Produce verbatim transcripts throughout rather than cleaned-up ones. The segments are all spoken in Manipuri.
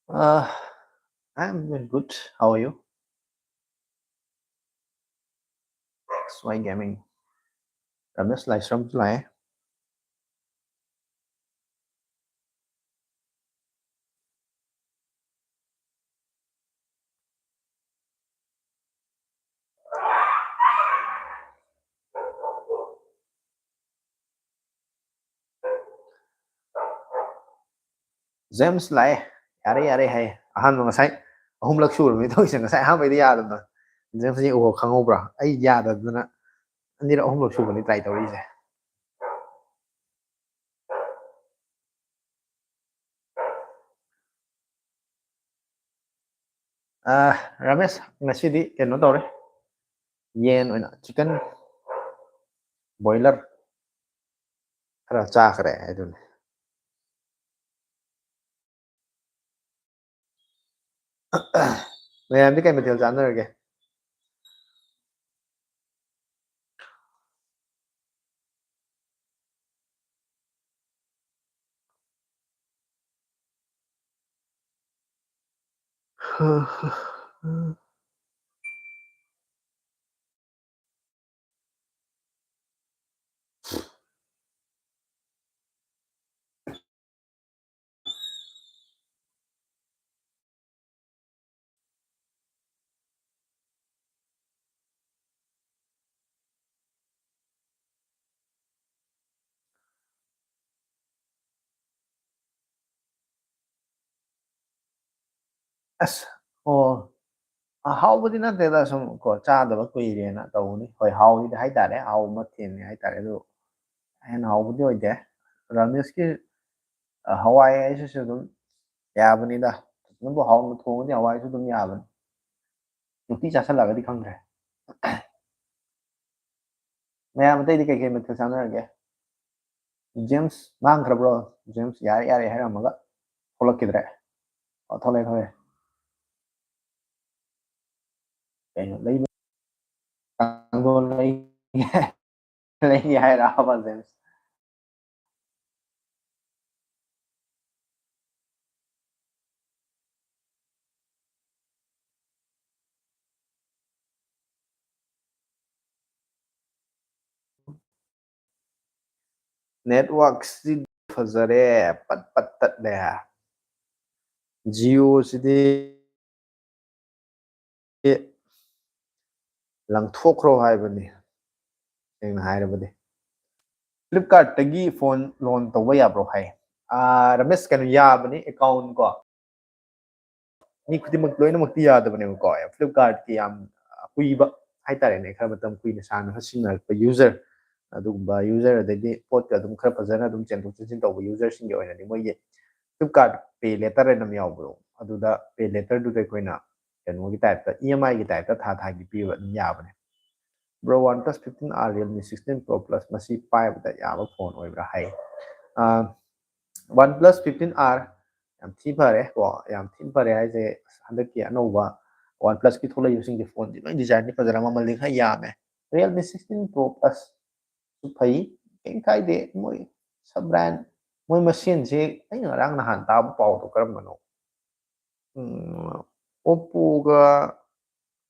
Uh, I'm doing good. How are you? X Y Gaming. Ramesh Laishram line. James line. ꯌꯥꯔꯦ, ꯌꯥꯔꯦ ꯍꯥꯏ꯫ ꯑꯍꯥꯟꯕ ꯉꯁꯥꯏ ꯑꯍꯨꯝꯂꯛ ꯁꯨꯔꯕꯅꯤ ꯇꯧꯔꯤꯁꯦ꯫ ꯉꯁꯥꯏ ꯑꯍꯥꯟꯕꯩꯗꯤ ꯌꯥꯗꯕꯅ꯫ James ꯎꯕ ꯈꯪꯍꯧꯕ꯭ꯔꯥ? ꯑꯩ ꯌꯥꯗꯗꯅ ꯑꯅꯤꯔꯛ ꯑꯍꯨꯝꯂꯛ ꯁꯨꯕꯅꯤ try ꯇꯧꯔꯛꯏꯁꯦ꯫ ꯑꯥ, ꯔꯥꯃꯦꯁ, ꯉꯁꯤꯗꯤ ꯀꯩꯅꯣ ꯇꯧꯔꯦ, ꯌꯦꯟ ꯑꯣꯏꯅ, chicken boiler ꯈꯔ ꯆꯥꯈ꯭ꯔꯦ ꯍꯥꯏꯗꯨꯅꯤ꯫ ꯃꯌꯥꯝꯗꯤ ꯀꯩ ꯃꯊꯦꯜ ꯆꯥꯟꯅꯔꯒꯦ? ꯑꯁ ꯑꯣ ꯍꯥꯎꯕꯗꯤ ꯅꯠꯇꯦꯗ, ꯁꯨꯝ ꯀꯣ ꯆꯥꯗꯕ ꯀꯨꯏꯔꯦꯅ ꯇꯧꯕꯅꯤ꯫ ꯍꯣꯏ, ꯍꯥꯎꯗꯤ ꯍꯥꯏꯇꯥꯔꯦ, ꯍꯥꯎꯕ ꯃꯊꯦꯜꯅꯤ ꯍꯥꯏꯇꯥꯔꯦ, ꯑꯗꯨ ꯍꯦꯟꯅ ꯍꯥꯎꯕꯗꯤ ꯑꯣꯏꯗꯦ꯫ ꯔꯥꯃꯦꯁꯀꯤ ꯍꯋꯥꯏ ꯍꯥꯏꯁꯤꯁꯨ ꯑꯗꯨꯝ ꯌꯥꯕꯅꯤꯗ, ꯐꯖꯅꯕꯨ ꯍꯥꯎꯅ ꯊꯣꯡꯉꯗꯤ ꯍꯋꯥꯏꯁꯨ ꯑꯗꯨꯝ ꯌꯥꯕꯅꯤ꯫ ꯅꯨꯡꯇꯤ ꯆꯥꯁꯤꯜꯂꯛꯑꯒꯗꯤ ꯈꯪꯗ꯭ꯔꯦ꯫ ꯃꯌꯥꯝ ꯑꯇꯩꯗꯤ ꯀꯩꯀꯩ ꯃꯊꯦꯜ ꯆꯥꯟꯅꯔꯒꯦ? ꯖꯦꯝꯁ ꯃꯥꯡꯈ꯭ꯔꯕ꯭ꯔꯣ? ꯖꯦꯝꯁ ꯌꯥꯔꯦ ꯌꯥꯔꯦ ꯍꯥꯏꯔꯝꯃꯒ ꯊꯣꯛꯂꯛꯈꯤꯗ꯭ꯔꯦ꯫ ꯑꯣ, ꯊꯣꯛꯂꯛꯑꯦ, ꯊꯣꯛꯂꯛꯑꯦ꯫ ꯀꯩꯅꯣ ꯂꯩꯕ? ꯀꯥꯡꯊꯣꯟ ꯂꯩ-, ꯂꯩꯒꯦ ꯍꯥꯏꯔꯛꯑꯕ ꯖꯦꯝꯁ? ꯅꯦꯠꯋꯥꯛꯁꯤꯗꯤ ꯐꯖꯔꯦ, ꯄꯠ ꯄꯠ ꯇꯠꯂꯦ꯫ ꯖꯤꯑꯣꯁꯤꯗꯤ ꯂꯪꯊꯣꯛꯈ꯭ꯔꯣ ꯍꯥꯏꯕꯅꯤ, ꯁꯦꯡꯅ ꯍꯥꯏꯔꯕꯗꯤ꯫ ꯐ꯭ꯂꯤꯞꯀꯥꯔꯠꯇꯒꯤ ꯐꯣꯟ ꯂꯣꯟ ꯇꯧꯕ ꯌꯥꯕ꯭ꯔꯣ ꯍꯥꯏ꯫ ꯑꯥ, ꯔꯃꯦꯁ, ꯀꯩꯅꯣ, ꯌꯥꯕꯅꯤ, ꯑꯦꯀꯥꯎꯟ ꯀꯣ꯫ ꯃꯤ ꯈꯨꯗꯤꯡꯃꯛ ꯂꯣꯏꯅꯃꯛꯇꯤ ꯌꯥꯗꯕꯅꯦꯕꯀꯣ꯫ ꯐ꯭ꯂꯤꯞꯀꯥꯔꯠꯀꯤ ꯌꯥꯝ ꯀꯨꯏꯕ ꯍꯥꯏꯇꯥꯔꯦꯅꯦ, ꯈꯔ ꯃꯇꯝ ꯀꯨꯏꯅ ꯁꯥꯡꯅ ꯁꯤꯖꯤꯟꯅꯔꯛꯄ ꯌꯨꯖꯔ, ꯑꯗꯨꯒꯨꯝꯕ ꯌꯨꯖꯔ, ꯑꯗꯩꯗꯤ ꯄꯣꯠꯀ ꯑꯗꯨꯝ ꯈꯔ ꯐꯖꯅ ꯑꯗꯨꯝ ꯆꯦꯟꯊꯣꯛ ꯆꯦꯟꯁꯤꯟ ꯇꯧꯕ ꯌꯨꯖꯔꯁꯤꯡꯒꯤ ꯑꯣꯏꯅꯗꯤ ꯃꯣꯏꯒꯤ ꯐ꯭ꯂꯤꯞꯀꯥꯔꯠ ꯄꯦ ꯂꯦꯇꯔ ꯍꯥꯏꯅ ꯑꯃ ꯌꯥꯎꯕꯗꯣ, ꯑꯗꯨꯗ ꯄꯦ ꯂꯦꯇꯔꯗꯨꯗ ꯑꯩꯈꯣꯏꯅ ꯀꯩꯅꯣꯒꯤ ꯇꯥꯏꯞꯇ, ꯏ ꯑꯦꯝ ꯑꯥꯏꯒꯤ ꯇꯥꯏꯞꯇ ꯊꯥ ꯊꯥꯒꯤ ꯄꯤꯕ ꯑꯗꯨꯝ ꯌꯥꯕꯅꯦ꯫ Bro, OnePlus fifteen R, Realme sixteen Pro Plus ꯃꯁꯤ ꯄꯥꯏꯕꯗ ꯌꯥꯕ ꯐꯣꯟ ꯑꯣꯏꯕ꯭ꯔꯥ ꯍꯥꯏ꯫ ꯑꯥ, OnePlus fifteen R ꯌꯥꯝ ꯊꯤ ꯐꯔꯦ ꯀꯣ, ꯌꯥꯝ ꯊꯤ ꯐꯔꯦ ꯍꯥꯏꯁꯦ꯫ ꯍꯟꯗꯛꯀꯤ ꯑꯅꯧꯕ OnePlusꯀꯤ ꯊꯣꯛꯂꯛꯏꯕꯁꯤꯡꯁꯦ ꯐꯣꯟꯁꯦ ꯂꯣꯏ ꯗꯤꯖꯥꯏꯟꯗꯤ ꯐꯖꯔ ꯃꯃꯜꯗꯤ ꯈꯔ ꯌꯥꯝꯃꯦ꯫ Realme sixteen Pro Plus ꯁꯨ ꯐꯩ, ꯀꯩꯝ ꯀꯥꯏꯗꯦ꯫ ꯃꯣꯏ sub brand, ꯃꯣꯏ ꯃꯁꯦꯟꯁꯦ ꯑꯩꯅ ꯉꯔꯥꯡ ꯅꯍꯥꯟ ꯇꯥꯕ ꯄꯥꯎꯗꯣ ꯀꯔꯝꯕꯅꯣ? ꯎꯝ, Oppoꯒ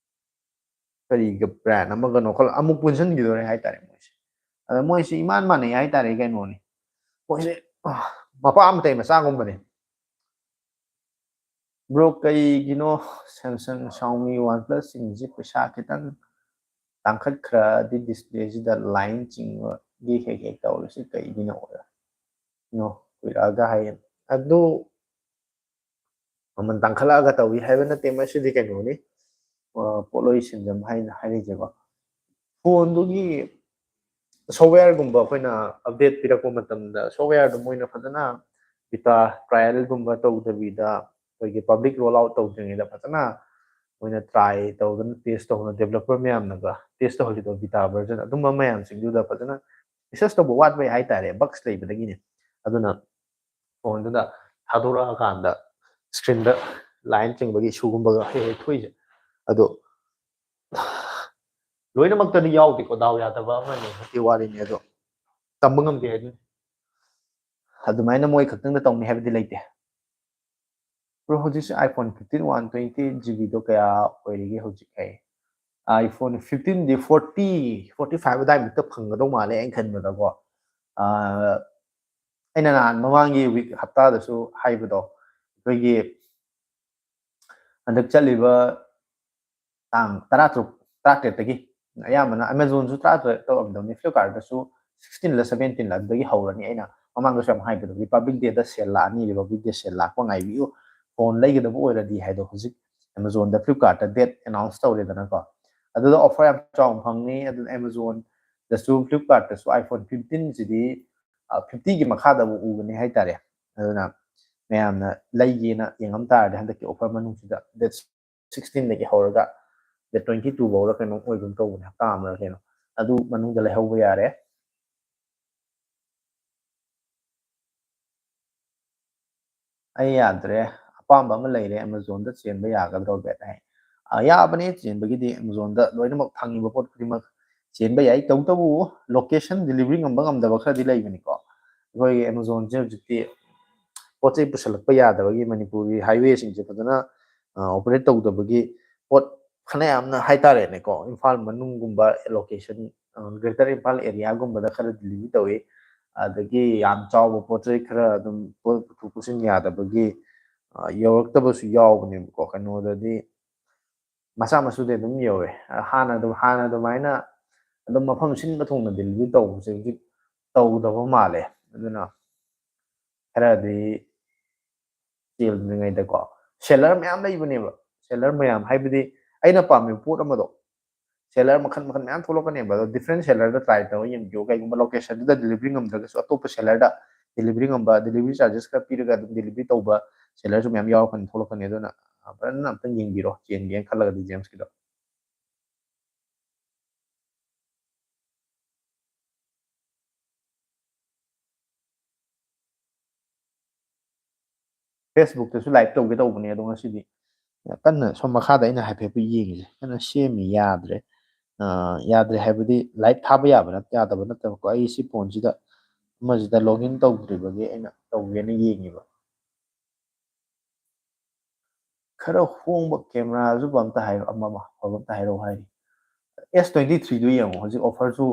ꯀꯔꯤꯒ brand ꯑꯃꯒꯅꯣ ꯈꯜ-, ꯑꯃꯨꯛ ꯄꯨꯟꯁꯤꯟꯈꯤꯗꯣꯔꯦ ꯍꯥꯏꯇꯥꯔꯦ ꯃꯣꯏꯁꯦ꯫ ꯑꯗ ꯃꯣꯏꯁꯦ ꯏꯃꯥꯟ ꯃꯥꯟꯅꯩ ꯍꯥꯏꯇꯥꯔꯦ, ꯀꯩꯅꯣꯅꯤ꯫ ꯃꯣꯏꯁꯦ, ꯑ, ꯃꯄꯥ ꯃꯇꯩ ꯃꯆꯥꯒꯨꯝꯕꯅꯦ꯫ Bro, ꯀꯩꯒꯤꯅꯣ Samsung, Xiaomi, OnePlus ꯁꯤꯡꯁꯦ ꯄꯩꯁꯥ ꯈꯤꯇꯪ ꯇꯥꯡꯈꯠꯈ꯭ꯔꯗꯤ displayꯁꯤꯗ line ꯆꯤꯡꯕꯒꯤ ꯍꯦꯛ ꯍꯦꯛ ꯇꯧꯔꯤꯁꯤ ꯀꯩꯒꯤꯅꯣ? ꯅꯣ, ꯀꯨꯏꯔꯛꯑꯒ ꯍꯥꯏꯌꯦ꯫ ꯑꯗꯨ ꯃꯃꯜ ꯇꯥꯡꯈꯠꯂꯛꯑꯒ ꯇꯧꯏ ꯍꯥꯏꯕ ꯅꯠꯇꯦ, ꯃꯁꯤꯗꯤ ꯀꯩꯅꯣꯅꯤ, ꯄꯣꯠꯂꯣꯏ ꯁꯤꯟꯖꯝ ꯍꯥꯏꯅ ꯍꯥꯏꯔꯤꯁꯦꯀꯣ꯫ ꯐꯣꯟꯗꯨꯒꯤ ꯁꯣꯞꯋꯦꯌꯔꯒꯨꯝꯕ ꯑꯩꯈꯣꯏꯅ ꯑꯞꯗꯦꯠ ꯄꯤꯔꯛꯄ ꯃꯇꯝꯗ ꯁꯣꯞꯋꯦꯌꯔꯗꯨ ꯃꯣꯏꯅ ꯐꯖꯅ ꯕꯤꯇꯥ ꯇ꯭ꯔꯥꯏꯌꯦꯜꯒꯨꯝꯕ ꯇꯧꯗꯕꯤꯗ ꯑꯩꯈꯣꯏꯒꯤ ꯄꯕ꯭ꯂꯤꯛ ꯔꯣꯜ ꯑꯥꯎꯠ ꯇꯧꯗ꯭ꯔꯤꯉꯩꯗ ꯐꯖꯅ ꯃꯣꯏꯅ ꯇ꯭ꯔꯥꯏ ꯇꯧꯗꯅ ꯇꯦꯁ ꯇꯧꯗꯅ ꯗꯦꯕꯂꯞꯄꯔ ꯃꯌꯥꯝꯅꯒ ꯇꯦꯁ ꯇꯧꯍꯜꯂꯤꯗꯣ ꯕꯤꯇꯥ ꯚꯔꯖꯟ ꯑꯗꯨꯝꯕ ꯃꯌꯥꯝꯁꯤꯡꯗꯨꯗ ꯐꯖꯅ ꯔꯤꯁꯔꯁ ꯇꯧꯕ ꯋꯥꯠꯄꯩ ꯍꯥꯏꯇꯥꯔꯦ, ꯕꯒꯁ ꯂꯩꯕꯗꯒꯤꯅꯤ꯫ ꯑꯗꯨꯅ ꯐꯣꯟꯗꯨꯗ ꯊꯥꯗꯣꯔꯛꯑꯀꯥꯟꯗ ꯁ꯭ꯀ꯭ꯔꯤꯟꯗ ꯂꯥꯏꯟ ꯆꯤꯡꯕꯒꯤ ꯏꯁꯨꯒꯨꯝꯕꯒ ꯍꯦꯛ ꯍꯦꯛ ꯊꯣꯛꯏꯁꯦ꯫ ꯑꯗꯣ ꯂꯣꯏꯅꯃꯛꯇꯗꯤ ꯌꯥꯎꯗꯦꯀꯣ, ꯗꯥꯎ ꯌꯥꯗꯕ ꯑꯃꯅꯤ ꯍꯥꯏꯕꯒꯤ ꯋꯥꯔꯤꯅꯤ꯫ ꯑꯗꯣ ꯇꯝꯕ ꯉꯝꯗꯦ ꯍꯥꯏꯗꯨꯅꯤ꯫ ꯑꯗꯨꯃꯥꯏꯅ ꯃꯣꯏ ꯈꯛꯇꯪꯗ ꯇꯧꯅꯤ ꯍꯥꯏꯕꯗꯤ ꯂꯩꯇꯦ꯫ ꯕ꯭ꯔꯣ, ꯍꯧꯖꯤꯛꯁꯦ iPhone fifteen one twenty eight GB ꯗꯣ ꯀꯌꯥ ꯑꯣꯏꯔꯤꯒꯦ ꯍꯧꯖꯤꯛ? ꯑꯩ iPhone fifteen ꯗꯤ forty, forty five ꯑꯗꯨꯋꯥꯏꯃꯨꯛꯇ ꯐꯪꯒꯗꯧ ꯃꯥꯜꯂꯦ ꯑꯩꯅ ꯈꯟꯕꯗꯀꯣ꯫ ꯑꯩꯅ ꯅꯍꯥꯟ ꯃꯃꯥꯡꯒꯤ ꯋꯤꯛ, ꯍꯞꯇꯥꯗꯁꯨ ꯍꯥꯏꯕꯗꯣ, ꯑꯩꯈꯣꯏꯒꯤ ꯍꯟꯗꯛ ꯆꯠꯂꯤꯕ ꯇꯥꯡ ꯇꯔꯥꯇꯔꯨꯛ, ꯇꯔꯥꯇꯔꯦꯠꯇꯒꯤ ꯑꯌꯥꯝꯕꯅ Amazonꯁꯨ ꯇꯔꯥꯇꯔꯦꯠ ꯇꯧꯔꯝꯗꯕꯅꯤ, Flipkartꯇꯁꯨ sixteen ꯂ seventeen ꯂ ꯑꯗꯨꯗꯒꯤ ꯍꯧꯔꯅꯤ꯫ ꯑꯩꯅ ꯃꯃꯥꯡꯗꯁꯨ ꯌꯥꯝ ꯍꯥꯏꯕꯗꯣ, Republic Dayꯗ ꯁꯦꯜ ꯂꯥꯛꯑꯅꯤ, Republic Day ꯁꯦꯜ ꯂꯥꯛꯄ ꯉꯥꯏꯕꯤꯌꯨ, ꯐꯣꯟ ꯂꯩꯒꯗꯕ ꯑꯣꯏꯔꯗꯤ ꯍꯥꯏꯗꯣ꯫ ꯍꯧꯖꯤꯛ Amazonꯗ, Flipkartꯇ date announce ꯇꯧꯔꯦꯗꯅꯀꯣ, ꯑꯗꯨꯗ offer ꯌꯥꯝ ꯆꯥꯎꯅ ꯐꯪꯅꯤ꯫ ꯑꯗꯨꯅ Amazonꯗꯁꯨ Flipkartꯇꯁꯨ iPhone fifteenꯁꯤꯗꯤ fiftyꯒꯤ ꯃꯈꯥꯗꯕꯨ ꯎꯒꯅꯤ ꯍꯥꯏꯇꯥꯔꯦ꯫ ꯑꯗꯨꯅ ꯃꯌꯥꯝꯅ ꯂꯩꯒꯦꯅ ꯌꯦꯡꯉꯝ ꯇꯥꯔꯗꯤ ꯍꯟꯗꯛꯀꯤ offer ꯃꯅꯨꯡꯁꯤꯗ date sixteenꯗꯒꯤ ꯍꯧꯔꯒ date twenty two ꯐꯥꯎꯔ ꯀꯩꯅꯣꯝ ꯑꯣꯏꯒꯨꯝ ꯇꯧꯕꯅꯦ, ꯍꯞꯇꯥ ꯑꯃꯔ ꯀꯩꯅꯣ, ꯑꯗꯨ ꯃꯅꯨꯡꯗ ꯂꯩꯍꯧꯕ ꯌꯥꯔꯦ꯫ ꯑꯩ ꯌꯥꯗ꯭ꯔꯦ, ꯑꯄꯥꯝꯕ ꯑꯃ ꯂꯩꯔꯦ, Amazonꯗ ꯆꯦꯟꯕ ꯌꯥꯒꯗ꯭ꯔꯣ ꯕꯦꯠ ꯍꯥꯏ꯫ ꯌꯥꯕꯅꯦ ꯆꯦꯟꯕꯒꯤꯗꯤ, Amazonꯗ ꯂꯣꯏꯅꯃꯛ ꯐꯪꯉꯤꯕ ꯄꯣꯠ ꯈꯨꯗꯤꯡꯃꯛ ꯆꯦꯟꯕ ꯌꯥꯏ꯫ ꯇꯧꯕꯇꯕꯨ location delivery ꯉꯝꯕ ꯉꯝꯗꯕ ꯈꯔꯗꯤ ꯂꯩꯕꯅꯤꯀꯣ꯫ ꯑꯩꯈꯣꯏꯒꯤ Amazonꯁꯦ ꯍꯧꯖꯤꯛꯇꯤ ꯄꯣꯠ ꯆꯩ ꯄꯨꯁꯜꯂꯛꯄ ꯌꯥꯗꯕꯒꯤ ꯃꯅꯤꯄꯨꯔꯒꯤ highwayꯁꯤꯡꯁꯦ ꯐꯖꯅ operate ꯇꯧꯗꯕꯒꯤ ꯄꯣꯠ ꯐꯅꯌꯥꯝꯅ ꯍꯥꯏꯇꯥꯔꯦꯅꯦꯀꯣ, ꯏꯝꯐꯥꯜ ꯃꯅꯨꯡꯒꯨꯝꯕ location, Greater ꯏꯝꯐꯥꯜ areaꯒꯨꯝꯕꯗ ꯈꯔ delivery ꯇꯧꯏ꯫ ꯑꯗꯒꯤ ꯌꯥꯝ ꯆꯥꯎꯕ ꯄꯣꯠ ꯆꯩ ꯈꯔ ꯑꯗꯨꯝ ꯄꯣꯠ ꯄꯨꯊꯣꯛ ꯄꯨꯁꯤꯟ ꯌꯥꯗꯕꯒꯤ ꯌꯧꯔꯛꯇꯕꯁꯨ ꯌꯥꯎꯕꯅꯦꯕꯀꯣ꯫ ꯀꯩꯅꯣꯗꯗꯤ ꯃꯆꯥ ꯃꯁꯨꯗꯤ ꯑꯗꯨꯝ ꯌꯧꯋꯦ꯫ ꯍꯥꯟꯅ ꯑꯗꯨꯝ, ꯍꯥꯟꯅ ꯑꯗꯨꯃꯥꯏꯅ ꯑꯗꯨꯝ ꯃꯐꯝ ꯁꯤꯟꯕ ꯊꯨꯡꯅ delivery ꯇꯧꯕꯁꯦ ꯍꯧꯖꯤꯛ ꯇꯧꯗꯕ ꯃꯥꯜꯂꯦ꯫ ꯑꯗꯨꯅ ꯈꯔꯗꯤ ꯆꯦꯟꯗ꯭ꯔꯤꯉꯩꯗꯀꯣ ꯁꯦꯂꯔ ꯃꯌꯥꯝ ꯂꯩꯕꯅꯦꯕ꯫ ꯁꯦꯂꯔ ꯃꯌꯥꯝ ꯍꯥꯏꯕꯗꯤ ꯑꯩꯅ ꯄꯥꯝꯃꯤꯕ ꯄꯣꯠ ꯑꯃꯗꯣ ꯁꯦꯂꯔ ꯃꯈꯜ ꯃꯈꯜ ꯃꯌꯥꯝ ꯊꯣꯛꯂꯛꯀꯅꯦꯕ꯫ ꯑꯗꯣ ꯗꯤꯐ꯭ꯔꯦꯟ ꯁꯦꯂꯔꯗ ꯇ꯭ꯔꯥꯏ ꯇꯧꯔꯒ ꯌꯦꯡꯕꯤꯌꯨ꯫ ꯀꯩꯒꯨꯝꯕ ꯂꯣꯀꯦꯁꯟꯗꯨꯗ ꯗꯤꯂꯤꯚꯔꯤ ꯉꯝꯗ꯭ꯔꯒꯁꯨ ꯑꯇꯣꯞꯄ ꯁꯦꯂꯔꯗ ꯗꯤꯂꯤꯚꯔꯤ ꯉꯝꯕ, ꯗꯤꯂꯤꯚꯔꯤ ꯆꯥꯔꯖꯦꯁ ꯈꯔ ꯄꯤꯔꯒ ꯑꯗꯨꯝ ꯗꯤꯂꯤꯚꯔꯤ ꯇꯧꯕ ꯁꯦꯂꯔꯁꯨ ꯃꯌꯥꯝ ꯌꯥꯎꯔꯛꯀꯅꯤ, ꯊꯣꯛꯂꯛꯀꯅꯤ꯫ ꯑꯗꯨꯅ ꯐꯖꯅ ꯑꯝꯇꯪ ꯌꯦꯡꯕꯤꯔꯣ, ꯆꯦꯟꯒꯦꯅ ꯈꯜꯂꯒꯗꯤ ꯖꯦꯝꯁꯀꯤꯗꯣ꯫ ꯐꯦꯁꯕꯨꯛꯇꯁꯨ ꯂꯥꯏꯚ ꯇꯧꯒꯦ ꯇꯧꯕꯅꯦ, ꯑꯗꯣ ꯉꯁꯤꯗꯤ ꯀꯟꯅ ꯁꯣꯝ ꯃꯈꯥꯗ ꯑꯩꯅ ꯍꯥꯏꯐꯦꯠ ꯌꯦꯡꯉꯤꯁꯦ, ꯀꯟꯅ ꯁꯦꯝꯃꯤ꯫ ꯌꯥꯗ꯭ꯔꯦ꯫ ꯑ, ꯌꯥꯗ꯭ꯔꯦ ꯍꯥꯏꯕꯗꯤ ꯂꯥꯏꯚ ꯊꯥꯕ ꯌꯥꯕ ꯅꯠ-, ꯌꯥꯗꯕ ꯅꯠꯇꯕꯀꯣ, ꯑꯩ ꯁꯤ ꯐꯣꯟꯁꯤꯗ ꯑꯃꯁꯤꯗ ꯂꯣꯒꯏꯟ ꯇꯧꯗ꯭ꯔꯤꯕꯒꯤ ꯑꯩꯅ ꯇꯧꯒꯦꯅ ꯌꯦꯡꯉꯤꯕ꯫ ꯈꯔ ꯍꯣꯡꯕ ꯀꯦꯃꯦꯔꯥꯁꯨ ꯑꯝꯇ ꯍꯥꯏꯔꯣ, ꯑꯃ, ꯑꯃ ꯑꯐꯕ ꯑꯝꯇ ꯍꯥꯏꯔꯛꯑꯣ ꯍꯥꯏꯔꯤ꯫ ꯑꯦꯁ ꯇ꯭ꯋꯦꯟꯇꯤ ꯊ꯭ꯔꯤꯗꯨ ꯌꯦꯡꯉꯣ, ꯍꯧꯖꯤꯛ ꯑꯣꯐꯔꯁꯨ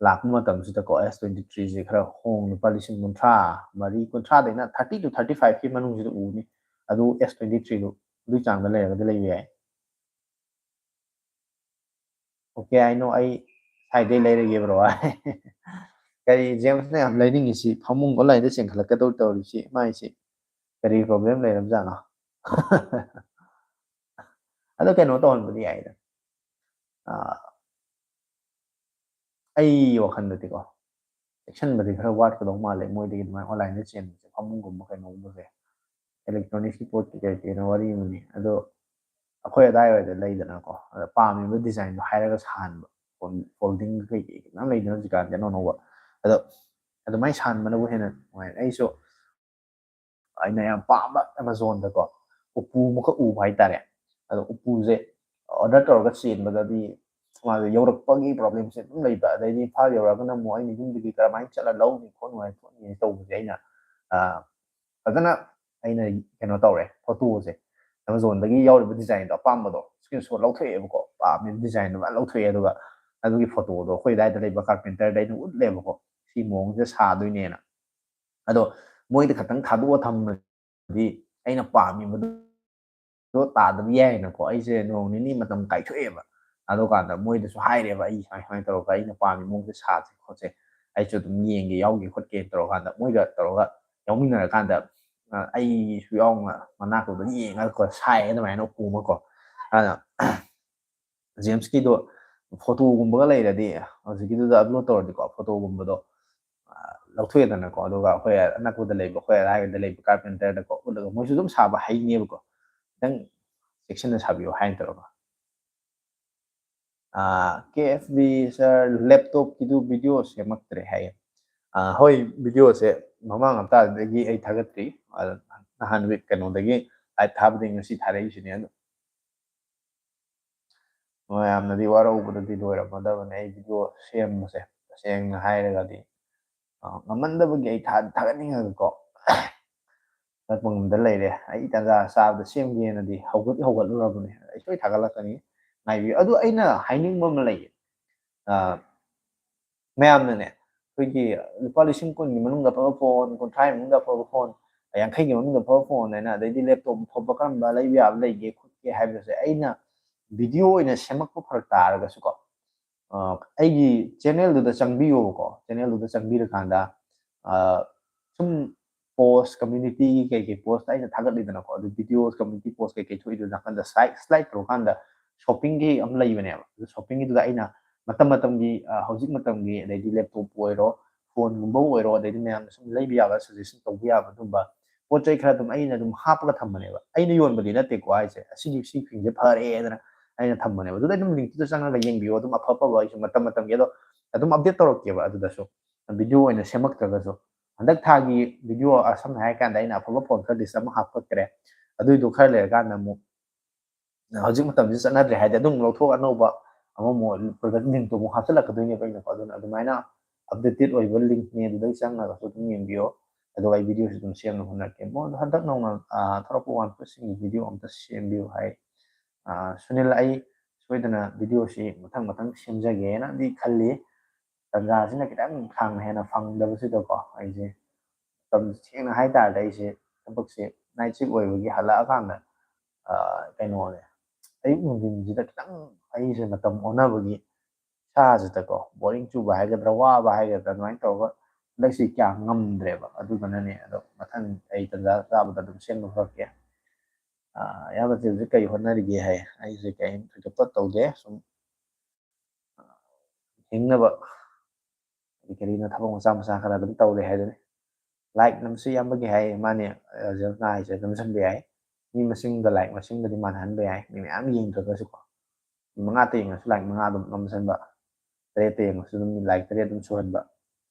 ꯂꯥꯛꯄ ꯃꯇꯝꯁꯤꯗꯀꯣ, ꯑꯦꯁ ꯇ꯭ꯋꯦꯟꯇꯤ ꯊ꯭ꯔꯤꯁꯦ ꯈꯔ ꯍꯣꯡ, ꯂꯨꯄꯥ ꯂꯤꯁꯤꯡ ꯀꯨꯟꯊ꯭ꯔꯥ ꯃꯔꯤ, ꯀꯨꯟꯊ꯭ꯔꯥꯗꯩꯅ ꯊꯥꯔꯇꯤ ꯇꯨ ꯊꯥꯔꯇꯤ ꯐꯥꯏꯚꯀꯤ ꯃꯅꯨꯡꯁꯤꯗ ꯎꯅꯤ꯫ ꯑꯗꯨ ꯑꯦꯁ ꯇ꯭ꯋꯦꯟꯇꯤ ꯊ꯭ꯔꯤꯗꯨ ꯑꯗꯨꯒꯤ ꯆꯥꯡꯗ ꯂꯩꯔꯒꯗꯤ ꯂꯩꯕ ꯌꯥꯏ꯫ ꯑꯣꯀꯦ, ꯑꯩ ꯅꯣ, ꯑꯩ ꯁ꯭ꯋꯥꯏꯗꯩ ꯂꯩꯔꯒꯦ, ꯕ꯭ꯔꯣ꯫ ꯀꯔꯤ ꯖꯦꯝꯁꯅ ꯌꯥꯝ ꯂꯩꯅꯤꯡꯉꯤꯁꯤ? ꯐꯃꯨꯡ ꯑꯣꯟꯂꯥꯏꯟꯗ ꯆꯦꯟꯈꯠꯂꯛꯀꯗꯧ ꯇꯧꯔꯤꯁꯤ, ꯃꯥꯏꯁꯤ ꯀꯔꯤ ꯄ꯭ꯔꯣꯕ꯭ꯂꯦꯝ ꯂꯩꯔꯕꯖꯥꯠꯅꯣ? ꯑꯗꯣ ꯀꯩꯅꯣ ꯇꯧꯍꯟꯕꯗꯤ ꯌꯥꯏꯗ꯫ ꯑ, ꯑꯩ ꯋꯥꯈꯜꯗꯗꯤꯀꯣ, ꯆꯦꯛꯁꯤꯟꯕꯗꯤ ꯈꯔ ꯋꯥꯠꯀꯗꯧ ꯃꯥꯜꯂꯦ ꯃꯣꯏꯗꯒꯤ ꯑꯗꯨꯃꯥꯏꯅ ꯑꯣꯟꯂꯥꯏꯟꯗ ꯆꯦꯟꯕꯁꯦ, ꯐꯃꯨꯡꯒꯨꯝꯕ ꯀꯩꯅꯣꯒꯨꯝꯕꯁꯦ꯫ ꯏꯂꯦꯛꯇ꯭ꯔꯣꯅꯤꯛꯁꯀꯤ ꯄꯣꯠꯀꯤ ꯀꯩ ꯀꯩꯅꯣ ꯋꯥꯔꯤ ꯑꯃꯅꯤ꯫ ꯑꯗꯣ ꯑꯩꯈꯣꯏ ꯑꯗꯥꯏꯋꯥꯏꯗ ꯂꯩꯗꯅꯀꯣ, ꯑꯗ ꯄꯥꯝꯃꯤꯕ ꯗꯤꯖꯥꯏꯟꯗꯣ ꯍꯥꯏꯔꯒ ꯁꯥꯍꯟꯕ, ꯐꯣꯜ-, ꯐꯣꯜꯗꯤꯡ ꯀꯩ ꯀꯩ ꯃꯌꯥꯝ ꯂꯩꯗꯅ ꯍꯧꯖꯤꯛꯀꯥꯟꯗꯤ ꯑꯅꯧ ꯑꯅꯧꯕ꯫ ꯑꯗꯣ ꯑꯗꯨꯃꯥꯏꯅ ꯁꯥꯍꯟꯕꯅꯕꯨ ꯍꯦꯟꯅ ꯅꯨꯡꯉꯥꯏ꯫ ꯑꯩꯁꯨ ꯑꯩꯅ ꯌꯥꯝ ꯄꯥꯝꯕ ꯑꯦꯃꯥꯖꯣꯟꯗꯀꯣ ꯎꯄꯨ ꯑꯃꯈꯛ ꯎꯕ ꯍꯥꯏꯇꯥꯔꯦ꯫ ꯑꯗꯣ ꯎꯄꯨꯁꯦ ꯑꯣꯔꯗꯔ ꯇꯧꯔꯒ ꯆꯦꯟꯕꯗꯗꯤ ꯃꯥꯁꯦ ꯌꯧꯔꯛꯄꯒꯤ ꯄ꯭ꯔꯣꯕ꯭ꯂꯦꯝꯁꯦ ꯑꯗꯨꯝ ꯂꯩꯕ꯫ ꯑꯗꯩꯗꯤ ꯏꯝꯐꯥꯜ ꯌꯧꯔꯛꯑꯒꯅ ꯑꯃꯨꯛ ꯑꯩꯅ ꯌꯨꯝꯗꯒꯤ ꯀꯔꯝꯍꯥꯏꯅ ꯆꯠꯂ ꯂꯧꯅꯤ ꯈꯣꯠꯅꯤ ꯇꯧꯕꯁꯦ ꯑꯩꯅ, ꯑ, ꯐꯖꯅ ꯑꯩꯅ ꯀꯩꯅꯣ ꯇꯧꯔꯦ, ꯐꯣꯇꯣꯁꯦ ꯑꯦꯃꯥꯖꯣꯟꯗꯒꯤ ꯌꯥꯎꯔꯤꯕ ꯗꯤꯖꯥꯏꯟꯗꯣ ꯑꯄꯥꯝꯕꯗꯣ ꯁ꯭ꯀ꯭ꯔꯤꯟ ꯁꯣꯠ ꯂꯧꯊꯣꯛꯑꯦꯕꯀꯣ, ꯄꯥꯝꯃꯤꯕ ꯗꯤꯖꯥꯏꯟꯗꯣ ꯂꯣꯏ ꯂꯧꯊꯣꯛꯑꯦ꯫ ꯑꯗꯨꯒ ꯑꯗꯨꯒꯤ ꯐꯣꯇꯣꯗꯣ ꯑꯩꯈꯣꯏ ꯑꯗꯥꯏꯗ ꯂꯩꯕ ꯀꯥꯔꯄꯦꯟꯇꯔꯗ ꯑꯩꯅ ꯎꯠꯂꯦꯕꯀꯣ, ꯁꯤ ꯃꯑꯣꯡꯁꯦ ꯁꯥꯗꯣꯏꯅꯦꯅ꯫ ꯑꯗꯣ ꯃꯣꯏꯗ ꯈꯛꯇꯪ ꯊꯥꯗꯣꯛꯑ ꯊꯝꯃꯗꯤ ꯑꯩꯅ ꯄꯥꯝꯃꯤꯕꯗꯣ ꯇꯥꯗꯕ ꯌꯥꯏꯅꯀꯣ꯫ ꯑꯩꯁꯦ ꯅꯣꯡ ꯅꯤꯅꯤ ꯃꯇꯝ ꯀꯥꯏꯊꯣꯛꯑꯦꯕ꯫ ꯑꯗꯨꯀꯥꯟꯗ ꯃꯣꯏꯗꯁꯨ ꯍꯥꯏꯔꯦꯕ, "ꯑꯩ ꯁꯨꯃꯥꯏ ꯁꯨꯃꯥꯏꯅ ꯇꯧꯔꯒ ꯑꯩꯅ ꯄꯥꯝꯃꯤ ꯃꯑꯣꯡꯁꯦ ꯁꯥꯁꯦ ꯈꯣꯠꯁꯦ, ꯑꯩꯁꯨ ꯑꯗꯨꯝ ꯌꯦꯡꯒꯦ, ꯌꯥꯎꯒꯦ ꯈꯣꯠꯀꯦꯅ" ꯇꯧꯔꯀꯥꯟꯗ ꯃꯣꯏꯒ ꯇꯧꯔꯒ ꯌꯥꯎꯃꯤꯟꯅꯔꯀꯥꯟꯗ ꯑꯩꯁꯨ ꯌꯥꯎꯅ ꯃꯅꯥꯛꯇꯨꯗ ꯌꯦꯡꯉꯒꯀꯣ ꯁꯥꯏ ꯑꯗꯨꯃꯥꯏꯅ ꯎꯄꯨ ꯑꯃꯀꯣ꯫ ꯑꯗꯨꯅ ꯖꯦꯝꯁꯀꯤꯗꯣ ꯐꯣꯇꯣꯒꯨꯝꯕꯒ ꯂꯩꯔꯗꯤ ꯍꯧꯖꯤꯛꯀꯤꯗꯨꯗ ꯑꯞꯂꯣꯗ ꯇꯧꯔꯗꯤꯀꯣ, ꯐꯣꯇꯣꯒꯨꯝꯕꯗꯣ ꯂꯧꯊꯣꯛꯑꯦꯗꯅꯀꯣ, ꯑꯗꯨꯒ ꯑꯩꯈꯣꯏ ꯑꯅꯛꯄꯗ ꯂꯩꯕ, ꯑꯩꯈꯣꯏ ꯑꯗꯥꯏꯗ ꯂꯩꯕ ꯀꯥꯔꯄꯦꯟꯇꯔꯗꯀꯣ ꯎꯠꯂꯒ, ꯃꯣꯏꯁꯨ ꯑꯗꯨꯝ ꯁꯥꯕ ꯍꯩꯅꯦꯕꯀꯣ, ꯈꯤꯇꯪ ꯆꯦꯛꯁꯤꯟꯅ ꯁꯥꯕꯤꯌꯣ ꯍꯥꯏꯅ ꯇꯧꯔꯒ꯫ ꯀꯦ ꯑꯦꯐ ꯕꯤ ꯁꯥꯔ, ꯂꯦꯞꯇꯣꯞꯀꯤꯗꯨ ꯚꯤꯗꯤꯑꯣ ꯁꯦꯝꯃꯛꯇ꯭ꯔꯦ ꯍꯥꯏꯌꯦ꯫ ꯍꯣꯏ, ꯚꯤꯗꯤꯑꯣꯁꯦ ꯃꯃꯥꯡ ꯍꯞꯇꯥꯗꯒꯤ ꯑꯩ ꯊꯥꯒꯠꯇ꯭ꯔꯤ꯫ ꯅꯍꯥꯟ ꯀꯩꯅꯣꯗꯒꯤ ꯂꯥꯏꯚ ꯊꯥꯕꯗꯒꯤ ꯉꯁꯤ ꯊꯥꯔꯛꯏꯁꯤꯅꯦ꯫ ꯑꯗꯣ ꯃꯌꯥꯝꯅꯗꯤ ꯋꯥꯔꯧꯕꯗꯗꯤ ꯂꯣꯏꯔꯝꯃꯗꯕꯅꯦ ꯑꯩ ꯚꯤꯗꯤꯑꯣ ꯁꯦꯝꯕꯁꯦ꯫ ꯇꯁꯦꯡꯅ ꯍꯥꯏꯔꯒꯗꯤ ꯉꯝꯃꯟꯗꯕꯒꯤ ꯑꯩ ꯊꯥꯒꯠꯅꯤꯡꯉꯒꯀꯣ ꯆꯠꯄ ꯉꯝꯗ ꯂꯩꯔꯦ꯫ ꯑꯩ ꯇꯟꯖꯥ ꯆꯥꯕꯗ ꯁꯦꯝꯒꯦꯅꯗꯤ ꯍꯧꯒꯠ ꯍꯧꯒꯠꯂꯨꯔꯕꯅꯦ꯫ ꯑꯩ ꯁꯣꯏ ꯊꯥꯒꯠꯂꯛꯀꯅꯤ, ꯉꯥꯏꯕꯤꯌꯨ꯫ ꯑꯗꯨ ꯑꯩꯅ ꯍꯥꯏꯅꯤꯡꯕ ꯑꯃ ꯂꯩꯌꯦ꯫ ꯃꯌꯥꯝꯅꯅꯦ, ꯑꯩꯈꯣꯏꯒꯤ ꯂꯨꯄꯥ ꯂꯤꯁꯤꯡ ꯀꯨꯟꯒꯤ ꯃꯅꯨꯡꯗ ꯑꯐꯕ ꯐꯣꯟ, ꯀꯨꯟꯊ꯭ꯔꯥꯒꯤ ꯃꯅꯨꯡꯗ ꯑꯐꯕ ꯐꯣꯟ, ꯌꯥꯡꯈꯩꯒꯤ ꯃꯅꯨꯡꯗ ꯑꯐꯕ ꯐꯣꯟ ꯍꯥꯏꯅ, ꯑꯗꯩꯗꯤ ꯂꯦꯞꯇꯣꯞ ꯑꯐꯕ ꯀꯔꯝꯕ ꯂꯩꯕ ꯌꯥꯕ ꯂꯩꯒꯦ ꯈꯣꯠꯀꯦ ꯍꯥꯏꯕꯁꯦ ꯑꯩꯅ ꯚꯤꯗꯤꯑꯣ ꯑꯣꯏꯅ ꯁꯦꯝꯃꯛꯄ ꯐꯔꯛ ꯇꯥꯔꯒꯁꯨꯀꯣ, ꯑꯩꯒꯤ ꯆꯦꯅꯦꯜꯗꯨꯗ ꯆꯪꯕꯤꯌꯣꯕꯀꯣ꯫ ꯆꯦꯅꯦꯜꯗꯨꯗ ꯆꯪꯕꯤꯔꯀꯥꯟꯗ ꯁꯨꯝ ꯄꯣꯁ, ꯀꯝꯃ꯭ꯌꯨꯅꯤꯇꯤꯒꯤ ꯀꯩꯀꯩ ꯄꯣꯁꯇ ꯑꯩꯅ ꯊꯥꯒꯠꯂꯤꯗꯅꯀꯣ, ꯑꯗꯨ ꯚꯤꯗꯤꯑꯣ ꯀꯝꯃ꯭ꯌꯨꯅꯤꯇꯤ ꯄꯣꯁ ꯀꯩꯀꯩ ꯊꯣꯛꯏꯗꯣ ꯅꯥꯀꯟꯗ ꯁ꯭ꯂꯥꯏꯗ ꯁ꯭ꯂꯥꯏꯗ ꯇꯧꯔꯀꯥꯟꯗ ꯁꯣꯞꯄꯤꯡꯒꯤ ꯑꯃ ꯂꯩꯕꯅꯦꯕ꯫ ꯑꯗꯨ ꯁꯣꯞꯄꯤꯡꯒꯤꯗꯨꯗ ꯑꯩꯅ ꯃꯇꯝ ꯃꯇꯝꯒꯤ, ꯍꯧꯖꯤꯛ ꯃꯇꯝꯒꯤ, ꯑꯗꯩꯗꯤ ꯂꯦꯞꯇꯣꯞꯄꯨ ꯑꯣꯏꯔꯣ, ꯐꯣꯟꯒꯨꯝꯕꯕꯨ ꯑꯣꯏꯔꯣ, ꯑꯗꯩꯗꯤ ꯃꯌꯥꯝꯅ ꯁꯨꯝ ꯂꯩꯕ ꯌꯥꯕ, ꯁꯖꯦꯁꯟ ꯇꯧꯕ ꯌꯥꯕ ꯑꯗꯨꯝꯕ ꯄꯣꯠ ꯆꯩ ꯈꯔ ꯑꯗꯨꯝ ꯑꯩꯅ ꯑꯗꯨꯝ ꯍꯥꯞꯄꯒ ꯊꯝꯕꯅꯦꯕ꯫ ꯑꯩꯅ ꯌꯣꯟꯕꯗꯤ ꯅꯠꯇꯦꯀꯣ ꯍꯥꯏꯁꯦ, ꯑꯁꯤꯒꯤ ꯁꯤꯁꯤꯡꯁꯦ ꯐꯔꯦꯗꯅ ꯑꯩꯅ ꯊꯝꯕꯅꯦꯕ꯫ ꯑꯗꯨꯗ ꯑꯗꯨꯝ ꯂꯤꯡꯇꯨꯗ ꯆꯪꯉꯒ ꯌꯦꯡꯕꯤꯌꯣ, ꯑꯗꯨꯝ ꯑꯐ ꯑꯐꯕ ꯑꯩꯁꯨ ꯃꯇꯝ ꯃꯇꯝꯒꯤ ꯑꯗꯣ ꯑꯗꯨꯝ ꯑꯞꯗꯦꯠ ꯇꯧꯔꯛꯀꯦꯕ꯫ ꯑꯗꯨꯗꯁꯨ ꯚꯤꯗꯤꯑꯣ ꯑꯣꯏꯅ ꯁꯦꯝꯃꯛꯇ꯭ꯔꯒꯁꯨ ꯍꯟꯗꯛ ꯊꯥꯒꯤ ꯚꯤꯗꯤꯑꯣ, ꯁꯝꯅ ꯍꯥꯏꯔ ꯀꯥꯟꯗ ꯑꯩꯅ ꯑꯐꯕ ꯐꯣꯟ ꯈꯔ ꯂꯤꯁ ꯑꯃ ꯍꯥꯞꯀꯠꯈ꯭ꯔꯦ꯫ ꯑꯗꯨꯏꯗꯣ ꯈꯔ ꯂꯩꯔꯀꯥꯟꯗ ꯑꯃꯨꯛ ꯍꯧꯖꯤꯛ ꯃꯇꯝꯁꯤ ꯆꯠꯅꯗ꯭ꯔꯦ ꯍꯥꯏꯗꯤ ꯑꯗꯨꯝ ꯂꯧꯊꯣꯛ ꯑꯅꯧꯕ ꯑꯃꯃꯨꯛ ꯄ꯭ꯔꯗꯛ ꯂꯤꯡꯇꯣ ꯑꯃꯨꯛ ꯍꯥꯞꯆꯤꯜꯂꯛꯀꯗꯣꯏꯅꯦꯕ ꯑꯩꯅꯀꯣ꯫ ꯑꯗꯨꯅ ꯑꯗꯨꯃꯥꯏꯅ ꯑꯞꯗꯦꯇꯦꯠ ꯑꯣꯏꯕ ꯂꯤꯡꯅꯦ, ꯑꯗꯨꯗꯩ ꯆꯪꯉꯒꯁꯨ ꯑꯗꯨꯝ ꯌꯦꯡꯕꯤꯌꯣ꯫ ꯑꯗꯨꯒ ꯑꯩ ꯚꯤꯗꯤꯑꯣꯁꯨ ꯑꯗꯨꯝ ꯁꯦꯝꯅ ꯍꯣꯠꯅꯔꯛꯀꯦ꯫ ꯃꯣꯏ ꯍꯟꯗꯛ ꯅꯧꯅ ꯊꯣꯛꯂꯛꯄ ꯋꯥꯟ ꯄ꯭ꯂꯁꯁꯤꯡꯒꯤ ꯚꯤꯗꯤꯑꯣ ꯑꯝꯇ ꯁꯦꯝꯕꯤꯌꯨ ꯍꯥꯏ꯫ ꯁꯨꯅꯤꯜ, ꯑꯩ ꯁꯣꯏꯗꯅ ꯚꯤꯗꯤꯑꯣꯁꯤ ꯃꯊꯪ ꯃꯊꯪ ꯁꯦꯝꯖꯒꯦꯅꯗꯤ ꯈꯜꯂꯤ꯫ ꯇꯟꯖꯥꯁꯤꯅ ꯈꯤꯇꯪ ꯁꯥꯡꯅ ꯍꯦꯟꯅ ꯐꯪꯗꯕꯁꯤꯗꯀꯣ, ꯑꯩꯁꯦ ꯃꯇꯝ ꯁꯦꯡꯅ ꯍꯥꯏ ꯇꯥꯔꯗꯤ ꯑꯩꯁꯦ ꯊꯕꯛꯁꯦ ꯅꯥꯏꯠ ꯁꯤꯞ ꯑꯣꯏꯕꯒꯤ ꯍꯜꯂꯛꯑꯀꯥꯟꯗ ꯀꯩꯅꯣꯅꯦ, ꯑꯌꯨꯛ ꯅꯨꯡꯊꯤꯟꯁꯤꯗ ꯈꯤꯇꯪ ꯑꯩꯁꯦ ꯃꯇꯝ ꯑꯣꯟꯅꯕꯒꯤ ꯏꯁꯥꯁꯤꯗꯀꯣ ꯕꯣꯔꯤꯡ ꯆꯨꯕ ꯍꯥꯏꯒꯗ꯭ꯔꯥ, ꯋꯥꯕ ꯍꯥꯏꯒꯗ꯭ꯔꯥ, ꯑꯗꯨꯃꯥꯏꯅ ꯇꯧꯔꯒ ꯍꯟꯗꯛꯁꯤ ꯀꯌꯥ ꯉꯝꯗ꯭ꯔꯦꯕ꯫ ꯑꯗꯨꯗꯨꯅꯅꯦ꯫ ꯑꯗꯣ ꯃꯊꯪ ꯑꯩ ꯇꯟꯖꯥ ꯆꯥꯕꯗ ꯑꯗꯨꯝ ꯁꯦꯝꯕ ꯄꯨꯔꯛꯀꯦ꯫ ꯑꯥ, ꯏꯌꯥꯝꯕꯁꯦ ꯍꯧꯖꯤꯛ ꯀꯔꯤ ꯍꯣꯠꯅꯔꯤꯒꯦ? ꯍꯥꯏ, ꯑꯩꯁꯦ ꯀꯔꯤꯝ ꯊꯣꯏꯗꯣꯛꯄ ꯇꯧꯗꯦ, ꯁꯨꯝ ꯍꯤꯡꯅꯕ ꯀꯔꯤ ꯀꯔꯤꯅꯣ ꯊꯕꯛ ꯃꯆꯥ ꯃꯆꯥ ꯈꯔ ꯑꯗꯨꯝ ꯇꯧꯔꯦ ꯍꯥꯏꯗꯨꯅꯤ꯫ Like ꯅꯝꯁꯨ ꯏꯌꯥꯝꯕꯒꯤ ꯍꯥꯏ, ꯃꯥꯅꯦ, ꯑ, ꯖꯦꯜꯅꯥ ꯍꯥꯏꯁꯦ ꯅꯝꯁꯟꯕ ꯌꯥꯏ꯫ ꯃꯤ ꯃꯁꯤꯡꯒ like ꯃꯁꯤꯡꯒꯗꯤ ꯃꯥꯟꯅꯍꯟꯕ ꯌꯥꯏ, ꯃꯤ ꯃꯌꯥꯝ ꯌꯦꯡꯗ꯭ꯔꯒꯁꯨꯀꯣ꯫ ꯃꯤ ꯃꯉꯥꯇ ꯌꯦꯡꯉꯁꯨ like ꯃꯉꯥ ꯑꯗꯨꯝ ꯅꯝꯁꯟꯕ, ꯇꯔꯦꯠꯇ ꯌꯦꯡꯉꯁꯨ ꯑꯗꯨꯝ like ꯇꯔꯦꯠ ꯑꯗꯨꯝ ꯁꯨꯍꯟꯕ꯫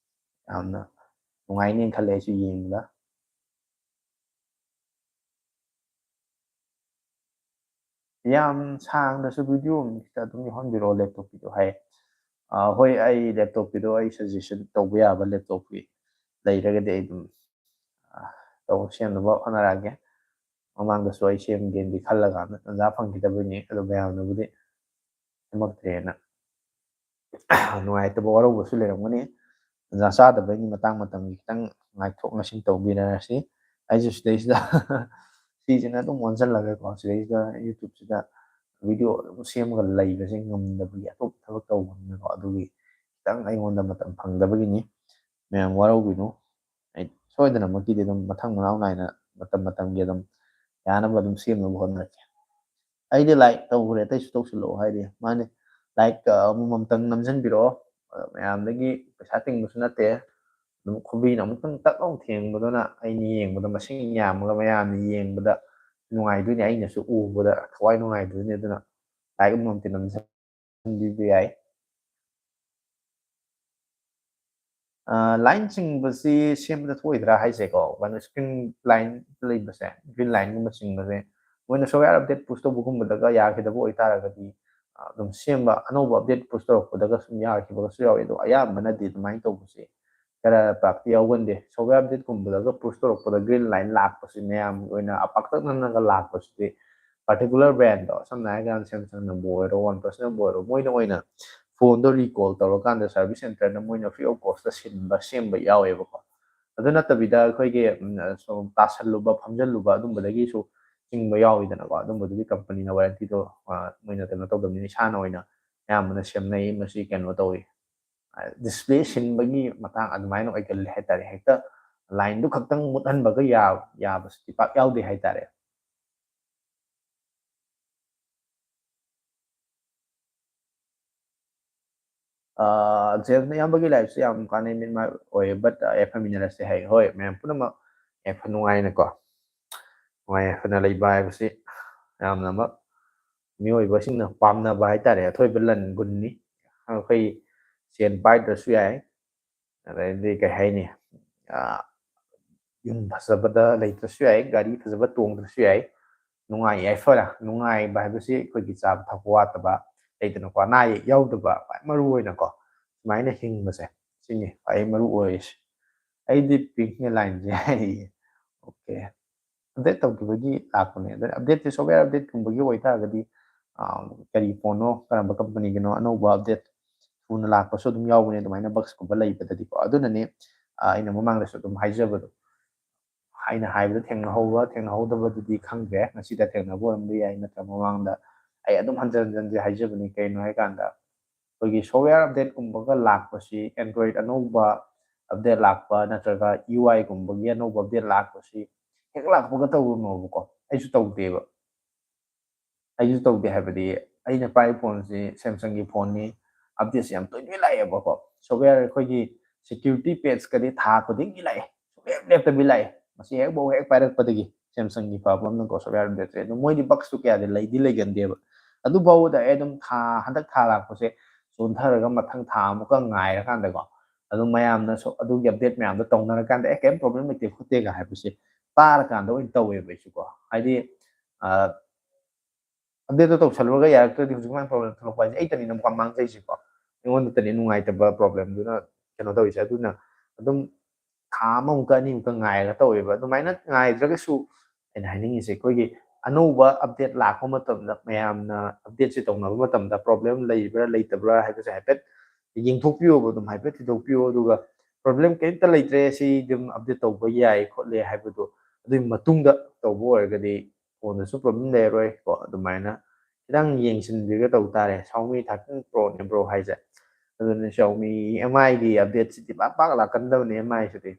ꯌꯥꯝꯅ ꯅꯨꯡꯉꯥꯏꯅꯦꯅ ꯈꯜꯂꯦ ꯑꯩꯁꯨ ꯌꯦꯡꯕꯗ꯫ ꯌꯥꯝ ꯁꯥꯡꯅꯁꯨ video ꯑꯃ ꯈꯤꯇ ꯑꯗꯨꯝ ꯌꯥꯎꯍꯟꯕꯤꯔꯛꯑꯣ laptopꯀꯤꯗꯣ ꯍꯥꯏ꯫ ꯑ, ꯍꯣꯏ, ꯑꯩ laptopꯀꯤꯗꯣ ꯑꯩ suggestion ꯇꯧꯕ ꯌꯥꯕ laptopꯀꯤ ꯂꯩꯔꯒꯗꯤ ꯑꯩ ꯑꯗꯨꯝ, ꯑ, ꯇꯧ-, ꯁꯦꯝꯅꯕ ꯍꯣꯠꯅꯔꯛꯑꯒꯦ꯫ ꯃꯃꯥꯡꯗꯁꯨ ꯑꯩ ꯁꯦꯝꯒꯦꯅꯗꯤ ꯈꯜꯂꯀꯥꯟꯗ ꯇꯟꯖꯥ ꯐꯪꯈꯤꯗꯕꯅꯤ, ꯑꯗꯣ ꯃꯌꯥꯝꯅꯕꯨꯗꯤ ꯁꯦꯝꯃꯛꯇ꯭ꯔꯦꯅ ꯅꯨꯡꯉꯥꯏꯇꯕ ꯋꯥꯔꯧꯕꯁꯨ ꯂꯩꯔꯝꯒꯅꯤ꯫ ꯇꯟꯖꯥ ꯆꯥꯗꯕꯩꯅꯤ, ꯃꯇꯥꯡ ꯃꯇꯝꯒꯤ ꯈꯤꯇꯪ ꯉꯥꯏꯊꯣꯛ ꯉꯥꯏꯁꯤꯟ ꯇꯧꯕꯤꯔꯁꯤ꯫ ꯑꯩꯁꯨ ꯁꯤꯗꯩꯁꯤꯗ ꯁꯤꯁꯤꯅ ꯑꯗꯨꯝ ꯑꯣꯟꯁꯤꯜꯂꯒꯀꯣ, ꯁꯤꯗꯩꯁꯤꯗ YouTubeꯁꯤꯗ video ꯑꯗꯨꯝ ꯁꯦꯝꯃꯒ ꯂꯩꯕꯁꯦ ꯉꯝꯗꯕꯒꯤ, ꯑꯇꯣꯞꯄ ꯊꯕꯛ ꯇꯧꯕꯅꯤꯅꯀꯣ, ꯑꯗꯨꯒꯤ ꯈꯤꯇꯪ ꯑꯩꯉꯣꯟꯗ ꯃꯇꯝ ꯐꯪꯗꯕꯒꯤꯅꯤ꯫ ꯃꯌꯥꯝ ꯋꯥꯔꯧꯕꯤꯅꯨ꯫ ꯑꯩ ꯁꯣꯏꯗꯅꯃꯛꯀꯤꯗꯤ ꯑꯗꯨꯝ ꯃꯊꯪ ꯃꯅꯥꯎ ꯅꯥꯏꯅ ꯃꯇꯝ ꯃꯇꯝꯒꯤ ꯑꯗꯨꯝ ꯌꯥꯅꯕ ꯑꯗꯨꯝ ꯁꯦꯝꯅꯕ ꯍꯣꯠꯅꯔꯛꯀꯦ꯫ ꯑꯩꯗꯤ like ꯇꯧꯈ꯭ꯔꯦ, ꯑꯇꯩꯁꯨ ꯇꯧꯁꯤꯜꯂꯛꯑꯣ ꯍꯥꯏꯔꯤ꯫ ꯃꯥꯅꯦ, like, ꯑ, ꯑꯃꯃꯝꯇꯪ ꯅꯝꯁꯤꯟꯕꯤꯔꯛꯑꯣ꯫ ꯑ, ꯃꯌꯥꯝꯗꯒꯤ ꯄꯩꯁꯥ ꯇꯤꯡꯕꯁꯨ ꯅꯠꯇꯦ꯫ ꯑꯗꯨꯝ ꯈꯨꯕꯤꯅ ꯑꯃꯨꯛꯇꯪ ꯇꯛ ꯂꯥꯎ ꯊꯦꯡꯕꯗꯨꯅ ꯑꯩꯅ ꯌꯦꯡꯕꯗ, ꯃꯁꯤꯡ ꯌꯥꯝꯃꯒ ꯃꯌꯥꯝꯅ ꯌꯦꯡꯕꯗ ꯅꯨꯡꯉꯥꯏꯗꯣꯏꯅꯦ, ꯑꯩꯅꯁꯨ ꯎꯕꯗ ꯊꯋꯥꯏ ꯅꯨꯡꯉꯥꯏꯗꯣꯏꯅꯦ꯫ ꯑꯗꯨꯅ like ꯑꯃꯃꯝꯇ ꯅꯝꯁꯤꯟꯕꯤꯕ ꯌꯥꯏ꯫ ꯑ, line ꯆꯤꯡꯕꯁꯤ ꯁꯦꯝꯕꯗ ꯊꯣꯛꯑꯣꯏꯗ꯭ꯔꯥ ꯍꯥꯏꯁꯦꯀꯣ? ꯀꯩꯅꯣ, screen line ꯂꯩꯕꯁꯦ, green lineꯒꯨꯝꯕ ꯆꯤꯡꯕꯁꯦ, ꯃꯣꯏꯅ software update push ꯇꯧꯕꯒꯨꯝꯕꯗꯒ ꯌꯥꯈꯤꯗꯕ ꯑꯣꯏꯇꯥꯔꯒꯗꯤ, ꯑ, ꯑꯗꯨꯝ ꯁꯦꯝꯕ, ꯑꯅꯧꯕ update push ꯇꯧꯔꯛꯄꯗꯒ ꯁꯨꯝ ꯌꯥꯈꯤꯕꯒꯁꯨ ꯌꯥꯎꯋꯤ꯫ ꯑꯗꯣ ꯑꯌꯥꯝꯕꯅꯗꯤ ꯑꯗꯨꯃꯥꯏꯅ ꯇꯧꯕꯁꯦ ꯈꯔ ꯄꯥꯛꯇꯤ ꯌꯥꯎꯒꯟꯗꯦ꯫ Software updateꯀꯨꯝꯕꯗꯒ push ꯇꯧꯔꯛꯄꯗ green line ꯂꯥꯛꯄꯁꯤ, ꯃꯌꯥꯝꯒꯤ ꯑꯣꯏꯅ ꯄꯥꯛꯇꯛꯅꯅꯒ ꯂꯥꯛꯄꯁꯤꯗꯤ particular brandꯇꯣ, ꯁꯝꯅ ꯍꯥꯏꯔꯀꯥꯟꯗ Samsungꯅꯕꯨ ꯑꯣꯏꯔꯣ, OnePlusꯅꯕꯨ ꯑꯣꯏꯔꯣ, ꯃꯣꯏꯅ ꯑꯣꯏꯅ phoneꯗꯣ recall ꯇꯧꯔꯀꯥꯟꯗ service centreꯗ ꯃꯣꯏꯅ free of costꯇ ꯁꯤꯟꯕ, ꯁꯦꯝꯕ ꯌꯥꯎꯋꯦꯕꯀꯣ꯫ ꯑꯗꯨ ꯅꯠꯇꯕꯤꯗ ꯑꯩꯈꯣꯏꯒꯤ, ꯎꯝ, ꯁꯨꯝ ꯇꯥꯁꯜꯂꯨꯕ, ꯐꯝꯖꯜꯂꯨꯕ ꯑꯗꯨꯝꯕꯗꯒꯤꯁꯨ ꯆꯤꯡꯕ ꯌꯥꯎꯋꯤꯗꯅꯀꯣ꯫ ꯑꯗꯨꯝꯕꯗꯨꯗꯤ companyꯅ warrantyꯗꯣ, ꯑ, ꯃꯣꯏꯅ ꯀꯩꯅꯣ ꯇꯧꯗꯕꯅꯤꯅ ꯏꯁꯥꯅ ꯑꯣꯏꯅ ꯑꯌꯥꯝꯕꯅ ꯁꯦꯝꯅꯩ꯫ ꯃꯁꯤ ꯀꯩꯅꯣ ꯇꯧꯋꯤ, ꯗꯤꯁꯄ꯭ꯂꯦ ꯁꯤꯟꯕꯒꯤ ꯃꯇꯥꯡ ꯑꯗꯨꯃꯥꯏꯅ ꯑꯣꯏꯒꯜꯂꯦ ꯍꯥꯏꯇꯥꯔꯦ꯫ ꯍꯦꯛꯇ ꯂꯥꯏꯟꯗꯨ ꯈꯛꯇꯪ ꯃꯨꯠꯍꯟꯕꯒ ꯌꯥꯕꯁꯤꯗꯤ ꯄꯥꯛ ꯌꯥꯎꯗꯦ ꯍꯥꯏꯇꯥꯔꯦ꯫ ꯖꯦꯝꯁꯅ ꯏꯌꯥꯝꯕꯒꯤ ꯂꯥꯏꯐꯁꯦ ꯌꯥꯝ ꯀꯥꯟꯅꯩ ꯃꯤꯠ ꯃꯥꯏ ꯑꯣꯏꯌꯦ, ꯕꯠ ꯌꯥꯏꯐꯃꯤꯟꯅꯔꯁꯦ ꯍꯥꯏ꯫ ꯍꯣꯏ, ꯃꯌꯥꯝ ꯄꯨꯝꯅꯃꯛ ꯌꯥꯏꯐ ꯅꯨꯡꯉꯥꯏꯅꯀꯣ, ꯅꯨꯡꯉꯥꯏ ꯌꯥꯏꯐꯅ ꯂꯩꯕ ꯍꯥꯏꯕꯁꯤ ꯌꯥꯝꯅꯃꯛ ꯃꯤꯑꯣꯏꯕꯁꯤꯡꯅ ꯄꯥꯝꯅꯕ ꯍꯥꯏꯇꯥꯔꯦ, ꯑꯊꯣꯏꯕ ꯂꯟ ꯒꯨꯟꯅꯤ꯫ ꯑꯩꯈꯣꯏ ꯁꯦꯟ ꯄꯥꯏꯗ꯭ꯔꯁꯨ ꯌꯥꯏ, ꯑꯗꯩꯗꯤ ꯀꯩ ꯍꯥꯏꯅꯤ, ꯌꯨꯝ ꯐꯖꯕꯗ ꯂꯩꯇ꯭ꯔꯁꯨ ꯌꯥꯏ, ꯒꯥꯔꯤ ꯐꯖꯕ ꯇꯣꯡꯗ꯭ꯔꯁꯨ ꯌꯥꯏ, ꯅꯨꯡꯉꯥꯏ ꯌꯥꯏꯐꯅ, ꯅꯨꯡꯉꯥꯏꯕ ꯍꯥꯏꯕꯁꯤ ꯑꯩꯈꯣꯏꯒꯤ ꯆꯥꯕ ꯊꯛꯄ ꯋꯥꯠꯇꯕ ꯂꯩꯗꯅꯀꯣ, ꯑꯅꯥ ꯑꯌꯦꯛ ꯌꯥꯎꯗꯕ ꯈ꯭ꯋꯥꯏ ꯃꯔꯨ ꯑꯣꯏꯅꯀꯣ, ꯁꯨꯃꯥꯏꯅ ꯍꯤꯡꯕꯁꯦ, ꯁꯤꯅꯤ ꯈ꯭ꯋꯥꯏ ꯃꯔꯨ ꯑꯣꯏꯔꯤꯁꯦ꯫ ꯑꯩꯗꯤ ꯄꯤꯡꯅ ꯂꯥꯏꯟꯁꯦ ꯍꯥꯏꯌꯦ꯫ ꯑꯣꯀꯦ, ꯑꯞꯗꯦꯠ ꯇꯧꯈꯤꯕꯒꯤ ꯂꯥꯛꯄꯅꯦ꯫ ꯑꯗ ꯑꯞꯗꯦꯠꯁꯦ, ꯁꯣꯞꯋꯦꯌꯔ ꯑꯞꯗꯦꯠꯀꯨꯝꯕꯒꯤ ꯑꯣꯏꯇꯥꯔꯒꯗꯤ, ꯀꯔꯤ ꯐꯣꯟꯅꯣ, ꯀꯔꯝꯕ ꯀꯝꯄꯅꯤꯒꯤꯅꯣ, ꯑꯅꯧꯕ ꯑꯞꯗꯦꯠ ꯊꯨꯅ ꯂꯥꯛꯄꯁꯨ ꯑꯗꯨꯝ ꯌꯥꯎꯕꯅꯦ ꯑꯗꯨꯃꯥꯏꯅ ꯕꯛꯁꯀꯨꯝꯕ ꯂꯩꯕꯗꯗꯤꯀꯣ꯫ ꯑꯗꯨꯅꯅꯦ ꯑꯩꯅ ꯃꯃꯥꯡꯗꯁꯨ ꯑꯗꯨꯝ ꯍꯥꯏꯖꯕꯗꯣ, ꯑꯩꯅ ꯍꯥꯏꯕꯗ ꯊꯦꯡꯅꯍꯧꯕ ꯊꯦꯡꯅꯍꯧꯗꯕꯗꯨꯗꯤ ꯈꯪꯗ꯭ꯔꯦ, ꯉꯁꯤꯗ ꯊꯦꯡꯅꯕ ꯑꯣꯏꯔꯝꯕ ꯌꯥꯏ, ꯅꯠꯇ꯭ꯔ ꯃꯃꯥꯡꯗ ꯑꯩ ꯑꯗꯨꯝ ꯍꯟꯖꯟ ꯍꯟꯖꯟꯁꯦ ꯍꯥꯏꯖꯕꯅꯤ꯫ ꯀꯩꯅꯣ ꯍꯥꯏꯀꯥꯟꯗ, ꯑꯩꯈꯣꯏꯒꯤ ꯁꯣꯞꯋꯦꯌꯔ ꯑꯞꯗꯦꯠꯀꯨꯝꯕꯒ ꯂꯥꯛꯄꯁꯤ, ꯑꯦꯟꯗ꯭ꯔꯣꯏꯗ ꯑꯅꯧꯕ ꯑꯞꯗꯦꯠ ꯂꯥꯛꯄ ꯅꯠꯇ꯭ꯔꯒ ꯌꯨ ꯑꯥꯏꯒꯨꯝꯕꯒꯤ ꯑꯅꯧꯕ ꯑꯞꯗꯦꯠ ꯂꯥꯛꯄꯁꯤ ꯍꯦꯛ ꯂꯥꯛꯄꯒ ꯇꯧꯔꯨꯅꯣꯕꯀꯣ꯫ ꯑꯩꯁꯨ ꯇꯧꯗꯦꯕ꯫ ꯑꯩꯁꯨ ꯇꯧꯗꯦ ꯍꯥꯏꯕꯗꯤ, ꯑꯩꯅ ꯄꯥꯏꯔꯤꯕ ꯐꯣꯟꯁꯤ ꯁꯦꯝꯁꯪꯒꯤ ꯐꯣꯟꯅꯤ, ꯑꯞꯗꯦꯠꯁꯤ ꯌꯥꯝ ꯇꯣꯏ ꯇꯣꯏ ꯂꯥꯛꯑꯦꯕꯀꯣ꯫ ꯁꯣꯞꯋꯦꯌꯔ ꯑꯩꯈꯣꯏꯒꯤ ꯁꯦꯀ꯭ꯌꯨꯔꯤꯇꯤ ꯄꯦꯠꯁꯀꯗꯤ ꯊꯥ ꯈꯨꯗꯤꯡꯒꯤ ꯂꯥꯛꯑꯦ, ꯁꯨꯡꯂꯦꯞ ꯂꯦꯞꯇꯕꯤ ꯂꯥꯛꯑꯦ꯫ ꯃꯁꯤ ꯍꯦꯛꯐꯥꯎ ꯍꯦꯛ ꯄꯥꯏꯔꯛꯄꯗꯒꯤ ꯁꯦꯝꯁꯪꯒꯤ ꯐꯕ ꯑꯃꯅꯀꯣ, ꯁꯣꯞꯋꯦꯌꯔ ꯑꯞꯗꯦꯠꯁꯦ ꯑꯗꯨꯝ ꯃꯣꯏꯗꯤ ꯕꯛꯁꯇꯨ ꯀꯌꯥꯗꯤ ꯂꯩꯗꯤ ꯂꯩꯒꯟꯗꯦꯕ꯫ ꯑꯗꯨꯐꯥꯎꯕꯗ ꯑꯩ ꯑꯗꯨꯝ ꯊꯥ, ꯍꯟꯗꯛ ꯊꯥ ꯂꯥꯛꯄꯁꯦ ꯆꯣꯟꯊꯔꯒ ꯃꯊꯪ ꯊꯥ ꯑꯃꯨꯛꯀ ꯉꯥꯏꯔꯀꯥꯟꯗꯀꯣ, ꯑꯗꯨꯝ ꯃꯌꯥꯝꯅꯁꯨ ꯑꯗꯨꯒꯤ ꯑꯞꯗꯦꯠ ꯃꯌꯥꯝꯗꯣ ꯇꯧꯅꯔꯀꯥꯟꯗ, "ꯑꯦ, ꯀꯩꯝ ꯄ꯭ꯔꯣꯕ꯭ꯂꯦꯝ ꯂꯩꯇꯦ ꯈꯣꯠꯇꯦꯒ" ꯍꯥꯏꯕꯁꯦ ꯇꯥꯔꯀꯥꯟꯗ ꯑꯣꯏꯅ ꯇꯧꯋꯦꯕ ꯑꯩꯁꯨꯀꯣ꯫ ꯍꯥꯏꯗꯤ, ꯑꯞꯗꯦꯠꯇꯣ ꯇꯧꯁꯜꯂꯨꯔꯒ ꯌꯥꯔꯛꯇ꯭ꯔꯗꯤ ꯍꯧꯖꯤꯛ ꯁꯨꯃꯥꯏꯅ ꯄ꯭ꯔꯣꯕ꯭ꯂꯦꯝ ꯊꯣꯛꯂꯛꯄ ꯍꯥꯏꯁꯦ ꯑꯩꯇꯅꯤꯅ ꯑꯃꯨꯛꯀ ꯃꯥꯡꯖꯩꯁꯦꯀꯣ꯫ ꯑꯩꯉꯣꯟꯗꯇꯅꯤ ꯅꯨꯡꯉꯥꯏꯇꯕ ꯄ꯭ꯔꯣꯕ꯭ꯂꯦꯝꯗꯨꯅ ꯀꯩꯅꯣ ꯇꯧꯔꯤꯁꯦ꯫ ꯑꯗꯨꯅ ꯑꯗꯨꯝ ꯊꯥ ꯑꯃꯃꯨꯛꯀ ꯑꯅꯤꯃꯨꯛꯀ ꯉꯥꯏꯔꯒ ꯇꯧꯋꯦꯕ꯫ ꯑꯗꯨꯃꯥꯏꯅ ꯉꯥꯏꯗ꯭ꯔꯒꯁꯨ, ꯑꯩꯅ ꯍꯥꯏꯅꯤꯡꯉꯤꯁꯦ, ꯑꯩꯈꯣꯏꯒꯤ ꯑꯅꯧꯕ ꯑꯞꯗꯦꯠ ꯂꯥꯛꯄ ꯃꯇꯝꯗ, ꯃꯌꯥꯝꯅ ꯑꯞꯗꯦꯠꯁꯦ ꯇꯧꯅꯕ ꯃꯇꯝꯗ ꯄ꯭ꯔꯣꯕ꯭ꯂꯦꯝ ꯂꯩꯕ꯭ꯔꯥ ꯂꯩꯇꯕ꯭ꯔꯥ ꯍꯥꯏꯕꯁꯦ ꯍꯥꯏꯐꯦꯠ ꯌꯦꯡꯊꯣꯛꯄꯤꯌꯣꯕ, ꯑꯗꯨꯝ ꯍꯥꯏꯐꯦꯠ ꯊꯤꯗꯣꯛꯄꯤꯌꯣ꯫ ꯑꯗꯨꯒ ꯄ꯭ꯔꯣꯕ꯭ꯂꯦꯝ ꯀꯔꯤꯝꯇ ꯂꯩꯇ꯭ꯔꯦ, ꯁꯤ ꯑꯗꯨꯝ ꯑꯞꯗꯦꯠ ꯇꯧꯕ ꯌꯥꯏ ꯈꯣꯠꯂꯦ ꯍꯥꯏꯕꯗꯣ, ꯑꯗꯨꯒꯤ ꯃꯇꯨꯡꯗ ꯇꯧꯕ ꯑꯣꯏꯔꯒꯗꯤ ꯐꯣꯟꯗꯁꯨ ꯄ꯭ꯔꯣꯕ꯭ꯂꯦꯝ ꯂꯩꯔꯔꯣꯏ ꯀꯣ꯫ ꯑꯗꯨꯃꯥꯏꯅ ꯈꯤꯇꯪ ꯌꯦꯡꯁꯤꯟꯕꯤꯔꯒ ꯇꯧ ꯇꯥꯔꯦ꯫ Xiaomi thirteen Pro ꯅꯦ ꯕ꯭ꯔꯣ ꯍꯥꯏꯁꯦ꯫ ꯑꯗꯨꯅ Xiaomi M I ꯒꯤ update ꯁꯤꯗꯤ ꯄꯥꯛ ꯄꯥꯛ ꯂꯥꯛꯀꯟꯗꯕꯅꯦ꯫ M I CD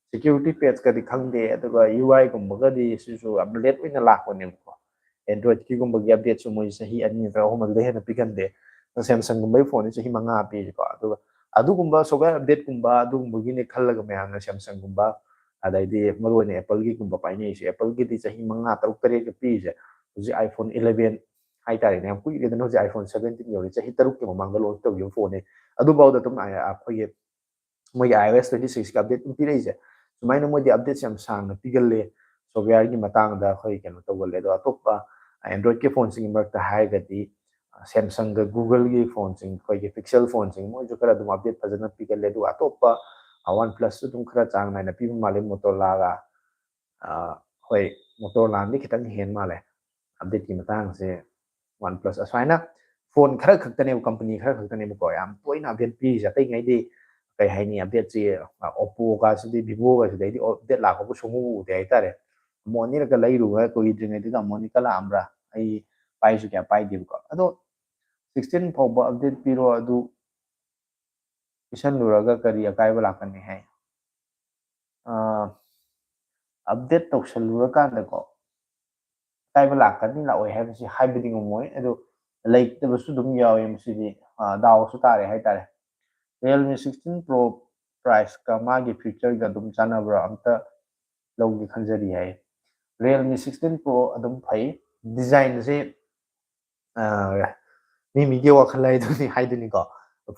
security patch ꯀꯗꯤ ꯈꯪꯗꯦ, ꯑꯗꯨꯒ U I ꯒꯨꯝꯕꯒꯗꯤ ꯁꯤꯁꯨ ꯌꯥꯝ late ꯑꯣꯏꯅ ꯂꯥꯛꯄꯅꯦꯕꯀꯣ꯫ Android ꯀꯤꯒꯨꯝꯕꯒꯤ update ꯁꯨ ꯃꯣꯏ ꯆꯍꯤ ꯑꯅꯤ ꯅꯠꯇ꯭ꯔꯒ ꯑꯍꯨꯝ ꯑꯗꯨꯗꯩ ꯍꯦꯟꯅ ꯄꯤꯒꯟꯗꯦ꯫ Samsung ꯒꯨꯝꯕꯒꯤ phone ꯁꯦ ꯆꯍꯤ ꯃꯉꯥ ꯄꯤꯔꯤꯀꯣ꯫ ꯑꯗꯨꯒ ꯑꯗꯨꯒꯨꯝꯕ software update ꯀꯨꯝꯕ ꯑꯗꯨꯒꯨꯝꯕꯒꯤꯅꯦ ꯈꯜꯂꯒ ꯃꯌꯥꯝꯅ Samsung ꯒꯨꯝꯕ, ꯑꯗꯩꯗꯤ ꯃꯔꯨꯑꯣꯏꯅ Apple ꯒꯤꯒꯨꯝꯕ ꯄꯥꯏꯅꯩꯁꯦ꯫ Apple ꯒꯤꯗꯤ ꯆꯍꯤ ꯃꯉꯥ, ꯇꯔꯨꯛ, ꯇꯔꯦꯠꯀ ꯄꯤꯔꯤꯁꯦ꯫ ꯍꯧꯖꯤꯛ iPhone eleven ꯍꯥꯏꯇꯥꯔꯦꯅꯦ, ꯌꯥꯝ ꯀꯨꯏꯔꯦꯗꯅ꯫ ꯍꯧꯖꯤꯛ iPhone seventeen ꯌꯧꯔꯦ, ꯆꯍꯤ ꯇꯔꯨꯛꯀꯤ ꯃꯃꯥꯡꯗ launch ꯇꯧꯈꯤꯕ phone ꯅꯦ꯫ ꯑꯗꯨꯐꯥꯎꯗ ꯑꯗꯨꯝ ꯑꯩꯈꯣꯏꯒꯤ ꯃꯣꯏꯒꯤ iOS twenty six ꯀꯤ update ꯑꯗꯨꯝ ꯄꯤꯔꯛꯏꯁꯦ꯫ ꯁꯨꯃꯥꯏꯅ ꯃꯣꯏꯗꯤ update ꯁꯦ ꯌꯥꯝ ꯁꯥꯡꯅ ꯄꯤꯒꯜꯂꯦ, software ꯒꯤ ꯃꯇꯥꯡꯗ ꯑꯩꯈꯣꯏ ꯀꯩꯅꯣ ꯇꯧꯒꯜꯂꯦ꯫ ꯑꯗꯣ ꯑꯇꯣꯞꯄ Android ꯀꯤ phone ꯁꯤꯡꯒꯤ ꯃꯔꯛꯇ ꯍꯥꯏꯔꯒꯗꯤ Samsung ꯒ Google ꯒꯤ phone ꯁꯤꯡ, ꯑꯩꯈꯣꯏꯒꯤ Pixel phone ꯁꯤꯡ, ꯃꯣꯏꯁꯨ ꯈꯔ ꯑꯗꯨꯝ update ꯐꯖꯅ ꯄꯤꯒꯜꯂꯦ꯫ ꯑꯗꯨꯒ ꯑꯇꯣꯞꯄ OnePlus ꯁꯨ ꯑꯗꯨꯝ ꯈꯔ ꯆꯥꯡ ꯅꯥꯏꯅ ꯄꯤꯕ ꯃꯥꯜꯂꯦ꯫ Motorola ꯒ, ꯑ, ꯍꯣꯏ, Motorola ꯗꯤ ꯈꯤꯇꯪ ꯍꯦꯟ ꯃꯥꯜꯂꯦ update ꯀꯤ ꯃꯇꯥꯡꯁꯦ꯫ OnePlus ꯑꯁꯨꯃꯥꯏꯅ phone ꯈꯔ ꯈꯛꯇꯅꯦꯕ, company ꯈꯔ ꯈꯛꯇꯅꯦꯕꯀꯣ ꯌꯥꯝ ꯇꯣꯏꯅ update ꯄꯤꯔꯤꯁꯦ꯫ ꯑꯇꯩꯉꯩꯗꯤ ꯀꯩ ꯍꯥꯏꯅꯤ, update ꯁꯤ, ꯑ, Oppo ꯒꯁꯤꯗꯤ, Vivo ꯒꯁꯤꯗꯩꯗꯤ update ꯂꯥꯛꯄꯕꯨ ꯁꯨꯡꯎ ꯎꯗꯦ ꯍꯥꯏꯇꯥꯔꯦ꯫ ꯑꯃꯨꯛ ꯑꯅꯤꯔꯛꯀ ꯂꯩꯔꯨꯕ ꯀꯨꯏꯗ꯭ꯔꯤꯉꯩꯗꯨꯗ ꯑꯃꯨꯛ ꯑꯅꯤꯔꯛꯀ ꯂꯥꯛꯑꯝꯕ꯭ꯔꯥ? ꯑꯩ ꯄꯥꯏꯁꯨ ꯀꯌꯥ ꯄꯥꯏꯗꯦꯕꯀꯣ꯫ ꯑꯗꯣ sixteen ꯐꯥꯎꯕ update ꯄꯤꯔꯣ, ꯑꯗꯨ ꯄꯤꯁꯜꯂꯨꯔꯒ ꯀꯔꯤ ꯑꯀꯥꯏꯕ ꯂꯥꯛꯀꯅꯤ ꯍꯥꯏ? ꯑꯥ, update ꯇꯧꯁꯜꯂꯨꯔꯀꯥꯟꯗꯀꯣ, ꯑꯀꯥꯏꯕ ꯂꯥꯛꯀꯅꯤ ꯂꯥꯛꯑꯣꯏ ꯍꯥꯏꯕꯁꯤ ꯍꯥꯏꯕꯗꯤ ꯉꯝꯃꯣꯏ꯫ ꯑꯗꯨ ꯂꯩꯇꯕꯁꯨ ꯑꯗꯨꯝ ꯌꯥꯎꯏ꯫ ꯃꯁꯤꯗꯤ, ꯑꯥ, ꯗꯥꯎꯁꯨ ꯇꯥꯔꯦ ꯍꯥꯏꯇꯥꯔꯦ꯫ Realme sixteen Pro price ꯀ ꯃꯥꯒꯤ feature ꯒ ꯑꯗꯨꯝ ꯆꯥꯟꯅꯕ꯭ꯔꯥ? ꯑꯝꯇ ꯂꯧꯒꯦ ꯈꯟꯖꯔꯤ ꯍꯥꯏ꯫ Realme sixteen Pro ꯑꯗꯨꯝ ꯐꯩ꯫ Design ꯁꯦ, ꯑꯥ, ꯃꯤ ꯃꯤꯒꯤ ꯋꯥꯈꯜ ꯍꯥꯏꯗꯨꯅꯤ, ꯍꯥꯏꯗꯨꯅꯤꯀꯣ꯫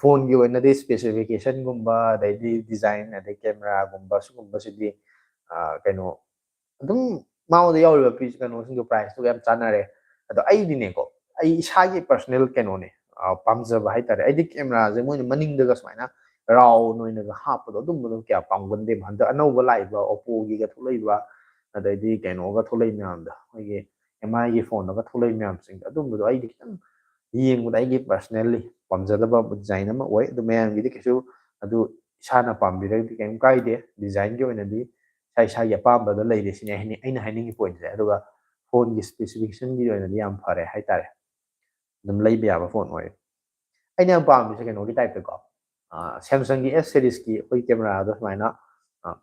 Phone ꯒꯤ ꯑꯣꯏꯅꯗꯤ specification ꯒꯨꯝꯕ, ꯑꯗꯩꯗꯤ design, ꯑꯗꯩ camera ꯒꯨꯝꯕ, ꯁꯤꯒꯨꯝꯕꯁꯤꯗꯤ, ꯑꯥ, ꯀꯩꯅꯣ, ꯑꯗꯨꯝ ꯃꯉꯣꯟꯗ ꯌꯥꯎꯔꯤꯕ ꯄꯤ-, ꯀꯩꯅꯣꯁꯤꯡꯗꯣ, price ꯇꯨꯒ ꯌꯥꯝ ꯆꯥꯟꯅꯔꯦ꯫ ꯑꯗꯣ ꯑꯩꯗꯤꯅꯦꯀꯣ, ꯑꯩ ꯏꯁꯥꯒꯤ personal ꯀꯩꯅꯣꯅꯦ, ꯑꯥ, ꯄꯥꯝꯖꯕ ꯍꯥꯏꯇꯥꯔꯦ꯫ ꯑꯩꯗꯤ camera ꯁꯦ ꯃꯣꯏꯅ ꯃꯅꯤꯡꯗꯒ ꯁꯨꯃꯥꯏꯅ round ꯑꯣꯏꯅꯒ ꯍꯥꯞꯄꯗꯣ, ꯑꯗꯨꯝꯕꯗꯣ ꯀꯌꯥ ꯄꯥꯝꯒꯟꯗꯦꯕ꯫ ꯍꯟꯗꯛ ꯑꯅꯧꯕ ꯂꯥꯛꯏꯕ Oppo ꯒꯤꯒ ꯊꯣꯛꯂꯛꯏꯕ, ꯑꯗꯩꯗꯤ ꯀꯩꯅꯣꯒ ꯊꯣꯛꯂꯛꯏ ꯃꯌꯥꯝꯗꯣ, ꯑꯩꯈꯣꯏꯒꯤ M I ꯒꯤ phone ꯗꯒ ꯊꯣꯛꯂꯛꯏ ꯃꯌꯥꯝꯁꯤꯡꯗꯣ, ꯑꯗꯨꯝꯕꯗꯣ ꯑꯩꯗꯤ ꯈꯤꯇꯪ ꯌꯦꯡꯕꯗ ꯑꯩꯒꯤ personally ꯄꯥꯝꯖꯗꯕ design ꯑꯃ ꯑꯣꯏ꯫ ꯑꯗꯨ ꯃꯌꯥꯝꯒꯤꯗꯤ ꯀꯩꯁꯨ, ꯑꯗꯨ ꯏꯁꯥꯅ ꯄꯥꯝꯕꯤꯔꯒꯗꯤ ꯀꯩꯝ ꯀꯥꯏꯗꯦ꯫ Design ꯒꯤ ꯑꯣꯏꯅꯗꯤ ꯏꯁꯥ ꯏꯁꯥꯒꯤ ꯑꯄꯥꯝꯕꯗ ꯂꯩꯔꯦ ꯁꯤꯅꯤ ꯑꯩꯅ, ꯑꯩꯅ ꯍꯥꯏꯅꯤꯡꯉꯤ point ꯁꯦ꯫ ꯑꯗꯨꯒ phone ꯒꯤ specification ꯒꯤ ꯑꯣꯏꯅꯗꯤ ꯌꯥꯝ ꯐꯔꯦ ꯍꯥꯏꯇꯥꯔꯦ, ꯑꯗꯨꯝ ꯂꯩꯕ ꯌꯥꯕ phone ꯑꯣꯏ꯫ ꯑꯩꯅ ꯌꯥꯝ ꯄꯥꯝꯃꯤꯁꯦ ꯀꯩꯅꯣꯒꯤ type ꯇꯀꯣ, ꯁꯦꯝꯁꯪꯒꯤ ꯑꯦꯁ ꯁꯦꯔꯤꯁꯀꯤ ꯑꯩꯈꯣꯏ ꯀꯦꯃꯦꯔꯥꯗꯣ ꯁꯨꯃꯥꯏꯅ, ꯑ,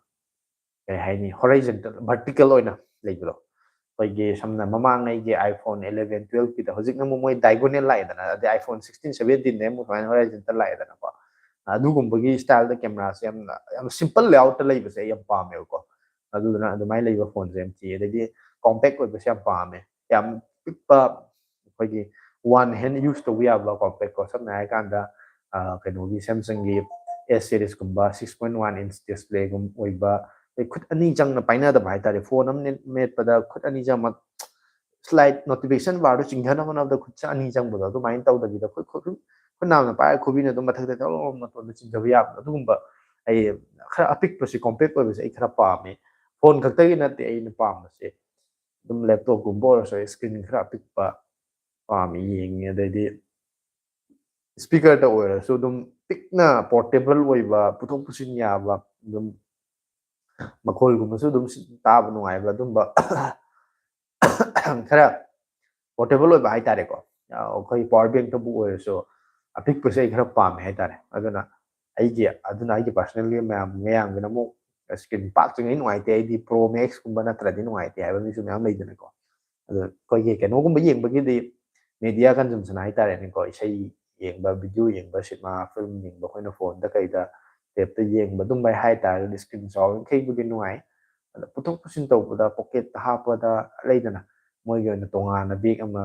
ꯀꯩ ꯍꯥꯏꯅꯤ, ꯍꯣꯔꯥꯏꯖꯟꯇꯦꯜ ꯚꯔꯇꯤꯀꯦꯜ ꯑꯣꯏꯅ ꯂꯩꯕꯗꯣ꯫ ꯑꯩꯈꯣꯏꯒꯤ ꯁꯝꯅ ꯃꯃꯥꯡꯉꯩꯒꯤ iPhone eleven twelve ꯀꯤꯗ ꯍꯧꯖꯤꯛꯅ ꯑꯃꯨꯛ ꯃꯣꯏ diagonal ꯂꯥꯛꯑꯦꯗꯅ, ꯑꯗꯩ iPhone sixteen seventeen ꯅ ꯑꯃꯨꯛ ꯁꯨꯃꯥꯏꯅ ꯍꯣꯔꯥꯏꯖꯟꯇꯦꯜ ꯂꯥꯛꯑꯦꯗꯅꯀꯣ꯫ ꯑꯗꯨꯒꯨꯝꯕꯒꯤ style ꯗ ꯀꯦꯃꯦꯔꯥꯁꯦ ꯌꯥꯝꯅ, ꯌꯥꯝ simple layout ꯇ ꯂꯩꯕꯁꯦ ꯑꯩ ꯌꯥꯝ ꯄꯥꯝꯃꯦꯕꯀꯣ꯫ ꯑꯗꯨꯗꯨꯅ ꯑꯗꯨꯃꯥꯏꯅ ꯂꯩꯕ ꯐꯣꯟꯁꯦ ꯌꯥꯝ ꯊꯤ, ꯑꯗꯩꯗꯤ compact ꯑꯣꯏꯕꯁꯦ ꯌꯥꯝ ꯄꯥꯝꯃꯦ꯫ ꯌꯥꯝ ꯄꯤꯛꯄ, ꯑꯩꯈꯣꯏꯒꯤ one hand use ꯇꯧꯕ ꯌꯥꯕ compact ꯀꯣ꯫ ꯁꯝꯅ ꯍꯥꯏꯔꯀꯥꯟꯗ, ꯑ, ꯀꯩꯅꯣꯒꯤ ꯁꯦꯝꯁꯪꯒꯤ ꯑꯦꯁ ꯁꯦꯔꯤꯁꯀꯨꯝꯕ six point one inch display ꯒꯨꯝ ꯑꯣꯏꯕ, ꯑꯩ ꯈꯨꯠ ꯑꯅꯤ ꯆꯪꯅ ꯄꯥꯏꯅꯗꯕ ꯍꯥꯏꯇꯥꯔꯦ꯫ ꯐꯣꯟ ꯑꯃ ꯃꯦꯠꯄꯗ ꯈꯨꯠ ꯑꯅꯤ ꯆꯪꯕ, slide notification bar ꯗꯨ ꯆꯤꯡꯊꯅꯕ ꯍꯣꯠꯅꯕꯗ ꯈꯨꯠꯁꯦ ꯑꯅꯤ ꯆꯪꯕꯗꯣ, ꯑꯗꯨꯃꯥꯏꯅ ꯇꯧꯗꯕꯤꯗ ꯈꯨꯠ, ꯈꯨꯠ, ꯈꯨꯠ ꯅꯥꯝꯅ ꯄꯥꯏꯔꯒ ꯈꯨꯕꯤꯅ ꯑꯗꯨꯝ ꯃꯊꯛꯇ ꯊꯛ ꯂꯥꯎꯅ ꯃꯇꯣꯟꯗ ꯆꯤꯡꯊꯕ ꯌꯥꯕꯗꯣ, ꯑꯗꯨꯒꯨꯝꯕ ꯑꯩ ꯈꯔ ꯑꯄꯤꯛꯄꯁꯦ, compact ꯑꯣꯏꯕꯁꯦ ꯑꯩ ꯈꯔ ꯄꯥꯝꯃꯦ꯫ ꯐꯣꯟ ꯈꯛꯇꯒꯤ ꯅꯠꯇꯦ ꯑꯩꯅ ꯄꯥꯝꯕꯁꯦ, ꯑꯗꯨꯝ laptop ꯀꯨꯝꯕ ꯑꯣꯏꯔꯁꯨ ꯑꯩ screen ꯈꯔ ꯑꯄꯤꯛꯄ ꯄꯥꯝꯃꯤ, ꯌꯦꯡꯉꯤ꯫ ꯑꯗꯩꯗꯤ speaker ꯗ ꯑꯣꯏꯔꯁꯨ ꯑꯗꯨꯝ ꯄꯤꯛꯅ portable ꯑꯣꯏꯕ, ꯄꯨꯊꯣꯛ ꯄꯨꯁꯤꯟ ꯌꯥꯕ, ꯑꯗꯨꯝ ꯃꯈꯣꯜꯒꯨꯝꯕꯁꯨ ꯑꯗꯨꯝ ꯁꯤ-, ꯇꯥꯕ ꯅꯨꯡꯉꯥꯏꯕ ꯑꯗꯨꯝꯕ ꯈꯔ portable ꯑꯣꯏꯕ ꯍꯥꯏꯇꯥꯔꯦꯀꯣ꯫ ꯑ, ꯑꯩꯈꯣꯏ power bank ꯇꯕꯨ ꯑꯣꯏꯔꯁꯨ ꯑꯄꯤꯛꯄꯁꯦ ꯑꯩ ꯈꯔ ꯄꯥꯝꯃꯦ ꯍꯥꯏꯇꯥꯔꯦ꯫ ꯑꯗꯨꯅ ꯑꯩꯒꯤ, ꯑꯗꯨꯅ ꯑꯩꯒꯤ personally ꯃꯌꯥꯝ, ꯃꯌꯥꯝꯒꯤꯅ ꯑꯃꯨꯛ screen ꯄꯥꯛ ꯆꯤꯡꯉꯩ ꯅꯨꯡꯉꯥꯏꯇꯦ, ꯑꯩꯗꯤ Pro Max ꯀꯨꯝꯕ ꯅꯠꯇ꯭ꯔꯗꯤ ꯅꯨꯡꯉꯥꯏꯇꯦ ꯍꯥꯏꯕ ꯃꯤꯁꯨ ꯃꯌꯥꯝ ꯂꯩꯗꯅꯀꯣ꯫ ꯑꯗꯣ ꯑꯩꯈꯣꯏꯒꯤ ꯀꯩꯅꯣꯒꯨꯝꯕ ꯌꯦꯡꯕꯒꯤꯗꯤ, media consumption ꯍꯥꯏꯇꯥꯔꯦꯅꯦꯀꯣ, ꯏꯁꯩ ꯌꯦꯡꯕ, video ꯌꯦꯡꯕ, cinema film ꯌꯦꯡꯕ, ꯑꯩꯈꯣꯏꯅ ꯐꯣꯟꯗ ꯀꯩꯗ ꯇꯦꯞꯇ ꯌꯦꯡꯕ ꯑꯗꯨꯝꯕ ꯍꯥꯏꯇꯥꯔꯒꯗꯤ screen ꯆꯥꯎꯔꯤꯈꯩꯕꯨꯗꯤ ꯅꯨꯡꯉꯥꯏ꯫ ꯑꯗꯣ ꯄꯨꯊꯣꯛ ꯄꯨꯁꯤꯟ ꯇꯧꯕꯗ, pocket ꯇ ꯍꯥꯞꯄꯗ ꯂꯩꯗꯅ, ꯃꯣꯏꯒꯤ ꯑꯣꯏꯅ ꯇꯣꯉꯥꯟꯅ bag ꯑꯃ,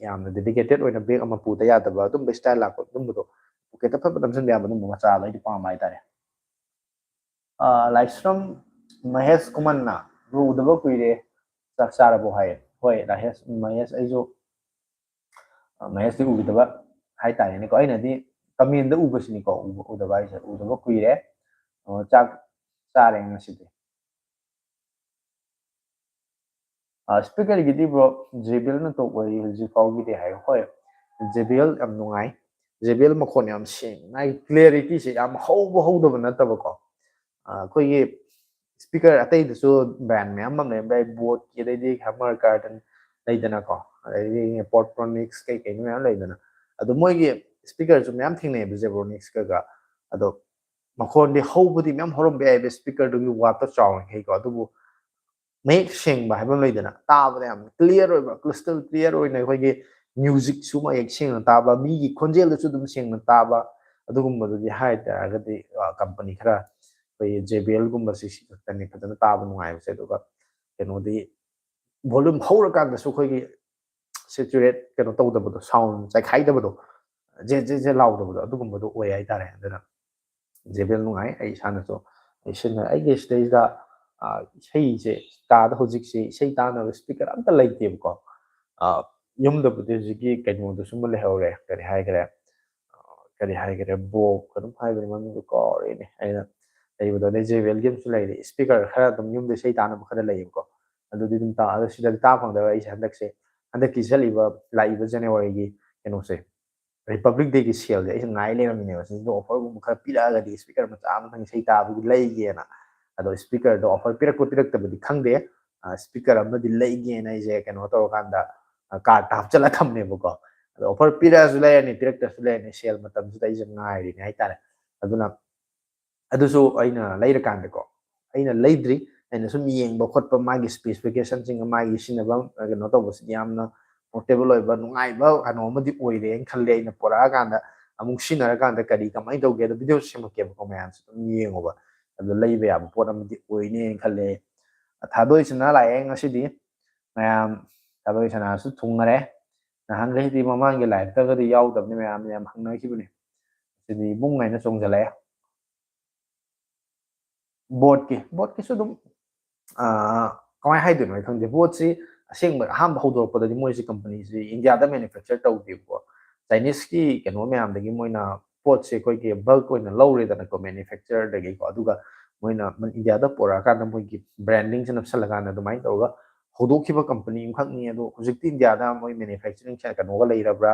ꯌꯥꯝꯅ dedicated ꯑꯣꯏꯅ bag ꯑꯃ ꯄꯨꯗ ꯌꯥꯗꯕ ꯑꯗꯨꯝꯕ style ꯂꯥꯛꯄ, ꯑꯗꯨꯝꯕꯗꯣ pocket ꯇ ꯐꯠ ꯐꯠ ꯅꯝꯁꯤꯟꯕ ꯌꯥꯕ ꯑꯗꯨꯝꯕ ꯃꯆꯥꯗꯣ ꯑꯩꯗꯤ ꯄꯥꯝꯕ ꯍꯥꯏꯇꯥꯔꯦ꯫ ꯑ, ꯂꯥꯏꯁ꯭ꯔꯝ ꯃꯍꯦꯁ ꯀꯨꯃꯟꯅ, "Bro, ꯎꯗꯕ ꯀꯨꯏꯔꯦ, ꯆꯥꯛ ꯆꯥꯔꯕꯣ?" ꯍꯥꯏꯌꯦ꯫ ꯍꯣꯏ, ꯂꯥꯏꯍꯦꯁ-, ꯃꯍꯦꯁ, ꯑꯩꯁꯨ, ꯑ, ꯃꯍꯦꯁꯇꯤ ꯎꯈꯤꯗꯕ ꯍꯥꯏꯇꯥꯔꯦꯅꯦꯀꯣ꯫ ꯑꯩꯅꯗꯤ comment ꯗ ꯎꯕꯁꯤꯅꯤꯀꯣ, ꯎꯕ-, ꯎꯗꯕ ꯍꯥꯏꯁꯦ, ꯎꯗꯕ ꯀꯨꯏꯔꯦ꯫ ꯑ, ꯆꯥꯛ ꯆꯥꯔꯦ ꯉꯁꯤꯗꯤ꯫ ꯑ, speaker ꯒꯤꯗꯤ, bro, JBL ꯅ top ꯑꯣꯏꯔꯤ ꯍꯧꯖꯤꯛ ꯐꯥꯎꯒꯤꯗꯤ ꯍꯥꯏ꯫ ꯍꯣꯏ, JBL ꯌꯥꯝ ꯅꯨꯡꯉꯥꯏ꯫ JBL ꯃꯈꯣꯟ ꯌꯥꯝ ꯁꯦꯡꯅ, ꯃꯥꯒꯤ clarity ꯁꯦ ꯌꯥꯝ ꯍꯧꯕ ꯍꯧꯗꯕ ꯅꯠꯇꯕꯀꯣ꯫ ꯑ, ꯑꯩꯈꯣꯏꯒꯤ speaker ꯑꯇꯩꯗꯁꯨ brand ꯃꯌꯥꯝ ꯑꯃ ꯂꯩꯔꯝꯕ ꯌꯥꯏ, Bose ꯀꯤ, ꯑꯗꯩꯗꯤ Hammer Curtain ꯂꯩꯗꯅꯀꯣ, ꯑꯗꯩꯗꯤ Podtronics ꯀꯩ ꯀꯩꯅꯣ ꯃꯌꯥꯝ ꯂꯩꯗꯅ꯫ ꯑꯗꯣ ꯃꯣꯏꯒꯤ ꯁ꯭ꯄꯤꯀꯔꯁꯨ ꯃꯌꯥꯝ ꯊꯦꯡꯅꯩꯑꯕ ꯖꯦꯕ꯭ꯔꯣꯅꯤꯛꯁꯀꯒ꯫ ꯑꯗꯣ ꯃꯈꯣꯟꯗꯤ ꯍꯧꯕꯗꯤ ꯃꯌꯥꯝ ꯍꯧꯔꯝꯕ ꯌꯥꯏꯕ, ꯁ꯭ꯄꯤꯀꯔꯗꯨꯒꯤ ꯋꯥꯠꯇꯣ ꯆꯥꯎꯔꯤꯈꯩꯀꯣ꯫ ꯑꯗꯨꯕꯨ ꯃꯌꯦꯛ ꯁꯦꯡꯕ ꯍꯥꯏꯕ ꯑꯃ ꯂꯩꯗꯅ, ꯇꯥꯕꯗ ꯌꯥꯝ ꯀ꯭ꯂꯤꯌꯥꯔ ꯑꯣꯏꯕ, ꯀ꯭ꯔꯤꯁꯇꯜ ꯀ꯭ꯂꯤꯌꯥꯔ ꯑꯣꯏꯅ ꯑꯩꯈꯣꯏꯒꯤ ꯃ꯭ꯌꯨꯖꯤꯛꯁꯨ ꯃꯌꯦꯛ ꯁꯦꯡꯅ ꯇꯥꯕ, ꯃꯤꯒꯤ ꯈꯣꯟꯖꯦꯜꯗꯨꯁꯨ ꯑꯗꯨꯝ ꯁꯦꯡꯅ ꯇꯥꯕ, ꯑꯗꯨꯒꯨꯝꯕꯗꯨꯗꯤ ꯍꯥꯏ ꯇꯥꯔꯒꯗꯤ ꯀꯝꯄꯅꯤ ꯈꯔ, ꯑꯩꯈꯣꯏ ꯖꯦ ꯕꯤ ꯑꯦꯜꯒꯨꯝꯕꯁꯤ ꯁꯤ ꯈꯛꯇꯅꯤ ꯐꯖꯅ ꯇꯥꯕ ꯅꯨꯡꯉꯥꯏꯕꯁꯦ꯫ ꯑꯗꯨꯒ ꯀꯩꯅꯣꯗꯤ, ꯚꯣꯂꯨꯝ ꯍꯧꯔꯀꯥꯟꯗꯁꯨ ꯑꯩꯈꯣꯏꯒꯤ ꯁꯦꯆꯨꯔꯦꯠ ꯀꯩꯅꯣ ꯇꯧꯗꯕꯗꯣ, ꯁꯥꯎꯟ ꯆꯥꯏꯈꯥꯏꯗꯕꯗꯣ, ꯖꯦ ꯖꯦ ꯖꯦ ꯂꯥꯎꯗꯕꯗꯣ, ꯑꯗꯨꯒꯨꯝꯕꯗꯣ ꯑꯣꯏ ꯍꯥꯏꯇꯥꯔꯦ꯫ ꯑꯗꯨꯅ ꯖꯦ ꯕꯤ ꯑꯦꯜ ꯅꯨꯡꯉꯥꯏ, ꯑꯩ ꯏꯁꯥꯅꯁꯨ ꯑꯩ ꯁꯤꯖꯤꯟꯅꯔꯦ꯫ ꯑꯩꯒꯤ ꯁꯤꯗꯩꯁꯤꯗ, ꯑ, ꯏꯁꯩꯁꯦ ꯇꯥꯗ ꯍꯧꯖꯤꯛꯁꯤ ꯏꯁꯩ ꯇꯥꯅꯕ ꯁ꯭ꯄꯤꯀꯔ ꯑꯝꯇ ꯂꯩꯇꯦꯕꯀꯣ꯫ ꯑ, ꯌꯨꯝꯗꯕꯨꯗꯤ ꯍꯧꯖꯤꯛꯀꯤ ꯀꯩꯅꯣꯗꯨꯁꯨ ꯑꯃ ꯂꯩꯍꯧꯔꯦ, ꯀꯔꯤ ꯍꯥꯏꯈ꯭ꯔꯦ, ꯑ, ꯀꯔꯤ ꯍꯥꯏꯈꯔꯦ, ꯕꯣꯛ ꯑꯗꯨꯝ ꯍꯥꯏꯕꯅꯤ, ꯃꯃꯤꯡꯗꯨ ꯀꯥꯎꯔꯦꯅꯦ꯫ ꯑꯩꯅ ꯂꯩꯕꯗꯣ, ꯑꯗꯩ ꯖꯦ ꯕꯤ ꯑꯦꯜꯒꯤ ꯑꯃꯁꯨ ꯂꯩꯔꯦ, ꯁ꯭ꯄꯤꯀꯔ ꯈꯔ ꯑꯗꯨꯝ ꯌꯨꯝꯗ ꯏꯁꯩ ꯇꯥꯅꯕ ꯈꯔ ꯂꯩꯌꯦꯕꯀꯣ꯫ ꯑꯗꯨꯗꯤ ꯑꯗꯨꯝ ꯇꯥ-, ꯑꯗꯣ ꯁꯤꯗꯗꯤ ꯇꯥ ꯐꯪꯗꯕ꯫ ꯑꯩꯁꯦ ꯍꯟꯗꯛꯁꯦ, ꯍꯟꯗꯛꯀꯤ ꯆꯠꯂꯤꯕ, ꯂꯥꯛꯏꯕ ꯖꯅꯋꯥꯔꯤꯒꯤ ꯀꯩꯅꯣꯁꯦ, ꯔꯤꯄꯕ꯭ꯂꯤꯛ ꯗꯦꯒꯤ ꯁꯦꯜꯁꯦ ꯑꯩꯁꯦ ꯉꯥꯏ ꯂꯩꯔꯝꯃꯤꯅꯦꯕ꯫ ꯁꯤꯁꯤꯗ ꯑꯣꯐꯔꯒꯨꯝꯕ ꯈꯔ ꯄꯤꯔꯛꯑꯒꯗꯤ ꯁ꯭ꯄꯤꯀꯔ ꯃꯆꯥ ꯑꯃꯇꯪ ꯏꯁꯩ ꯇꯥꯕꯒꯤ ꯂꯩꯒꯦꯅ꯫ ꯑꯗꯣ ꯁ꯭ꯄꯤꯀꯔꯗꯣ ꯑꯣꯐꯔ ꯄꯤꯔꯛꯄ ꯄꯤꯔꯛꯇꯕꯗꯤ ꯈꯪꯗꯦ꯫ ꯑ, ꯁ꯭ꯄꯤꯀꯔ ꯑꯃꯗꯤ ꯂꯩꯒꯦꯅ ꯑꯩꯁꯦ ꯀꯩꯅꯣ ꯇꯧꯔꯀꯥꯟꯗ, ꯑ, ꯀꯥꯔꯠꯇ ꯍꯥꯞꯆꯜꯂ ꯊꯝꯃꯦꯕꯀꯣ꯫ ꯑꯗꯣ ꯑꯣꯐꯔ ꯄꯤꯔꯛꯑꯁꯨ ꯂꯩꯔꯅꯤ, ꯄꯤꯔꯛꯇ꯭ꯔꯁꯨ ꯂꯩꯔꯅꯤ, ꯁꯦꯜ ꯃꯇꯝꯁꯤꯗ ꯑꯩꯁꯦ ꯉꯥꯏꯔꯤꯅꯦ ꯍꯥꯏꯇꯥꯔꯦ꯫ ꯑꯗꯨꯅ ꯑꯗꯨꯁꯨ ꯑꯩꯅ ꯂꯩꯔꯀꯥꯟꯗꯀꯣ, ꯑꯩꯅ ꯂꯩꯗ꯭ꯔꯤ, ꯑꯩꯅ ꯁꯨꯝ ꯌꯦꯡꯕ ꯈꯣꯠꯄ, ꯃꯥꯒꯤ ꯁ꯭ꯄꯦꯁꯤꯐꯤꯀꯦꯁꯟꯁꯤꯡꯒ ꯃꯥꯒꯤ ꯁꯤꯖꯤꯟꯅꯕ, ꯑ, ꯀꯩꯅꯣ ꯇꯧꯕꯁꯤꯗꯤ ꯌꯥꯝꯅ ꯀꯝꯐꯣꯔꯇꯦꯕꯜ ꯑꯣꯏꯕ, ꯅꯨꯡꯉꯥꯏꯕ ꯀꯩꯅꯣ ꯑꯃꯗꯤ ꯑꯣꯏꯔꯦꯅ ꯈꯜꯂꯦ꯫ ꯑꯩꯅ ꯄꯨꯔꯛꯑꯀꯥꯟꯗ ꯑꯃꯨꯛ ꯁꯤꯖꯤꯟꯅꯔꯀꯥꯟꯗ ꯀꯔꯤ ꯀꯃꯥꯏꯅ ꯇꯧꯒꯦ, ꯑꯗꯣ ꯚꯤꯗꯤꯑꯣ ꯁꯦꯝꯃꯛꯀꯦꯕꯀꯣ, ꯃꯌꯥꯝꯁꯨ ꯑꯗꯨꯝ ꯌꯦꯡꯉꯣꯕ꯫ ꯑꯗꯣ ꯂꯩꯕ ꯌꯥꯕ ꯄꯣꯠ ꯑꯃꯗꯤ ꯑꯣꯏꯅꯦꯅ ꯈꯜꯂꯦ꯫ ꯊꯥꯗꯣꯏꯁꯅꯥ ꯂꯥꯛꯑꯦ ꯉꯁꯤꯗꯤ꯫ ꯃꯌꯥꯝ ꯊꯥꯗꯣꯏꯁꯅꯥꯁꯨ ꯊꯨꯡꯉꯔꯦ꯫ ꯅꯍꯥꯟꯈꯩꯗꯤ ꯃꯃꯥꯡꯒꯤ ꯂꯥꯏꯐꯇꯒꯗꯤ ꯌꯥꯎꯗꯕꯅꯤ, ꯃꯌꯥꯝ ꯌꯥꯝ ꯍꯪꯅꯈꯤꯕꯅꯦ꯫ ꯁꯤꯗꯤ ꯏꯕꯨꯡ ꯍꯥꯏꯅ ꯆꯣꯡꯁꯤꯜꯂꯛꯑꯦ꯫ ꯕꯣꯠꯀꯤ, ꯕꯣꯠꯀꯤꯁꯨ ꯑꯗꯨꯝ, ꯑꯥ, ꯀꯃꯥꯏꯅ ꯍꯥꯏꯗꯣꯏꯅꯣ ꯑꯩ ꯈꯪꯗꯦ꯫ ꯕꯣꯠꯁꯤ ꯑꯁꯦꯡꯕ ꯑꯍꯥꯟꯕ ꯍꯧꯗꯣꯔꯛꯄꯗꯗꯤ ꯃꯣꯏꯁꯤ ꯀꯝꯄꯅꯤꯁꯤ ꯏꯟꯗꯤꯌꯥꯗ ꯃꯦꯅꯨꯐꯦꯛꯆꯔ ꯇꯧꯗꯦꯕꯀꯣ꯫ ꯆꯥꯏꯅꯤꯁꯀꯤ ꯀꯩꯅꯣ ꯃꯌꯥꯝꯗꯒꯤ ꯃꯣꯏꯅ ꯄꯣꯠꯁꯦ ꯑꯩꯈꯣꯏꯒꯤ ꯕꯜꯛ ꯑꯣꯏꯅ ꯂꯧꯔꯦꯗꯅꯀꯣ, ꯃꯦꯅꯨꯐꯦꯛꯆꯔꯗꯒꯤꯀꯣ꯫ ꯑꯗꯨꯒ ꯃꯣꯏꯅ ꯏꯟꯗꯤꯌꯥꯗ ꯄꯨꯔꯛꯑꯀꯥꯟꯗ ꯃꯣꯏꯒꯤ ꯕ꯭ꯔꯥꯟꯗꯤꯡꯁꯦ ꯅꯞꯁꯜꯂꯀꯥꯟꯗ ꯑꯗꯨꯃꯥꯏꯅ ꯇꯧꯔꯒ ꯍꯧꯗꯣꯛꯈꯤꯕ ꯀꯝꯄꯅꯤ ꯑꯃꯈꯛꯅꯤ꯫ ꯑꯗꯣ ꯍꯧꯖꯤꯛꯇꯤ ꯏꯟꯗꯤꯌꯥꯗ ꯃꯣꯏ ꯃꯦꯅꯨꯐꯦꯛꯆꯔꯤꯡ ꯀꯩꯅꯣꯒ ꯂꯩꯔꯕ꯭ꯔꯥ,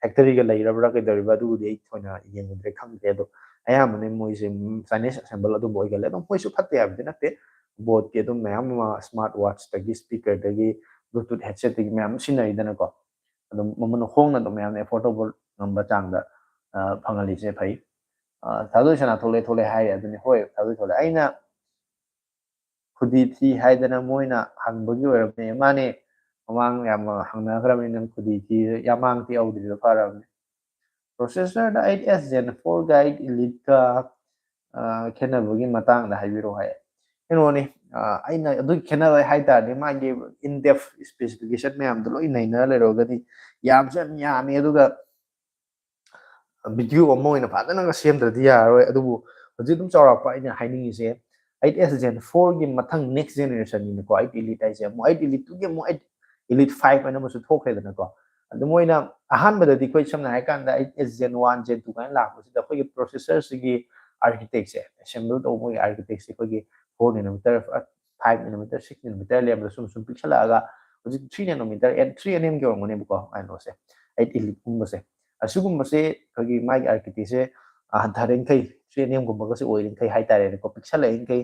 ꯐꯦꯛꯇꯔꯤꯒ ꯂꯩꯔꯕ꯭ꯔꯥ ꯀꯩꯗꯧꯔꯤꯕ꯭ꯔꯥ, ꯑꯗꯨꯕꯨꯗꯤ ꯑꯩ ꯊꯣꯏꯅ ꯌꯦꯡꯉꯨꯗ꯭ꯔꯦ, ꯈꯪꯗ꯭ꯔꯦ꯫ ꯑꯗꯣ ꯑꯌꯥꯝꯕꯅ ꯃꯣꯏꯁꯦ, ꯎꯝ, ꯆꯥꯏꯅꯤꯁ ꯑꯦꯁꯦꯝꯕꯜ ꯑꯗꯨꯝꯕ ꯑꯣꯏꯒꯜꯂꯦ꯫ ꯑꯗꯨꯝ ꯃꯣꯏꯁꯨ ꯐꯠꯇꯦ ꯍꯥꯏꯕꯗꯤ ꯅꯠꯇꯦ, ꯕꯣꯠꯀꯤ ꯑꯗꯨꯝ ꯃꯌꯥꯝ ꯑꯃ ꯁ꯭ꯃꯥꯔꯠ ꯋꯥꯠꯆꯇꯒꯤ, ꯁ꯭ꯄꯤꯀꯔꯗꯒꯤ, ꯕ꯭ꯂꯨꯇꯨꯠ ꯍꯦꯗꯁꯦꯠꯇꯒꯤ ꯃꯌꯥꯝ ꯑꯃ ꯁꯤꯖꯤꯟꯅꯔꯤꯗꯅꯀꯣ꯫ ꯑꯗꯨꯝ ꯃꯃꯜ ꯍꯣꯡꯅ ꯑꯗꯨꯝ ꯃꯌꯥꯝꯅ ꯑꯦꯐꯣꯔꯗꯦꯕꯜ ꯉꯝꯕ ꯆꯥꯡꯗ ꯐꯪꯍꯜꯂꯤꯁꯦ ꯐꯩ꯫ ꯊꯥꯗꯣꯏ ꯁꯅꯥ ꯊꯣꯛꯂꯦ ꯊꯣꯛꯂꯦ ꯍꯥꯏꯔꯦ, ꯑꯗꯨꯅꯤ, ꯍꯣꯏ, ꯊꯥꯗꯣꯏ ꯊꯣꯛꯂꯦ꯫ ꯑꯩꯅ ꯈꯨꯗꯤ ꯊꯤ ꯍꯥꯏꯗꯅ ꯃꯣꯏꯅ ꯍꯪꯕꯒꯤ ꯑꯣꯏꯔꯝꯅꯦ꯫ ꯃꯥꯅꯦ, ꯃꯃꯥꯡ ꯌꯥꯝ ꯍꯪꯅꯈ꯭ꯔꯕꯅꯤ, ꯅꯪ ꯈꯨꯗꯤ ꯊꯤ ꯌꯥꯝ ꯃꯥꯡ ꯊꯤ ꯍꯧꯗ꯭ꯔꯤꯗꯣ ꯐꯔꯕꯅꯤ꯫ Processor ꯗ eight S Gen four ꯒ eight Elite ꯀ ꯈꯦꯠꯅꯕꯒꯤ ꯃꯇꯥꯡꯗ ꯍꯥꯏꯕꯤꯔꯛꯑꯣ ꯍꯥꯏ꯫ ꯀꯩꯅꯣꯅꯤ, ꯑꯩꯅ ꯑꯗꯨꯒꯤ ꯈꯦꯠꯅꯕ ꯍꯥꯏ ꯇꯥꯔꯗꯤ ꯃꯥꯒꯤ in depth specification ꯃꯌꯥꯝꯗꯣ ꯂꯣꯏ ꯅꯩꯅꯔ ꯂꯩꯔꯨꯔꯒꯗꯤ ꯌꯥꯝꯁꯨ ꯌꯥꯝ ꯌꯥꯝꯃꯤ꯫ ꯑꯗꯨꯒ ꯚꯤꯗꯤꯑꯣ ꯑꯃ ꯑꯣꯏꯅ ꯐꯖꯅꯒ ꯁꯦꯝꯗ꯭ꯔꯗꯤ ꯌꯥꯔꯔꯣꯏ꯫ ꯑꯗꯨꯕꯨ ꯍꯧꯖꯤꯛ ꯑꯗꯨꯝ ꯆꯥꯎꯔꯥꯛꯄ ꯑꯩꯅ ꯍꯥꯏꯅꯤꯡꯉꯤꯁꯦ, eight S Gen four ꯒꯤ ꯃꯊꯪ next generation ꯅꯤꯅꯀꯣ, eight Elite ꯍꯥꯏꯁꯦ꯫ ꯑꯃꯨꯛ eight Elite ꯇꯨꯒꯤ ꯑꯃꯨꯛ eight Elite five ꯍꯥꯏꯅ ꯑꯃꯁꯨ ꯊꯣꯛꯈ꯭ꯔꯦꯗꯅꯀꯣ꯫ ꯑꯗꯨ ꯃꯣꯏꯅ ꯑꯍꯥꯟꯕꯗꯗꯤ ꯑꯩꯈꯣꯏ ꯁꯝꯅ ꯍꯥꯏꯔ ꯀꯥꯟꯗ eight S Gen one, Gen two ꯀꯥꯏꯅ ꯂꯥꯛꯄꯁꯤꯗ ꯑꯩꯈꯣꯏꯒꯤ processor ꯁꯤꯒꯤ architect ꯁꯦ, assemble ꯇꯧꯕ ꯃꯣꯏꯒꯤ architect ꯁꯦ ꯑꯩꯈꯣꯏꯒꯤ four nanometer, five nanometer, six nanometer ꯂꯩꯔꯝꯕꯗ ꯁꯨꯝ ꯁꯨꯝ ꯄꯤꯛꯁꯜꯂꯛꯑꯒ ꯍꯧꯖꯤꯛ three nanometer, three N M ꯒꯤ ꯑꯣꯏꯔꯝꯒꯅꯦꯕꯀꯣ, ꯀꯩꯅꯣꯁꯦ, eight Elite ꯀꯨꯝꯕꯁꯦ꯫ ꯑꯁꯤꯒꯨꯝꯕꯁꯦ ꯑꯩꯈꯣꯏꯒꯤ ꯃꯥꯒꯤ architect ꯁꯦ ꯍꯟꯊꯔꯤꯈꯩ, three N M ꯒꯨꯝꯕꯒꯁꯦ ꯑꯣꯏꯔꯤꯈꯩ ꯍꯥꯏꯇꯥꯔꯦꯅꯦꯀꯣ, ꯄꯤꯛꯁꯜꯂꯛꯏꯈꯩ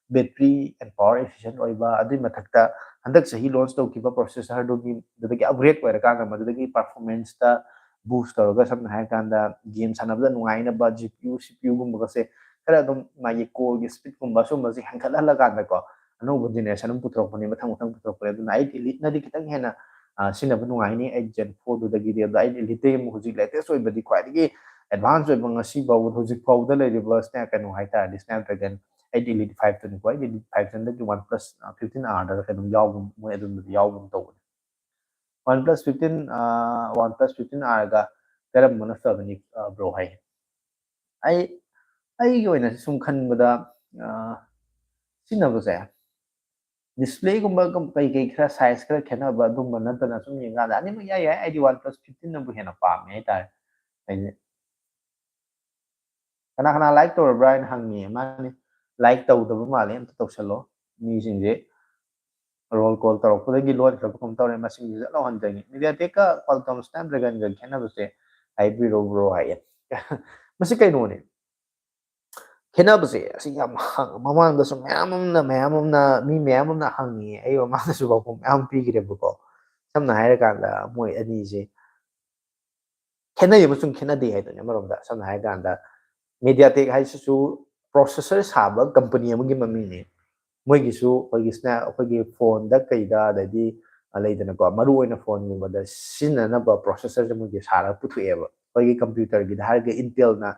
battery and power efficient ꯑꯣꯏꯕ, ꯑꯗꯨꯒꯤ ꯃꯊꯛꯇ ꯍꯟꯗꯛ ꯆꯍꯤ launch ꯇꯧꯈꯤꯕ processor ꯗꯨꯒꯤ, ꯑꯗꯨꯗꯒꯤ upgrade ꯑꯣꯏꯔꯀꯥꯟꯗ ꯃꯗꯨꯗꯒꯤ performance ꯇ boost ꯇꯧꯔꯒ, ꯁꯝꯅ ꯍꯥꯏꯔꯀꯥꯟꯗ game ꯁꯥꯟꯅꯕꯗ ꯅꯨꯡꯉꯥꯏꯅꯕ G P U, C P U ꯒꯨꯝꯕꯒꯁꯦ ꯈꯔ ꯑꯗꯨꯝ ꯃꯥꯒꯤ core ꯒꯤ speed ꯀꯨꯝꯕ ꯁꯨꯝꯕꯁꯦ ꯍꯦꯟꯒꯠꯍꯜꯂꯀꯥꯟꯗꯀꯣ, ꯑꯅꯧꯕ generation ꯑꯃ ꯄꯨꯊꯣꯔꯛꯄꯅꯦ, ꯃꯊꯪ ꯃꯊꯪ ꯄꯨꯊꯣꯔꯛꯄꯅꯦ꯫ ꯑꯗꯨꯅ eight Elite ꯅꯗꯤ ꯈꯤꯇꯪ ꯍꯦꯟꯅ ꯁꯤꯖꯤꯟꯅꯕ ꯅꯨꯡꯉꯥꯏꯅꯤ eight Gen four ꯗꯨꯗꯒꯤꯗꯤ꯫ ꯑꯗꯣ eight Elite ꯇꯩ ꯑꯃꯨꯛ ꯍꯧꯖꯤꯛ latest ꯑꯣꯏꯕꯗꯤ ꯈ꯭ꯋꯥꯏꯗꯒꯤ advance ꯑꯣꯏꯕ ꯉꯁꯤ ꯐꯥꯎꯕ, ꯍꯧꯖꯤꯛ ꯐꯥꯎꯕꯗ ꯂꯩꯔꯤꯕ ꯀꯩꯅꯣ ꯍꯥꯏꯇꯥꯔꯗꯤ Snapdragon eight Elite five ꯇꯨꯅꯤꯀꯣ꯫ Eight Elite five ꯇꯨꯅꯗꯤ OnePlus fifteen R ꯗ ꯀꯩꯅꯣꯝ ꯌꯥꯎꯕ, ꯃꯣꯏ ꯑꯗꯨꯝꯕꯗ ꯌꯥꯎꯕ ꯑꯃ ꯇꯧꯕꯅꯦ꯫ OnePlus fifteen, OnePlus fifteen R ꯒ ꯀꯔꯝꯕꯅ ꯐꯕꯅꯤ, bro ꯍꯥꯏ? ꯑꯩ, ꯑꯩꯒꯤ ꯑꯣꯏꯅ ꯁꯨꯝ ꯈꯟꯕꯗ, ꯁꯤꯖꯤꯟꯅꯕꯁꯦ, display ꯒꯨꯝꯕ ꯀꯩ ꯀꯩ ꯈꯔ size ꯈꯔ ꯈꯦꯠꯅꯕ ꯑꯗꯨꯝꯕ ꯅꯠꯇꯅ ꯁꯨꯝ ꯌꯦꯡꯀꯥꯟꯗ ꯑꯅꯤꯃꯛ ꯌꯥꯏ ꯌꯥꯏ꯫ ꯑꯩꯗꯤ OnePlus fifteen ꯅꯕꯨ ꯍꯦꯟꯅ ꯄꯥꯝꯃꯦ ꯍꯥꯏꯇꯥꯔꯦ꯫ ꯑꯩꯁꯦ ꯀꯅꯥ ꯀꯅꯥ like ꯇꯧꯔꯕ꯭ꯔꯥ ꯍꯥꯏꯅ ꯍꯪꯉꯤ꯫ ꯃꯥꯅꯤ, like ꯇꯧꯗꯕ ꯃꯥꯜꯂꯦ, ꯑꯝꯇ ꯇꯧꯁꯜꯂꯣ꯫ ꯃꯤꯁꯤꯡꯁꯦ roll call ꯇꯧꯔꯛꯄꯗꯒꯤ ꯂꯣꯟꯈ꯭ꯔꯕ ꯀꯩꯅꯣꯝ ꯇꯧꯔꯦ꯫ ꯃꯁꯤꯡꯁꯦ ꯆꯠꯂꯣ ꯍꯟꯊꯒꯤ꯫ MediaTek ꯀ Qualcomm Snapdragon ꯒ ꯈꯦꯠꯅꯕꯁꯦ ꯍꯥꯏꯕꯤꯔꯣ bro ꯍꯥꯏꯌꯦ꯫ ꯃꯁꯤ ꯀꯩꯅꯣꯅꯦ? ꯈꯦꯠꯅꯕꯁꯦ ꯑꯁꯤ ꯌꯥꯝ ꯍꯪ-, ꯃꯃꯥꯡꯗꯁꯨ ꯃꯌꯥꯝ ꯑꯃꯅ, ꯃꯌꯥꯝ ꯑꯃꯅ, ꯃꯤ ꯃꯌꯥꯝ ꯑꯃꯅ ꯍꯪꯉꯤ꯫ ꯑꯩ ꯃꯃꯥꯡꯗꯁꯨ ꯄꯥꯎꯈꯨꯝ ꯃꯌꯥꯝ ꯄꯤꯈ꯭ꯔꯦꯕꯀꯣ꯫ ꯁꯝꯅ ꯍꯥꯏꯔꯀꯥꯟꯗ ꯃꯣꯏ ꯑꯅꯤꯁꯦ ꯈꯦꯠꯅꯩ ꯑꯃꯁꯨꯡ ꯈꯦꯠꯅꯗꯦ ꯍꯥꯏꯗꯨꯅꯤ꯫ ꯑꯃꯔꯣꯝꯗ ꯁꯝꯅ ꯍꯥꯏꯔꯀꯥꯟꯗ, MediaTek ꯍꯥꯏꯁꯤꯁꯨ processor ꯁꯥꯕ ꯀꯝꯄꯅꯤ ꯑꯃꯒꯤ ꯃꯃꯤꯡꯅꯤ꯫ ꯃꯣꯏꯒꯤꯁꯨ ꯑꯩꯈꯣꯏꯒꯤ ꯁ꯭ꯅꯦ-, ꯑꯩꯈꯣꯏꯒꯤ ꯐꯣꯟꯗ ꯀꯩꯗ, ꯑꯗꯩꯗꯤ, ꯑ, ꯂꯩꯗꯅꯀꯣ, ꯃꯔꯨ ꯑꯣꯏꯅ ꯐꯣꯟꯒꯨꯝꯕꯗ ꯁꯤꯖꯤꯟꯅꯅꯕ processorꯁꯦ ꯃꯣꯏꯒꯤ ꯁꯥꯔꯒ ꯄꯨꯊꯣꯛꯑꯦꯕ꯫ ꯑꯩꯈꯣꯏꯒꯤ computerꯒꯤꯗ ꯍꯥꯏꯔꯒ Intelꯅ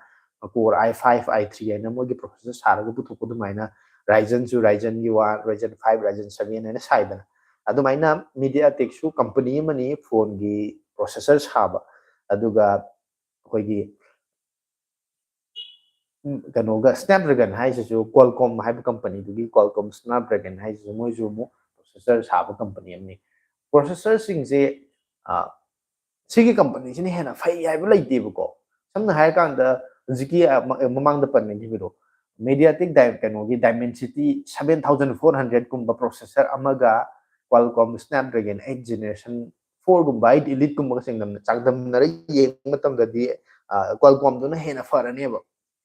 Core i five, i three ꯍꯥꯏꯅ ꯃꯣꯏꯒꯤ processor ꯁꯥꯔꯒ ꯄꯨꯊꯣꯛꯄ ꯑꯗꯨꯃꯥꯏꯅ, Ryzenꯁꯨ Ryzenꯒꯤ one, Ryzen five, Ryzen seven ꯍꯥꯏꯅ ꯁꯥꯏꯗꯅ, ꯑꯗꯨꯃꯥꯏꯅ MediaTekꯁꯨ ꯀꯝꯄꯅꯤ ꯑꯃꯅꯤ ꯐꯣꯟꯒꯤ processor ꯁꯥꯕ꯫ ꯑꯗꯨꯒ ꯑꯩꯈꯣꯏꯒꯤ, ꯎꯝ, ꯀꯩꯅꯣꯒ, Snapdragon ꯍꯥꯏꯁꯤꯁꯨ Qualcomm ꯍꯥꯏꯕ ꯀꯝꯄꯅꯤꯗꯨꯒꯤ, Qualcomm Snapdragon ꯍꯥꯏꯁꯤꯁꯨ ꯃꯣꯏꯁꯨ ꯑꯃꯨꯛ processor ꯁꯥꯕ ꯀꯝꯄꯅꯤ ꯑꯃꯅꯤ꯫ Processorꯁꯤꯡꯁꯦ, ꯑ, ꯁꯤꯒꯤ ꯀꯝꯄꯅꯤꯁꯤꯅ ꯍꯦꯟꯅ ꯐꯩ ꯍꯥꯏꯕ ꯂꯩꯇꯦꯕꯀꯣ꯫ ꯁꯝꯅ ꯍꯥꯏꯔꯀꯥꯟꯗ, ꯍꯧꯖꯤꯛꯀꯤ, ꯑ, ꯃ-, ꯃꯃꯥꯡꯗ ꯄꯟꯅꯈꯤꯕꯗꯣ, MediaTek Di-, ꯀꯩꯅꯣꯒꯤ Dimensity seven thousand four hundred ꯀꯨꯝꯕ processor ꯑꯃꯒ Qualcomm Snapdragon eight Generation four ꯒꯨꯝꯕ, eight Eliteꯀꯨꯝꯕꯒ ꯆꯥꯡꯗꯝꯅ-, ꯆꯥꯡꯗꯝꯅꯔ ꯌꯦꯡꯕ ꯃꯇꯝꯗꯗꯤ, ꯑ, Qualcommꯗꯨꯅ ꯍꯦꯟꯅ ꯐꯔꯅꯦꯕ꯫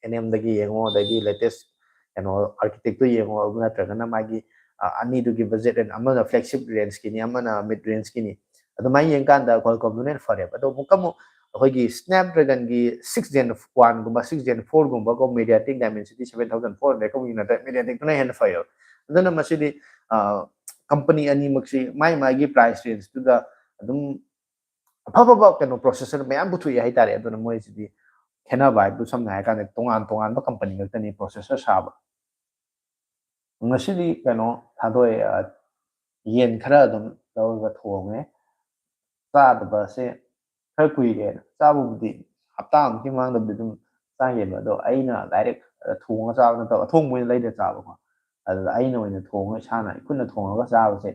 NMꯗꯒꯤ ꯌꯦꯡꯉꯣ, ꯑꯗꯩꯗꯤ latest ꯀꯩꯅꯣ architectꯇꯨ ꯌꯦꯡꯉꯣ, ꯑꯗꯨ ꯅꯠꯇ꯭ꯔꯒꯅ ꯃꯥꯒꯤ, ꯑ, ꯑꯅꯤꯗꯨꯒꯤ budget range, ꯑꯃꯅ flagship rangeꯀꯤꯅꯤ, ꯑꯃꯅ mid rangeꯀꯤꯅꯤ꯫ ꯑꯗꯨꯃꯥꯏꯅ ꯌꯦꯡꯀꯥꯟꯗ Qualcommꯗꯨꯅ ꯍꯦꯟꯅ ꯐꯔꯦꯕ꯫ ꯑꯗꯣ ꯑꯃꯨꯛꯀ ꯑꯃꯨꯛ ꯑꯩꯈꯣꯏꯒꯤ Snapdragonꯒꯤ six Gen oneꯒꯨꯝꯕ, six Gen fourꯒꯨꯝꯕ ꯀꯣ, MediaTek Dimensity seven thousand four hundred ꯀ ꯑꯃꯨꯛ ꯌꯦꯡꯅꯗ꯭ꯔꯦ, MediaTekꯇꯨꯅ ꯍꯦꯟꯅ ꯐꯩꯌꯦꯕ꯫ ꯑꯗꯨꯅ ꯃꯁꯤꯗꯤ, ꯑ, ꯀꯝꯄꯅꯤ ꯑꯅꯤꯃꯛꯁꯤ ꯃꯥꯏ ꯃꯥꯒꯤ price rangeꯇꯨꯗ ꯑꯗꯨꯝ ꯑꯐ ꯑꯐꯕ ꯀꯩꯅꯣ processor ꯃꯌꯥꯝ ꯄꯨꯊꯣꯛꯏ ꯍꯥꯏꯇꯥꯔꯦ꯫ ꯑꯗꯨꯅ ꯃꯣꯏꯁꯤꯗꯤ ꯈꯦꯠꯅꯕ ꯍꯥꯏꯕꯨ ꯁꯝꯅ ꯍꯥꯏꯔꯀꯥꯟꯗ ꯇꯣꯉꯥꯟ ꯇꯣꯉꯥꯟꯕ ꯀꯝꯄꯅꯤ ꯈꯛꯇꯅꯤ processor ꯁꯥꯕ꯫ ꯉꯁꯤꯗꯤ ꯀꯩꯅꯣ ꯊꯥꯗꯣꯛꯑꯦ, ꯑ, ꯌꯦꯟ ꯈꯔ ꯑꯗꯨꯝ ꯂꯧꯔꯒ ꯊꯣꯡꯉꯦ꯫ ꯆꯥꯗꯕꯁꯦ ꯈꯔ ꯀꯨꯏꯔꯦꯅ, ꯆꯥꯕꯕꯨꯗꯤ ꯍꯞꯇꯥꯃꯨꯛꯀꯤ ꯃꯃꯥꯡꯗꯕꯨꯗꯤ ꯑꯗꯨꯝ ꯆꯥꯈꯤꯕ, ꯑꯗꯣ ꯑꯩꯅ direct ꯊꯣꯡꯉ ꯆꯥꯕ ꯅꯠꯇꯕ, ꯑꯊꯣꯡꯕ ꯑꯣꯏꯅ ꯂꯩꯔ ꯆꯥꯕꯀꯣ꯫ ꯑꯗꯨꯗ ꯑꯩꯅ ꯑꯣꯏꯅ ꯊꯣꯡꯉ, ꯏꯁꯥꯅ ꯏꯈꯨꯠꯅ ꯊꯣꯡꯉꯒ ꯆꯥꯕꯁꯦ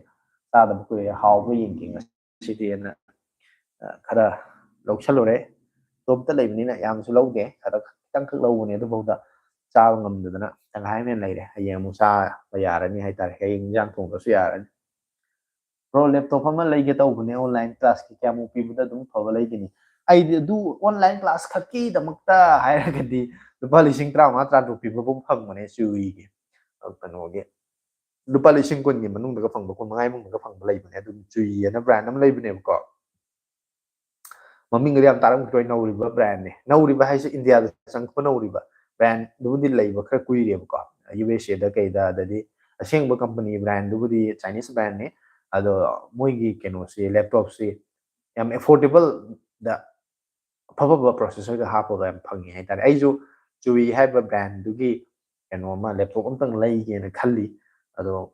ꯆꯥꯗꯕ ꯀꯨꯏꯔꯦ, ꯍꯥꯎꯕ ꯌꯦꯡꯒꯦ ꯉꯁꯤꯗꯤꯅ, ꯑ, ꯈꯔ ꯂꯧꯁꯜꯂꯨꯔꯦ꯫ ꯏꯇꯣꯝꯇ ꯂꯩꯕꯅꯤꯅ ꯌꯥꯝꯁꯨ ꯂꯧꯗꯦ, ꯈꯔ ꯈꯤꯇꯪꯈꯛ ꯂꯧꯕꯅꯦ, ꯑꯗꯨꯐꯥꯎꯗ ꯆꯥꯕ ꯉꯝꯗꯗꯅ ꯇꯪꯈꯥꯏ ꯑꯃ ꯍꯦꯟꯅ ꯂꯩꯔꯦ꯫ ꯍꯌꯦꯡ ꯑꯃꯨꯛ ꯆꯥꯕ ꯌꯥꯔꯅꯤ ꯍꯥꯏꯇꯥꯔꯦ, ꯍꯌꯦꯡ ꯏꯟꯖꯥꯡ ꯊꯣꯡꯗ꯭ꯔꯁꯨ ꯌꯥꯔꯅꯤ꯫ Bro, laptop ꯑꯃ ꯂꯩꯒꯦ ꯇꯧꯕꯅꯦ, online classꯀꯤ ꯀꯌꯥꯃꯨꯛ ꯄꯤꯕꯗ ꯑꯗꯨꯝ ꯐꯕ ꯂꯩꯒꯅꯤ? ꯑꯩꯗꯤ ꯑꯗꯨ online class ꯈꯛꯀꯤꯗꯃꯛꯇ ꯍꯥꯏꯔꯒꯗꯤ ꯂꯨꯄꯥ ꯂꯤꯁꯤꯡ ꯇꯔꯥꯃꯉꯥ, ꯇꯔꯥꯇꯔꯨꯛ ꯄꯤꯕ ꯐꯥꯎ ꯐꯪꯕꯅꯦ ꯆꯨꯔꯤꯒꯤ, ꯑ, ꯀꯩꯅꯣꯒꯤ, ꯂꯨꯄꯥ ꯂꯤꯁꯤꯡ ꯀꯨꯟꯒꯤ ꯃꯅꯨꯡꯗꯒ ꯐꯪꯕ, ꯀꯨꯟ ꯃꯉꯥꯒꯤ ꯃꯅꯨꯡꯗꯒ ꯐꯪꯕ ꯂꯩꯕꯅꯦ꯫ ꯑꯗꯨꯝ ꯆꯨꯔꯤ ꯑꯅ brand ꯑꯃ ꯂꯩꯕꯅꯦꯕꯀꯣ, ꯃꯃꯤꯡꯒꯗꯤ ꯌꯥꯝ ꯇꯥꯔꯝꯈꯤꯔꯣꯏ, ꯅꯧꯔꯤꯕ brand ꯅꯦ꯫ ꯅꯧꯔꯤꯕ ꯍꯥꯏꯁꯦ India ꯗ ꯆꯪꯉꯛꯄ ꯅꯧꯔꯤꯕ brand ꯗꯨꯕꯨꯗꯤ ꯂꯩꯕ ꯈꯔ ꯀꯨꯏꯔꯦꯕꯀꯣ, U S A ꯗ ꯀꯩꯗ꯫ ꯑꯗꯗꯤ ꯑꯁꯦꯡꯕ company brand ꯗꯨꯕꯨꯗꯤ Chinese brand ꯅꯦ꯫ ꯑꯗꯣ ꯃꯣꯏꯒꯤ ꯀꯩꯅꯣꯁꯤ, laptop ꯁꯤ ꯌꯥꯝ affordable ꯗ ꯑꯐ ꯑꯐꯕ processor ꯒ ꯍꯥꯞꯄꯒ ꯌꯥꯝ ꯐꯪꯉꯤ ꯍꯥꯏꯇꯥꯔꯦ꯫ ꯑꯩꯁꯨ Chuwi ꯍꯥꯏꯕ brand ꯗꯨꯒꯤ ꯀꯩꯅꯣ ꯑꯃ, laptop ꯑꯝꯇꯪ ꯂꯩꯒꯦꯅ ꯈꯜꯂꯤ꯫ ꯑꯗꯣ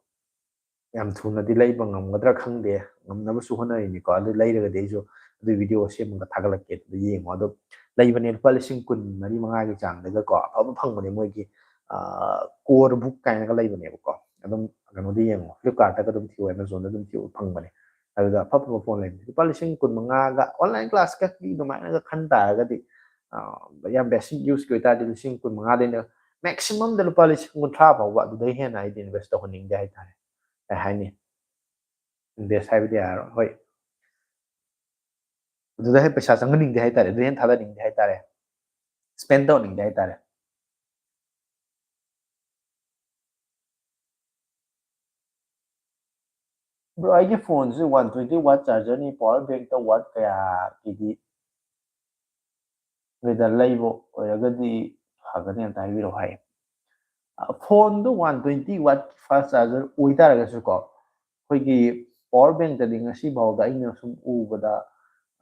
ꯌꯥꯝ ꯊꯨꯅꯗꯤ ꯂꯩꯕ ꯉꯝꯒꯗ꯭ꯔꯥ ꯈꯪꯗꯦ, ꯉꯝꯅꯕꯁꯨ ꯍꯣꯠꯅꯔꯤꯅꯤꯀꯣ꯫ ꯑꯗꯨ ꯂꯩꯔꯒꯗꯤ ꯑꯩꯁꯨ ꯑꯗꯨꯒꯤ video ꯁꯦꯝꯃꯒ ꯊꯥꯒꯠꯂꯛꯀꯦ, ꯑꯗꯨ ꯌꯦꯡꯉꯣ꯫ ꯑꯗꯣ ꯂꯩꯕꯅꯦ, ꯂꯨꯄꯥ ꯂꯤꯁꯤꯡ ꯀꯨꯟ ꯃꯔꯤ ꯃꯉꯥꯒꯤ ꯆꯥꯡꯗꯒꯀꯣ, ꯑꯐꯕ ꯐꯪꯕꯅꯦ ꯃꯣꯏꯒꯤ, ꯑ, Core Book ꯀꯥꯏꯅꯒ ꯂꯩꯕꯅꯦꯕꯀꯣ꯫ ꯑꯗꯨꯝ ꯀꯩꯅꯣꯗ ꯌꯦꯡꯉꯣ, Flipkart ꯇꯒ ꯑꯗꯨꯝ ꯊꯤꯌꯨ, Amazon ꯗ ꯑꯗꯨꯝ ꯊꯤꯌꯨ, ꯐꯪꯕꯅꯦ꯫ ꯑꯗꯨꯗ ꯑꯐ ꯑꯐꯕ phone ꯂꯩꯕꯅꯦ꯫ ꯂꯨꯄꯥ ꯂꯤꯁꯤꯡ ꯀꯨꯟ ꯃꯉꯥꯒ online class ꯀꯤ ꯑꯗꯨꯃꯥꯏꯅꯒ ꯈꯟ ꯇꯥꯔꯒꯗꯤ, ꯑ, ꯌꯥꯝ basic use ꯀꯤ ꯑꯣꯏꯇꯥꯔꯗꯤ ꯂꯤꯁꯤꯡ ꯀꯨꯟ ꯃꯉꯥꯗꯩꯅ maximum ꯗ ꯂꯨꯄꯥ ꯂꯤꯁꯤꯡ ꯀꯨꯟꯊ꯭ꯔꯥ ꯐꯥꯎꯕ, ꯑꯗꯨꯗꯩ ꯍꯦꯟꯅ ꯑꯩꯗꯤ invest ꯇꯧꯍꯟꯅꯤꯡꯗꯦ ꯍꯥꯏꯇꯥꯔꯦ꯫ ꯀꯩ ꯍꯥꯏꯅꯤ? Invest ꯍꯥꯏꯕꯗꯤ ꯌꯥꯔꯣꯏ꯫ ꯍꯣꯏ꯫ ꯑꯗꯨꯗ ꯍꯦꯟꯅ ꯄꯩꯁꯥ ꯆꯪꯍꯟꯅꯤꯡꯗꯦ ꯍꯥꯏꯇꯥꯔꯦ, ꯑꯗꯨꯗ ꯍꯦꯟꯅ ꯊꯥꯗꯅꯤꯡꯗꯦ ꯍꯥꯏꯇꯥꯔꯦ, spend ꯇꯧꯍꯟꯅꯤꯡꯗꯦ ꯍꯥꯏꯇꯥꯔꯦ꯫ Bro, ꯑꯩꯒꯤ phone ꯁꯤ one twenty watt charger ꯅꯤ, power bank ꯇ watt ꯀꯌꯥꯒꯤꯗꯤ ꯀꯩꯗ ꯂꯩꯕ ꯑꯣꯏꯔꯒꯗꯤ ꯐꯒꯅꯤ ꯑꯝꯇ ꯍꯥꯏꯕꯤꯔꯛꯑꯣ ꯍꯥꯏ꯫ ꯑ, phone ꯗꯨ one twenty watt fast charger ꯑꯣꯏꯇꯥꯔꯒꯁꯨꯀꯣ, ꯑꯩꯈꯣꯏꯒꯤ power bank ꯇꯗꯤ ꯉꯁꯤ ꯐꯥꯎꯗ ꯑꯩꯅ ꯁꯨꯝ ꯎꯕꯗ,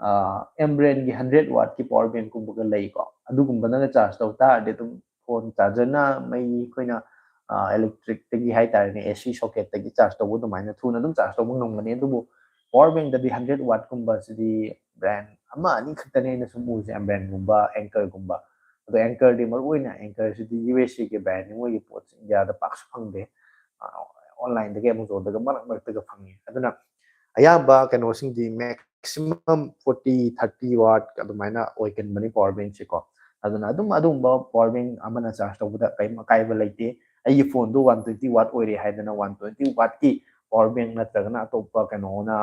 ꯑ, M brand ꯒꯤ hundred watt ꯀꯤ power bank ꯀꯨꯝꯕꯒ ꯂꯩꯀꯣ꯫ ꯑꯗꯨꯒꯨꯝꯕꯅꯒ charge ꯇꯧ ꯇꯥꯔꯗꯤ ꯑꯗꯨꯝ phone charger ꯅ ꯃꯩ ꯑꯩꯈꯣꯏꯅ, ꯑ, electric ꯇꯒꯤ ꯍꯥꯏꯇꯥꯔꯦꯅꯦ, A C socket ꯇꯒꯤ charge ꯇꯧꯕ ꯑꯗꯨꯃꯥꯏꯅ ꯊꯨꯅ ꯑꯗꯨꯝ charge ꯇꯧꯕ ꯉꯝꯒꯅꯤ꯫ ꯑꯗꯨꯕꯨ power bank ꯇꯗꯤ hundred watt ꯀꯨꯝꯕꯁꯤꯗꯤ brand ꯑꯃ ꯑꯅꯤ ꯈꯛꯇꯅꯦ ꯑꯩꯅ ꯁꯨꯝ ꯎꯔꯤꯁꯦ, M brand ꯒꯨꯝꯕ, Anker ꯒꯨꯝꯕ꯫ ꯑꯗꯣ Anker ꯗꯤ ꯃꯔꯨꯑꯣꯏꯅ Anker CD U S A ꯒꯤ brand ꯅꯤ, ꯃꯣꯏꯒꯤ ꯄꯣꯠꯁꯦ India ꯗ ꯄꯥꯛꯁꯨ ꯐꯪꯗꯦ꯫ ꯑ, online ꯗꯒꯤ Amazon ꯗꯒ ꯃꯔꯛ ꯃꯔꯛꯇꯒ ꯐꯪꯉꯤ꯫ ꯑꯗꯨꯅ ꯑꯌꯥꯝꯕ ꯀꯩꯅꯣꯁꯤꯡꯗꯤ maximum forty, thirty watt ꯑꯗꯨꯃꯥꯏꯅ ꯑꯣꯏꯒꯟꯕꯅꯤ power bank ꯁꯦꯀꯣ꯫ ꯑꯗꯨꯅ ꯑꯗꯨꯝ ꯑꯗꯨꯒꯨꯝꯕ power bank ꯑꯃꯅ charge ꯇꯧꯕꯗ ꯀꯔꯤꯝ ꯑꯀꯥꯏꯕ ꯂꯩꯇꯦ꯫ ꯑꯩꯒꯤ phone ꯗꯨ one twenty watt ꯑꯣꯏꯔꯦ ꯍꯥꯏꯗꯅ one twenty watt ꯀꯤ power bank ꯅꯠꯇ꯭ꯔꯒꯅ ꯑꯇꯣꯞꯄ ꯀꯩꯅꯣꯅ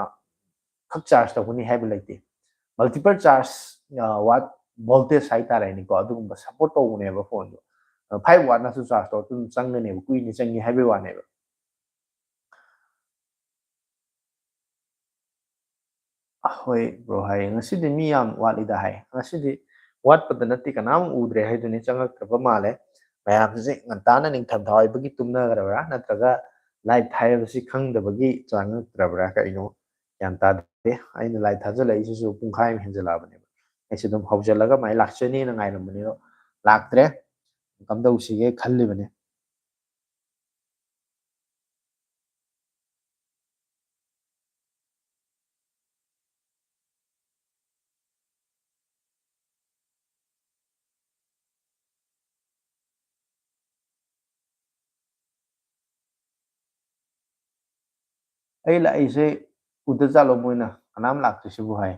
ꯈꯛ charge ꯇꯧꯒꯅꯤ ꯍꯥꯏꯕ ꯂꯩꯇꯦ꯫ Multiple charge, ꯑ, watt voltage ꯍꯥꯏꯇꯥꯔꯦꯅꯦꯀꯣ, ꯑꯗꯨꯒꯨꯝꯕ support ꯇꯧꯕꯅꯦꯕ phone ꯗꯣ꯫ ꯑ, five watt ꯅꯁꯨ charge ꯇꯧꯔꯁꯨ ꯑꯗꯨꯝ ꯆꯪꯒꯅꯦꯕ, ꯀꯨꯏꯅ ꯆꯪꯉꯤ ꯍꯥꯏꯕꯒꯤ ꯋꯥꯅꯦꯕ꯫ ꯑꯍꯣꯏ, ꯕ꯭ꯔꯣ ꯍꯥꯏ, "ꯉꯁꯤꯗꯤ ꯃꯤ ꯌꯥꯝ ꯋꯥꯠꯂꯤꯗ" ꯍꯥꯏ꯫ ꯉꯁꯤꯗꯤ ꯋꯥꯠꯄꯗ ꯅꯠꯇꯦ, ꯀꯅꯥꯝ ꯎꯗ꯭ꯔꯦ ꯍꯥꯏꯗꯨꯅꯤ, ꯆꯪꯉꯛꯇ꯭ꯔꯕ ꯃꯥꯜꯂꯦ꯫ ꯃꯌꯥꯝꯁꯦ ꯉꯟꯇꯥꯅ ꯅꯤꯡꯊꯝ ꯊꯥ ꯑꯣꯏꯕꯒꯤ ꯇꯨꯝꯅꯈ꯭ꯔꯕ꯭ꯔꯥ, ꯅꯠꯇ꯭ꯔꯒ ꯂꯥꯏꯚ ꯊꯥꯏ ꯍꯥꯏꯕꯁꯤ ꯈꯪꯗꯕꯒꯤ ꯆꯪꯉꯛꯇ꯭ꯔꯕ꯭ꯔꯥ, ꯀꯩꯅꯣ ꯒ꯭ꯌꯥꯟ ꯇꯥꯗꯦ꯫ ꯑꯩꯅ ꯂꯥꯏꯚ ꯊꯥꯖꯤꯜꯂꯛꯏꯁꯤꯁꯨ ꯄꯨꯡꯈꯥꯏ ꯑꯃ ꯍꯦꯟꯖꯜꯂꯛꯑꯕꯅꯦꯕ꯫ ꯑꯩꯁꯨ ꯑꯗꯨꯝ ꯍꯧꯖꯤꯜꯂꯒ ꯃꯥꯏ ꯂꯥꯛꯆꯅꯤꯅ ꯉꯥꯏꯔꯝꯕꯅꯤ, ꯑꯗꯣ ꯂꯥꯛꯇ꯭ꯔꯦ꯫ ꯀꯝꯗꯧꯁꯤꯒꯦ ꯈꯜꯂꯤꯕꯅꯤ꯫ "ꯑꯩ ꯂꯥꯛꯏꯁꯦ ꯎꯗ ꯖꯥꯠꯂꯣ, ꯃꯣꯏꯅ ꯀꯅꯥꯝ ꯂꯥꯛꯇ꯭ꯔꯤꯁꯤꯕꯨ?" ꯍꯥꯏ꯫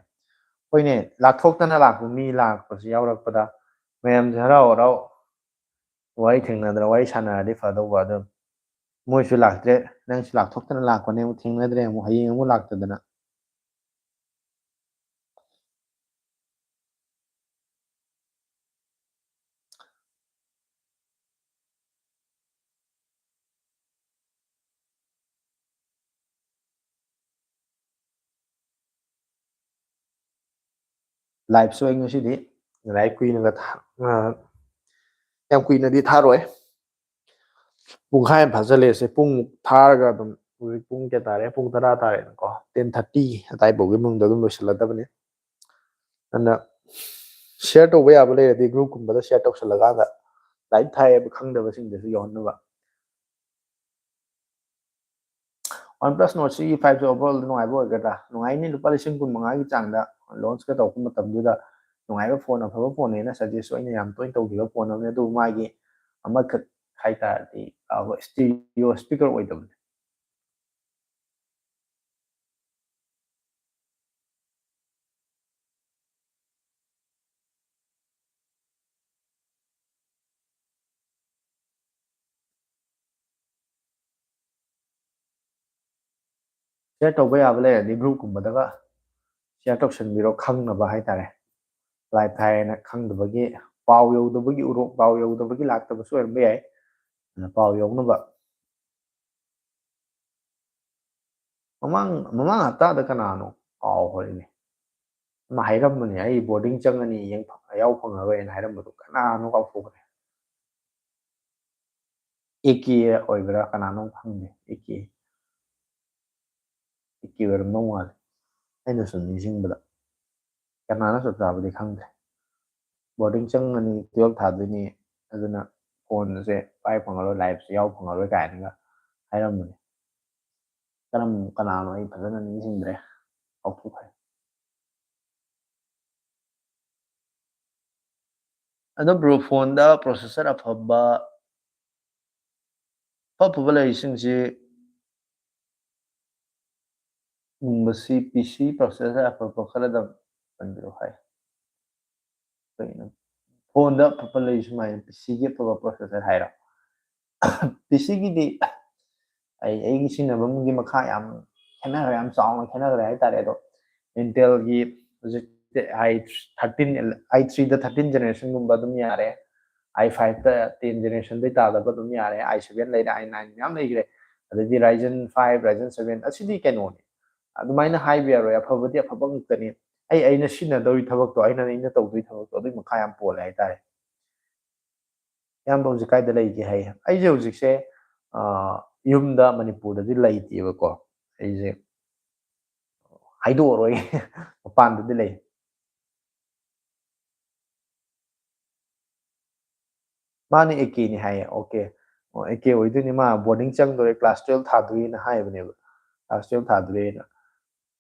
ꯍꯣꯏꯅꯦ, ꯂꯥꯛꯊꯣꯛꯇꯅ ꯂꯥꯛꯄ ꯃꯤ ꯂꯥꯛꯄꯁꯤ ꯌꯥꯎꯔꯛꯄꯗ ꯃꯌꯥꯝꯁꯦ ꯍꯔꯥꯎ ꯍꯔꯥꯎ ꯋꯥꯔꯤ ꯊꯦꯡꯅꯗꯅ ꯋꯥꯔꯤ ꯁꯥꯟꯅꯔꯗꯤ ꯐꯗꯧꯕ꯫ ꯑꯗꯨꯝ ꯃꯣꯏꯁꯨ ꯂꯥꯛꯇ꯭ꯔꯦ, ꯅꯪꯁꯨ ꯂꯥꯛꯊꯣꯛꯇꯅ ꯂꯥꯛꯄꯅꯦ, ꯑꯃꯨꯛ ꯊꯦꯡꯅꯗ꯭ꯔꯦ, ꯑꯃꯨꯛ ꯍꯌꯦꯡ ꯑꯃꯨꯛ ꯂꯥꯛꯇꯗꯅ꯫ ꯂꯥꯏꯚꯁꯨ ꯑꯩ ꯉꯁꯤꯗꯤ ꯂꯥꯏꯚ ꯀꯨꯏꯅꯒ ꯊꯥ-, ꯑ, ꯌꯥꯝ ꯀꯨꯏꯅꯗꯤ ꯊꯥꯔꯣꯏ꯫ ꯄꯨꯡꯈꯥꯏ ꯑꯃ ꯐꯥꯖꯤꯜꯂꯛꯑꯦꯁꯦ꯫ ꯄꯨꯡꯃꯨꯛ ꯊꯥꯔꯒ ꯑꯗꯨꯝ ꯍꯧꯖꯤꯛ ꯄꯨꯡ ꯀꯌꯥ ꯇꯥꯔꯦ? ꯄꯨꯡ ꯇꯔꯥ ꯇꯥꯔꯦꯅꯀꯣ꯫ Ten thirty ꯑꯗꯥꯏꯐꯥꯎꯒꯤ ꯃꯅꯨꯡꯗ ꯑꯗꯨꯝ ꯂꯣꯏꯁꯤꯜꯂꯗꯕꯅꯤ꯫ ꯑꯗꯨꯅ share ꯇꯧꯕ ꯌꯥꯕ ꯂꯩꯔꯗꯤ group ꯀꯨꯝꯕꯗ share ꯇꯧꯁꯜꯂꯀꯥꯟꯗ ꯂꯥꯏꯚ ꯊꯥꯏ ꯍꯥꯏꯕ ꯈꯪꯗꯕꯁꯤꯡꯗꯁꯨ ꯌꯧꯍꯟꯅꯕ꯫ OnePlus Nord C E five ꯁꯦ overall ꯅꯨꯡꯉꯥꯏꯕ ꯑꯣꯏꯒꯗ꯭ꯔꯥ? ꯅꯨꯡꯉꯥꯏꯅꯤ, ꯂꯨꯄꯥ ꯂꯤꯁꯤꯡ ꯀꯨꯟ ꯃꯉꯥꯒꯤ ꯆꯥꯡꯗ launch ꯀ ꯇꯧꯔꯛꯄ ꯃꯇꯝꯗꯨꯗ ꯅꯨꯡꯉꯥꯏꯕ phone, ꯑꯐꯕ phoneꯅꯦꯅ suggest ꯑꯣꯏꯅ ꯌꯥꯝ ꯇꯣꯏꯅ ꯇꯧꯈꯤꯕ phone ꯑꯃꯅꯤ꯫ ꯑꯗꯨꯕꯨ ꯃꯥꯒꯤ ꯑꯃꯈꯛ ꯍꯥꯏꯇꯥꯔꯗꯤ, ꯑ, ꯍꯣꯏ, stereo speaker ꯑꯣꯏꯗꯕꯅꯤ꯫ Share ꯇꯧꯕ ꯌꯥꯕ ꯂꯩꯔꯗꯤ group ꯀꯨꯝꯕꯗꯒ share ꯇꯧꯁꯟꯕꯤꯔꯣ, ꯈꯪꯅꯕ ꯍꯥꯏꯇꯥꯔꯦ꯫ Live ꯊꯥꯏꯅ ꯈꯪꯗꯕꯒꯤ, ꯄꯥꯎ ꯌꯧꯗꯕꯒꯤ, ꯎꯔꯣꯛ ꯄꯥꯎ ꯌꯧꯗꯕꯒꯤ ꯂꯥꯛꯇꯕꯁꯨ ꯑꯣꯏꯔꯝꯕ ꯌꯥꯏ꯫ ꯑꯗꯨꯅ ꯄꯥꯎ ꯌꯧꯅꯕ꯫ ꯃꯃꯥꯡ, ꯃꯃꯥꯡ ꯍꯞꯇꯥꯗ ꯀꯅꯥꯅꯣ? ꯀꯥꯎꯈ꯭ꯔꯦꯅꯦ꯫ ꯑꯃ ꯍꯥꯏꯔꯝꯕꯅꯦ, "ꯑꯩ ꯕꯣꯔꯗꯤꯡ ꯆꯪꯉꯅꯤ, ꯌꯦꯡ ꯐꯪ-, ꯌꯥꯎ ꯐꯪꯉꯔꯣꯏꯅ" ꯍꯥꯏꯔꯝꯕꯗꯣ ꯀꯅꯥꯅꯣ ꯀꯥꯎꯊꯣꯛꯈ꯭ꯔꯦ꯫ ꯑꯦ ꯀꯦ ꯑꯣꯏꯕ꯭ꯔꯥ ꯀꯅꯥꯅꯣ ꯈꯪꯗꯦ, ꯑꯦ ꯀꯦ, ꯑꯦ ꯀꯦ ꯑꯣꯏꯔꯝꯗꯧ ꯃꯥꯜꯂꯦ ꯑꯩꯅ ꯁꯨꯝ ꯅꯤꯡꯁꯤꯡꯕꯗ꯫ ꯀꯅꯥꯅꯣ ꯆꯞ ꯆꯥꯕꯗꯤ ꯈꯪꯗ꯭ꯔꯦ꯫ "ꯕꯣꯔꯗꯤꯡ ꯆꯪꯉꯅꯤ, ꯇꯨꯌꯦꯜꯞ ꯊꯥꯗꯣꯏꯅꯤ, ꯑꯗꯨꯅ ꯐꯣꯟꯁꯦ ꯄꯥꯏ ꯐꯪꯉꯔꯣꯏ, ꯂꯥꯏꯞꯁꯦ ꯌꯥꯎ ꯐꯪꯉꯔꯣꯏ" ꯀꯥꯏꯅꯒ ꯍꯥꯏꯔꯝꯕꯅꯦ꯫ ꯀꯔꯝ, ꯀꯅꯥꯅꯣ ꯑꯩ ꯐꯖꯅ ꯅꯤꯡꯁꯤꯡꯗ꯭ꯔꯦ, ꯀꯥꯎꯊꯣꯛꯈ꯭ꯔꯦ꯫ ꯑꯗꯣ ꯕ꯭ꯔꯣ, ꯐꯣꯟꯗ ꯄ꯭ꯔꯣꯁꯦꯁꯔ ꯑꯐꯕ, ꯑꯐ ꯑꯐꯕ ꯂꯩꯔꯤꯁꯤꯡꯁꯤ ꯒꯨꯝꯕꯁꯤ ꯄꯤ ꯁꯤ ꯄ꯭ꯔꯣꯁꯦꯁꯔ ꯑꯐꯕ ꯈꯔꯗ ꯄꯟꯕꯤꯔꯣ ꯍꯥꯏ꯫ ꯀꯩꯅꯣ? ꯐꯣꯟꯗ ꯑꯐꯕ ꯂꯩ ꯁꯨꯃꯥꯏꯅ ꯄꯤ ꯁꯤꯒꯤ ꯑꯐꯕ ꯄ꯭ꯔꯣꯁꯦꯁꯔ ꯍꯥꯏꯔꯣ? ꯄꯤ ꯁꯤꯒꯤꯗꯤ ꯑꯩ, ꯑꯩꯒꯤ ꯁꯤꯖꯤꯟꯅꯐꯝꯒꯤ ꯃꯈꯥ ꯌꯥꯝ ꯈꯦꯠꯅꯈ꯭ꯔꯦ, ꯌꯥꯝ ꯆꯥꯎꯅ ꯈꯦꯠꯅꯈ꯭ꯔꯦ ꯍꯥꯏꯇꯥꯔꯦ꯫ ꯑꯗꯣ ꯏꯟꯇꯦꯜꯒꯤ ꯍꯧꯖꯤꯛ ꯑꯥꯏ ꯊꯥꯔꯇꯤꯟ, ꯑꯥꯏ ꯊ꯭ꯔꯤꯗ ꯊꯥꯔꯇꯤꯟ ꯖꯦꯅꯦꯔꯦꯁꯟꯒꯨꯝꯕ ꯑꯗꯨꯝ ꯌꯥꯔꯦ, ꯑꯥꯏ ꯐꯥꯏꯚꯇ ꯇꯦꯟ ꯖꯦꯅꯦꯔꯦꯁꯟꯗꯩ ꯇꯥꯗꯕ ꯑꯗꯨꯝ ꯌꯥꯔꯦ, ꯑꯥꯏ ꯁꯚꯦꯟ ꯂꯩꯔꯦ, ꯑꯥꯏ ꯅꯥꯏꯟ ꯃꯌꯥꯝ ꯂꯩꯈ꯭ꯔꯦ, ꯑꯗꯩꯗꯤ ꯔꯥꯏꯖꯟ ꯐꯥꯏꯚ, ꯔꯥꯏꯖꯟ ꯁꯚꯦꯟ, ꯑꯁꯤꯗꯤ ꯀꯩꯅꯣꯅꯤ, ꯑꯗꯨꯃꯥꯏꯅ ꯍꯥꯏꯕ ꯌꯥꯔꯣꯏ, ꯑꯐꯕꯗꯤ ꯑꯐꯕ ꯉꯥꯛꯇꯅꯤ꯫ ꯑꯩ, ꯑꯩꯅ ꯁꯤꯖꯤꯟꯅꯗꯧꯔꯤ ꯊꯕꯛꯇꯣ, ꯑꯩꯅ, ꯑꯩꯅ ꯇꯧꯗꯣꯏ ꯊꯕꯛꯇꯣ ꯑꯗꯨꯒꯤ ꯃꯈꯥ ꯌꯥꯝ ꯄꯣꯜꯂꯦ ꯍꯥꯏꯇꯥꯔꯦ꯫ "ꯏꯌꯥꯝꯕ ꯍꯧꯖꯤꯛ ꯀꯥꯏꯗ ꯂꯩꯒꯦ?" ꯍꯥꯏꯌꯦ꯫ ꯑꯩꯁꯦ ꯍꯧꯖꯤꯛꯁꯦ, ꯑ, ꯌꯨꯝꯗ, ꯃꯅꯤꯄꯨꯔꯗꯗꯤ ꯂꯩꯇꯦꯕꯀꯣ꯫ ꯑꯩꯁꯦ ꯍꯥꯏꯗꯣꯛꯑꯔꯣꯏ, ꯃꯄꯥꯟꯗꯗꯤ ꯂꯩ꯫ ꯃꯥꯅꯦ, ꯑꯦ ꯀꯦꯅꯤ ꯍꯥꯏꯌꯦ꯫ ꯑꯣꯀꯦ꯫ ꯑꯣ, ꯑꯦ ꯀꯦ ꯑꯣꯏꯗꯣꯏꯅꯤ꯫ ꯃꯥ ꯕꯣꯔꯗꯤꯡ ꯆꯪꯗꯣꯔꯦ, ꯀ꯭ꯂꯥꯁ ꯇꯨꯌꯦꯜꯞ ꯊꯥꯗꯣꯏꯅ ꯍꯥꯏꯕꯅꯦꯕ꯫ ꯀ꯭ꯂꯥꯁ ꯇꯨꯌꯦꯜꯞ ꯊꯥꯗꯣꯔꯦꯅ꯫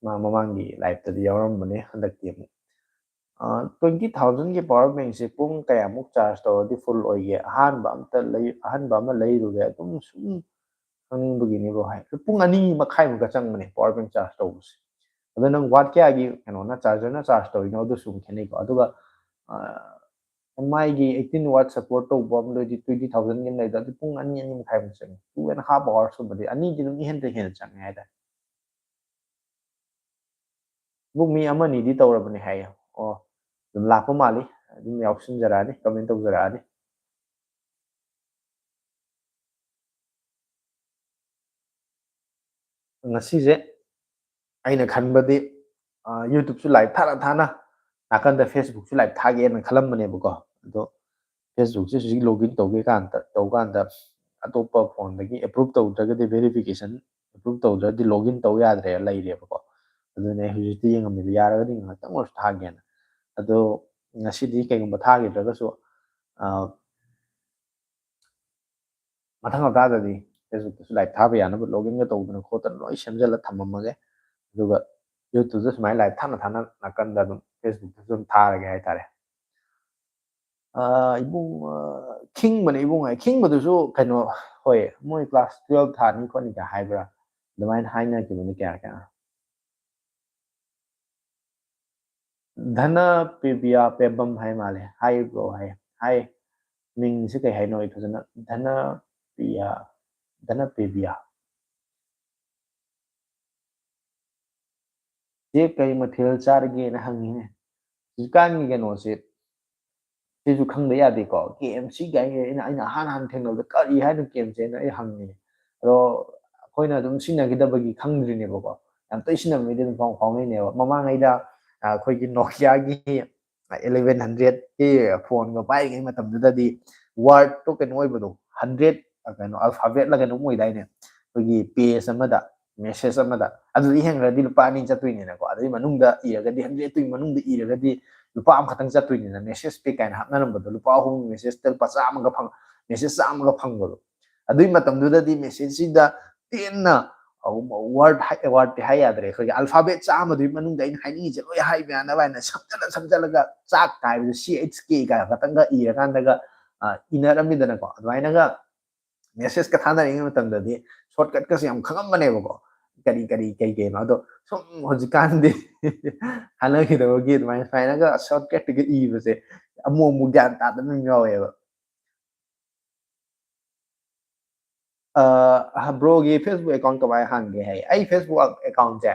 ꯃꯥ ꯃꯃꯥꯡꯒꯤ ꯂꯥꯏꯐꯇꯗꯤ ꯌꯥꯎꯔꯝꯕꯅꯦ, ꯍꯟꯗꯛꯇꯤ ꯑꯃꯨꯛ꯫ ꯑ, ꯇ꯭ꯋꯦꯟꯇꯤ ꯊꯥꯎꯖꯟꯒꯤ ꯄꯋꯥꯔ ꯕꯦꯡꯁꯦ ꯄꯨꯡ ꯀꯌꯥꯃꯨꯛ ꯆꯥꯔꯖ ꯇꯧꯔꯗꯤ ꯐꯨꯜ ꯑꯣꯏꯒꯦ? ꯑꯍꯥꯟꯕ ꯑꯝꯇ ꯂꯩ-, ꯑꯍꯟꯕ ꯑꯃ ꯂꯩꯔꯨꯒꯦ꯫ ꯑꯗꯨꯝ ꯁꯨꯝ ꯈꯪꯅꯤꯡꯕꯒꯤꯅꯦ ꯕ꯭ꯔꯣ ꯍꯥꯏ꯫ ꯄꯨꯡ ꯑꯅꯤ ꯃꯈꯥꯏꯃꯨꯛꯀ ꯆꯪꯕꯅꯦ ꯄꯋꯥꯔ ꯕꯦꯡ ꯆꯥꯔꯖ ꯇꯧꯕꯁꯦ꯫ ꯑꯗꯣ ꯅꯪ ꯋꯥꯠ ꯀꯌꯥꯒꯤ ꯀꯩꯅꯣꯅ, ꯆꯥꯔꯖꯔꯅ ꯆꯥꯔꯖ ꯇꯧꯔꯤꯅꯣ, ꯑꯗꯨꯁꯨ ꯑꯃꯨꯛ ꯈꯦꯠꯅꯩꯀꯣ꯫ ꯑꯗꯨꯒ, ꯑ, ꯑꯦꯝ ꯑꯥꯏꯒꯤ ꯑꯩꯠꯇꯤꯟ ꯋꯥꯠ ꯁꯄꯣꯔꯠ ꯇꯧꯕ ꯑꯃ ꯂꯩꯔꯗꯤ ꯇ꯭ꯋꯦꯟꯇꯤ ꯊꯥꯎꯖꯟꯒꯤ ꯑꯃ ꯂꯩꯗꯣ, ꯑꯗꯨ ꯄꯨꯡ ꯑꯅꯤ, ꯑꯅꯤ ꯃꯈꯥꯏꯃꯨꯛ ꯆꯪꯉꯦ꯫ Two and half hours ꯀꯨꯝꯕꯗꯤ, ꯑꯅꯤꯗꯤ ꯑꯗꯨꯝ ꯏꯍꯦꯟꯗ ꯍꯦꯟꯅ ꯆꯪꯉꯦ ꯍꯥꯏꯇꯥꯔꯦ꯫ ꯕꯨꯛ ꯃꯤ ꯑꯃꯅꯤꯗꯤ ꯇꯧꯔꯕꯅꯦ ꯍꯥꯏꯌꯦ꯫ ꯑꯣ, ꯑꯗꯨꯝ ꯂꯥꯛꯄ ꯃꯥꯜꯂꯤ, ꯑꯗꯨꯝ ꯌꯥꯎꯁꯤꯟꯖꯔꯛꯑꯅꯤ, ꯀꯃꯦꯟ ꯇꯧꯖꯔꯛꯑꯅꯤ꯫ ꯉꯁꯤꯁꯦ ꯑꯩꯅ ꯈꯟꯕꯗꯤ ꯌꯨꯇ꯭ꯌꯨꯕꯁꯨ ꯂꯥꯏꯚ ꯊꯥꯅ ꯊꯥꯅ ꯅꯥꯀꯟꯗ ꯐꯦꯁꯕꯨꯛꯁꯨ ꯂꯥꯏꯚ ꯊꯥꯒꯦꯅ ꯈꯜꯂꯝꯕꯅꯦꯕꯀꯣ꯫ ꯑꯗꯣ ꯐꯦꯁꯕꯨꯛꯁꯦ ꯍꯧꯖꯤꯛ ꯂꯣꯒꯏꯟ ꯇꯧꯒꯦ ꯀꯥꯟꯗ ꯇꯧ ꯀꯥꯟꯗ ꯑꯇꯣꯞꯄ ꯐꯣꯟꯗꯒꯤ ꯑꯦꯄ꯭ꯔꯨꯞ ꯇꯧꯗ꯭ꯔꯒꯗꯤ, ꯚꯦꯔꯤꯐꯤꯀꯦꯁꯟ ꯑꯦꯄ꯭ꯔꯨꯞ ꯇꯧꯗ꯭ꯔꯒꯗꯤ ꯂꯣꯒꯏꯟ ꯇꯧ ꯌꯥꯗ꯭ꯔꯦ ꯂꯩꯔꯦꯕꯀꯣ꯫ ꯑꯗꯨꯅ ꯑꯩ ꯍꯧꯖꯤꯛꯇꯤ ꯌꯦꯡꯉꯝꯃꯤꯕ, ꯌꯥꯔꯒꯗꯤ ꯉꯥꯏꯍꯥꯛꯇꯪ ꯑꯣꯏꯔꯁꯨ ꯊꯥꯒꯦꯅ꯫ ꯑꯗꯣ ꯉꯁꯤꯗꯤ ꯀꯩꯒꯨꯝꯕ ꯊꯥꯈꯤꯗ꯭ꯔꯒꯁꯨ, ꯑ, ꯃꯊꯪ ꯍꯞꯇꯥꯗꯗꯤ ꯐꯦꯁꯕꯨꯛꯇꯁꯨ ꯂꯥꯏꯚ ꯊꯥꯕ ꯌꯥꯅꯕ ꯂꯣꯒꯏꯟꯒ ꯇꯧꯗꯅ ꯈꯣꯠꯇꯅ ꯂꯣꯏ ꯁꯦꯝꯖꯤꯜꯂ ꯊꯝꯃꯝꯃꯒꯦ꯫ ꯑꯗꯨꯒ ꯌꯨꯇ꯭ꯌꯨꯕꯇ ꯁꯨꯃꯥꯏꯅ ꯂꯥꯏꯚ ꯊꯥꯅ ꯊꯥꯅ ꯅꯥꯀꯟꯗ ꯑꯗꯨꯝ ꯐꯦꯁꯕꯨꯛꯇꯁꯨ ꯑꯗꯨꯝ ꯊꯥꯔꯒꯦ ꯍꯥꯏꯇꯥꯔꯦ꯫ ꯑ, ꯏꯕꯨꯡ, ꯑ, ꯈꯤꯡꯕꯅꯦ ꯏꯕꯨꯡ ꯍꯥꯏ꯫ ꯈꯤꯡꯕꯗꯨꯁꯨ ꯀꯩꯅꯣ, ꯍꯣꯏ, ꯃꯣꯏ ꯀ꯭ꯂꯥꯁ ꯇꯨꯋꯦꯜꯐ ꯊꯥꯅꯤ ꯈꯣꯠꯅꯤ ꯀꯥꯏ ꯍꯥꯏꯕ꯭ꯔꯥ? ꯑꯗꯨꯃꯥꯏꯅ ꯍꯥꯏꯅꯈꯤꯕꯅꯤ ꯀꯌꯥ ꯀꯌꯥ꯫ ꯙꯅ ꯄꯤꯕꯤꯌꯥ ꯄꯦꯕꯝ ꯍꯥꯏ ꯃꯥꯜꯂꯦ꯫ ꯍꯥꯏ ꯕ꯭ꯔꯣ ꯍꯥꯏ꯫ ꯍꯥꯏ꯫ ꯃꯤꯡꯁꯦ ꯀꯩ ꯍꯥꯏꯅꯣ? ꯑꯩ ꯐꯖꯅ, ꯙꯅ ꯄꯤꯌꯥ, ꯙꯅ ꯄꯤꯕꯤꯌꯥ꯫ ꯆꯦ, ꯀꯩ ꯃꯊꯦꯜ ꯆꯥꯔꯒꯦꯅ ꯍꯪꯉꯤꯅꯦ꯫ ꯍꯧꯖꯤꯛꯀꯥꯟꯒꯤ ꯀꯩꯅꯣꯁꯦ, ꯁꯤꯁꯨ ꯈꯪꯗ ꯌꯥꯗꯦꯀꯣ꯫ ꯀꯦ ꯑꯦꯝ ꯁꯤ ꯀꯥꯏꯅ ꯑꯩꯅ, ꯑꯩꯅ ꯑꯍꯥꯟ ꯍꯥꯟꯅ ꯊꯦꯡꯅꯕꯗ ꯀꯔꯤ ꯍꯥꯏꯅꯣ ꯀꯦ ꯑꯦꯝ ꯁꯤ ꯍꯥꯏꯅ ꯑꯩ ꯍꯪꯉꯤꯅꯦ꯫ ꯑꯗꯣ ꯑꯩꯈꯣꯏꯅ ꯑꯗꯨꯝ ꯁꯤꯖꯤꯟꯅꯈꯤꯗꯕꯒꯤ ꯈꯪꯗ꯭ꯔꯤꯅꯦꯕꯀꯣ꯫ ꯌꯥꯝ ꯇꯣꯏ ꯁꯤꯖꯤꯟꯅꯕ ꯃꯤꯗꯤ ꯑꯗꯨꯝ ꯄꯥꯎ ꯐꯥꯎꯅꯩꯅꯦꯕ꯫ ꯃꯃꯥꯡꯉꯩꯗ, ꯑ, ꯑꯩꯈꯣꯏꯒꯤ Nokia-ꯒꯤ eleven hundred-ꯀꯤ ꯐꯣꯟꯒ ꯄꯥꯏꯔꯤꯉꯩ ꯃꯇꯝꯗꯨꯗꯗꯤ word-ꯇꯣ ꯀꯩꯅꯣ ꯑꯣꯏꯕꯗꯣ, hundred, ꯑ, ꯀꯩꯅꯣ, alphabet-ꯂ ꯀꯩꯅꯣꯝ ꯑꯣꯏꯗꯥꯏꯅꯦ? ꯑꯩꯈꯣꯏꯒꯤ page ꯑꯃꯗ, message ꯑꯃꯗ, ꯑꯗꯨꯗꯤ ꯍꯦꯟꯈ꯭ꯔꯗꯤ ꯂꯨꯄꯥ ꯑꯅꯤ ꯆꯠꯇꯣꯏꯅꯤꯅꯀꯣ꯫ ꯑꯗꯨꯒꯤ ꯃꯅꯨꯡꯗ ꯏꯔꯒꯗꯤ, hundred-ꯇꯨꯒꯤ ꯃꯅꯨꯡꯗ ꯏꯔꯒꯗꯤ ꯂꯨꯄꯥ ꯑꯃꯈꯛꯇꯪ ꯆꯠꯇꯣꯏꯅꯤꯅ, message pack ꯀꯥꯏꯅ ꯍꯥꯞꯅꯔꯝꯕꯗꯣ, ꯂꯨꯄꯥ ꯑꯍꯨꯝꯒꯤ message-ꯇ ꯂꯨꯄꯥ ꯆꯥꯝꯃꯒ ꯐꯪ-, message ꯆꯥꯝꯃꯒ ꯐꯪꯕꯗꯣ꯫ ꯑꯗꯨꯒꯤ ꯃꯇꯝꯗꯨꯗꯗꯤ message-ꯁꯤꯗ ꯇꯦꯟꯅ, ꯑ, word ꯍꯥꯏ-, word-ꯇꯤ ꯍꯥꯏ ꯌꯥꯗ꯭ꯔꯦ, ꯑꯩꯈꯣꯏꯒꯤ alphabet ꯆꯥꯝꯃꯗꯨꯒꯤ ꯃꯅꯨꯡꯗ ꯑꯩꯅ ꯍꯥꯏꯅꯤꯡꯉꯤꯁꯦ ꯂꯣꯏ ꯍꯥꯏꯕ ꯌꯥꯅꯕ ꯍꯥꯏꯅ ꯁꯝꯖꯜꯂ ꯁꯝꯖꯜꯂꯒ, ꯆꯥꯛ ꯀꯥꯏꯕꯗ C H K ꯀꯥꯏ ꯈꯛꯇꯪꯒ ꯏꯔꯀꯥꯟꯗꯒ, ꯑ, ꯏꯅꯔꯝꯃꯤꯗꯅꯀꯣ꯫ ꯑꯗꯨꯃꯥꯏꯅꯒ message-ꯀ ꯊꯥꯅꯔꯤꯉꯩ ꯃꯇꯝꯗꯗꯤ shortcut-ꯀꯁꯦ ꯌꯥꯝ ꯈꯪꯉꯝꯕꯅꯦꯕꯀꯣ, ꯀꯔꯤ ꯀꯔꯤ ꯀꯩ ꯀꯩꯅꯣ꯫ ꯑꯗꯣ ꯁꯨꯝ ꯍꯧꯖꯤꯛꯀꯥꯟꯗꯤ ꯍꯥꯏꯅꯈꯤꯗꯕꯒꯤ ꯑꯗꯨꯃꯥꯏꯅ, ꯁꯨꯃꯥꯏꯅꯒ shortcut-ꯀ ꯏꯕꯁꯦ ꯑꯃꯨꯛ ꯑꯃꯨꯛ ꯒ꯭ꯌꯥꯟ ꯇꯥꯗꯕ ꯑꯗꯨꯝ ꯌꯥꯎꯋꯦꯕ꯫ ꯑ, ꯕ꯭ꯔꯣꯒꯤ Facebook account ꯀꯃꯥꯏꯅ ꯍꯥꯡꯒꯦ ꯍꯥꯏ? ꯑꯩ Facebook account-ꯁꯦ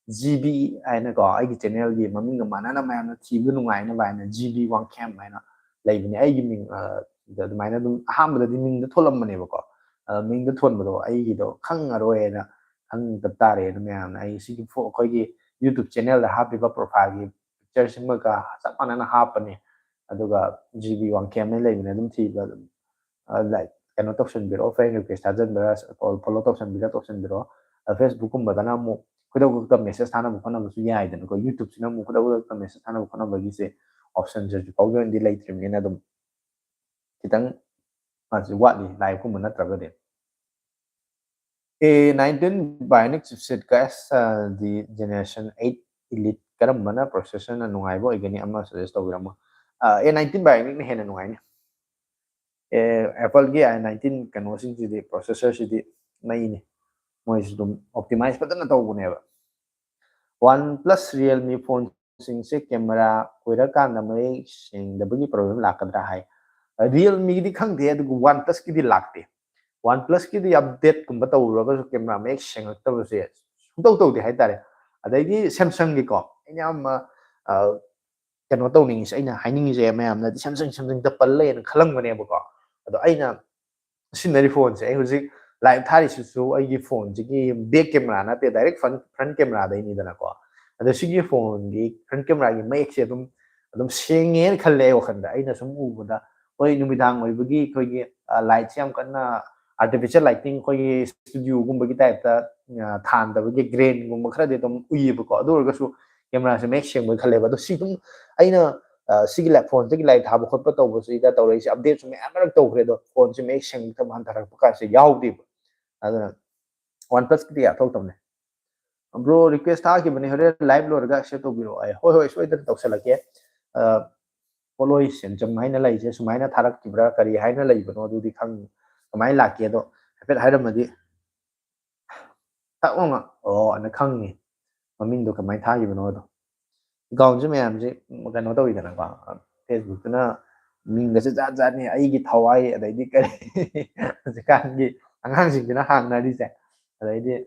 G B ꯍꯥꯏꯅꯀꯣ, ꯑꯩꯒꯤ channel-ꯒꯤ ꯃꯃꯤꯡꯒ ꯃꯥꯟꯅꯅ ꯃꯌꯥꯝꯅ ꯊꯤꯕꯗ ꯅꯨꯡꯉꯥꯏꯅꯕ ꯍꯥꯏꯅ G B ꯋꯥꯡꯈꯦꯝ ꯍꯥꯏꯅ ꯂꯩꯕꯅꯦ꯫ ꯑꯩꯒꯤ ꯃꯤꯡ, ꯑ, ꯑꯗꯨꯃꯥꯏꯅ ꯑꯗꯨꯝ ꯑꯍꯥꯟꯕꯗꯗꯤ ꯃꯤꯡꯗ ꯊꯣꯜꯂꯝꯕꯅꯦꯕꯀꯣ꯫ ꯑ, ꯃꯤꯡꯗ ꯊꯣꯟꯕꯗꯣ ꯑꯩꯒꯤꯗꯣ ꯈꯪꯉꯔꯣꯏꯅ, ꯈꯪꯗꯕ ꯇꯥꯔꯦꯅ ꯃꯌꯥꯝꯅ꯫ ꯑꯩ ꯁꯤꯒꯤ ꯐꯣ-, ꯑꯩꯈꯣꯏꯒꯤ YouTube channelꯗ ꯍꯥꯞꯄꯤꯕ profileꯒꯤ pictureꯁꯤꯃꯒ ꯆꯞ ꯃꯥꯟꯅꯅ ꯍꯥꯞꯄꯅꯤ꯫ ꯑꯗꯨꯒ G B one K ꯑꯃ ꯂꯩꯕꯅꯦ, ꯑꯗꯨꯝ ꯊꯤꯕ ꯑꯗꯨꯝ, ꯑ, like, ꯀꯩꯅꯣ ꯇꯧꯁꯟꯕꯤꯔꯛꯑꯣ, friend request ꯊꯥꯖꯟꯕꯤꯔ, follow ꯇꯧꯁꯟꯕꯤꯔ ꯇꯧꯁꯟꯕꯤꯔꯛꯑꯣ꯫ ꯑ, Facebookꯀꯨꯝꯕꯗꯅ ꯑꯃꯨꯛ ꯈꯨꯗꯛ ꯈꯨꯗꯛꯇ message ꯊꯥꯅꯕ ꯈꯣꯠꯅꯕꯁꯨ ꯌꯥꯏꯗꯅꯀꯣ꯫ YouTubeꯁꯤꯅ ꯑꯃꯨꯛ ꯈꯨꯗꯛ ꯈꯨꯗꯛꯇ message ꯊꯥꯅꯕ ꯈꯣꯠꯅꯕꯒꯤꯁꯦ optionꯁꯦ ꯍꯧꯖꯤꯛ ꯐꯥꯎꯒꯤ ꯑꯣꯏꯅꯗꯤ ꯂꯩꯇ꯭ꯔꯤꯕꯅꯤꯅ ꯑꯗꯨꯝ ꯈꯤꯇꯪ ꯃꯥꯁꯦ ꯋꯥꯠꯂꯤ, liveꯀꯨꯝꯕ ꯅꯠꯇ꯭ꯔꯒꯗꯤ꯫ A nineteen Bionic chipset guys, ꯑ, the generation eight Elite ꯀꯔꯝꯕꯅ processorꯅ ꯅꯨꯡꯉꯥꯏꯕ ꯑꯣꯏꯒꯅꯤ? ꯑꯃ suggest ꯇꯧꯕꯤꯔꯝꯃꯣ꯫ ꯑ, A nineteen Bionicꯅ ꯍꯦꯟꯅ ꯅꯨꯡꯉꯥꯏꯅꯤ꯫ ꯑꯦ, Appleꯒꯤ A nineteen ꯀꯩꯅꯣꯁꯤꯡꯁꯤꯗꯤ, processorꯁꯤꯗꯤ ꯃꯩꯅꯤ꯫ ꯃꯣꯏꯁꯨ ꯑꯗꯨꯝ optimize ꯐꯖꯅ ꯇꯧꯕꯅꯦꯕ꯫ OnePlus, Realme phoneꯁꯤꯡꯁꯦ camera ꯀꯨꯏꯔꯀꯥꯟꯗ ꯃꯌꯦꯛ ꯁꯦꯡꯗꯕꯒꯤ problem ꯂꯥꯛꯀꯗ꯭ꯔꯥ ꯍꯥꯏ꯫ Realmeꯒꯤꯗꯤ ꯈꯪꯗꯦ, ꯑꯗꯨꯒ OnePlusꯀꯤꯗꯤ ꯂꯥꯛꯇꯦ꯫ OnePlusꯀꯤꯗꯤ updateꯀꯨꯝꯕ ꯇꯧꯔꯨꯔꯒꯁꯨ camera ꯃꯌꯦꯛ ꯁꯦꯡꯉꯛꯇꯕꯁꯦ ꯁꯨꯡꯇꯧ ꯇꯧꯗꯦ ꯍꯥꯏꯇꯥꯔꯦ꯫ ꯑꯗꯩꯗꯤ Samsungꯒꯤꯀꯣ, ꯑꯩꯅ ꯌꯥꯝ, ꯑ, ꯀꯩꯅꯣ ꯇꯧꯅꯤꯡꯉꯤꯁꯦ, ꯑꯩꯅ ꯍꯥꯏꯅꯤꯡꯉꯤꯁꯦ, ꯃꯌꯥꯝꯅꯗꯤ Samsung, Samsungꯗ ꯄꯜ ꯂꯩꯌꯦꯅ ꯈꯜꯂꯝꯒꯅꯦꯕꯀꯣ꯫ ꯑꯗꯣ ꯑꯩꯅ ꯁꯤꯖꯤꯟꯅꯔꯤ phoneꯁꯦ, ꯑꯩ ꯍꯧꯖꯤꯛ live ꯊꯥꯔꯤꯁꯤꯁꯨ ꯑꯩꯒꯤ phoneꯁꯤꯒꯤ back camera ꯅꯠꯇꯦ, direct front, front cameraꯗꯩꯅꯤꯗꯅꯀꯣ꯫ ꯑꯗꯣ ꯁꯤꯒꯤ phoneꯒꯤ front cameraꯒꯤ ꯃꯌꯦꯛꯁꯦ ꯑꯗꯨꯝ, ꯑꯗꯨꯝ ꯁꯦꯡꯉꯦꯅ ꯈꯜꯂꯦ ꯑꯩ ꯋꯥꯈꯜꯗ꯫ ꯑꯩꯅ ꯁꯨꯝ ꯎꯕꯗ, ꯍꯣꯏ, ꯅꯨꯃꯤꯗꯥꯡ ꯑꯣꯏꯕꯒꯤ ꯑꯩꯈꯣꯏꯒꯤ, ꯑ, lightꯁꯦ ꯌꯥꯝ ꯀꯟꯅ artificial lighting, ꯑꯩꯈꯣꯏꯒꯤ studioꯒꯨꯝꯕꯒꯤ typeꯇ, ꯑ, ꯊꯥꯟꯗꯕꯒꯤ grainꯒꯨꯝꯕ ꯈꯔꯗꯤ ꯑꯗꯨꯝ ꯎꯏꯌꯦꯕꯀꯣ꯫ ꯑꯗꯨ ꯑꯣꯏꯔꯒꯁꯨ cameraꯁꯦ ꯃꯌꯦꯛ ꯁꯦꯡꯕꯣꯏ ꯈꯜꯂꯦꯕ꯫ ꯑꯗꯣ ꯁꯤ ꯑꯗꯨꯝ ꯑꯩꯅ, ꯑ, ꯁꯤꯒꯤ live phoneꯗꯒꯤ live ꯊꯥꯕ ꯈꯣꯠꯄ ꯇꯧꯕꯁꯤꯗ ꯇꯧꯔꯛꯏꯁꯦ, updateꯁꯨ ꯃꯌꯥꯝ ꯃꯔꯛ ꯇꯧꯈ꯭ꯔꯦ, ꯑꯗꯣ phoneꯁꯦ ꯃꯌꯦꯛ ꯁꯦꯡꯗꯕ ꯍꯟꯊꯔꯛꯄ ꯀꯥꯏꯁꯦ ꯌꯥꯎꯗꯦꯕ꯫ ꯑꯗꯨꯅ OnePlusꯀꯤꯗꯤ ꯌꯥꯊꯣꯛꯇꯕꯅꯦ꯫ Bro, request ꯊꯥꯈꯤꯕꯅꯦ, ꯍꯣꯔꯦꯟ live ꯂꯣꯏꯔꯒ accept ꯇꯧꯕꯤꯔꯛꯑꯣ꯫ ꯑꯩ, ꯍꯣꯏ, ꯍꯣꯏ, ꯁꯣꯏꯗꯅ ꯇꯧꯁꯜꯂꯛꯀꯦ꯫ ꯑ, ꯄꯣꯠꯂꯣꯏ ꯁꯦꯟꯖꯝ ꯍꯥꯏꯅ ꯂꯩꯁꯦ ꯁꯨꯃꯥꯏꯅ ꯊꯥꯔꯛꯈꯤꯕ꯭ꯔꯥ, ꯀꯔꯤ ꯍꯥꯏꯅ ꯂꯩꯕꯅꯣ, ꯑꯗꯨꯗꯤ ꯈꯪ-, ꯀꯃꯥꯏꯅ ꯂꯥꯛꯀꯦꯗꯣ ꯍꯥꯏꯐꯦꯠ ꯍꯥꯏꯔꯝꯃꯗꯤ ꯇꯛ ꯂꯥꯎꯅ, ꯑꯣ, ꯑꯅ ꯈꯪꯉꯤ꯫ ꯃꯃꯤꯡꯗꯣ ꯀꯃꯥꯏꯅ ꯊꯥꯈꯤꯕꯅꯣꯗꯣ꯫ Accountꯁꯦ ꯃꯌꯥꯝꯁꯦ ꯀꯩꯅꯣ ꯇꯧꯋꯤꯗꯅꯀꯣ, Facebookꯇꯅ ꯃꯤꯡꯒꯁꯦ ꯖꯥꯠ ꯖꯥꯠꯅꯤ, ꯑꯩꯒꯤ ꯊꯋꯥꯏ, ꯑꯗꯩꯗꯤ ꯀꯔꯤ, ꯍꯧꯖꯤꯛꯀꯥꯟꯒꯤ ꯑꯉꯥꯡꯁꯤꯡꯁꯤꯅ ꯍꯥꯡꯅꯔꯤꯁꯦ, ꯑꯗꯩꯗꯤ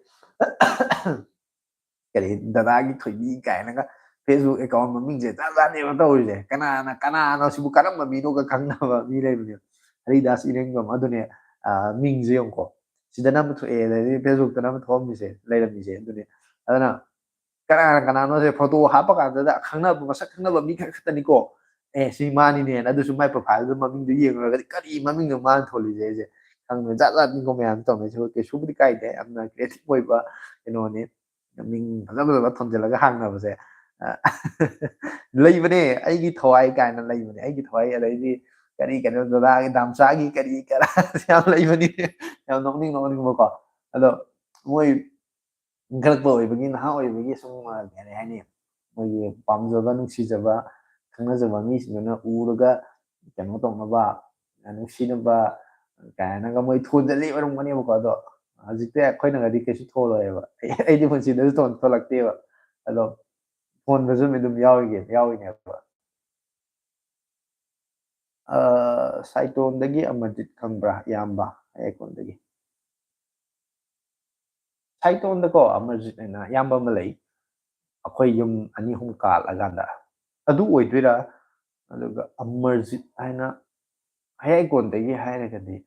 ꯀꯔꯤ, ꯗꯗꯥꯒꯤ ꯊꯣꯏꯕꯤ ꯀꯥꯏꯅꯒ Facebook account ꯃꯃꯤꯡꯁꯦ ꯖꯥꯠ ꯖꯥꯠꯅꯦꯕ ꯇꯧꯔꯤꯁꯦ꯫ ꯀꯅꯥꯅ, ꯀꯅꯥꯅꯣ ꯁꯤꯕꯨ, ꯀꯔꯝꯕ ꯃꯤꯅꯣꯒ ꯈꯪꯅꯕ ꯃꯤ ꯂꯩꯕꯅꯦꯕ꯫ ꯍꯔꯤꯗꯥꯁ ꯏꯔꯦꯡꯕꯝ ꯑꯗꯨꯅꯦ, ꯑ, ꯃꯤꯡꯁꯦ ꯌꯦꯡꯉꯨꯀꯣ꯫ ꯁꯤꯗꯅ ꯑꯃ ꯊꯣꯛꯑꯦ, ꯑꯗꯩꯗꯤ Facebookꯇꯅ ꯑꯃ ꯊꯣꯛꯑꯝꯃꯤꯁꯦ, ꯂꯩꯔꯝꯃꯤꯁꯦ꯫ ꯑꯗꯨꯅꯦ, ꯑꯗꯨꯅ ꯀꯅꯥ ꯀꯅꯥꯅꯣꯁꯦ ꯐꯣꯇꯣ ꯍꯥꯞꯄ ꯀꯥꯟꯗꯗ ꯈꯪꯅꯕ, ꯃꯁꯛ ꯈꯪꯅꯕ ꯃꯤ ꯈꯛ ꯈꯛꯇꯅꯤꯀꯣ꯫ ꯑꯦ, ꯁꯤ ꯃꯥꯅꯤꯅꯦꯅ꯫ ꯑꯗꯨꯁꯨ ꯃꯥꯏ ꯄ꯭ꯔꯣꯐꯥꯏꯜꯗ ꯃꯃꯤꯡꯗꯣ ꯌꯦꯡꯉꯨꯔꯒꯗꯤ ꯀꯔꯤ ꯃꯃꯤꯡꯅꯣ ꯃꯥꯅ ꯊꯣꯜꯂꯤꯁꯦ? ꯑꯩꯁꯦ ꯈꯪꯗꯦ, ꯖꯥꯠ ꯖꯥꯠꯅꯤꯀꯣ ꯃꯌꯥꯝ ꯇꯧꯅꯩꯁꯦ꯫ ꯍꯣꯏ, ꯀꯩꯁꯨꯕꯨꯗꯤ ꯀꯥꯏꯗꯦ, ꯌꯥꯝꯅ ꯀ꯭ꯔꯤꯌꯦꯇꯤꯚ ꯑꯣꯏꯕ ꯀꯩꯅꯣꯅꯤ꯫ ꯃꯤꯡ ꯐꯖ ꯐꯖꯕ ꯊꯣꯟꯖꯤꯜꯂꯒ ꯍꯥꯡꯅꯕꯁꯦ꯫ ꯑ, ꯂꯩꯕꯅꯦ, "ꯑꯩꯒꯤ ꯊꯋꯥꯏ" ꯀꯥꯏꯅ ꯂꯩꯕꯅꯦ, "ꯑꯩꯒꯤ ꯊꯋꯥꯏ", ꯑꯗꯩꯗꯤ ꯀꯔꯤ ꯀꯩꯅꯣ, ꯗꯗꯥꯒꯤ, ꯗꯥꯝꯆꯥꯒꯤ ꯀꯔꯤ ꯀꯔꯥ ꯌꯥꯝ ꯂꯩꯕꯅꯤ, ꯌꯥꯝ ꯅꯣꯛꯅꯤꯡ ꯅꯣꯛꯅꯤꯡꯕꯀꯣ꯫ ꯑꯗꯣ ꯃꯣꯏ ꯏꯟꯈꯠꯂꯛꯄ ꯑꯣꯏꯕꯒꯤ, ꯅꯍꯥ ꯑꯣꯏꯕꯒꯤ ꯁꯨꯝ, ꯑ, ꯀꯩ ꯍꯥꯏꯅꯤ, ꯃꯣꯏꯒꯤ ꯄꯥꯝꯖꯕ, ꯅꯨꯡꯁꯤꯖꯕ, ꯈꯪꯅꯖꯕ ꯃꯤꯁꯤꯡꯗꯨꯅ ꯎꯔꯒ ꯀꯩꯅꯣ ꯇꯧꯅꯕ, ꯅꯨꯡꯁꯤꯅꯕ ꯀꯥꯏꯅꯒ ꯃꯣꯏ ꯊꯣꯟꯖꯜꯂꯤ ꯑꯣꯏꯔꯝꯒꯅꯦꯕꯀꯣ꯫ ꯑꯗꯣ ꯍꯧꯖꯤꯛꯇꯤ ꯑꯩꯈꯣꯏꯅꯒꯗꯤ ꯀꯩꯁꯨ ꯊꯣꯜꯂꯣꯏꯕ꯫ ꯑꯩꯗꯤ ꯄꯨꯟꯁꯤꯗꯁꯨ ꯊꯣꯟ-, ꯊꯣꯜꯂꯛꯇꯦꯕ꯫ ꯑꯗꯣ ꯊꯣꯟꯕꯁꯨ ꯑꯗꯨꯝ ꯌꯥꯎꯔꯤꯒꯦ-, ꯌꯥꯎꯔꯤꯅꯦꯕ꯫ ꯑ, ꯁꯥꯏꯇꯣꯟꯗꯒꯤ ꯑꯃꯔꯖꯤꯠ ꯈꯪꯕ꯭ꯔꯥ, ꯏꯌꯥꯝꯕ? ꯍꯩꯌꯥꯏꯀꯣꯟꯗꯒꯤ꯫ ꯁꯥꯏꯇꯣꯟꯗꯀꯣ ꯑꯃꯔꯖꯤꯠ ꯍꯥꯏꯅ ꯏꯌꯥꯝꯕ ꯑꯃ ꯂꯩ, ꯑꯩꯈꯣꯏ ꯌꯨꯝ ꯑꯅꯤ ꯑꯍꯨꯝ ꯀꯥꯜꯂꯀꯥꯟꯗ꯫ ꯑꯗꯨ ꯑꯣꯏꯗꯣꯏꯔꯥ? ꯑꯗꯨꯒ ꯑꯃꯔꯖꯤꯠ ꯍꯥꯏꯅ ꯍꯩꯌꯥꯏꯀꯣꯟꯗꯒꯤ ꯍꯥꯏꯔꯒꯗꯤ,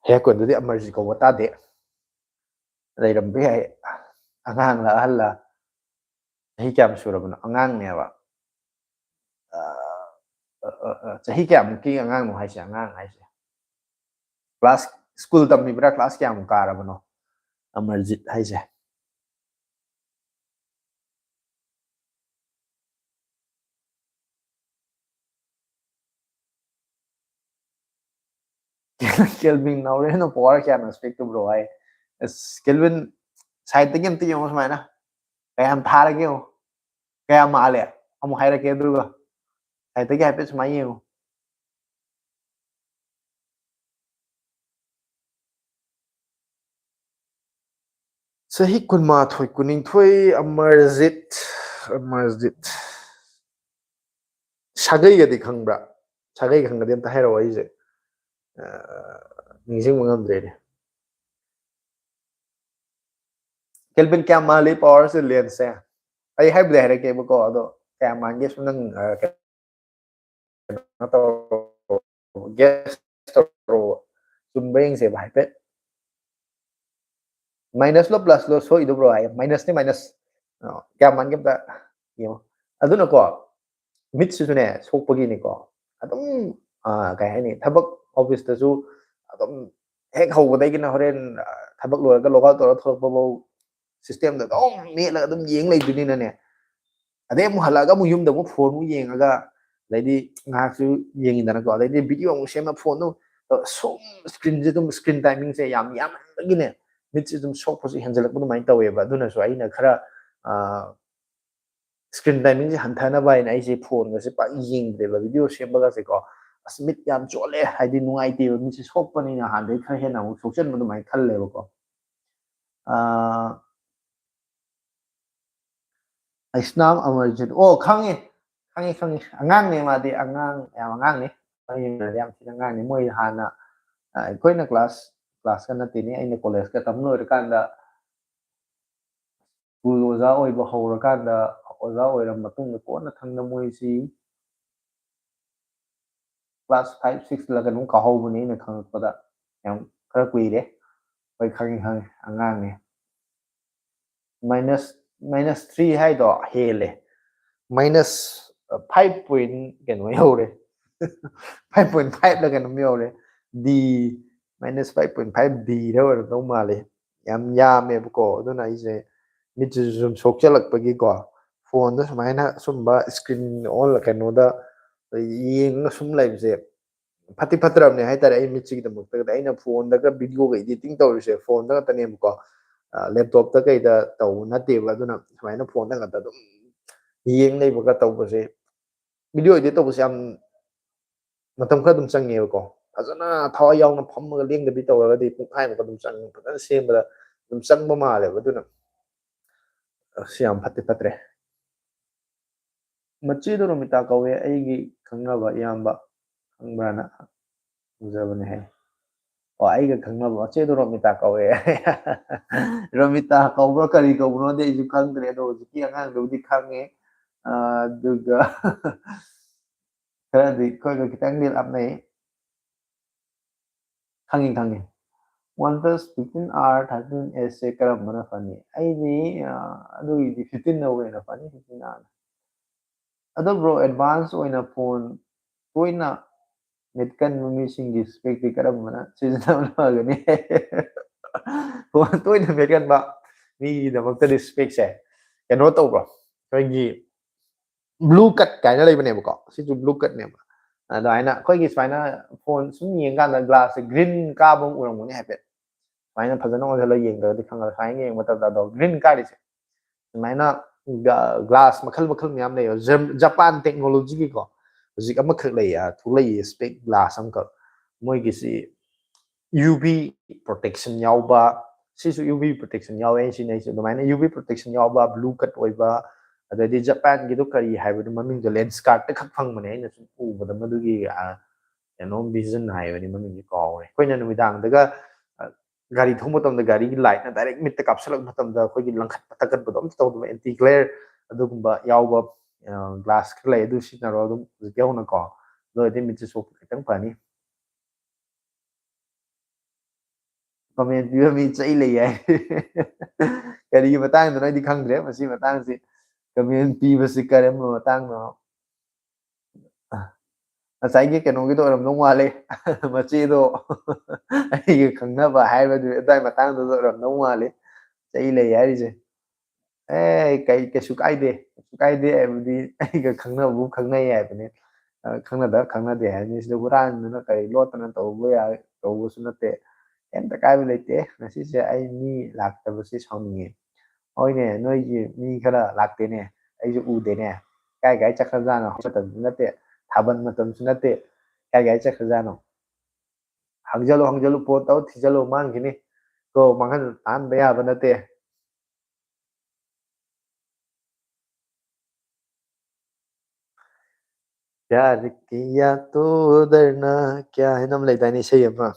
ꯍꯩꯌꯥꯏꯀꯣꯟꯗꯗꯤ ꯑꯃꯔꯖꯤꯠ ꯀꯧꯕ ꯇꯥꯗꯦ꯫ ꯂꯩꯔꯝꯕ ꯌꯥꯏ꯫ ꯑꯉꯥꯡꯂ ꯑꯍꯜꯂ? ꯆꯍꯤ ꯀꯌꯥꯝ ꯁꯨꯔꯕꯅꯣ? ꯑꯉꯥꯡꯅꯦꯕ꯫ ꯑ, ꯑ, ꯑ, ꯑ, ꯆꯍꯤ ꯀꯌꯥꯃꯨꯛꯀꯤ ꯑꯉꯥꯡꯅꯣ ꯍꯥꯏꯁꯦ? ꯑꯉꯥꯡ ꯍꯥꯏꯁꯦ꯫ Class, school ꯇꯝꯃꯤꯕ꯭ꯔꯥ? ꯀ꯭ꯂꯥꯁ ꯀꯌꯥꯃꯨꯛ ꯀꯥꯔꯕꯅꯣ ꯑꯃꯔꯖꯤꯠ ꯍꯥꯏꯁꯦ? ꯀꯦꯜꯚꯤꯟ ꯅꯥꯎꯔꯦꯝꯅ ꯄꯋꯥꯔ ꯀꯌꯥꯅꯣ ꯁ꯭ꯄꯦꯛ ꯇꯧꯕ꯭ꯔꯣ ꯍꯥꯏ꯫ ꯑꯁ, ꯀꯦꯜꯚꯤꯟ, ꯁꯥꯏꯠꯇꯒꯤ ꯑꯝꯇ ꯌꯦꯡꯉꯣ ꯁꯨꯃꯥꯏꯅ꯫ ꯀꯌꯥꯝ ꯊꯥꯔꯒꯦ ꯌꯦꯡꯉꯣ꯫ ꯀꯌꯥꯝ ꯃꯥꯜꯂꯦ? ꯑꯃꯨꯛ ꯍꯥꯏꯔꯛꯀꯦ ꯑꯗꯨꯒ꯫ ꯁꯥꯏꯠꯇꯒꯤ ꯍꯥꯏꯐꯦꯠ ꯁꯨꯃꯥꯏꯅ ꯌꯦꯡꯉꯣ꯫ ꯆꯍꯤ ꯀꯨꯟꯃꯥꯊꯣꯏ, ꯀꯨꯟꯅꯤꯊꯣꯏ, ꯑꯃꯔꯖꯤꯠ, ꯑꯃꯔꯖꯤꯠ꯫ ꯁꯥꯒꯩꯒꯗꯤ ꯈꯪꯕ꯭ꯔꯥ? ꯁꯥꯒꯩ ꯈꯪꯉꯗꯤ ꯑꯝꯇ ꯍꯥꯏꯔꯛꯑꯣ, ꯑꯩꯁꯦ, ꯑ, ꯅꯤꯡꯁꯤꯡꯕ ꯉꯝꯗ꯭ꯔꯦꯅꯦ꯫ ꯀꯦꯜꯚꯤꯟ, ꯀꯌꯥꯝ ꯃꯥꯜꯂꯤ ꯄꯋꯥꯔꯁꯦ, ꯂꯦꯟꯁꯁꯦ? ꯑꯩ ꯍꯥꯏꯕꯨꯗꯤ ꯍꯥꯏꯔꯛꯀꯦꯕꯀꯣ, ꯑꯗꯣ ꯀꯌꯥꯝ ꯃꯥꯟꯒꯦ ꯁꯨꯝ ꯅꯪ, ꯑ, ꯀꯩꯅꯣ ꯇꯧꯔꯣ, ꯒꯦꯁ ꯇꯧꯔꯣ, ꯆꯨꯝꯕ꯭ꯔꯥ ꯌꯦꯡꯁꯦꯕ ꯍꯥꯏꯐꯦꯠ꯫ ꯃꯥꯏꯅꯁꯂꯣ ꯄ꯭ꯂꯁꯂꯣ ꯁꯣꯛꯏꯗꯨꯕ꯭ꯔꯣ ꯍꯥꯏ, ꯃꯥꯏꯅꯁꯅꯤ ꯃꯥꯏꯅꯁ꯫ ꯑ, ꯀꯌꯥꯝ ꯃꯥꯟꯒꯦ ꯑꯝꯇ ꯌꯦꯡꯉꯣ꯫ ꯑꯗꯨꯅꯀꯣ, ꯃꯤꯠꯁꯤꯁꯨꯅꯦ ꯁꯣꯛꯄꯒꯤꯅꯤꯀꯣ꯫ ꯑꯗꯨꯝ ꯑ, ꯀꯩ ꯍꯥꯏꯅꯤ, ꯊꯕꯛ ꯑꯣꯐꯤꯁꯇꯁꯨ ꯑꯗꯨꯝ ꯍꯦꯛ ꯍꯧꯕꯗꯒꯤꯅ ꯍꯣꯔꯦꯟ ꯑ, ꯊꯕꯛ ꯂꯣꯏꯔꯒ ꯂꯣꯒꯥꯎꯠ ꯇꯧꯔ ꯊꯣꯛꯂꯛꯄꯐꯧ ꯁꯤꯁꯇꯦꯝꯗ ꯑꯗꯨꯝ ꯃꯦꯠꯂꯒ ꯑꯗꯨꯝ ꯌꯦꯡ ꯂꯩꯗꯣꯏꯅꯤꯅꯅꯦ꯫ ꯑꯗꯩ ꯑꯃꯨꯛ ꯍꯜꯂꯛꯑꯒ ꯑꯃꯨꯛ ꯌꯨꯝꯗ ꯑꯃꯨꯛ ꯐꯣꯟ ꯑꯃꯨꯛ ꯌꯦꯡꯉꯒ, ꯑꯗꯩꯗꯤ ꯉꯥꯏꯍꯥꯛꯁꯨ ꯌꯦꯡꯉꯤꯗꯅꯀꯣ, ꯑꯗꯩꯗꯤ ꯚꯤꯗꯤꯑꯣ ꯑꯃꯨꯛ ꯁꯦꯝꯃ ꯐꯣꯟꯗꯨ ꯁꯨꯝ ꯁ꯭ꯀ꯭ꯔꯤꯟꯁꯦ ꯑꯗꯨꯝ, ꯁ꯭ꯀ꯭ꯔꯤꯟ ꯇꯥꯏꯃꯤꯡꯁꯦ ꯌꯥꯝ ꯌꯥꯝꯃꯟꯕꯒꯤꯅꯦ, ꯃꯤꯠꯁꯦ ꯑꯗꯨꯝ ꯁꯣꯛꯄꯁꯨ ꯍꯦꯟꯖꯜꯂꯛꯄ ꯑꯗꯨꯃꯥꯏꯅ ꯇꯧꯋꯦꯕ꯫ ꯑꯗꯨꯅꯁꯨ ꯑꯩꯅ ꯈꯔ ꯁ꯭ꯀ꯭ꯔꯤꯟ ꯇꯥꯏꯃꯤꯡꯁꯦ ꯍꯟꯊꯅꯕ ꯍꯥꯏꯅ ꯑꯩꯁꯦ ꯐꯣꯟꯒꯁꯦ ꯄꯥꯛ ꯌꯦꯡꯗ꯭ꯔꯦꯕ, ꯚꯤꯗꯤꯑꯣ ꯁꯦꯝꯕꯒꯁꯦꯀꯣ꯫ ꯑꯁ, ꯃꯤꯠ ꯌꯥꯝ ꯆꯣꯠꯂꯦ, ꯍꯥꯏꯗꯤ ꯅꯨꯡꯉꯥꯏꯇꯦꯕ, ꯃꯤꯠꯁꯦ ꯁꯣꯛꯄꯅꯤꯅ ꯍꯥꯟꯅꯗꯩ ꯈꯔ ꯍꯦꯟꯅ ꯑꯃꯨꯛ ꯁꯣꯛꯆꯟꯕ ꯑꯗꯨꯃꯥꯏꯅ ꯈꯜꯂꯦꯕꯀꯣ꯫ ꯑꯥ, ꯑꯩꯁꯅꯥꯝ ꯑꯃꯔꯖꯤꯠ, ꯑꯣ, ꯈꯪꯉꯦ, ꯈꯪꯉꯦ, ꯈꯪꯉꯦ꯫ ꯑꯉꯥꯡꯅꯦ ꯃꯥꯗꯤ, ꯑꯉꯥꯡ, ꯌꯥꯝ ꯑꯉꯥꯡꯅꯦ꯫ ꯑꯩ ꯌꯦꯡꯅꯔꯗꯤ ꯌꯥꯝ ꯊꯤꯅ ꯑꯉꯥꯡꯅꯦ꯫ ꯃꯣꯏ ꯍꯥꯟꯅ, ꯑ, ꯑꯩꯈꯣꯏꯅ ꯀ꯭ꯂꯥꯁ, ꯀ꯭ꯂꯥꯁꯀ ꯅꯠꯇꯦꯅꯦ, ꯑꯩꯅ ꯀꯣꯂꯦꯖꯀ ꯇꯝ ꯂꯣꯏꯔꯀꯥꯟꯗ, ꯁ꯭ꯀꯨꯜ ꯑꯣꯖꯥ ꯑꯣꯏꯕ ꯍꯧꯔꯀꯥꯟꯗ, ꯑꯣꯖꯥ ꯑꯣꯏꯔ ꯃꯇꯨꯡꯗ ꯀꯣꯟꯅ ꯈꯪꯗ ꯃꯣꯏꯁꯤ ꯀ꯭ꯂꯥꯁ ꯐꯥꯏꯚ, ꯁꯤꯛꯁꯂ ꯀꯩꯅꯣꯝ ꯀꯥꯍꯧꯕꯅꯦ ꯑꯩꯅ ꯈꯪꯉꯛꯄꯗ꯫ ꯌꯥꯝ ꯈꯔ ꯀꯨꯏꯔꯦ꯫ ꯍꯣꯏ, ꯈꯪꯉꯤ, ꯈꯪꯉꯤ, ꯑꯉꯥꯡꯅꯦ꯫ ꯃꯥꯏꯅꯁ, ꯃꯥꯏꯅꯁ ꯊ꯭ꯔꯤ ꯍꯥꯏꯗꯣ ꯍꯦꯜꯂꯦ꯫ ꯃꯥꯏꯅꯁ ꯐꯥꯏꯚ ꯄꯣꯏꯟ ꯀꯩꯅꯣ ꯌꯧꯔꯦ꯫ ꯐꯥꯏꯚ ꯄꯣꯏꯟ ꯐꯥꯏꯚꯂ ꯀꯩꯅꯣꯝ ꯌꯧꯔꯦ꯫ ꯗꯤ, ꯃꯥꯏꯅꯁ ꯐꯥꯏꯚ ꯄꯣꯏꯟ ꯐꯥꯏꯚ ꯗꯤꯗ ꯑꯣꯏꯔꯝꯗꯧ ꯃꯥꯜꯂꯦ꯫ ꯌꯥꯝ ꯌꯥꯝꯃꯦꯕꯀꯣ꯫ ꯑꯗꯨꯅ ꯑꯩꯁꯦ ꯃꯤꯠꯁꯤꯁꯨ ꯁꯨꯝ ꯁꯣꯛꯆꯜꯂꯛꯄꯒꯤꯀꯣ, ꯐꯣꯟꯗ ꯁꯨꯃꯥꯏꯅ ꯁꯨꯝꯕ ꯁ꯭ꯀ꯭ꯔꯤꯟ ꯑꯣꯟ ꯀꯩꯅꯣꯗ ꯌꯦꯡꯉꯒ ꯁꯨꯝ ꯂꯩꯕꯁꯦ ꯐꯠꯇꯤ ꯐꯠꯇ꯭ꯔꯕꯅꯦ ꯍꯥꯏꯇꯥꯔꯦ꯫ ꯑꯩ ꯃꯤꯠꯁꯤꯒꯤꯗꯃꯛꯇꯒꯗꯤ ꯑꯩꯅ ꯐꯣꯟꯗꯒ ꯚꯤꯗꯤꯑꯣꯒ ꯏꯗꯤꯇꯤꯡ ꯇꯧꯔꯤꯁꯦ ꯐꯣꯟꯗ ꯉꯥꯛꯇꯅꯦꯕꯀꯣ꯫ ꯑ, ꯂꯦꯞꯇꯣꯞꯇ ꯀꯩꯗ ꯇꯧꯕ ꯅꯠꯇꯦꯕ꯫ ꯑꯗꯨꯅ ꯁꯨꯃꯥꯏꯅ ꯐꯣꯟꯗ ꯉꯥꯛꯇ ꯑꯗꯨꯝ ꯌꯦꯡ ꯂꯩꯕꯒ ꯇꯧꯕꯁꯦ, ꯚꯤꯗꯤꯑꯣ ꯏꯗꯤꯠ ꯇꯧꯕꯁꯦ ꯌꯥꯝ ꯃꯇꯝ ꯈꯔ ꯑꯗꯨꯝ ꯆꯪꯉꯦꯕꯀꯣ꯫ ꯐꯖꯅ ꯊꯋꯥꯏ ꯌꯥꯎꯅ ꯐꯝꯃꯒ ꯂꯦꯡꯗꯕꯤ ꯇꯧꯔꯒꯗꯤ ꯄꯨꯡꯈꯥꯏꯃꯨꯛ ꯑꯗꯨꯝ ꯆꯪꯉꯦ, ꯐꯖꯅ ꯁꯦꯝꯕꯗ ꯑꯗꯨꯝ ꯆꯪꯕ ꯃꯥꯜꯂꯦꯕ꯫ ꯑꯗꯨꯅ ꯑꯁ, ꯌꯥꯝ ꯐꯠꯇꯤ ꯐꯠꯇ꯭ꯔꯦ꯫ "ꯃꯆꯦꯗꯣ ꯔꯣꯃꯤꯇꯥ ꯀꯧꯋꯦ, ꯑꯩꯒꯤ ꯈꯪꯅꯕ ꯏꯌꯥꯝꯕ ꯈꯪꯕ꯭ꯔꯥꯅ ꯍꯪꯖꯕꯅꯦ" ꯍꯥꯏ꯫ ꯑꯣ, ꯑꯩꯒ ꯈꯪꯅꯕ ꯃꯆꯦꯗꯣ ꯔꯣꯃꯤꯇꯥ ꯀꯧꯋꯦ꯫ ꯔꯣꯃꯤꯇꯥ ꯀꯧꯕ꯭ꯔꯥ ꯀꯔꯤ ꯀꯧꯕꯅꯣꯗꯤ ꯑꯩꯁꯨ ꯈꯪꯗ꯭ꯔꯦ, ꯑꯗꯣ ꯍꯧꯖꯤꯛꯀꯤ ꯑꯉꯥꯡꯗꯨꯕꯨꯗꯤ ꯈꯪꯉꯦ꯫ ꯑ, ꯑꯗꯨꯒ ꯈꯔꯗꯤ ꯑꯩꯈꯣꯏꯒ ꯈꯤꯇꯪꯗꯤ ꯂꯥꯞꯅꯩ꯫ ꯈꯪꯉꯤ ꯈꯪꯉꯤ꯫ OnePlus fifteen R thirteen S ꯁꯦ ꯀꯔꯝꯕꯅ ꯐꯅꯤ? ꯑꯩꯗꯤ ꯑ, ꯑꯗꯨꯒꯤꯗꯤ fifteen ꯅ ꯍꯦꯟꯅ ꯐꯅꯤ, fifteen R꯫ ꯑꯗꯣ ꯕ꯭ꯔꯣ, ꯑꯦꯗꯚꯥꯟꯁ ꯑꯣꯏꯅ ꯐꯣꯟ ꯇꯣꯏꯅ ꯃꯦꯠꯀꯟꯕ ꯃꯤꯁꯤꯡꯒꯤ ꯏꯁꯄꯦꯛꯇꯤ ꯀꯔꯝꯕꯅ ꯁꯤꯖꯤꯟꯅꯕꯅ ꯐꯒꯅꯤ? ꯐꯣꯟ ꯇꯣꯏꯅ ꯃꯦꯠꯀꯟꯕ ꯃꯤꯒꯤꯗꯃꯛꯇꯗꯤ ꯏꯁꯄꯦꯛꯁꯦ ꯀꯩꯅꯣ ꯇꯧꯕ꯭ꯔꯣ? ꯑꯩꯈꯣꯏꯒꯤ ꯕ꯭ꯂꯨ ꯀꯠ ꯀꯥꯏꯅ ꯂꯩꯕꯅꯦꯕꯀꯣ, ꯁꯤꯁꯨ ꯕ꯭ꯂꯨ ꯀꯠꯅꯦꯕ꯫ ꯑꯗꯨꯃꯥꯏꯅ ꯑꯩꯈꯣꯏꯒꯤ ꯁꯨꯃꯥꯏꯅ ꯐꯣꯟ ꯁꯨꯝ ꯌꯦꯡꯀꯥꯟꯗ ꯒ꯭ꯂꯥꯁꯁꯦ ꯒ꯭ꯔꯤꯟ ꯀꯥꯕ ꯑꯃ ꯎꯔꯝꯒꯅꯤ ꯍꯥꯏꯐꯦꯠ꯫ ꯁꯨꯃꯥꯏꯅ ꯐꯖꯅ ꯑꯣꯟꯁꯤꯜꯂꯒ ꯌꯦꯡꯗ꯭ꯔꯒꯗꯤ ꯈꯪꯉꯔꯣꯏ꯫ ꯁꯨꯃꯥꯏꯅ ꯌꯦꯡꯕ ꯃꯇꯝꯗ ꯑꯗꯣ ꯒ꯭ꯔꯤꯟ ꯀꯥꯔꯤꯁꯦ ꯁꯨꯃꯥꯏꯅ ꯒ꯭ꯂꯥꯁ ꯃꯈꯜ ꯃꯈꯜ ꯃꯌꯥꯝ ꯂꯩꯌꯦꯕ꯫ ꯖꯝ-, ꯖꯄꯥꯟ ꯇꯦꯛꯅꯣꯂꯣꯖꯤꯒꯤꯀꯣ ꯍꯧꯖꯤꯛ ꯑꯃꯈꯛ ꯂꯩꯌꯦ, ꯊꯣꯛꯂꯛꯏꯌꯦ ꯏꯁꯄꯦꯛ ꯒ꯭ꯂꯥꯁ ꯑꯃꯈꯛ꯫ ꯃꯣꯏꯒꯤꯁꯤ UV protection ꯌꯥꯎꯕ, ꯁꯤꯁꯨ UV protection ꯌꯥꯎꯋꯦ ꯑꯩꯅ ꯁꯤꯖꯤꯟꯅꯩꯁꯦ꯫ ꯑꯗꯨꯃꯥꯏꯅ UV protection ꯌꯥꯎꯕ, ꯕ꯭ꯂꯨ ꯀꯠ ꯑꯣꯏꯕ, ꯑꯗꯩꯗꯤ ꯖꯄꯥꯟꯒꯤꯗꯣ ꯀꯔꯤ ꯍꯥꯏꯕꯗꯣ ꯃꯃꯤꯡꯗꯣ ꯂꯦꯟꯁꯀꯥꯔꯠꯇ ꯈꯛ ꯐꯪꯕꯅꯦ ꯑꯩꯅ ꯁꯨꯝ ꯎꯕꯗ꯫ ꯃꯗꯨꯒꯤ ꯑ, ꯀꯩꯅꯣ ꯚꯤꯖꯟ ꯍꯥꯏꯕꯅꯤ, ꯃꯃꯤꯡꯁꯦ ꯀꯥꯎꯔꯦ꯫ ꯑꯩꯈꯣꯏꯅ ꯅꯨꯃꯤꯗꯥꯡꯗꯒ ꯑ, ꯒꯥꯔꯤ ꯊꯧꯕ ꯃꯇꯝꯗ ꯒꯥꯔꯤꯒꯤ ꯂꯥꯏꯠꯅ ꯗꯥꯏꯔꯦꯛ ꯃꯤꯠꯇ ꯀꯥꯞꯁꯤꯜꯂꯛꯄ ꯃꯇꯝꯗ ꯑꯩꯈꯣꯏꯒꯤ ꯂꯪꯈꯠꯄ ꯇꯛꯀꯠꯄꯗꯣ ꯑꯝꯇ ꯇꯧꯗꯕ, ꯑꯦꯟꯇꯤ ꯒ꯭ꯂꯦꯌꯔ ꯑꯗꯨꯒꯨꯝꯕ ꯌꯥꯎꯕ ꯒ꯭ꯂꯥꯁ ꯈꯔ ꯂꯩ, ꯑꯗꯨ ꯁꯤꯖꯤꯟꯅꯔꯣ ꯑꯗꯨꯝ ꯍꯧꯖꯤꯛꯇꯤ ꯍꯧꯅꯀꯣ꯫ ꯑꯗꯨ ꯑꯣꯏꯔꯗꯤ ꯃꯤꯠꯁꯦ ꯁꯣꯛꯄ ꯈꯤꯇꯪ ꯐꯅꯤ꯫ ꯀꯃꯦꯟ ꯄꯤꯕ ꯃꯤ ꯆꯩ ꯂꯩ ꯍꯥꯏ꯫ ꯀꯔꯤꯒꯤ ꯃꯇꯥꯡꯗꯅꯣ ꯑꯩꯗꯤ ꯈꯪꯗ꯭ꯔꯦ ꯃꯁꯤ ꯃꯇꯥꯡꯁꯤ꯫ ꯀꯃꯦꯟ ꯄꯤꯕꯁꯤ ꯀꯔꯝꯕ ꯃꯇꯥꯡꯗꯅꯣ? ꯉꯁꯥꯏꯒꯤ ꯀꯩꯅꯣꯒꯤꯗꯣ ꯑꯣꯏꯔꯝꯗꯧ ꯃꯥꯜꯂꯦ꯫ ꯃꯆꯦꯗꯣ ꯑꯩꯒ ꯈꯪꯅꯕ ꯍꯥꯏꯕꯗꯨ ꯑꯗꯨꯋꯥꯏ ꯃꯇꯥꯡꯗꯨꯗ ꯑꯣꯏꯔꯝꯗꯧ ꯃꯥꯜꯂꯦ꯫ ꯆꯩ ꯂꯩ ꯍꯥꯏꯔꯤꯁꯦ꯫ ꯑꯦ, ꯀꯩ, ꯀꯩꯁꯨ ꯀꯥꯏꯗꯦ, ꯀꯩꯁꯨ ꯀꯥꯏꯗꯦ ꯍꯥꯏꯕꯗꯤ ꯑꯩꯒ ꯈꯪꯅꯕꯕꯨ ꯈꯪꯅꯩ ꯍꯥꯏꯕꯅꯤ꯫ ꯑ, ꯈꯪꯅꯗ ꯈꯪꯅꯗꯦ ꯍꯥꯏꯕꯅꯤ꯫ ꯁꯤꯗ ꯍꯨꯔꯥꯟꯗꯅ ꯀꯔꯤ ꯂꯣꯠꯇꯅ ꯇꯧꯕ ꯌꯥ-, ꯇꯧꯕꯁꯨ ꯅꯠꯇꯦ꯫ ꯀꯩꯝꯇ ꯀꯥꯏꯕ ꯂꯩꯇꯦ꯫ ꯉꯁꯤꯁꯦ ꯑꯩ ꯃꯤ ꯂꯥꯛꯇꯕꯁꯦ ꯁꯥꯎꯅꯤꯡꯉꯦ꯫ ꯍꯣꯏꯅꯦ, ꯅꯣꯏꯒꯤ ꯃꯤ ꯈꯔ ꯂꯥꯛꯇꯦꯅꯦ, ꯑꯩꯁꯨ ꯎꯗꯦꯅꯦ꯫ ꯀꯥꯏ ꯀꯥꯏ ꯆꯠꯈ꯭ꯔꯖꯥꯠꯅꯣ? ꯃꯇꯝꯁꯨ ꯅꯠꯇꯦ, ꯊꯥꯕꯜ ꯃꯇꯝꯁꯨ ꯅꯠꯇꯦ꯫ ꯀꯥꯏ ꯀꯥꯏ ꯆꯠꯈ꯭ꯔꯖꯥꯠꯅꯣ? ꯍꯪꯖꯜꯂꯨ, ꯍꯪꯖꯜꯂꯨ, ꯐꯣꯟ ꯇꯧꯔ ꯊꯤꯖꯜꯂꯨ, ꯃꯥꯡꯈꯤꯅꯤ꯫ ꯀꯣ, ꯃꯥꯡꯍꯟ ꯇꯥꯍꯟꯕ ꯌꯥꯕ ꯅꯠꯇꯦ꯫ ꯄ꯭ꯌꯥꯔ ꯀꯤꯌꯥ ꯇꯣ ꯗꯔꯅꯥ ꯀ꯭ꯌꯥ ꯍꯥꯏꯅ ꯑꯃ ꯂꯩꯗꯥꯏꯅꯦ, ꯏꯁꯩ ꯑꯃ?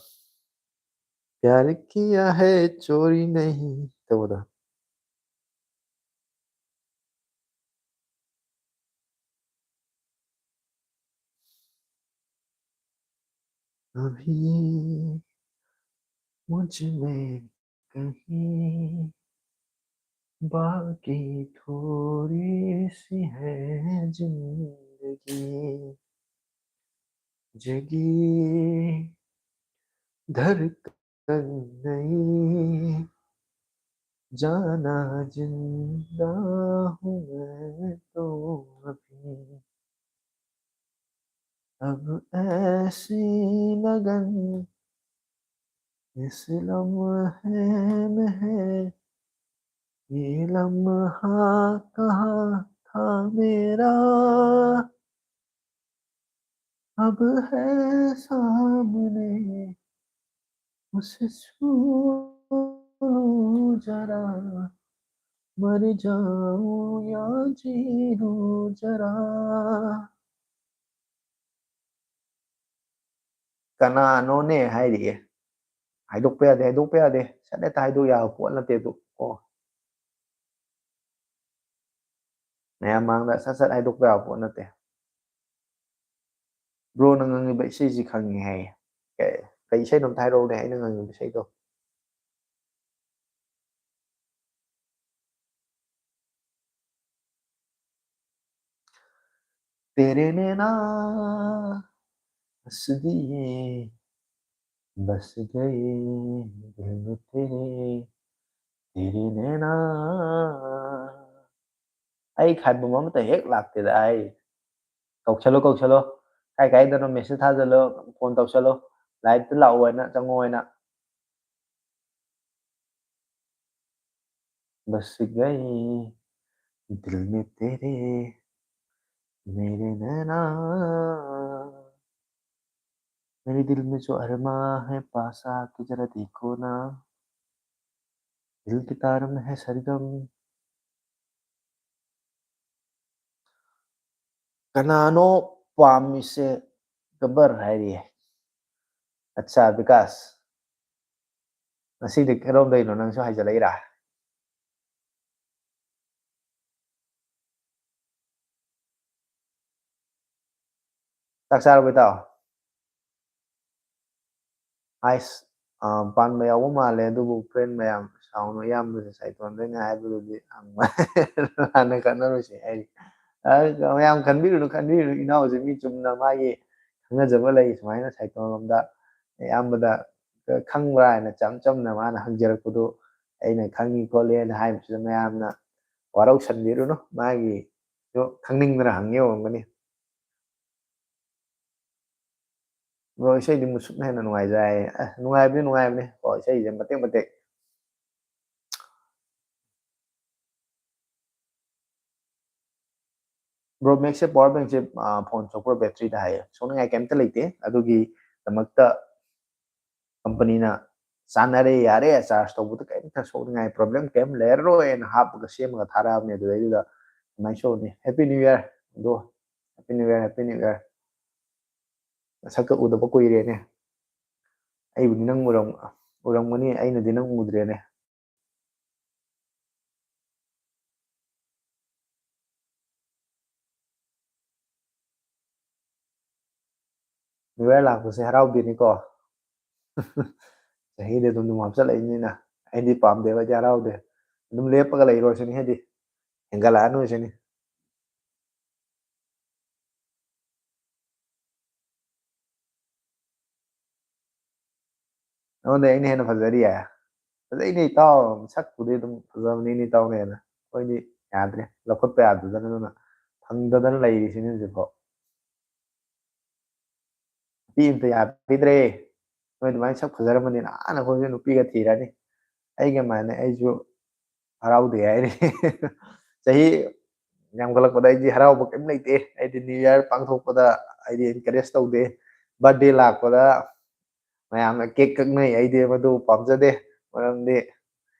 ꯄ꯭ꯌꯥꯔ ꯀꯤꯌꯥ ꯍꯦ ꯆꯣꯔꯤ ꯅꯍꯤ ꯇꯧꯕꯗꯣ꯫ ꯑꯚꯤ मुझ में कहीं बाकी थोड़ी सी है जिंदगी, जगी धड़कन नई, जाना जिंदा हूँ मैं तो अभी। अब ऐसी लगन इस लम्हे में है, ये लम्हा कहाँ था मेरा। अब है सामने, उसे छू लूं जरा, मर जाऊं या जी लूं जरा। ꯀꯅꯥꯅꯣꯅꯦ ꯍꯥꯏꯔꯤꯌꯦ꯫ ꯍꯥꯏꯗꯣꯛꯄ ꯌꯥꯗꯦ, ꯍꯥꯏꯗꯣꯛꯄ ꯌꯥꯗꯦ꯫ ꯁꯠ ꯍꯦꯛꯇ ꯍꯥꯏꯗꯣꯛ ꯌꯥꯕ ꯄꯣꯠ ꯅꯠꯇꯦ ꯑꯗꯨ ꯀꯣ꯫ ꯃꯌꯥꯝ ꯃꯥꯡꯗ ꯁꯠ ꯁꯠ ꯍꯥꯏꯗꯣꯛꯄ ꯌꯥꯕ ꯄꯣꯠ ꯅꯠꯇꯦ꯫ ꯕ꯭ꯔꯣꯅ ꯉꯪꯉꯤꯕ ꯏꯁꯩꯁꯤ ꯈꯪꯉꯤ ꯍꯥꯏꯌꯦ꯫ ꯀꯩ, ꯀꯩ ꯏꯁꯩꯅꯣ ꯑꯝꯇ ꯍꯥꯏꯔꯛꯎꯅꯦ, ꯑꯩꯅ ꯉꯪꯉꯤꯕ ꯏꯁꯩꯗꯣ꯫ तेरे नैना हंस दिए, बस गए दिल में तेरे, तेरे नैना। ꯑꯩ ꯈꯥꯏꯕꯝ ꯑꯃꯠꯇ ꯍꯦꯛ ꯂꯥꯛꯇꯦꯗ ꯑꯩ꯫ ꯀꯧꯁꯜꯂꯣ, ꯀꯧꯁꯜꯂꯣ꯫ ꯀꯥꯏ ꯀꯥꯏꯗꯅꯣ message ꯊꯥꯖꯜꯂꯣ, phone ꯇꯧꯁꯜꯂꯣ꯫ Live ꯇ ꯂꯥꯛꯑꯣ ꯍꯥꯏꯅ, ꯆꯪꯉꯣ ꯍꯥꯏꯅ꯫ बस गए दिल में तेरे मेरे नैना, मेरे दिल में जो अरमा है, पास आके जरा देखो ना, दिल की तार में है सरगम। ꯀꯅꯥꯅꯣ ꯄꯥꯝꯃꯤꯁꯦ ꯒꯕꯔ ꯍꯥꯏꯔꯤꯌꯦ꯫ ꯑꯠꯆꯥ, ꯕꯤꯀꯥꯁ, ꯉꯁꯤꯗꯤ ꯀꯔꯣꯝꯗꯩꯅꯣ ꯅꯪꯁꯨ ꯍꯥꯏꯖꯜꯂꯛꯏꯔꯥ? ꯆꯥꯛ ꯆꯥꯔꯕꯣ ꯏꯇꯥꯎ? ꯑꯥꯏꯁ, ꯑ, ꯄꯥꯟꯕ ꯌꯥꯎꯕ ꯃꯥꯜꯂꯦ, ꯑꯗꯨꯕꯨ friend ꯃꯌꯥꯝ ꯁꯥꯎꯅꯨ, ꯏꯌꯥꯝꯕꯁꯦ ꯁꯥꯏꯇꯣꯟꯗꯩꯅꯦ ꯍꯥꯏꯕꯗꯨꯗꯤ ꯍꯪꯕ ꯂꯥꯟꯅ ꯈꯠꯅꯔꯣꯏꯁꯦ꯫ ꯑꯩ, ꯑ, ꯃꯌꯥꯝ ꯈꯟꯕꯤꯔꯨꯅꯨ, ꯈꯟꯕꯤꯔꯨꯅꯨ, ꯏꯅꯥꯎꯁꯦ ꯃꯤ ꯆꯨꯝꯅ ꯃꯥꯒꯤ ꯈꯪꯅꯖꯕ ꯂꯩ ꯁꯨꯃꯥꯏꯅ ꯁꯥꯏꯇꯣꯟ ꯂꯣꯝꯗ, ꯑꯌꯥꯝꯕꯗ ꯈꯪꯕ꯭ꯔꯥ ꯍꯥꯏꯅ ꯆꯝ ꯆꯝꯅ ꯃꯥꯅ ꯍꯪꯖꯔꯛꯄꯗꯨ ꯑꯩꯅ ꯈꯪꯉꯤ ꯈꯣꯠꯂꯦꯅ ꯍꯥꯏꯕꯁꯤꯗ ꯃꯌꯥꯝꯅ ꯋꯥꯔꯧꯁꯟꯕꯤꯔꯨꯅꯨ, ꯃꯥꯒꯤꯁꯨ ꯈꯪꯅꯤꯡꯗꯅ ꯍꯪꯉꯤ ꯑꯣꯏꯔꯝꯒꯅꯤ꯫ Bro, ꯏꯁꯩꯗꯤ ꯃꯨꯁꯨꯛꯅ ꯍꯦꯟꯅ ꯅꯨꯡꯉꯥꯏꯖꯩ ꯍꯥꯏꯌꯦ꯫ ꯑꯁ, ꯅꯨꯡꯉꯥꯏꯕꯅꯤ, ꯅꯨꯡꯉꯥꯏꯕꯅꯤ꯫ ꯀꯣ, ꯏꯁꯩꯁꯦ ꯃꯇꯦꯛ ꯃꯇꯦꯛ꯫ Bro, Max ꯁꯦ power bank ꯁꯦ, ꯑ, phone ꯁꯣꯛꯄ꯭ꯔꯣ battery ꯗ ꯍꯥꯏꯌꯦ꯫ ꯁꯣꯛꯅꯤꯡꯉꯥꯏ ꯀꯩꯝꯇ ꯂꯩꯇꯦ꯫ ꯑꯗꯨꯒꯤꯗꯃꯛꯇ company ꯅ ꯆꯥꯟꯅꯔꯦ, ꯌꯥꯔꯦ, charge ꯇꯧꯕꯗ ꯀꯩꯝꯇ ꯁꯣꯛꯅꯤꯡꯉꯥꯏ problem ꯀꯩꯝ ꯂꯩꯔꯔꯣꯏꯅ ꯍꯥꯞꯄꯒ ꯁꯦꯝꯃꯒ ꯊꯥꯔꯛꯑꯕꯅꯦ꯫ ꯑꯗꯨꯗꯩꯗꯨꯗ ꯑꯗꯨꯃꯥꯏꯅ ꯁꯣꯛꯅꯤ꯫ Happy New Year, bro꯫ Happy New Year, Happy New Year꯫ ꯅꯁꯛꯀ ꯎꯗꯕ ꯀꯨꯏꯔꯦꯅꯦ꯫ ꯑꯩꯕꯨꯗꯤ ꯅꯪ ꯎꯔꯝ-, ꯎꯔꯝꯒꯅꯤ, ꯑꯩꯅꯗꯤ ꯅꯪ ꯎꯗ꯭ꯔꯦꯅꯦ꯫ New Year ꯂꯥꯛꯄꯁꯦ ꯍꯔꯥꯎꯕꯤꯅꯤꯀꯣ꯫ ꯆꯍꯤꯗꯤ ꯑꯗꯨꯝ ꯑꯗꯨꯝ ꯍꯥꯞꯆꯤꯜꯂꯛꯏꯅꯤꯅ ꯑꯩꯗꯤ ꯄꯥꯝꯗꯦꯕ, ꯑꯩꯗꯤ ꯍꯔꯥꯎꯗꯦ꯫ ꯑꯗꯨꯝ ꯂꯦꯞꯄꯒ ꯂꯩꯔꯣ ꯁꯤꯅꯤ, ꯍꯥꯏꯗꯤ ꯍꯦꯟꯒꯠꯂꯛꯑꯅꯨ ꯁꯤꯅꯤ꯫ ꯅꯉꯣꯟꯗ ꯑꯩꯅ ꯍꯦꯟꯅ ꯐꯖꯔꯤꯌꯦ? ꯐꯖꯩꯅꯦ ꯏꯇꯥꯎ, ꯁꯛꯄꯨꯗꯤ ꯑꯗꯨꯝ ꯐꯖꯕꯅꯤꯅꯦ ꯏꯇꯥꯎꯅ ꯍꯦꯟꯅ꯫ ꯑꯩꯈꯣꯏꯗꯤ ꯌꯥꯗ꯭ꯔꯦ, ꯂꯧꯈꯠꯄ ꯌꯥꯗꯗꯅ ꯑꯗꯨꯅ ꯐꯪꯗꯗꯅ ꯂꯩꯔꯤꯁꯤꯅꯤ ꯍꯧꯖꯤꯛꯐꯥꯎ꯫ ꯅꯨꯄꯤ ꯑꯝꯇ ꯌꯥꯕꯤꯗ꯭ꯔꯦ꯫ ꯅꯣꯏ ꯑꯗꯨꯃꯥꯏꯅ ꯁꯛ ꯐꯖꯔꯝꯃꯗꯤ ꯅꯍꯥꯟꯅ ꯑꯩꯈꯣꯏꯁꯨ ꯅꯨꯄꯤꯒ ꯊꯤꯔꯅꯤ꯫ ꯑꯩꯒ ꯃꯥꯟꯅꯩ, ꯑꯩꯁꯨ ꯍꯔꯥꯎꯗꯦ ꯍꯥꯏꯔꯤ꯫ ꯆꯍꯤ ꯌꯥꯝꯈꯠꯂꯛꯄꯗ ꯑꯩꯗꯤ ꯍꯔꯥꯎꯕ ꯀꯩꯝ ꯂꯩꯇꯦ꯫ ꯑꯩꯗꯤ New Year ꯄꯥꯡꯊꯣꯛꯄꯗ ꯑꯩꯗꯤ encourage ꯇꯧꯗꯦ꯫ Birthday ꯂꯥꯛꯄꯗ ꯃꯌꯥꯝꯅ cake ꯀꯛꯅꯩ, ꯑꯩꯗꯤ ꯃꯗꯨ ꯄꯥꯝꯖꯗꯦ꯫ ꯃꯔꯝꯗꯤ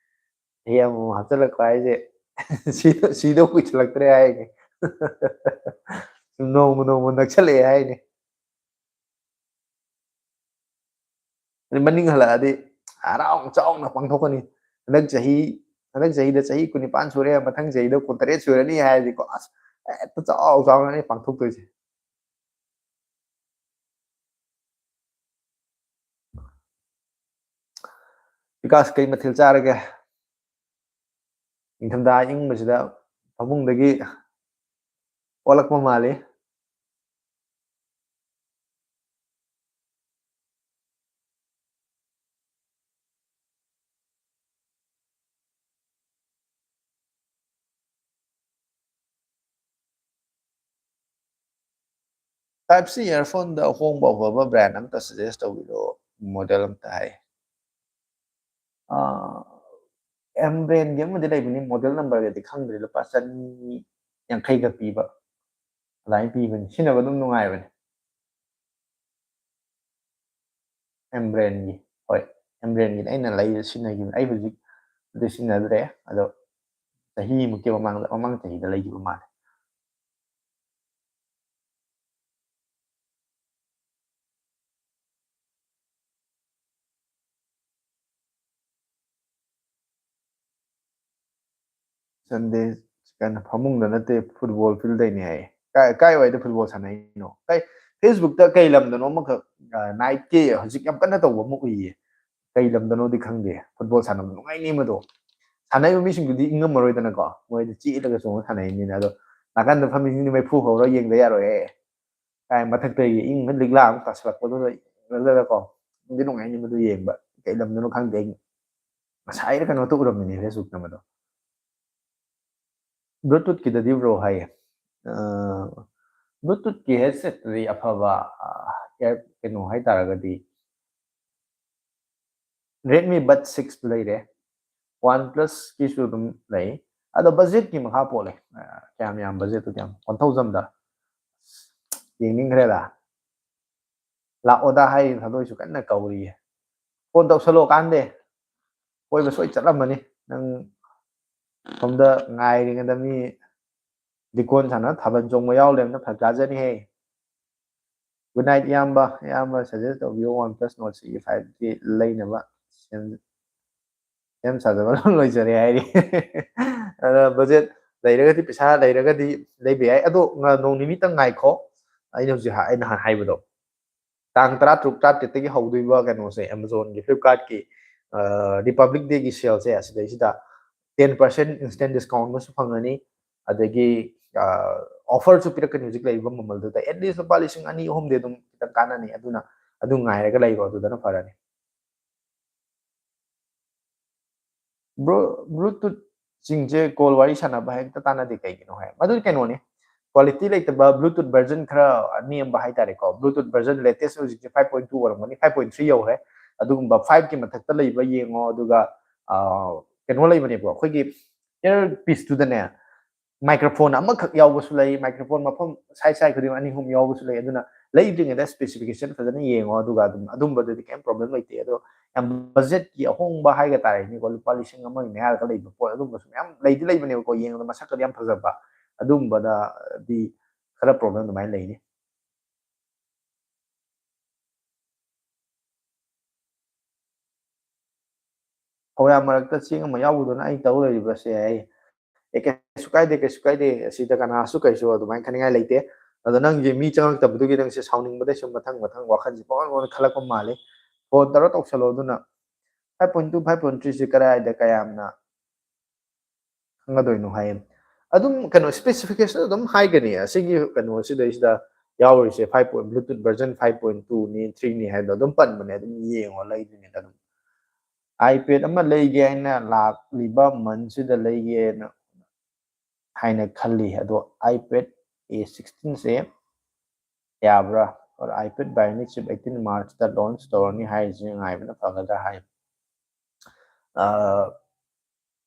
ꯆꯍꯤ ꯑꯃꯃꯨꯛ ꯍꯥꯞꯆꯤꯜꯂꯛꯄ ꯍꯥꯏꯁꯦ ꯁꯤ-, ꯁꯤꯗꯧ ꯀꯨꯏꯁꯤꯜꯂꯛꯇ꯭ꯔꯦ ꯍꯥꯏꯅꯤ꯫ ꯁꯨꯝ ꯅꯣꯡꯃ ꯅꯣꯡꯃ ꯅꯛꯁꯜꯂꯛꯑꯦ ꯍꯥꯏꯅꯤ꯫ ꯑꯗꯩ ꯃꯅꯤꯡ ꯍꯜꯂꯛꯑꯗꯤ ꯍꯔꯥꯎ ꯆꯥꯎꯅ ꯄꯥꯡꯊꯣꯛꯀꯅꯤ꯫ ꯍꯟꯗꯛ ꯆꯍꯤ, ꯍꯟꯗꯛ ꯆꯍꯤꯗ ꯆꯍꯤ ꯀꯨꯟꯅꯤꯄꯥꯟ ꯁꯨꯔꯦ, ꯃꯊꯪ ꯆꯍꯤꯗ ꯀꯨꯟꯇꯔꯦꯠ ꯁꯨꯔꯅꯤ ꯍꯥꯏꯔꯗꯤꯀꯣ, ꯑꯁ, ꯍꯦꯛꯇ ꯆꯥꯎ ꯆꯥꯎꯅꯅꯤ ꯄꯥꯡꯊꯣꯛꯇꯣꯏꯁꯦ꯫ ꯕꯤꯀꯥꯁ, ꯀꯩ ꯃꯊꯦꯜ ꯆꯥꯔꯒꯦ? ꯅꯤꯡꯊꯝꯊꯥ ꯏꯪꯕꯁꯤꯗ ꯐꯃꯨꯡꯗꯒꯤ ꯑꯣꯜꯂꯛꯄ ꯃꯥꯜꯂꯤ꯫ Type C earphoneꯗ ꯑꯍꯣꯡꯕ ꯑꯐꯕ brand ꯑꯝꯇ suggest ꯇꯧꯕꯤꯔꯛꯑꯣ, model ꯑꯝꯇ ꯍꯥꯏ꯫ ꯑꯦꯝ brandꯒꯤ ꯑꯃꯗꯤ ꯂꯩꯕꯅꯤ, model numberꯒꯗꯤ ꯈꯪꯗ꯭ꯔꯦ, ꯂꯨꯄꯥ ꯆꯅꯤ ꯌꯥꯡꯈꯩꯒ ꯄꯤꯕ ꯑꯗꯨꯃꯥꯏꯅ ꯄꯤꯕꯅꯤ, ꯁꯤꯖꯤꯟꯅꯕ ꯑꯗꯨꯝ ꯅꯨꯡꯉꯥꯏꯕꯅꯤ꯫ ꯑꯦꯝ brandꯒꯤ, ꯍꯣꯏ, ꯑꯦꯝ brandꯒꯤꯅꯤ ꯑꯩꯅ ꯂꯩꯔ ꯁꯤꯖꯤꯟꯅꯈꯤꯕꯅꯤ꯫ ꯑꯩ ꯍꯧꯖꯤꯛ ꯑꯗꯨ ꯁꯤꯖꯤꯟꯅꯗ꯭ꯔꯦ, ꯑꯗꯣ ꯆꯍꯤꯃꯨꯛꯀꯤ ꯃꯃꯥꯡꯗ, ꯃꯃꯥꯡ ꯆꯍꯤꯗ ꯂꯩꯈꯤꯕ ꯃꯥꯜꯂꯦ꯫ Sunday ꯀꯩꯅꯣ, ꯐꯃꯨꯡꯗ ꯅꯠꯇꯦ, football fieldꯗꯩꯅꯦ ꯍꯥꯏꯌꯦ꯫ ꯀꯥꯏ, ꯀꯥꯏꯋꯥꯏꯗ football ꯁꯥꯟꯅꯩꯅꯣ? ꯀꯥꯏ, Facebookꯇ ꯀꯩ ꯂꯝꯗꯅꯣ ꯑꯃꯈꯛ, ꯑ, nightꯀꯤ ꯍꯧꯖꯤꯛ ꯌꯥꯝ ꯀꯟꯅ ꯇꯧꯕ ꯑꯃ ꯎꯏꯌꯦ꯫ ꯀꯩ ꯂꯝꯗꯅꯣꯗꯤ ꯈꯪꯗꯦ꯫ Football ꯁꯥꯟꯅꯕ ꯅꯨꯡꯉꯥꯏꯅꯤ ꯃꯗꯣ꯫ ꯁꯥꯟꯅꯔꯤꯕ ꯃꯤꯁꯤꯡꯗꯨꯗꯤ ꯏꯪꯉꯝꯃꯔꯣꯏꯗꯅꯀꯣ꯫ ꯃꯣꯏꯗꯤ ꯆꯦꯜꯂꯒ ꯆꯣꯡꯉ ꯁꯥꯟꯅꯩꯅꯤꯅ꯫ ꯑꯗꯣ ꯅꯥꯀꯟꯗ ꯐꯝꯃꯤꯁꯤꯡꯗꯤ ꯃꯩꯐꯨ ꯍꯧꯔ ꯌꯦꯡꯗ ꯌꯥꯔꯣꯏꯍꯦ꯫ ꯀꯥꯏ ꯃꯊꯛꯇꯒꯤ ꯏꯪꯕ ꯂꯤꯛꯂꯥ ꯑꯃ ꯇꯥꯁꯜꯂꯛꯄꯗꯨꯗ ꯌꯦꯡꯉꯒꯀꯣ꯫ ꯅꯨꯡꯗꯤ ꯅꯨꯡꯉꯥꯏꯅꯤ ꯃꯗꯨ ꯌꯦꯡꯕ꯫ ꯀꯩ ꯂꯝꯗꯅꯣ ꯈꯪꯗꯦ꯫ ꯑꯩ ꯉꯁꯥꯏꯗ ꯀꯩꯅꯣ ꯇꯧꯔꯝꯃꯤꯅꯦ Facebookꯇ ꯃꯗꯣ꯫ Bluetoothꯀꯤꯗꯗꯤ bro ꯍꯥꯏꯌꯦ꯫ ꯑ, Bluetoothꯀꯤ headsetꯇꯨꯗꯤ ꯑꯐꯕ, ꯑ, air-, ꯀꯩꯅꯣ ꯍꯥꯏꯇꯥꯔꯒꯗꯤ Redmi Buds six ꯂꯩꯔꯦ, OnePlusꯀꯤꯁꯨ ꯑꯗꯨꯝ ꯂꯩ, ꯑꯗꯣ budgetꯀꯤ ꯃꯈꯥ ꯄꯣꯜꯂꯦ꯫ ꯑ, ꯀꯌꯥꯝ ꯌꯥꯝ budgetꯇꯨ ꯀꯌꯥꯝ, one thousandꯗ? ꯌꯦꯡꯅꯤꯡꯈ꯭ꯔꯦꯗ꯫ ꯂꯥꯛꯑꯣꯗ ꯍꯥꯏꯔꯤꯕ ꯊꯥꯗꯣꯏꯁꯨ ꯀꯟꯅ ꯀꯧꯔꯤꯌꯦ꯫ Phone ꯇꯧꯁꯜꯂꯣ ꯀꯥꯟꯗꯦ꯫ ꯀꯣꯏꯕ ꯁꯣꯏ ꯆꯠꯂꯝꯃꯅꯤ꯫ ꯅꯪ ꯁꯣꯝꯗ ꯉꯥꯏꯔꯤꯉꯩꯗ ꯃꯤ ꯂꯤꯀꯣꯟ ꯁꯥꯟꯅ ꯊꯥꯕꯜ ꯆꯣꯡꯕ ꯌꯥꯎ ꯂꯩꯔꯝꯅ ꯐꯔꯛ ꯇꯥꯖꯅꯤꯍꯦ꯫ Good night ꯏꯌꯥꯝꯕ꯫ ꯏꯌꯥꯝꯕ suggest ꯇꯧꯕꯤꯌꯣ, OnePlus Nord C E fiveꯀꯤ ꯂꯩꯅꯕ ꯁꯦꯝ-, ꯁꯦꯝ ꯁꯥꯖꯕ ꯂꯣꯏꯖꯔꯦ ꯍꯥꯏꯔꯤ꯫ ꯑꯗ budget ꯂꯩꯔꯒꯗꯤ, ꯄꯩꯁꯥ ꯂꯩꯔꯒꯗꯤ ꯂꯩꯕ ꯌꯥꯏ꯫ ꯑꯗꯣ ꯉ-, ꯅꯣꯡ ꯅꯤꯅꯤꯇꯪ ꯉꯥꯏꯈꯣ꯫ ꯑꯩꯅ ꯍꯧꯖꯤꯛ ꯍꯥ-, ꯑꯩꯅ ꯍꯥꯟꯅ ꯍꯥꯏꯕꯗꯣ, ꯇꯥꯡ ꯇꯔꯥꯇꯔꯨꯛ, ꯇꯔꯥꯇꯔꯦꯠꯇꯒꯤ ꯍꯧꯗꯣꯏꯕ ꯀꯩꯅꯣꯁꯦ, Amazonꯒꯤ, Flipkartꯀꯤ, ꯔꯤꯄꯕ꯭ꯂꯤꯛ ꯗꯦꯒꯤ ꯁꯦꯜꯁꯦ ꯑꯁꯤꯗꯩꯁꯤꯗ ꯇꯦꯟ ꯄꯥꯔꯁꯦꯟ ꯏꯟꯁꯇꯦꯟ ꯗꯤꯁꯀꯥꯎꯟ ꯑꯃꯁꯨ ꯐꯪꯒꯅꯤ꯫ ꯑꯗꯒꯤ ꯑꯣꯐꯔꯁꯨ ꯄꯤꯔꯛꯀꯅꯤ ꯍꯧꯖꯤꯛ ꯂꯩꯔꯤꯕ ꯃꯃꯜꯗꯨꯗ, ꯑꯦꯠꯂꯤꯁ ꯂꯨꯄꯥ ꯂꯤꯁꯤꯡ ꯑꯅꯤ ꯑꯍꯨꯝꯗꯤ ꯑꯗꯨꯝ ꯈꯤꯇꯪ ꯀꯥꯟꯅꯅꯤ꯫ ꯑꯗꯨꯅ ꯑꯗꯨ ꯉꯥꯏꯔꯒ ꯂꯩꯔꯣ, ꯑꯗꯨꯗꯅ ꯐꯔꯅꯤ꯫ ꯕ꯭ꯔꯣ, ꯕ꯭ꯂꯨꯇꯨꯠꯁꯤꯡꯁꯦ ꯀꯣꯜ ꯋꯥꯔꯤ ꯁꯥꯟꯅꯕ ꯍꯦꯛꯇ ꯇꯥꯟꯅꯗꯦ, ꯀꯩꯒꯤꯅꯣ ꯍꯥꯏ, ꯃꯗꯨꯗꯤ ꯀꯩꯅꯣꯅꯤ, ꯀ꯭ꯋꯥꯂꯤꯇꯤ ꯂꯩꯇꯕ ꯕ꯭ꯂꯨꯇꯨꯠ ꯚꯔꯖꯟ ꯈꯔ ꯅꯦꯝꯕ ꯍꯥꯏꯇꯥꯔꯦꯀꯣ꯫ ꯕ꯭ꯂꯨꯇꯨꯠ ꯚꯔꯖꯟ ꯂꯦꯇꯦꯁ ꯍꯧꯖꯤꯛꯁꯦ ꯐꯥꯏꯚ ꯄꯣꯏꯟ ꯇꯨ ꯑꯣꯏꯔꯝꯒꯅꯤ, ꯐꯥꯏꯚ ꯄꯣꯏꯟ ꯊ꯭ꯔꯤ ꯌꯧꯔꯦ꯫ ꯑꯗꯨꯒꯨꯝꯕ ꯐꯥꯏꯚꯀꯤ ꯃꯊꯛꯇ ꯂꯩꯕ ꯌꯦꯡꯉꯣ꯫ ꯑꯗꯨꯒ ꯀꯩꯅꯣ ꯂꯩꯕꯅꯦꯕ, ꯑꯩꯈꯣꯏꯒꯤ ꯏꯌꯔ ꯄꯤꯁꯇꯨꯗꯅꯦ, ꯃꯥꯏꯀ꯭ꯔꯣꯐꯣꯟ ꯑꯃꯈꯛ ꯌꯥꯎꯕꯁꯨ ꯂꯩ, ꯃꯥꯏꯀ꯭ꯔꯣꯐꯣꯟ ꯃꯐꯝ ꯁꯥꯏ ꯁꯥꯏ ꯈꯨꯗꯤꯡꯃꯛ ꯑꯅꯤ ꯑꯍꯨꯝ ꯌꯥꯎꯕꯁꯨ ꯂꯩ꯫ ꯑꯗꯨꯅ ꯂꯩꯗ꯭ꯔꯤꯉꯩꯗ ꯁ꯭ꯄꯦꯁꯤꯐꯤꯀꯦꯁꯟ ꯐꯖꯅ ꯌꯦꯡꯉꯣ, ꯑꯗꯨꯒ ꯑꯗꯨꯝ ꯑꯗꯨꯝꯕꯗꯗꯤ ꯀꯩꯝ ꯄ꯭ꯔꯣꯕ꯭ꯂꯦꯝ ꯂꯩꯇꯦ꯫ ꯑꯗꯣ ꯌꯥꯝ ꯕꯖꯦꯠꯀꯤ ꯑꯍꯣꯡꯕ ꯍꯥꯏꯒ ꯇꯥꯔꯦꯅꯦꯀꯣ, ꯂꯨꯄꯥ ꯂꯤꯁꯤꯡ ꯑꯃꯒꯤ ꯃꯌꯥꯗꯒ ꯂꯩꯕ ꯄꯣꯠ ꯑꯗꯨꯝꯕꯁꯨ ꯃꯌꯥꯝ ꯂꯩꯗꯤ ꯂꯩꯕꯅꯦꯕꯀꯣ, ꯌꯦꯡꯕꯗ ꯃꯁꯛꯀꯗꯤ ꯌꯥꯝ ꯐꯖꯕ꯫ ꯑꯗꯨꯝꯕꯗꯗꯤ ꯈꯔ ꯄ꯭ꯔꯣꯕ꯭ꯂꯦꯝ ꯑꯗꯨꯃꯥꯏꯅ ꯂꯩꯅꯤ꯫ ꯐꯧꯌꯥꯝ ꯃꯔꯛꯇ ꯆꯦꯡ ꯑꯃ ꯌꯥꯎꯕꯗꯨꯅ ꯑꯩ ꯇꯧ ꯂꯩꯔꯤꯕꯁꯦ ꯑꯩ, ꯑꯦ, ꯀꯩꯁꯨ ꯀꯥꯏꯗꯦ, ꯀꯩꯁꯨ ꯀꯥꯏꯗꯦ, ꯑꯁꯤꯗ ꯀꯅꯥꯁꯨ ꯀꯩꯁꯨ ꯑꯗꯨꯃꯥꯏꯅ ꯈꯟꯅꯤꯡꯉꯥꯏ ꯂꯩꯇꯦ꯫ ꯑꯗꯣ ꯅꯪꯒꯤ ꯃꯤ ꯆꯪꯉꯛꯇꯕꯗꯨꯒꯤ ꯅꯪꯁꯦ ꯁꯥꯎꯅꯤꯡꯕꯗꯩ ꯁꯨꯝ ꯃꯊꯪ ꯃꯊꯪ ꯋꯥꯈꯜꯁꯦ ꯄꯪꯑꯣꯟ ꯑꯣꯟ ꯈꯜꯂꯛꯄ ꯃꯥꯜꯂꯤ꯫ ꯐꯣꯟ ꯇꯧꯔ ꯇꯧꯁꯜꯂꯣ꯫ ꯑꯗꯨꯅ five point two, five point ꯊ꯭ꯔꯤꯁꯦ ꯀꯗꯥꯏꯗ ꯀꯌꯥꯝꯅ ꯈꯪꯒꯗꯣꯏꯅꯣ ꯍꯥꯏꯌꯦ꯫ ꯑꯗꯨꯝ ꯀꯩꯅꯣ ꯁ꯭ꯄꯦꯁꯤꯐꯤꯀꯦꯁꯟ ꯑꯗꯨꯝ ꯍꯥꯏꯒꯅꯤ, ꯑꯁꯤꯒꯤ ꯀꯩꯅꯣꯁꯤꯗꯩꯁꯤꯗ ꯌꯥꯎꯔꯤꯁꯦ five point, bluetooth version five point ꯇꯨꯅꯤ, ꯊ꯭ꯔꯤꯅꯤ ꯍꯥꯏꯕꯗꯣ ꯑꯗꯨꯝ ꯄꯟꯕꯅꯦ, ꯑꯗꯨꯝ ꯌꯦꯡꯉꯣ ꯂꯩꯗ꯭ꯔꯤꯉꯩꯗ ꯑꯗꯨꯝ꯫ ꯑꯥꯏꯄꯦꯗ ꯑꯃ ꯂꯩꯒꯦ ꯍꯥꯏꯅ ꯂꯥꯛꯂꯤꯕ ꯃꯟꯁꯤꯗ ꯂꯩꯒꯦꯅ ꯍꯥꯏꯅ ꯈꯜꯂꯤ꯫ ꯑꯗꯣ ꯑꯥꯏꯄꯦꯗ ꯑꯦ ꯁꯤꯛꯁꯇꯤꯟꯁꯦ ꯌꯥꯕ꯭ꯔꯥ? ꯑꯥꯏꯄꯦꯗ ꯕꯥꯏꯑꯣꯅꯤꯛ ꯆꯤꯞ ꯑꯩꯠꯇꯤꯟ ꯃꯥꯔꯆꯇ ꯂꯣꯟꯆ ꯇꯧꯔꯅꯤ ꯍꯥꯏꯔꯤꯁꯤ ꯉꯥꯏꯕꯅ ꯐꯒꯗ꯭ꯔꯥ ꯍꯥꯏ꯫ ꯑ,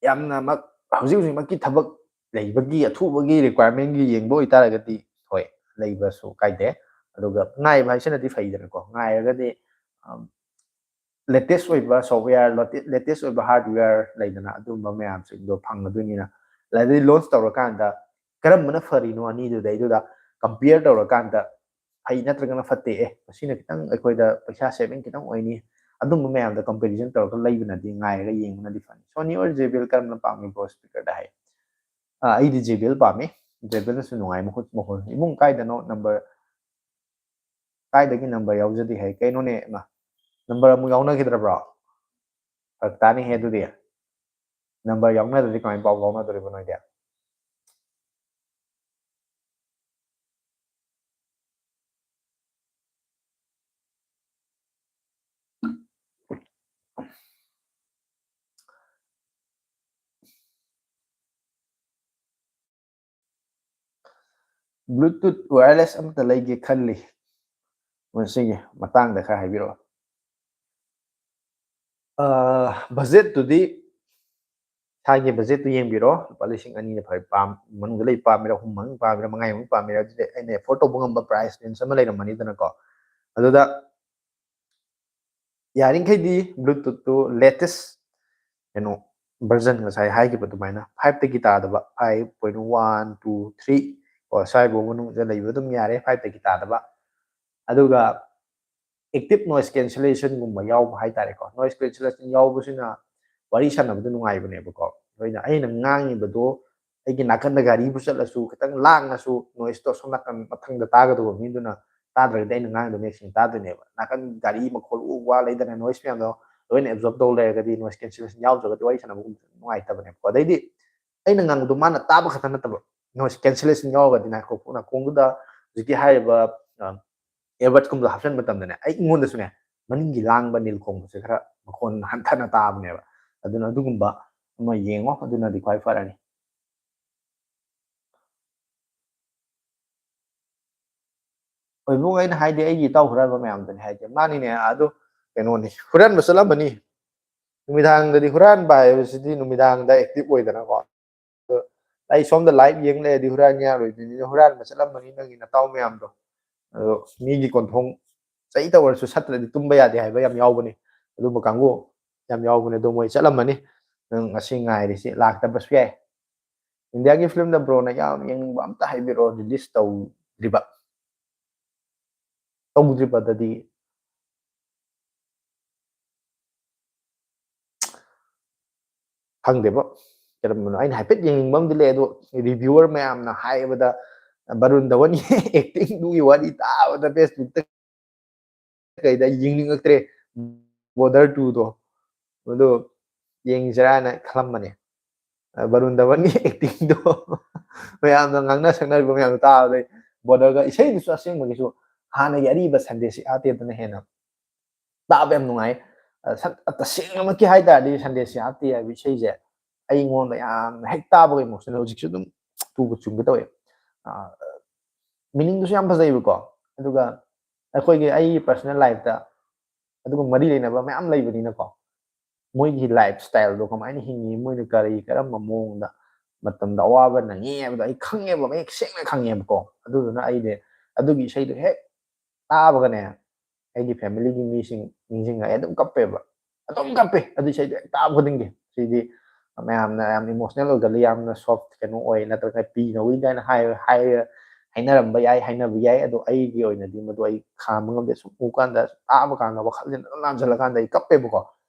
ꯌꯥꯝꯅꯃꯛ ꯍꯧꯖꯤꯛ ꯍꯧꯖꯤꯛꯃꯛꯀꯤ ꯊꯕꯛ ꯂꯩꯕꯒꯤ ꯑꯊꯨꯕꯒꯤ ꯔꯤꯀ꯭ꯋꯥꯏꯔꯃꯦꯟꯒꯤ ꯌꯦꯡꯕ ꯑꯣꯏꯇꯥꯔꯒꯗꯤ ꯍꯣꯏ, ꯂꯩꯕꯁꯨ ꯀꯥꯏꯗꯦ꯫ ꯑꯗꯨꯒ ꯉꯥꯏꯕ ꯍꯥꯏꯁꯤꯅꯗꯤ ꯐꯩꯗꯅꯀꯣ꯫ ꯉꯥꯏꯔꯒꯗꯤ, ꯑꯝ, ꯂꯦꯇꯦꯁ ꯑꯣꯏꯕ ꯁꯣꯐꯋꯦꯌꯔ, ꯂꯦꯇꯦꯁ ꯑꯣꯏꯕ ꯍꯥꯔꯗꯋꯦꯌꯔ ꯂꯩꯗꯅ, ꯑꯗꯨꯝꯕ ꯃꯌꯥꯝꯁꯤꯡꯗꯣ ꯐꯪꯒꯗꯣꯏꯅꯤꯅ꯫ ꯑꯗꯩ ꯂꯣꯟꯆ ꯇꯧꯔꯀꯥꯟꯗ ꯀꯔꯝꯕꯅ ꯐꯔꯤꯅꯣ ꯑꯅꯤꯗꯨꯗꯩꯗꯨꯗ ꯀꯝꯄꯤꯌꯔ ꯇꯧꯔꯀꯥꯟꯗ ꯐꯩ ꯅꯠꯇ꯭ꯔꯒꯅ ꯐꯠꯇꯦ, ꯑꯦ, ꯃꯁꯤꯅ ꯈꯤꯇꯪ ꯑꯩꯈꯣꯏꯗ ꯄꯩꯁꯥ ꯁꯦꯚꯤꯡ ꯈꯤꯇꯪ ꯑꯣꯏꯅꯤ, ꯑꯗꯨꯝꯕ ꯃꯌꯥꯝꯗꯣ ꯀꯝꯄꯦꯔꯤꯖꯟ ꯇꯧꯔꯒ ꯂꯩꯕꯅꯗꯤ, ꯉꯥꯏꯔꯒ ꯌꯦꯡꯕꯅꯗꯤ ꯐꯅꯤ꯫ Sony or JBL ꯀꯔꯝꯕꯅ ꯄꯥꯝꯃꯤ ꯕ꯭ꯔꯣ ꯁ꯭ꯄꯤꯀꯔꯗ ꯍꯥꯏ꯫ ꯑꯥ, ꯑꯩꯗꯤ JBL ꯄꯥꯝꯃꯤ꯫ JBLꯅꯁꯨ ꯅꯨꯡꯉꯥꯏ ꯃꯈꯨꯠ ꯃꯈꯣꯜ꯫ ꯏꯕꯨꯡ ꯀꯥꯏꯗꯅꯣ ꯅꯝꯕꯔ? ꯀꯥꯏꯗꯒꯤ ꯅꯝꯕꯔ ꯌꯥꯎꯖꯗꯦ ꯍꯥꯏ? ꯀꯩꯅꯣꯅꯦ, ꯏꯃꯥ? ꯅꯝꯕꯔ ꯑꯃꯨꯛ ꯌꯥꯎꯅꯈꯤꯗ꯭ꯔꯕ꯭ꯔꯣ? ꯐꯔꯛ ꯇꯥꯅꯤꯍꯦ ꯑꯗꯨꯗꯤ꯫ ꯅꯝꯕꯔ ꯌꯥꯎꯅꯗ꯭ꯔꯗꯤ ꯀꯃꯥꯏꯅ ꯄꯥꯎ ꯐꯥꯎꯅꯗꯣꯔꯤꯕ ꯅꯣꯏꯗꯤ? Bluetooth wireless ꯑꯃꯇ ꯂꯩꯒꯦ ꯈꯜꯂꯤ, ꯃꯁꯤꯒꯤ ꯃꯇꯥꯡꯗ ꯈꯔ ꯍꯥꯏꯕꯤꯔꯛꯑꯣ꯫ ꯕꯖꯦꯠꯇꯨꯗꯤ ꯏꯁꯥꯒꯤ ꯕꯖꯦꯠꯇꯨ ꯌꯦꯡꯕꯤꯔꯣ꯫ ꯂꯨꯄꯥ ꯂꯤꯁꯤꯡ ꯑꯅꯤꯅ ꯐꯔꯦ, ꯄꯥꯝ ꯃꯅꯨꯡꯗ ꯂꯩ ꯄꯥꯝꯃꯤꯔꯥ, ꯑꯍꯨꯝ ꯃꯅꯨꯡ ꯄꯥꯝꯃꯤꯔꯥ, ꯃꯉꯥ ꯃꯅꯨꯡ ꯄꯥꯝꯃꯤꯔꯥ, ꯑꯗꯨꯗꯤ ꯑꯩꯅ ꯑꯦꯐꯣꯔꯠ ꯇꯧꯕ ꯉꯝꯕ ꯄ꯭ꯔꯥꯏꯁ ꯔꯦꯟꯖ ꯑꯃ ꯂꯩꯔꯝꯃꯅꯤꯗꯅꯀꯣ꯫ ꯑꯗꯨꯗ ꯌꯥꯔꯤꯈꯩꯗꯤ ꯕ꯭ꯂꯨꯇꯨꯠꯇꯨ ꯂꯦꯇꯦꯁ ꯀꯩꯅꯣ ꯚꯔꯖꯟ, ꯉꯁꯥꯏ ꯍꯥꯏꯈꯤꯕ ꯑꯗꯨꯃꯥꯏꯅ ꯐꯥꯏꯚꯇꯒꯤ ꯇꯥꯗꯕ, five point one, two, three ꯀꯣ, ꯁ꯭ꯋꯥꯏꯐꯥꯎ ꯃꯅꯨꯡꯗ ꯂꯩꯕ ꯑꯗꯨꯝ ꯌꯥꯔꯦ, ꯐꯥꯏꯚꯇꯒꯤ ꯇꯥꯗꯕ꯫ ꯑꯗꯨꯒ ꯑꯦꯛꯇꯤꯚ ꯅꯣꯏꯁ ꯀꯦꯟꯁꯦꯂꯦꯁꯟꯒꯨꯝꯕ ꯌꯥꯎꯕ ꯍꯥꯏꯇꯥꯔꯦꯀꯣ꯫ ꯅꯣꯏꯁ ꯀꯦꯟꯁꯦꯂꯦꯁꯟ ꯌꯥꯎꯕꯁꯤꯅ ꯋꯥꯔꯤ ꯁꯥꯟꯅꯕꯗ ꯅꯨꯡꯉꯥꯏꯕꯅꯦꯕꯀꯣ꯫ ꯂꯣꯏꯅ ꯑꯩꯅ ꯉꯥꯡꯉꯤꯕꯗꯣ ꯑꯩꯒꯤ ꯅꯥꯀꯟꯗ ꯒꯥꯔꯤꯕꯨ ꯆꯠꯂꯁꯨ ꯈꯤꯇꯪ ꯂꯥꯡꯉꯁꯨ ꯅꯣꯏꯁꯇꯣ ꯑꯁꯣꯝ ꯅꯥꯀꯟ ꯃꯊꯪꯗ ꯇꯥꯒꯗꯧꯕ ꯃꯤꯗꯨꯅ ꯇꯥꯗ꯭ꯔꯒꯗꯤ ꯑꯩꯅ ꯉꯥꯡꯉꯤꯗꯣ ꯃꯌꯦꯛ ꯁꯦꯡꯅ ꯇꯥꯗꯣꯏꯅꯦꯕ꯫ ꯅꯥꯀꯟ ꯒꯥꯔꯤ ꯃꯈꯣꯜ ꯎ ꯋꯥ ꯂꯩꯗꯅ ꯅꯣꯏꯁ ꯃꯌꯥꯝꯗꯣ ꯂꯣꯏꯅ ꯑꯦꯕꯖꯣꯔꯕ ꯇꯧ ꯂꯩꯔꯒꯗꯤ ꯅꯣꯏꯁ ꯀꯦꯟꯁꯦꯂꯦꯁꯟ ꯌꯥꯎꯗ꯭ꯔꯒꯗꯤ ꯋꯥꯔꯤ ꯁꯥꯟꯅꯕ ꯅꯨꯡꯉꯥꯏꯇꯕꯅꯦꯕꯀꯣ꯫ ꯑꯗꯩꯗꯤ ꯑꯩꯅ ꯉꯥꯡꯕꯗꯣ ꯃꯥꯅ ꯇꯥꯕ ꯈꯛꯇ ꯅꯠꯇꯕ ꯅꯣꯏꯁ ꯀꯦꯟꯁꯦꯂꯦꯁꯟ ꯌꯥꯎꯔꯒꯗꯤ ꯅꯥꯀꯣꯡ-, ꯅꯥꯀꯣꯡꯗꯨꯗ ꯍꯧꯖꯤꯛꯀꯤ ꯍꯥꯏꯔꯤꯕ, ꯑ, ꯏꯌꯔꯕꯠꯀꯨꯝꯕꯗꯣ ꯍꯥꯞꯆꯤꯟꯕ ꯃꯇꯝꯗꯅꯦ ꯑꯩꯉꯣꯟꯗꯁꯨꯅꯦ ꯃꯅꯤꯡꯒꯤ ꯂꯥꯡꯕ ꯅꯤꯜ ꯈꯣꯡꯕꯁꯦ ꯈꯔ ꯃꯈꯣꯟ ꯍꯟꯊꯅ ꯇꯥꯕꯅꯦꯕ꯫ ꯑꯗꯨꯅ ꯑꯗꯨꯒꯨꯝꯕ ꯑꯃ ꯌꯦꯡꯉꯣ, ꯑꯗꯨꯅꯗꯤ ꯈ꯭ꯋꯥꯏ ꯐꯔꯅꯤ꯫ ꯍꯣꯏ, ꯏꯕꯨꯡ, ꯑꯩꯅ ꯍꯥꯏꯗꯤ ꯑꯩꯒꯤ ꯏꯇꯥꯎ ꯍꯨꯔꯥꯟꯕ ꯃꯌꯥꯝꯗꯨꯅꯤ ꯍꯥꯏꯗꯤ꯫ ꯃꯥꯅꯤꯅꯦ, ꯑꯗꯨ ꯀꯩꯅꯣꯅꯤ, ꯍꯨꯔꯥꯟꯕ ꯆꯠꯂꯝꯃꯅꯤ꯫ ꯅꯨꯃꯤꯗꯥꯡꯗꯗꯤ ꯍꯨꯔꯥꯟꯕ ꯍꯥꯏꯕꯁꯤꯗꯤ ꯅꯨꯃꯤꯗꯥꯡꯗ ꯑꯦꯛꯇꯤꯚ ꯑꯣꯏꯗꯅꯀꯣ꯫ ꯑꯗꯣ ꯑꯩ ꯁꯣꯝꯗ ꯂꯥꯏꯚ ꯌꯦꯡ ꯂꯩꯔꯗꯤ ꯍꯨꯔꯥꯟ ꯌꯥꯔꯣꯏꯗꯣꯏꯅꯤꯅ ꯍꯨꯔꯥꯟꯕ ꯆꯠꯂꯝꯃꯅꯤ ꯅꯪꯒꯤ ꯅꯇꯥꯎ ꯃꯌꯥꯝꯗꯣ꯫ ꯑꯗꯣ ꯃꯤꯒꯤ ꯀꯣꯟꯊꯣꯡ ꯆꯩꯇ ꯑꯣꯏꯔꯁꯨ ꯁꯠꯇ꯭ꯔꯗꯤ ꯇꯨꯝꯕ ꯌꯥꯗꯦ ꯍꯥꯏꯕ ꯌꯥꯝ ꯌꯥꯎꯕꯅꯤ꯫ ꯑꯗꯨꯝꯕ ꯀꯥꯡꯕꯨ ꯌꯥꯝ ꯌꯥꯎꯕꯅꯦ꯫ ꯑꯗꯣ ꯃꯣꯏ ꯆꯠꯂꯝꯃꯅꯤ꯫ ꯅꯪ ꯉꯁꯤ ꯉꯥꯏꯔꯤꯁꯤ ꯂꯥꯛꯇꯕꯁꯨ ꯌꯥꯏ꯫ ꯏꯟꯗꯤꯌꯥꯒꯤ ꯐꯤꯂꯝꯗ ꯕ꯭ꯔꯣꯅ ꯌꯥꯝ ꯌꯦꯡꯅꯤꯡꯕ ꯑꯝꯇ ꯍꯥꯏꯕꯤꯔꯛꯑꯣ, ꯔꯤꯂꯤꯁ ꯇꯧꯗ꯭ꯔꯤꯕ꯫ ꯇꯧꯗ꯭ꯔꯤꯕꯗꯗꯤ ꯈꯪꯗꯦꯕ, ꯀꯔꯝꯕꯅꯣ? ꯑꯩꯅ ꯍꯥꯏꯐꯦꯠ ꯌꯦꯡꯅꯤꯡꯕ ꯑꯃꯗꯤ ꯂꯩ, ꯑꯗꯣ ꯔꯤꯚꯤꯌꯨꯋꯔ ꯃꯌꯥꯝꯅ ꯍꯥꯏꯕꯗ ꯕꯔꯨꯟ ꯙꯋꯟꯒꯤ ꯑꯦꯛꯇꯤꯡꯗꯨꯒꯤ ꯋꯥꯔꯤ ꯇꯥꯕꯗ ꯐꯦꯁꯕꯨꯛꯇ ꯀꯩꯗ ꯌꯦꯡꯅꯤꯡꯉꯛꯇ꯭ꯔꯦ꯫ ꯕꯣꯔꯗꯔ ꯇꯨꯗꯣ ꯃꯗꯨ ꯌꯦꯡꯁꯤꯔꯥꯅ ꯈꯜꯂꯝꯕꯅꯦ꯫ ꯕꯔꯨꯟ ꯙꯋꯟꯒꯤ ꯑꯦꯛꯇꯤꯡꯗꯣ ꯃꯌꯥꯝꯅ ꯉꯥꯡꯅ ꯁꯛꯅꯔꯤꯕ ꯃꯌꯥꯝꯗꯣ ꯇꯥꯕꯗꯩ ꯕꯣꯔꯗꯔꯒ ꯏꯁꯩꯗꯨꯁꯨ ꯑꯁꯦꯡꯕꯒꯤꯁꯨ ꯍꯥꯟꯅꯒꯤ ꯑꯔꯤꯕ ꯁꯟꯗꯦꯁꯤ ꯑꯥꯇꯦꯗꯅ ꯍꯦꯟꯅ ꯇꯥꯕ ꯌꯥꯝ ꯅꯨꯡꯉꯥꯏ꯫ ꯇꯁꯦꯡꯅꯃꯛꯀꯤ ꯍꯥꯏꯇꯥꯔꯗꯤ ꯁꯟꯗꯦꯁꯤ ꯑꯥꯇꯦ ꯍꯥꯏꯕ ꯏꯁꯩꯁꯦ ꯑꯩꯉꯣꯟꯗ ꯌꯥꯝꯅ ꯍꯦꯛ ꯇꯥꯕꯒ ꯏꯃꯣꯁꯅꯦꯜ ꯍꯧꯖꯤꯛꯁꯨ ꯑꯗꯨꯝ ꯇꯨꯕ ꯆꯨꯝꯒꯦ ꯇꯧꯋꯦ꯫ ꯃꯤꯅꯤꯡꯗꯨꯁꯨ ꯌꯥꯝ ꯐꯖꯩꯕꯀꯣ꯫ ꯑꯗꯨꯒ ꯑꯩꯈꯣꯏꯒꯤ ꯑꯩꯒꯤ ꯄꯔꯁꯣꯅꯦꯜ ꯂꯥꯏꯐꯇ ꯑꯗꯨꯒ ꯃꯔꯤ ꯂꯩꯅꯕ ꯃꯌꯥꯝ ꯂꯩꯕꯅꯤꯅꯀꯣ, ꯃꯣꯏꯒꯤ ꯂꯥꯏꯐ ꯁ꯭ꯇꯥꯏꯜꯗꯣ ꯀꯃꯥꯏꯅ ꯍꯤꯡꯉꯤ, ꯃꯣꯏꯅ ꯀꯔꯤ ꯀꯔꯝꯕ ꯃꯑꯣꯡꯗ ꯃꯇꯝꯗ ꯑꯋꯥꯕ ꯅꯪꯉꯤ ꯍꯥꯏꯕꯗꯣ ꯑꯩ ꯈꯪꯉꯦꯕ, ꯃꯌꯦꯛ ꯁꯦꯡꯅ ꯈꯪꯉꯦꯕꯀꯣ꯫ ꯑꯗꯨꯗꯨꯅ ꯑꯩꯗꯤ ꯑꯗꯨꯒꯤ ꯏꯁꯩꯗꯣ ꯍꯦꯛ ꯇꯥꯕꯒꯅꯦ ꯑꯩꯒꯤ ꯐꯦꯃꯤꯂꯤꯒꯤ ꯃꯤꯁꯤꯡ ꯅꯤꯡꯁꯤꯡꯉꯛꯑꯦ, ꯑꯗꯨꯝ ꯀꯞꯄꯦꯕ, ꯑꯗꯨꯝ ꯀꯞꯄꯦ ꯑꯗꯨ ꯏꯁꯩꯗꯣ ꯍꯦꯛ ꯇꯥꯕ ꯈꯨꯗꯤꯡꯒꯤ꯫ ꯁꯤꯗꯤ ꯃꯌꯥꯝꯅ ꯌꯥꯝ ꯏꯃꯣꯁꯅꯦꯜ ꯑꯣꯏꯒꯜꯂꯤ, ꯌꯥꯝꯅ ꯁꯣꯐ ꯀꯩꯅꯣ ꯑꯣꯏ ꯅꯠꯇ꯭ꯔꯒ ꯄꯤ ꯅꯧꯏ ꯀꯥꯏꯅ ꯍꯥꯏ ꯍꯥꯏ ꯍꯥꯏꯅꯔꯝꯕ ꯌꯥꯏ, ꯍꯥꯏꯅꯕ ꯌꯥꯏ꯫ ꯑꯗꯣ ꯑꯩꯒꯤ ꯑꯣꯏꯅꯗꯤ ꯃꯗꯨ ꯑꯩ ꯈꯥꯝꯕ ꯉꯝꯗꯦ꯫ ꯁꯨꯝ ꯎ ꯀꯥꯟꯗ, ꯇꯥꯕ ꯀꯥꯟꯗ ꯋꯥꯈꯜꯁꯦ ꯑꯗꯨꯝ ꯂꯥꯝꯁꯤꯜꯂꯀꯥꯟꯗ ꯑꯩ ꯀꯞꯄꯦꯕꯀꯣ꯫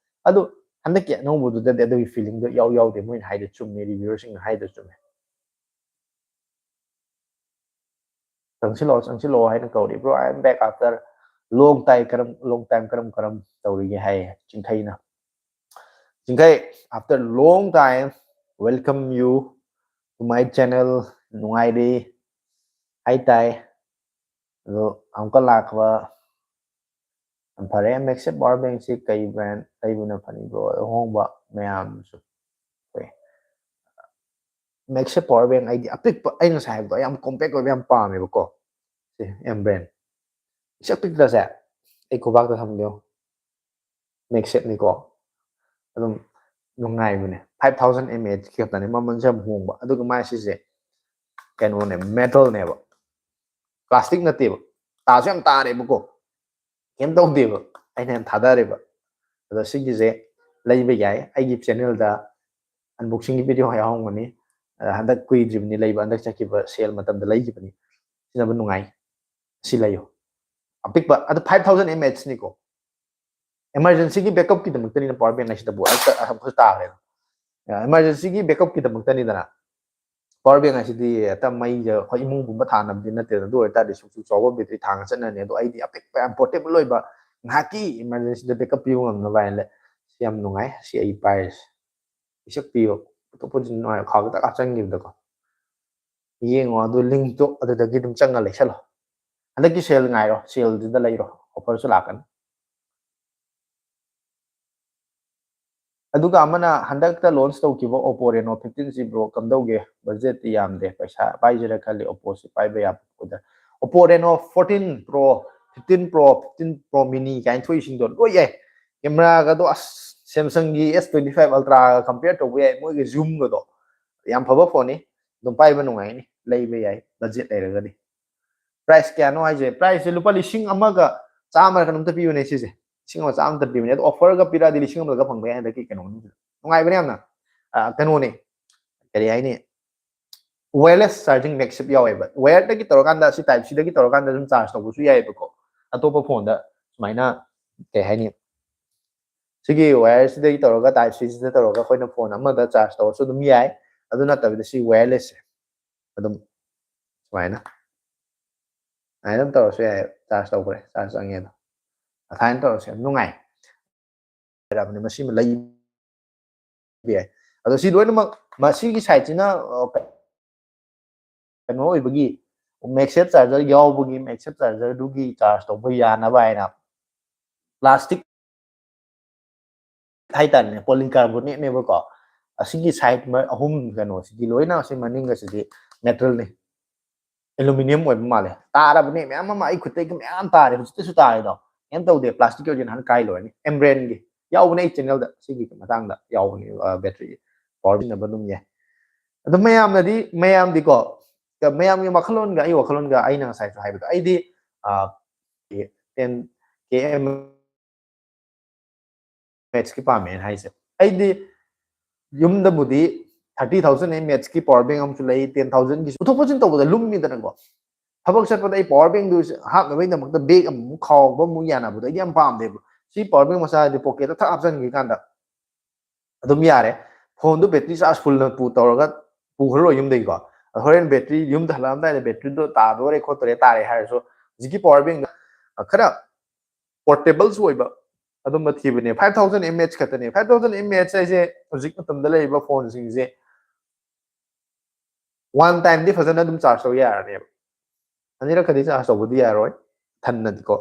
ꯑꯗꯨ ꯍꯟꯗꯛꯀꯤ ꯑꯅꯧꯕꯗꯨꯗꯗꯤ ꯑꯗꯨꯒꯤ ꯐꯤꯂꯤꯡꯗꯣ ꯏꯌꯥꯎ ꯌꯥꯎꯗꯦ꯫ ꯃꯣꯏꯅ ꯍꯥꯏꯗꯣ ꯆꯨꯝꯃꯦ, ꯔꯤꯚ꯭ꯌꯨꯋꯔꯁꯤꯡꯅ ꯍꯥꯏꯗꯣ ꯆꯨꯝꯃꯦ꯫ "ꯆꯪꯁꯤꯜꯂꯛꯑꯣ, ꯆꯪꯁꯤꯜꯂꯛꯑꯣ" ꯍꯥꯏꯅ ꯀꯧꯔꯤ꯫ "Bro, I am back after long time, ꯀꯔꯝ, long time, ꯀꯔꯝ ꯀꯔꯝ ꯇꯧꯔꯤꯒꯦ?" ꯍꯥꯏꯌꯦ ꯆꯤꯡꯈꯩꯅ꯫ ꯆꯤꯡꯈꯩ, after long time, welcome you to my channel. ꯅꯨꯡꯉꯥꯏꯔꯤ ꯍꯥꯏ ꯇꯥꯏ꯫ ꯑꯗꯣ ꯑꯃꯨꯛꯀ ꯂꯥꯛꯄ ꯌꯥꯝ ꯐꯔꯦ꯫ ꯃꯦꯛꯁꯦꯞ ꯄꯋꯥꯔ ꯕꯦꯡꯁꯤ ꯀꯩ ꯕ꯭ꯔꯥꯟ ꯂꯩꯕꯅ ꯐꯅꯤꯕ꯭ꯔꯣ? ꯑꯍꯣꯡꯕ ꯃꯌꯥꯝꯁꯨ ꯂꯩ꯫ ꯃꯦꯛꯁꯦꯞ ꯄꯋꯥꯔ ꯕꯦꯡ ꯑꯩꯗꯤ ꯑꯄꯤꯛꯄ, ꯑꯩ ꯉꯁꯥꯏ ꯍꯥꯏꯕꯗꯣ, ꯑꯩ ꯌꯥꯝ ꯀꯣꯝꯄꯦꯛ ꯑꯣꯏꯕ ꯌꯥꯝ ꯄꯥꯝꯃꯦꯕꯀꯣ꯫ ꯁꯤ ꯑꯦꯝ ꯕ꯭ꯔꯦꯟ ꯁꯤ ꯑꯄꯤꯛꯄꯁꯦ ꯑꯩ ꯈꯨꯕꯥꯛꯇ ꯊꯝꯕꯤꯌꯣ꯫ ꯃꯦꯛꯁꯦꯞꯅꯤꯀꯣ, ꯑꯗꯨꯝ ꯅꯨꯡꯉꯥꯏꯕꯅꯦ꯫ Five thousand mAh ꯈꯛꯇꯅꯦ, ꯃꯃꯜꯁꯨ ꯌꯥꯝ ꯍꯣꯡꯕ꯫ ꯑꯗꯨꯒ ꯃꯥꯏ ꯁꯤꯁꯦ ꯀꯩꯅꯣꯅꯦ, ꯃꯦꯇꯜꯅꯦꯕ, ꯄ꯭ꯂꯥꯁꯇꯤꯛ ꯅꯠꯇꯦꯕ꯫ ꯇꯥꯁꯨ ꯌꯥꯝ ꯇꯥꯔꯦꯕꯀꯣ, ꯀꯩꯝ ꯇꯧꯗꯦꯕ, ꯑꯩꯅ ꯌꯥꯝ ꯊꯥꯗꯔꯦꯕ꯫ ꯑꯗꯣ ꯁꯤꯒꯤꯁꯦ ꯂꯩꯕ ꯌꯥꯏ, ꯑꯩꯒꯤ ꯆꯦꯅꯦꯜꯗ ꯑꯟꯕꯣꯛꯁꯤꯡꯒꯤ ꯚꯤꯗꯤꯑꯣ ꯌꯥꯎꯔꯝꯒꯅꯤ꯫ ꯑ, ꯍꯟꯗꯛ ꯀꯨꯏꯗ꯭ꯔꯤꯕꯅꯤ ꯂꯩꯕ, ꯍꯟꯗꯛ ꯆꯠꯈꯤꯕ ꯁꯦꯜ ꯃꯇꯝꯗ ꯂꯩꯈꯤꯕꯅꯤ꯫ ꯁꯤꯖꯤꯟꯅꯕ ꯅꯨꯡꯉꯥꯏ, ꯁꯤ ꯂꯩꯌꯨ꯫ ꯑꯄꯤꯛꯄ ꯑꯗꯨ five thousand mAh ꯅꯤꯀꯣ꯫ ꯏꯃꯥꯔꯖꯦꯟꯁꯤꯒꯤ ꯕꯦꯛꯀꯞꯀꯤꯗꯃꯛꯇꯅꯤꯅ ꯄꯋꯥꯔ ꯕꯦꯡ ꯍꯥꯏꯁꯤꯗꯕꯨ ꯑꯃꯨꯛꯀ ꯇꯥꯈ꯭ꯔꯦ꯫ ꯏꯃꯥꯔꯖꯦꯟꯁꯤꯒꯤ ꯕꯦꯛꯀꯞꯀꯤꯗꯃꯛꯇꯅꯤꯗꯅ ꯄꯋꯥꯔ ꯕꯦꯡ ꯍꯥꯏꯁꯤꯗꯤ ꯍꯦꯛꯇ ꯃꯩꯁꯦ ꯑꯩꯈꯣꯏ ꯏꯃꯨꯡꯒꯨꯝꯕ ꯊꯥꯅꯕꯗꯤ ꯅꯠꯇꯦꯗꯅ, ꯑꯗꯨ ꯑꯣꯏꯇꯥꯔꯗꯤ ꯁꯨꯝ ꯁꯨꯝ ꯆꯥꯎꯕ ꯕꯦꯇ꯭ꯔꯤ ꯊꯥꯡꯒ ꯆꯠꯅꯅꯤ꯫ ꯑꯗꯣ ꯑꯩꯗꯤ ꯑꯄꯤꯛꯄ ꯌꯥꯝ ꯄꯣꯔꯇꯦꯕꯜ ꯑꯣꯏꯕ, ꯉꯥꯏꯍꯥꯛꯀꯤ ꯏꯃꯥꯔꯖꯦꯟꯁꯤꯗ ꯕꯦꯛꯀꯞ ꯄꯤꯕ ꯉꯝꯅꯕ ꯍꯥꯏꯅ ꯂꯩ꯫ ꯌꯥꯝ ꯅꯨꯡꯉꯥꯏ ꯁꯤ ꯑꯩ ꯄꯥꯏꯔꯤꯁꯦ꯫ ꯄꯤꯁꯛ ꯄꯤꯕ, ꯄꯨꯊꯣꯛ ꯄꯨꯁꯤꯟ ꯅꯨꯡꯉꯥꯏꯕ, ꯈꯥꯎꯗ ꯇꯛ ꯍꯥꯞꯆꯟꯈꯤꯕꯗꯀꯣ꯫ ꯌꯦꯡꯉꯣ, ꯑꯗꯨ ꯂꯤꯡꯛꯇꯣ ꯑꯗꯨꯗꯒꯤ ꯑꯗꯨꯝ ꯆꯪꯉ ꯂꯩꯁꯜꯂꯣ꯫ ꯍꯟꯗꯛꯀꯤ ꯁꯦꯜ ꯉꯥꯏꯔꯣ, ꯁꯦꯜꯗꯨꯗ ꯂꯩꯔꯣ, ꯑꯣꯐꯔꯁꯨ ꯂꯥꯛꯀꯅꯤ꯫ ꯑꯗꯨꯒ ꯑꯃꯅ ꯍꯟꯗꯛꯇ ꯂꯣꯟꯁ ꯇꯧꯈꯤꯕ Oppo Reno fifteen ꯁꯤ bro ꯀꯝꯗꯧꯒꯦ? ꯕꯖꯦꯠꯇꯤ ꯌꯥꯝꯗꯦ, ꯄꯩꯁꯥ ꯄꯥꯏꯁꯤꯔ ꯈꯜꯂꯤ Oppo ꯁꯤ ꯄꯥꯏꯕ ꯌꯥꯕ꯫ Oppo Reno fourteen Pro, fifteen Pro, fifteen Pro Mini ꯀꯥꯏꯅ ꯊꯣꯛꯏꯁꯤꯡꯗꯣ ꯂꯣꯏ ꯌꯥꯏ꯫ ꯀꯦꯃꯦꯔꯥꯒꯗꯣ ꯑꯁ, Samsungꯒꯤ S twenty five Ultraꯒ compare ꯇꯧꯕ ꯌꯥꯏ, ꯃꯣꯏꯒꯤ zoomꯒꯗꯣ꯫ ꯌꯥꯝ ꯐꯕ ꯐꯣꯟꯅꯤ, ꯑꯗꯨꯝ ꯄꯥꯏꯕ ꯅꯨꯡꯉꯥꯏꯅꯤ, ꯂꯩꯕ ꯌꯥꯏ ꯕꯖꯦꯠ ꯂꯩꯔꯒꯗꯤ꯫ ꯄ꯭ꯔꯥꯏꯁ ꯀꯌꯥꯅꯣ ꯍꯥꯏꯁꯦ? ꯄ꯭ꯔꯥꯏꯁꯁꯦ ꯂꯨꯄꯥ ꯂꯤꯁꯤꯡ ꯑꯃꯒ ꯆꯥꯝꯃꯔ ꯀꯩꯅꯣꯝꯇ ꯄꯤꯕꯅꯦ ꯁꯤꯁꯦ꯫ ꯂꯤꯁꯤꯡ ꯑꯃ ꯆꯥꯝꯃꯇ ꯄꯤꯕꯅꯦ, ꯑꯗꯣ ꯑꯣꯐꯔꯒ ꯄꯤꯔꯛꯑꯗꯤ ꯂꯤꯁꯤꯡ ꯑꯃꯗꯒ ꯐꯪꯕ ꯌꯥꯏ ꯍꯟꯗꯛꯀꯤ ꯀꯩꯅꯣ ꯃꯅꯨꯡꯁꯤꯗ꯫ ꯅꯨꯡꯉꯥꯏꯕꯅꯦ ꯌꯥꯝꯅ꯫ ꯑ, ꯀꯩꯅꯣꯅꯦ, ꯀꯔꯤ ꯍꯥꯏꯅꯤ, wireless charging MagSafe ꯌꯥꯎꯋꯦꯕ꯫ Wiredꯒꯤ ꯇꯧꯔꯀꯥꯟꯗ, ꯁꯤ Type Cꯗꯒꯤ ꯇꯧꯔꯀꯥꯟꯗ ꯑꯗꯨꯝ ꯆꯥꯔꯖ ꯇꯧꯕꯁꯨ ꯌꯥꯏꯑꯕꯀꯣ꯫ ꯑꯇꯣꯞꯄ ꯐꯣꯟꯗ ꯁꯨꯃꯥꯏꯅ, ꯀꯩ ꯍꯥꯏꯅꯤ, ꯁꯤꯒꯤ wireꯁꯤꯗꯒꯤ ꯇꯧꯔꯒ, Type Cꯁꯤꯗ ꯇꯧꯔꯒ ꯑꯩꯈꯣꯏꯅ ꯐꯣꯟ ꯑꯃꯗ ꯆꯥꯔꯖ ꯇꯧꯔꯁꯨ ꯑꯗꯨꯝ ꯌꯥꯏ꯫ ꯑꯗꯨ ꯅꯠꯇꯕꯤꯗ ꯁꯤ wirelessꯁꯦ ꯑꯗꯨꯝ ꯁꯨꯃꯥꯏꯅ, ꯁꯨꯃꯥꯏꯅ ꯑꯗꯨꯝ ꯇꯧꯔꯁꯨ ꯌꯥꯏ꯫ ꯆꯥꯔꯖ ꯇꯧꯈ꯭ꯔꯦ, ꯆꯥꯔꯖ ꯆꯪꯉꯦ ꯑꯗꯣ꯫ ꯑꯗꯨꯃꯥꯏꯅ ꯇꯧꯔꯁꯨ ꯌꯥꯝ ꯅꯨꯡꯉꯥꯏ꯫ ꯂꯩꯔꯕꯅꯤ, ꯃꯁꯤꯃ ꯂꯩꯕ ꯌꯥꯏ꯫ ꯑꯗꯣ ꯁꯤ ꯂꯣꯏꯅꯃꯛ, ꯃꯁꯤꯒꯤ ꯁꯥꯏꯠꯁꯤꯅ, ꯑ, ꯀꯩꯅꯣ ꯑꯣꯏꯕꯒꯤ, MagSafe charger ꯌꯥꯎꯕꯒꯤ, MagSafe chargerꯗꯨꯒꯤ ꯆꯥꯔꯖ ꯇꯧꯕ ꯌꯥꯅꯕ ꯍꯥꯏꯅ plastic ꯍꯥꯏꯇꯥꯔꯦꯅꯦ, polycarbonateꯅꯦꯕꯀꯣ꯫ ꯑꯁꯤꯒꯤ ꯁꯥꯏꯠ ꯑꯍꯨꯝ ꯀꯩꯅꯣꯁꯤꯗꯤ ꯂꯣꯏꯅ, ꯑꯁꯤ ꯃꯅꯤꯡꯒꯁꯤꯗꯤ metalꯅꯤ, aluminium ꯑꯣꯏꯕ ꯃꯥꯜꯂꯦ꯫ ꯇꯥꯔꯕꯅꯦ ꯃꯌꯥꯝ ꯑꯃ, ꯑꯩ ꯈꯨꯠꯇꯒꯤ ꯃꯌꯥꯝ ꯇꯥꯔꯦ, ꯍꯧꯖꯤꯛꯇꯁꯨ ꯇꯥꯔꯦꯗꯣ꯫ ꯀꯩꯝ ꯇꯧꯗꯦ, plasticꯀꯤ ꯑꯣꯏꯔꯗꯤ ꯅꯍꯥꯟ ꯀꯥꯏ ꯂꯣꯏꯔꯅꯤ꯫ Ambrandꯒꯤ ꯌꯥꯎꯕꯅꯦ ꯑꯩ channelꯗ, ꯁꯤꯒꯤ ꯃꯇꯥꯡꯗ ꯌꯥꯎꯕꯅꯦ, ꯑ, battery power ꯄꯤꯅꯕ ꯑꯗꯨꯝ ꯌꯥꯏ꯫ ꯑꯗꯣ ꯃꯌꯥꯝꯅꯗꯤ, ꯃꯌꯥꯝꯗꯤꯀꯣ, ꯃꯌꯥꯝꯒꯤ ꯋꯥꯈꯜꯂꯣꯟꯒ ꯑꯩ ꯋꯥꯈꯜꯂꯣꯟꯒ, ꯑꯩꯅ ꯉꯁꯥꯏꯁꯨ ꯍꯥꯏꯕꯗꯣ, ꯑꯩꯗꯤ, ꯑ, ten K M Hk'ꯀꯤ ꯄꯥꯝꯃꯦꯅ ꯍꯥꯏꯁꯦ꯫ ꯑꯩꯗꯤ ꯌꯨꯝꯗꯕꯨꯗꯤ thirty thousand mAhꯀꯤ power bank ꯑꯃꯁꯨ ꯂꯩ, ten thousandꯒꯤ ꯄꯨꯊꯣꯛ ꯄꯨꯁꯤꯟ ꯇꯧꯕꯗ ꯂꯨꯝꯃꯤꯗꯅꯀꯣ꯫ ꯊꯕꯛ ꯆꯠꯄꯗ ꯑꯩ power bankꯗꯨ ꯍꯥꯞꯅꯕꯒꯤꯗꯃꯛꯇ bag ꯑꯃꯨꯛ ꯈꯥꯎꯕ ꯑꯃꯨꯛ ꯌꯥꯅꯕꯗꯣ ꯑꯩꯗꯤ ꯌꯥꯝ ꯄꯥꯝꯗꯦꯕ꯫ ꯁꯤ power bank ꯃꯆꯥꯗꯤ pocketꯇ ꯊꯛ ꯍꯥꯞꯆꯤꯟꯈꯤꯀꯥꯟꯗ ꯑꯗꯨꯝ ꯌꯥꯔꯦ꯫ Phoneꯗꯨ battery charge fullꯅ ꯄꯨ ꯇꯧꯔꯒ ꯄꯨꯈ꯭ꯔ ꯂꯣꯏ ꯌꯨꯝꯗꯒꯤꯀꯣ꯫ ꯑꯗꯣ ꯍꯣꯔꯦꯟ battery ꯌꯨꯝꯗ ꯍꯜꯂꯛꯑꯝꯗꯥꯏꯗ batteryꯗꯣ ꯇꯥꯗꯣꯔꯦ ꯈꯣꯠꯇꯣꯔꯦ ꯇꯥꯔꯦ ꯍꯥꯏꯔꯁꯨ, ꯍꯧꯖꯤꯛꯀꯤ power bankꯗ ꯈꯔ portableꯁꯨ ꯑꯣꯏꯕ, ꯑꯗꯨꯝꯕ ꯊꯤꯕꯅꯦ꯫ Five thousand mAh ꯈꯛꯇꯅꯦ꯫ Five thousand mAh ꯍꯥꯏꯁꯦ ꯍꯧꯖꯤꯛ ꯃꯇꯝꯗ ꯂꯩꯔꯤꯕ ꯐꯣꯟꯁꯤꯡꯁꯦ one timeꯗꯤ ꯐꯖꯅ ꯑꯗꯨꯝ ꯆꯥꯔꯖ ꯇꯧ ꯌꯥꯔꯅꯦꯕ꯫ ꯑꯅꯤꯔꯛꯀꯗꯤ ꯆꯥꯔꯖ ꯇꯧꯕꯗꯤ ꯌꯥꯔꯣꯏ ꯊꯟꯅꯗꯤꯀꯣ꯫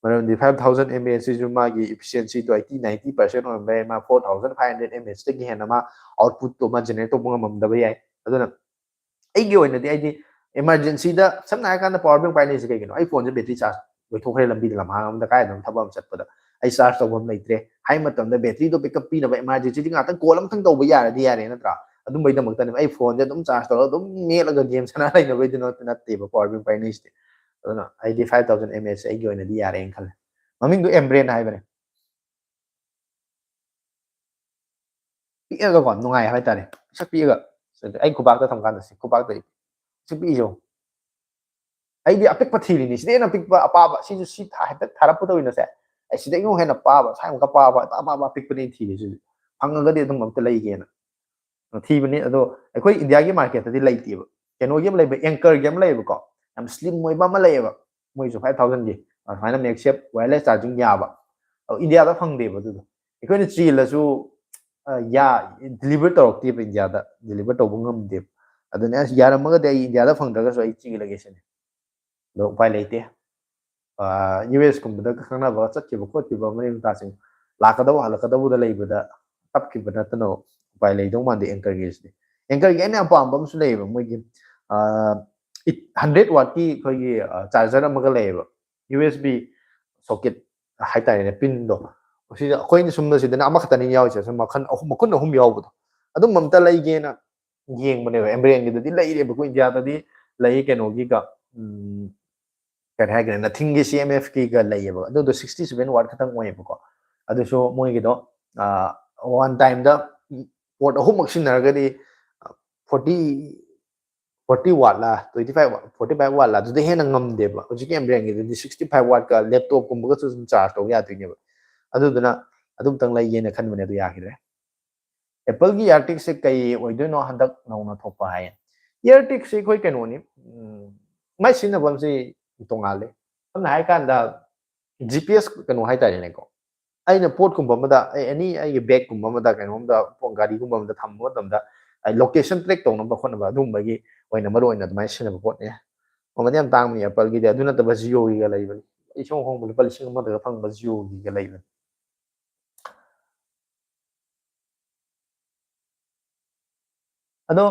ꯃꯔꯝꯗꯤ five thousand mAh ꯁꯤꯁꯨ ꯃꯥꯒꯤ efficiencyꯗꯣ eighty ninety percent ꯑꯣꯏꯔꯝꯕ ꯌꯥꯏ꯫ ꯃꯥ four thousand five hundred mAh ꯗꯒꯤ ꯍꯦꯟꯅ ꯃꯥ outputꯇꯣ ꯃꯥ generate ꯇꯧꯕ ꯉꯝꯃꯝꯗꯕ ꯌꯥꯏ꯫ ꯑꯗꯨꯅ ꯑꯩꯒꯤ ꯑꯣꯏꯅꯗꯤ ꯑꯩꯗꯤ emergencyꯗ, ꯁꯝꯅ ꯍꯥꯏꯔꯀꯥꯟꯗ power bank ꯄꯥꯏꯅꯩꯁꯦ ꯀꯩꯒꯤꯅꯣ? ꯑꯩ ꯐꯣꯟꯁꯦ battery charge ꯂꯣꯏꯊꯣꯛꯈ꯭ꯔꯦ, ꯂꯝꯕꯤꯗ ꯂꯝꯍꯥꯡ ꯑꯃꯗ ꯀꯥꯏꯗꯅꯣ ꯊꯕꯛ ꯑꯃ ꯆꯠꯄꯗ ꯑꯩ ꯆꯥꯔꯖ ꯇꯧꯐꯝ ꯂꯩꯇ꯭ꯔꯦ ꯍꯥꯏ ꯃꯇꯝꯗ, batteryꯗꯣ pickup ꯄꯤꯅꯕ emergencyꯗꯤ ꯉꯥꯛꯇꯪ call ꯑꯃꯇꯪ ꯇꯧꯕ ꯌꯥꯔꯗꯤ ꯌꯥꯔꯦ ꯅꯠꯇ꯭ꯔꯥ? ꯑꯗꯨꯝꯕꯩꯗꯃꯛꯇꯅꯦꯕ ꯑꯩ ꯐꯣꯟꯁꯦ ꯑꯗꯨꯝ ꯆꯥꯔꯖ ꯇꯧꯔꯒ ꯑꯗꯨꯝ ꯃꯦꯠꯂꯒ game ꯁꯥꯟꯅ ꯂꯩꯅꯕꯩꯗꯨ ꯅꯠꯇ-, ꯅꯠꯇꯦꯕ power bank ꯄꯥꯏꯅꯩꯁꯤꯗꯤ꯫ ꯑꯗꯨꯅ ꯑꯩꯗꯤ five thousand mAh ꯑꯩꯒꯤ ꯑꯣꯏꯅꯗꯤ ꯌꯥꯔꯦꯅ ꯈꯜꯂꯦ꯫ ꯃꯃꯤꯡꯗꯨ Embraer ꯍꯥꯏꯕꯅꯦ꯫ ꯄꯤꯛꯑꯒꯀꯣ ꯅꯨꯡꯉꯥꯏ ꯍꯥꯏꯇꯥꯔꯦ꯫ ꯁꯛ ꯄꯤꯛꯑꯒ ꯑꯩ ꯈꯨꯕꯥꯛꯇ ꯊꯝꯀꯥꯟꯗ ꯁꯤ ꯈꯨꯕꯥꯛꯇ ꯁꯤ ꯄꯤꯛꯏꯁꯦ ꯌꯦꯡꯉꯨ꯫ ꯑꯩꯗꯤ ꯑꯄꯤꯛꯄ ꯊꯤꯔꯤꯅꯤ, ꯁꯤꯗꯩ ꯍꯦꯟꯅ ꯑꯄꯤꯛꯄ ꯑꯄꯥꯕ, ꯁꯤꯁꯨ ꯁꯤ ꯊꯥ-, ꯍꯥꯏꯐꯦꯠ ꯊꯥꯔꯞꯄ ꯇꯧꯔꯤꯅꯣ ꯁꯦ꯫ ꯑꯩ ꯁꯤꯗꯩ ꯑꯃꯨꯛ ꯍꯦꯟꯅ ꯄꯥꯕ, ꯁ꯭ꯋꯥꯏꯃꯨꯛꯀ ꯄꯥꯕ ꯑꯄꯥꯕ ꯑꯄꯤꯛꯄꯅꯦ ꯊꯤꯔꯤꯁꯦ ꯍꯧꯖꯤꯛ꯫ ꯐꯪꯉꯒꯗꯤ ꯑꯗꯨꯝ ꯑꯝꯇ ꯂꯩꯒꯦꯅ ꯊꯤꯕꯅꯤ꯫ ꯑꯗꯣ ꯑꯩꯈꯣꯏ ꯏꯟꯗꯤꯌꯥꯒꯤ marketꯇꯗꯤ ꯂꯩꯇꯦꯕ꯫ Canon ꯒꯤ ꯑꯃ ꯂꯩꯕ, Anker ꯒꯤ ꯑꯃ ꯂꯩꯕꯀꯣ, ꯌꯥꯝ slim ꯑꯣꯏꯕ ꯑꯃ ꯂꯩꯌꯦꯕ, ꯃꯣꯏꯁꯨ five thousand ꯒꯤ ꯑꯗꯨꯃꯥꯏꯅ MagSafe wireless charging ꯌꯥꯕ꯫ ꯑꯗꯣ ꯏꯟꯗꯤꯌꯥꯗ ꯐꯪꯗꯦꯕ ꯑꯗꯨꯗꯣ꯫ ꯑꯩꯈꯣꯏꯅ ꯆꯦꯜꯂꯁꯨ, ꯑ, ꯌꯥ-, deliver ꯇꯧꯔꯛꯇꯦꯕ ꯏꯟꯗꯤꯌꯥꯗ, deliver ꯇꯧꯕ ꯉꯝꯗꯦꯕ꯫ ꯑꯗꯨꯅꯦ ꯑꯁ, ꯌꯥꯔꯝꯃꯒꯗꯤ ꯑꯩ ꯏꯟꯗꯤꯌꯥꯗ ꯐꯪꯗ꯭ꯔꯒꯁꯨ ꯑꯩ ꯆꯦꯜꯂꯒꯦ ꯁꯤꯅꯤ꯫ ꯑꯗꯣ ꯎꯄꯥꯏ ꯂꯩꯇꯦ꯫ ꯑ, US ꯀꯨꯝꯕꯗ ꯈꯪꯅꯕ ꯆꯠꯈꯤꯕ ꯈꯣꯠꯈꯤꯕ ꯃꯔꯤ ꯃꯇꯥꯁꯤꯡ ꯂꯥꯛꯀꯗꯧꯕ ꯍꯜꯂꯛꯀꯗꯧꯕꯗ ꯂꯩꯕꯗ ꯇꯞꯈꯤꯕ ꯅꯠꯇꯅ ꯎꯄꯥꯏ ꯂꯩꯗꯧ ꯃꯥꯟꯗꯦ Anker ꯒꯤꯁꯤꯗꯤ꯫ Anker ꯒꯤ ꯑꯩꯅ ꯌꯥꯝ ꯄꯥꯝꯕ ꯑꯃꯁꯨ ꯂꯩꯌꯦꯕ, ꯃꯣꯏꯒꯤ, ꯑ, hundred watt ꯀꯤ ꯑꯩꯈꯣꯏꯒꯤ, ꯑ, charger ꯑꯃꯒ ꯂꯩꯌꯦꯕ, USB socket ꯍꯥꯏꯇꯥꯔꯦꯅꯦ, pin ꯗꯣ꯫ ꯁꯤꯗ ꯑꯩꯈꯣꯏꯅ ꯁꯨꯝꯕꯁꯤꯗꯅ ꯑꯃꯈꯛꯇꯅꯤ ꯌꯥꯎꯔꯤꯁꯦ, ꯁꯨꯝ ꯃꯈꯜ ꯑꯍꯨꯝ, ꯃꯈꯨꯟ ꯑꯍꯨꯝ ꯌꯥꯎꯕꯗꯣ꯫ ꯑꯗꯨꯝꯕ ꯑꯝꯇ ꯂꯩꯒꯦꯅ ꯌꯦꯡꯕꯅꯦꯕ꯫ Embraer ꯒꯤꯗꯨꯗꯤ ꯂꯩꯔꯦꯕꯀꯣ, ꯏꯟꯗꯤꯌꯥꯗꯗꯤ ꯂꯩ, ꯀꯩꯅꯣꯒꯤꯒ, ꯎꯝ, ꯀꯔꯤ ꯍꯥꯏꯒ꯭ꯔꯦ, Nothing ꯒꯤ CMF ꯀꯤꯒ ꯂꯩꯌꯦꯕ꯫ ꯑꯗꯨꯗꯣ sixty seven watt ꯈꯛꯇꯪ ꯑꯣꯏꯌꯦꯕꯀꯣ꯫ ꯑꯗꯨꯁꯨ ꯃꯣꯏꯒꯤꯗꯣ, ꯑ, one time ꯗ port ꯑꯍꯨꯝꯃꯛ ꯁꯤꯖꯤꯟꯅꯔꯒꯗꯤ forty, forty watt ꯂ, twenty five watt, forty five watt ꯂ, ꯑꯗꯨꯗꯩ ꯍꯦꯟꯅ ꯉꯝꯗꯦꯕ꯫ ꯍꯧꯖꯤꯛꯀꯤ Embraer ꯒꯤꯗꯨꯗꯤ sixty five watt ꯀ laptop ꯀꯨꯝꯕꯒꯁꯨ ꯑꯗꯨꯝ charge ꯇꯧ ꯌꯥꯗꯣꯏꯅꯦꯕ꯫ ꯑꯗꯨꯗꯨꯅ ꯑꯗꯨꯝꯇꯪ ꯂꯩꯒꯦꯅ ꯈꯟꯕꯅꯦ, ꯑꯗꯨ ꯌꯥꯈꯤꯗ꯭ꯔꯦ꯫ Apple ꯒꯤ AirTag ꯁꯦ ꯀꯩ ꯑꯣꯏꯗꯣꯏꯅꯣ ꯍꯟꯗꯛ ꯅꯧꯅ ꯊꯣꯛꯄ ꯍꯥꯏꯌꯦ? AirTag ꯁꯦ ꯑꯩꯈꯣꯏ ꯀꯩꯅꯣꯅꯤ, ꯎꯝ, ꯃꯥꯏ ꯁꯤꯖꯤꯟꯅꯐꯝꯁꯤ ꯇꯣꯉꯥꯜꯂꯦ꯫ ꯁꯝꯅ ꯍꯥꯏꯔꯀꯥꯟꯗ GPS ꯀꯩꯅꯣ ꯍꯥꯏꯇꯥꯔꯦꯅꯦꯀꯣ, ꯑꯩꯅ ꯄꯣꯠꯀꯨꯝꯕ ꯑꯃꯗ, ꯑꯦꯅꯤ ꯑꯩꯒꯤ ꯕꯦꯒꯀꯨꯝꯕ ꯑꯃꯗ, ꯀꯩꯅꯣꯝꯗ, ꯒꯥꯔꯤꯒꯨꯝꯕ ꯑꯃꯗ ꯊꯝꯕ ꯃꯇꯝꯗ ꯑꯩ ꯂꯣꯀꯦꯁꯟ ꯇ꯭ꯔꯦꯛ ꯇꯧꯅꯕ ꯈꯣꯠꯅꯕ ꯑꯗꯨꯒꯨꯝꯕꯒꯤ ꯑꯣꯏꯅ ꯃꯔꯨ ꯑꯣꯏꯅ ꯑꯗꯨꯃꯥꯏꯅ ꯁꯤꯖꯤꯟꯅꯕ ꯄꯣꯠꯅꯦ꯫ ꯃꯃꯜꯗꯤ ꯌꯥꯝ ꯇꯥꯡꯕꯅꯤ ꯑꯦꯄꯜꯒꯤꯗꯤ, ꯑꯗꯨ ꯅꯠꯇꯕ ꯖꯤꯑꯣꯒꯤꯒ ꯂꯩꯕꯅꯤ, ꯏꯍꯣꯡ ꯍꯣꯡꯕ ꯂꯨꯄꯥ ꯂꯤꯁꯤꯡ ꯑꯃꯗꯒ ꯐꯪꯕ ꯖꯤꯑꯣꯒꯤꯒ ꯂꯩꯕꯅꯤ꯫ ꯑꯗꯣ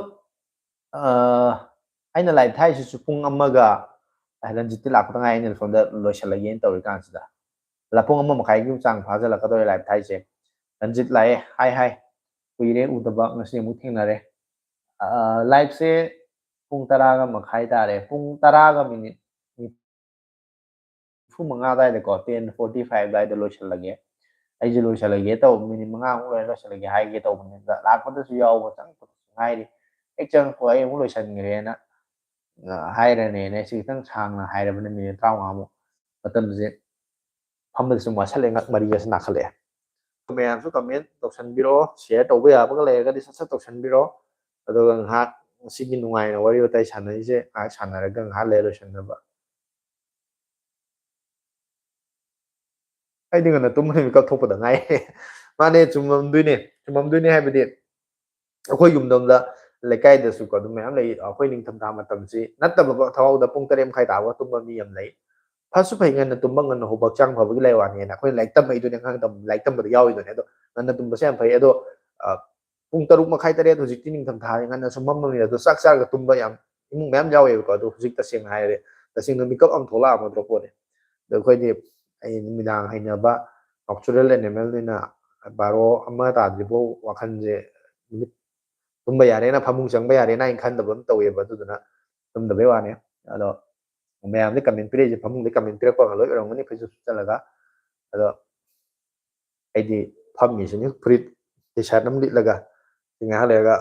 ꯑꯩꯅ ꯂꯥꯏꯞ ꯊꯥꯏꯁꯤꯁꯨ ꯄꯨꯡ ꯑꯃꯒ, ꯔꯟꯖꯤꯠꯇꯤ ꯂꯥꯛꯄꯗ ꯉꯥꯏ, ꯑꯩꯅ ꯁꯣꯝꯗ ꯂꯣꯏꯁꯤꯜꯂꯒꯦꯅ ꯇꯧꯔꯤ ꯀꯥꯟꯁꯤꯗ꯫ ꯄꯨꯡ ꯑꯃ ꯃꯈꯥꯏꯒꯤ ꯆꯥꯡ ꯐꯥꯖꯤꯜꯂꯛꯀꯗꯧꯔꯦ ꯂꯥꯏꯞ ꯊꯥꯏꯁꯦ꯫ ꯔꯟꯖꯤꯠ ꯂꯥꯛꯑꯦ꯫ ꯍꯥꯏ ꯍꯥꯏ, ꯀꯨꯏꯔꯦ ꯎꯗꯕ, ꯉꯁꯤ ꯑꯃꯨꯛ ꯊꯦꯡꯅꯔꯦ꯫ ꯂꯥꯏꯞꯁꯦ ꯄꯨꯡ ꯇꯔꯥꯒ ꯃꯈꯥꯏ ꯇꯥꯔꯦ꯫ ꯄꯨꯡ ꯇꯔꯥꯒ ꯃꯤꯅꯤꯠ ꯅꯤꯐꯨ ꯃꯉꯥ ꯑꯗꯨꯋꯥꯏꯗꯀꯣ, ꯇꯦꯟ ꯐꯣꯔꯇꯤ ꯐꯥꯏꯚ ꯑꯗꯨꯋꯥꯏꯗ ꯂꯣꯏꯁꯤꯜꯂꯒꯦ꯫ ꯑꯩꯁꯦ ꯂꯣꯏꯁꯤꯜꯂꯒꯦ ꯇꯧꯕ, ꯃꯤꯅꯤꯠ ꯃꯉꯥꯃꯨꯛ ꯂꯩꯔ ꯂꯣꯏꯁꯤꯜꯂꯒꯦ ꯍꯥꯏꯒꯦ ꯇꯧꯕꯅꯦ꯫ ꯑꯗ ꯂꯥꯛꯄꯗꯁꯨ ꯌꯥꯎꯕ, ꯆꯪꯉꯛꯄꯗꯁꯨ ꯉꯥꯏꯔꯤ꯫ ꯍꯦꯛ ꯆꯪꯉꯛꯄ ꯑꯩ ꯑꯃꯨꯛ ꯂꯣꯏꯁꯤꯟꯈ꯭ꯔꯦꯅ ꯍꯥꯏꯔꯅꯦꯅ ꯑꯩꯁꯦ ꯈꯤꯇꯪ ꯁꯥꯡꯅ ꯍꯥꯏꯔꯕꯅꯦ, ꯃꯤꯅꯤꯠ ꯇꯔꯥꯃꯉꯥꯃꯨꯛ꯫ ꯃꯇꯝꯁꯦ ꯐꯝꯕꯗ ꯁꯨꯝ ꯋꯥꯁꯜꯂꯦ, ꯉꯛ ꯃꯔꯤꯒꯁꯦ ꯅꯥꯈꯠꯂꯛꯑꯦ꯫ ꯃꯌꯥꯝꯁꯨ ꯀꯃꯦꯟ ꯇꯧꯁꯟꯕꯤꯔꯛꯑꯣ, ꯁꯤꯌꯔ ꯇꯧꯕ ꯌꯥꯕꯒ ꯂꯩꯔꯒꯗꯤ ꯁꯠ ꯁꯠ ꯇꯧꯁꯟꯕꯤꯔꯛꯑꯣ꯫ ꯑꯗꯨꯒ ꯉꯥꯏꯍꯥꯛ ꯉꯁꯤꯒꯤ ꯅꯨꯡꯉꯥꯏꯅ ꯋꯥꯔꯤ ꯋꯥꯇꯥꯏ ꯁꯥꯟꯅꯔꯤꯁꯦ ꯉꯥꯏꯍꯥꯛ ꯁꯥꯟꯅꯔꯒ ꯉꯥꯏꯍꯥꯛ ꯂꯩꯔ ꯂꯣꯏꯁꯟꯅꯕ꯫ ꯑꯩꯗꯤ ꯉꯟꯅ ꯇꯨꯝꯕꯅꯤ, ꯃꯤꯀꯞ ꯊꯣꯛꯄꯗ ꯉꯥꯏꯔꯤ꯫ ꯃꯥꯅꯦ, ꯆꯨꯝꯃꯝꯗꯣꯏꯅꯦ, ꯆꯨꯝꯃꯝꯗꯣꯏꯅꯦ ꯍꯥꯏꯕꯗꯤ ꯑꯩꯈꯣꯏ ꯌꯨꯝꯗꯣꯝꯗ ꯂꯩꯀꯥꯏꯗꯁꯨꯀꯣ ꯑꯗꯨꯝ ꯃꯌꯥꯝ ꯂꯩ꯫ ꯑꯩꯈꯣꯏ ꯅꯤꯡꯊꯝꯊꯥ ꯃꯇꯝꯁꯤ ꯅꯠꯇꯕ ꯊꯕꯛꯇ ꯄꯨꯡ ꯇꯔꯦꯠ ꯃꯈꯥꯏ ꯇꯥꯕꯒ ꯇꯨꯝꯕ ꯃꯤ ꯌꯥꯝ ꯂꯩ꯫ ꯐꯁꯨ ꯐꯩ, ꯉꯟꯅ ꯇꯨꯝꯕ, ꯉꯟꯅ ꯍꯧꯕ, ꯍꯛꯆꯥꯡ ꯐꯕꯒꯤ ꯂꯩ ꯋꯥꯅꯦꯅ ꯑꯩꯈꯣꯏꯅ ꯂꯥꯏꯔꯤꯛ ꯇꯝꯃꯛꯏꯗꯨꯅꯦ, ꯑꯉꯥꯡ ꯇꯝ-, ꯂꯥꯏꯔꯤꯛ ꯇꯝꯕꯗ ꯌꯥꯎꯔꯤꯗꯨꯅꯦ꯫ ꯑꯗꯣ ꯉꯟꯅ ꯇꯨꯝꯕꯁꯦ ꯌꯥꯝ ꯐꯩ꯫ ꯑꯗꯣ, ꯑ, ꯄꯨꯡ ꯇꯔꯨꯛ ꯃꯈꯥꯏ, ꯇꯔꯦꯠ, ꯍꯧꯖꯤꯛꯇꯤ ꯅꯤꯡꯊꯝ ꯊꯥꯅꯤ, ꯉꯟꯅꯁꯨ ꯃꯝꯃꯕꯅꯤꯅ, ꯑꯗꯣ ꯆꯥꯛ ꯆꯥꯔꯒ ꯇꯨꯝꯕ ꯌꯥꯝ ꯏꯃꯨꯡ ꯃꯌꯥꯝ ꯌꯥꯎꯋꯦꯕꯀꯣ꯫ ꯑꯗꯣ ꯍꯧꯖꯤꯛ ꯇꯁꯦꯡꯅ ꯍꯥꯏꯔꯦ, ꯇꯁꯦꯡꯅ ꯃꯤꯀꯞ ꯑꯃ ꯊꯣꯛꯂꯛꯑꯝꯃꯗ꯭ꯔꯣ ꯄꯣꯠꯅꯦ꯫ ꯑꯗꯣ ꯑꯩꯈꯣꯏꯗꯤ, ꯑꯩ ꯅꯨꯃꯤꯗꯥꯡ ꯍꯩꯅꯕ nocturnal animalꯅꯤꯅ, ꯕꯥꯔꯣ ꯑꯃ ꯇꯥꯗ꯭ꯔꯤꯐꯥꯎ ꯋꯥꯈꯜꯁꯦ, ꯅꯨꯃꯤꯠ ꯇꯨꯝꯕ ꯌꯥꯔꯦꯅ, ꯐꯃꯨꯡ ꯆꯪꯕ ꯌꯥꯔꯦꯅ ꯑꯩꯅ ꯈꯟꯗꯕ ꯑꯃ ꯇꯧꯋꯦꯕ꯫ ꯑꯗꯨꯗꯨꯅ ꯇꯨꯝꯗꯕꯩ ꯋꯥꯅꯦ꯫ ꯑꯗꯣ ꯃꯌꯥꯝꯗꯤ ꯀꯃꯦꯟ ꯄꯤꯔꯛꯏꯁꯦ, ꯐꯃꯨꯡꯗ ꯀꯃꯦꯟ ꯄꯤꯔꯛꯄ ꯂꯣꯏ ꯑꯣꯏꯔꯝꯒꯅꯤ, ꯐꯩꯖꯨꯞ ꯁꯨꯞꯆꯜꯂꯒ꯫ ꯑꯗꯣ ꯑꯩꯗꯤ ꯐꯝꯃꯤꯁꯤꯅꯤ, ꯐꯨꯔꯤꯠ ꯇꯤ ꯁꯥꯔꯠ ꯑꯃ ꯂꯤꯠꯂꯒ꯫ ꯉꯥꯏꯍꯥꯛ ꯂꯩꯔꯒ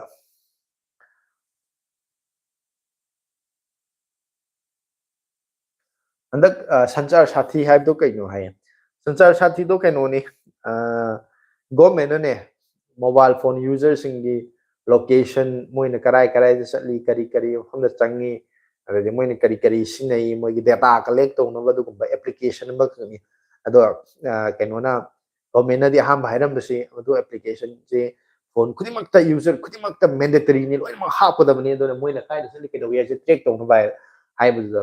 ꯍꯟꯗꯛ, ꯑ, ꯁꯟꯆꯥꯔ ꯁꯥꯊꯤ ꯍꯥꯏꯕꯗꯣ ꯀꯩꯅꯣ ꯍꯥꯏꯌꯦ꯫ ꯁꯟꯆꯥꯔ ꯁꯥꯊꯤꯗꯣ ꯀꯩꯅꯣꯅꯤ, ꯑ, ꯒꯣꯔꯃꯦꯟꯅꯅꯦ ꯃꯣꯕꯥꯏꯜ ꯐꯣꯟ ꯌꯨꯖꯔꯁꯤꯡꯒꯤ ꯂꯣꯀꯦꯁꯟ, ꯃꯣꯏꯅ ꯀꯔꯥꯏ ꯀꯔꯥꯏꯗ ꯆꯠꯂꯤ, ꯀꯔꯤ ꯀꯔꯤ ꯃꯐꯝꯗ ꯆꯪꯉꯤ, ꯑꯗꯩꯗꯤ ꯃꯣꯏꯅ ꯀꯔꯤ ꯀꯔꯤ ꯁꯤꯖꯤꯟꯅꯩ, ꯃꯣꯏꯒꯤ ꯗꯦꯇꯥ ꯀꯂꯦꯛ ꯇꯧꯅꯕ ꯑꯗꯨꯒꯨꯝꯕ ꯑꯦꯄ꯭ꯂꯤꯀꯦꯁꯟ ꯑꯃꯈꯛꯅꯤ꯫ ꯑꯗꯣ, ꯑ, ꯀꯩꯅꯣꯅ, ꯒꯣꯔꯃꯦꯟꯅꯗꯤ ꯑꯍꯥꯟꯕ ꯍꯥꯏꯔꯝꯕꯁꯤ ꯃꯗꯨ ꯑꯦꯄ꯭ꯂꯤꯀꯦꯁꯟꯁꯦ ꯐꯣꯟ ꯈꯨꯗꯤꯡꯃꯛꯇ, ꯌꯨꯖꯔ ꯈꯨꯗꯤꯡꯃꯛꯇ ꯃꯦꯟꯗꯦꯇꯔꯤꯅꯤ, ꯂꯣꯏꯅꯃꯛ ꯍꯥꯞꯀꯗꯕꯅꯤ, ꯑꯗꯨꯅ ꯃꯣꯏꯅ ꯀꯥꯏꯗ ꯆꯠꯂꯤ ꯀꯩꯗꯧꯏ ꯍꯥꯏꯁꯦ ꯇ꯭ꯔꯦꯛ ꯇꯧꯅꯕ ꯍꯥꯏ-, ꯍꯥꯏꯕꯗꯨꯗ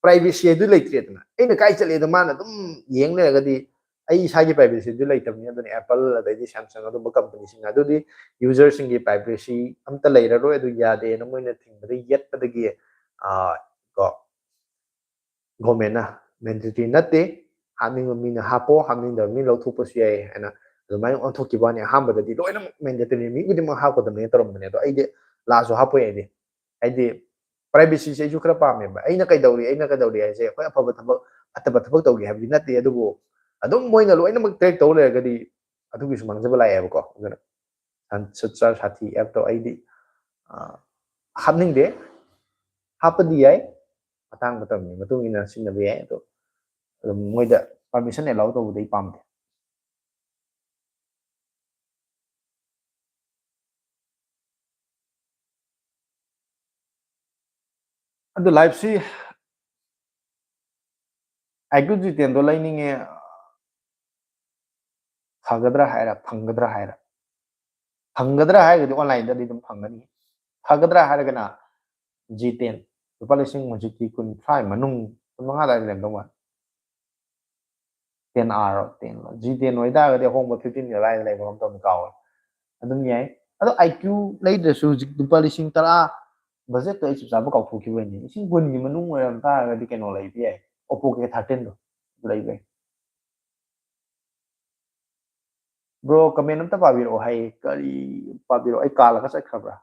ꯄ꯭ꯔꯥꯏꯚꯦꯁꯤ ꯑꯗꯨ ꯂꯩꯇ꯭ꯔꯦꯗꯅ꯫ ꯑꯩꯅ ꯀꯥꯏ ꯆꯠꯂꯦꯗꯣ ꯃꯥꯅ ꯑꯗꯨꯝ ꯌꯦꯡ ꯂꯩꯔꯒꯗꯤ ꯑꯩ ꯏꯁꯥꯒꯤ ꯄ꯭ꯔꯥꯏꯚꯦꯁꯤꯗꯨ ꯂꯩꯇꯕꯅꯤ꯫ ꯑꯗꯨꯅ ꯑꯦꯄꯜ ꯑꯗꯩꯗꯤ ꯁꯦꯝꯁꯪ ꯑꯗꯨꯝꯕ ꯀꯝꯄꯅꯤꯁꯤꯡ ꯑꯗꯨꯗꯤ ꯌꯨꯖꯔꯁꯤꯡꯒꯤ ꯄ꯭ꯔꯥꯏꯚꯦꯁꯤ ꯑꯝꯇ ꯂꯩꯔꯔꯣꯏ, ꯑꯗꯨ ꯌꯥꯗꯦꯅ ꯃꯣꯏꯅ ꯊꯤꯡꯕꯗ ꯌꯦꯠꯄꯗꯒꯤ, ꯑ, ꯀꯣ, ꯒꯣꯔꯃꯦꯟꯅ ꯃꯦꯟꯗꯦꯇꯔꯤ ꯅꯠꯇꯦ, ꯍꯥꯞꯅꯤꯡꯕ ꯃꯤꯅ ꯍꯥꯞꯄꯣ, ꯍꯥꯞꯅꯤꯡꯗꯕ ꯃꯤꯅ ꯂꯧꯊꯣꯛꯄꯁꯨ ꯌꯥꯏ ꯍꯥꯏꯅ ꯑꯗꯨꯃꯥꯏꯅ ꯑꯣꯟꯊꯣꯛꯈꯤꯕ ꯋꯥꯅꯤ꯫ ꯑꯍꯥꯟꯕꯗꯗꯤ ꯂꯣꯏꯅꯃꯛ ꯃꯦꯟꯗꯦꯇꯔꯤ, ꯃꯤ ꯈꯨꯗꯤꯡꯃꯛ ꯍꯥꯞꯀꯗꯕꯅꯦ ꯇꯧꯔꯝꯕꯅꯦ꯫ ꯑꯗꯣ ꯑꯩꯗꯤ ꯂꯥꯁꯁꯨ ꯍꯥꯞꯄꯣꯏ꯫ ꯑꯩꯗꯤ, ꯍꯥꯏꯗꯤ, ꯄ꯭ꯔꯥꯏꯚꯦꯁꯤꯁꯦ ꯑꯩꯁꯨ ꯈꯔ ꯄꯥꯝꯃꯦꯕ꯫ ꯑꯩꯅ ꯀꯩꯗꯧꯔꯤ, ꯑꯩꯅ ꯀꯩꯗꯧꯔꯤ ꯍꯥꯏꯁꯦ ꯑꯩꯈꯣꯏ ꯑꯐꯕ ꯊꯕꯛ, ꯐꯠꯇꯕ ꯊꯕꯛ ꯇꯧꯒꯦ ꯍꯥꯏꯕꯗꯤ ꯅꯠꯇꯦ, ꯑꯗꯨꯕꯨ ꯑꯗꯨꯝ ꯃꯣꯏꯅ ꯂꯣꯏꯅꯃꯛ ꯇ꯭ꯔꯦꯛ ꯇꯧ ꯂꯩꯔꯒꯗꯤ ꯑꯗꯨꯒꯤꯁꯨ ꯃꯥꯡꯖꯕ ꯂꯥꯛꯑꯦꯕꯀꯣ꯫ ꯑꯗꯨꯅ ꯁꯟ-, ꯁꯨꯠꯆꯥ ꯁꯥꯊꯤ ꯑꯦꯞꯇꯣ ꯑꯩꯗꯤ, ꯑ, ꯍꯥꯞꯅꯤꯡꯗꯦ꯫ ꯍꯥꯞꯄꯗꯤ ꯌꯥꯏ, ꯃꯇꯥꯡ ꯃꯇꯝꯒꯤ ꯃꯇꯨꯡ ꯏꯟꯅ ꯁꯤꯖꯤꯟꯅꯕ ꯌꯥꯏ, ꯑꯗꯣ ꯑꯗꯨꯝ ꯃꯣꯏꯗ ꯄꯔꯃꯤꯁꯟ ꯑꯦꯂꯥꯎ ꯇꯧꯕꯗꯤ ꯑꯩ ꯄꯥꯝꯗꯦ꯫ ꯑꯗꯨ ꯂꯥꯏꯐꯁꯤ ꯑꯥꯏ ꯀ꯭ꯌꯨ ꯖꯤ ꯇꯦꯟꯗꯣ ꯂꯩꯅꯤꯡꯉꯦ, ꯐꯒꯗ꯭ꯔꯥ ꯍꯥꯏꯔ, ꯐꯪꯒꯗ꯭ꯔꯥ ꯍꯥꯏꯔ, ꯐꯪꯒꯗ꯭ꯔꯥ ꯍꯥꯏꯔꯒꯗꯤ ꯑꯣꯟꯂꯥꯏꯟꯗꯗꯤ ꯑꯗꯨꯝ ꯐꯪꯒꯅꯤ꯫ ꯐꯒꯗ꯭ꯔꯥ ꯍꯥꯏꯔꯒꯅ ꯖꯤ ꯇꯦꯟ ꯂꯨꯄꯥ ꯂꯤꯁꯤꯡ ꯍꯧꯖꯤꯛꯇꯤ ꯀꯨꯟꯊ꯭ꯔꯥ ꯃꯅꯨꯡ, ꯀꯨꯟ ꯃꯉꯥ ꯑꯗꯨꯋꯥꯏꯗ ꯂꯩꯔꯝꯗꯧ ꯃꯥꯜꯂꯦ꯫ ꯇꯦꯟ ꯑꯥꯔ ꯇꯦꯟ ꯂꯣ, ꯖꯤ ꯇꯦꯟ ꯑꯣꯏꯇꯥꯔꯒꯗꯤ ꯑꯍꯣꯡꯕ ꯐꯤꯐꯇꯤꯟꯒꯤ ꯑꯗꯨꯋꯥꯏꯗ ꯂꯩꯕ ꯑꯃ ꯇꯧꯅꯤ, ꯀꯥꯎꯔꯦ꯫ ꯑꯗꯨꯝ ꯌꯥꯏ꯫ ꯑꯗꯣ ꯑꯥꯏ ꯀ꯭ꯌꯨ ꯂꯩꯗ꯭ꯔꯁꯨ ꯍꯧꯖꯤꯛ ꯂꯨꯄꯥ ꯂꯤꯁꯤꯡ ꯇꯔꯥ, ꯕꯖꯦꯠꯇꯣ ꯑꯩ ꯆꯞ ꯆꯥꯕ ꯀꯥꯎꯊꯣꯛꯈꯤꯕꯩꯅꯦ꯫ ꯂꯤꯁꯤꯡ ꯀꯨꯟꯒꯤ ꯃꯅꯨꯡ ꯑꯣꯏꯔꯝ ꯇꯥꯔꯒꯗꯤ ꯀꯩꯅꯣ ꯂꯩꯕ ꯌꯥꯏ, ꯑꯣꯞꯄꯣ ꯀꯦ ꯊꯥꯔꯇꯤꯟꯗꯣ ꯑꯗꯨ ꯂꯩꯕ ꯌꯥꯏ꯫ ꯕ꯭ꯔꯣ, ꯀꯃꯦꯟ ꯑꯝꯇ ꯄꯥꯕꯤꯔꯛꯑꯣ ꯍꯥꯏ꯫ ꯀꯔꯤ ꯄꯥꯕꯤꯔꯛꯑꯣ? ꯑꯩ ꯀꯥꯜꯂꯒ ꯆꯠꯈ꯭ꯔꯕ꯭ꯔꯥ?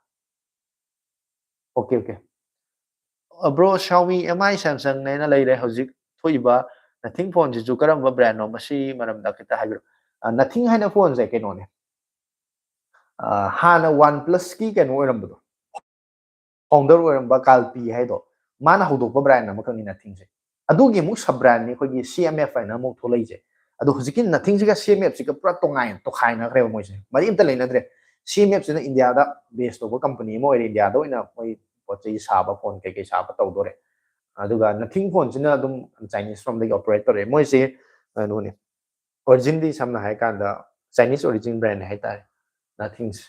Okay, okay. Uh, bro, Xiaomi, M I, Samsung ꯅꯦꯅ ꯂꯩꯔꯦ꯫ ꯍꯧꯖꯤꯛ ꯊꯣꯛꯏꯕ Nothing ꯐꯣꯟꯁꯤꯁꯨ ꯀꯔꯝꯕ ꯕ꯭ꯔꯥꯟꯅꯣ? ꯃꯁꯤ ꯃꯔꯝꯗ ꯈꯤꯇ ꯍꯥꯏꯕꯤꯔꯛꯑꯣ꯫ ꯑ, Nothing ꯍꯥꯏꯅ ꯐꯣꯟꯁꯦ ꯀꯩꯅꯣꯅꯦ꯫ ꯑ, ꯍꯥꯟꯅ OnePlus ꯀꯤ ꯀꯩꯅꯣ ꯑꯣꯏꯔꯝꯕꯗꯣ, ꯐꯥꯎꯟꯗꯔ ꯑꯣꯏꯔꯝꯕ ꯀꯥꯜꯄꯤ ꯍꯥꯏꯗꯣ, ꯃꯥꯅ ꯍꯧꯗꯣꯛꯄ ꯕ꯭ꯔꯥꯟ ꯑꯃꯈꯛꯅꯤ Nothing ꯁꯦ꯫ ꯑꯗꯨꯒꯤ ꯑꯃꯨꯛ ꯁꯕ ꯕ꯭ꯔꯥꯟꯅꯤ ꯑꯩꯈꯣꯏꯒꯤ C M F ꯍꯥꯏꯅ ꯑꯃꯨꯛ ꯊꯣꯛꯂꯛꯏꯁꯦ꯫ ꯑꯗꯣ ꯍꯧꯖꯤꯛꯀꯤ Nothing ꯁꯤꯒ C M F ꯁꯤꯒ ꯄꯨꯔꯥ ꯇꯣꯉꯥꯟ ꯇꯣꯈꯥꯏꯅꯈ꯭ꯔꯦꯕ ꯃꯣꯏꯁꯦ, ꯃꯔꯤ ꯑꯝꯇ ꯂꯩꯅꯗ꯭ꯔꯦ꯫ C M F ꯁꯤꯅ ꯏꯟꯗꯤꯌꯥꯗ ꯕꯦꯁ ꯇꯧꯕ ꯀꯝꯄꯅꯤ ꯑꯃ ꯑꯣꯏꯔꯦ, ꯏꯟꯗꯤꯌꯥꯗ ꯑꯣꯏꯅ ꯃꯣꯏ ꯄꯣꯠ ꯆꯩ ꯁꯥꯕ, ꯐꯣꯟ ꯀꯩꯀꯩ ꯁꯥꯕ ꯇꯧꯗꯣꯔꯦ꯫ ꯑꯗꯨꯒ Nothing ꯐꯣꯟꯁꯤꯅ ꯑꯗꯨꯝ ꯆꯥꯏꯅꯤꯁ ꯔꯣꯝꯗꯒꯤ ꯑꯣꯄꯔꯦꯠ ꯇꯧꯔꯛꯑꯦ꯫ ꯃꯣꯏꯁꯦ ꯀꯩꯅꯣꯅꯤ, ꯑꯣꯔꯤꯖꯤꯟꯗꯤ ꯁꯝꯅ ꯍꯥꯏꯔꯀꯥꯟꯗ Chinese origin brand ꯍꯥꯏꯇꯥꯔꯦ, Nothings꯫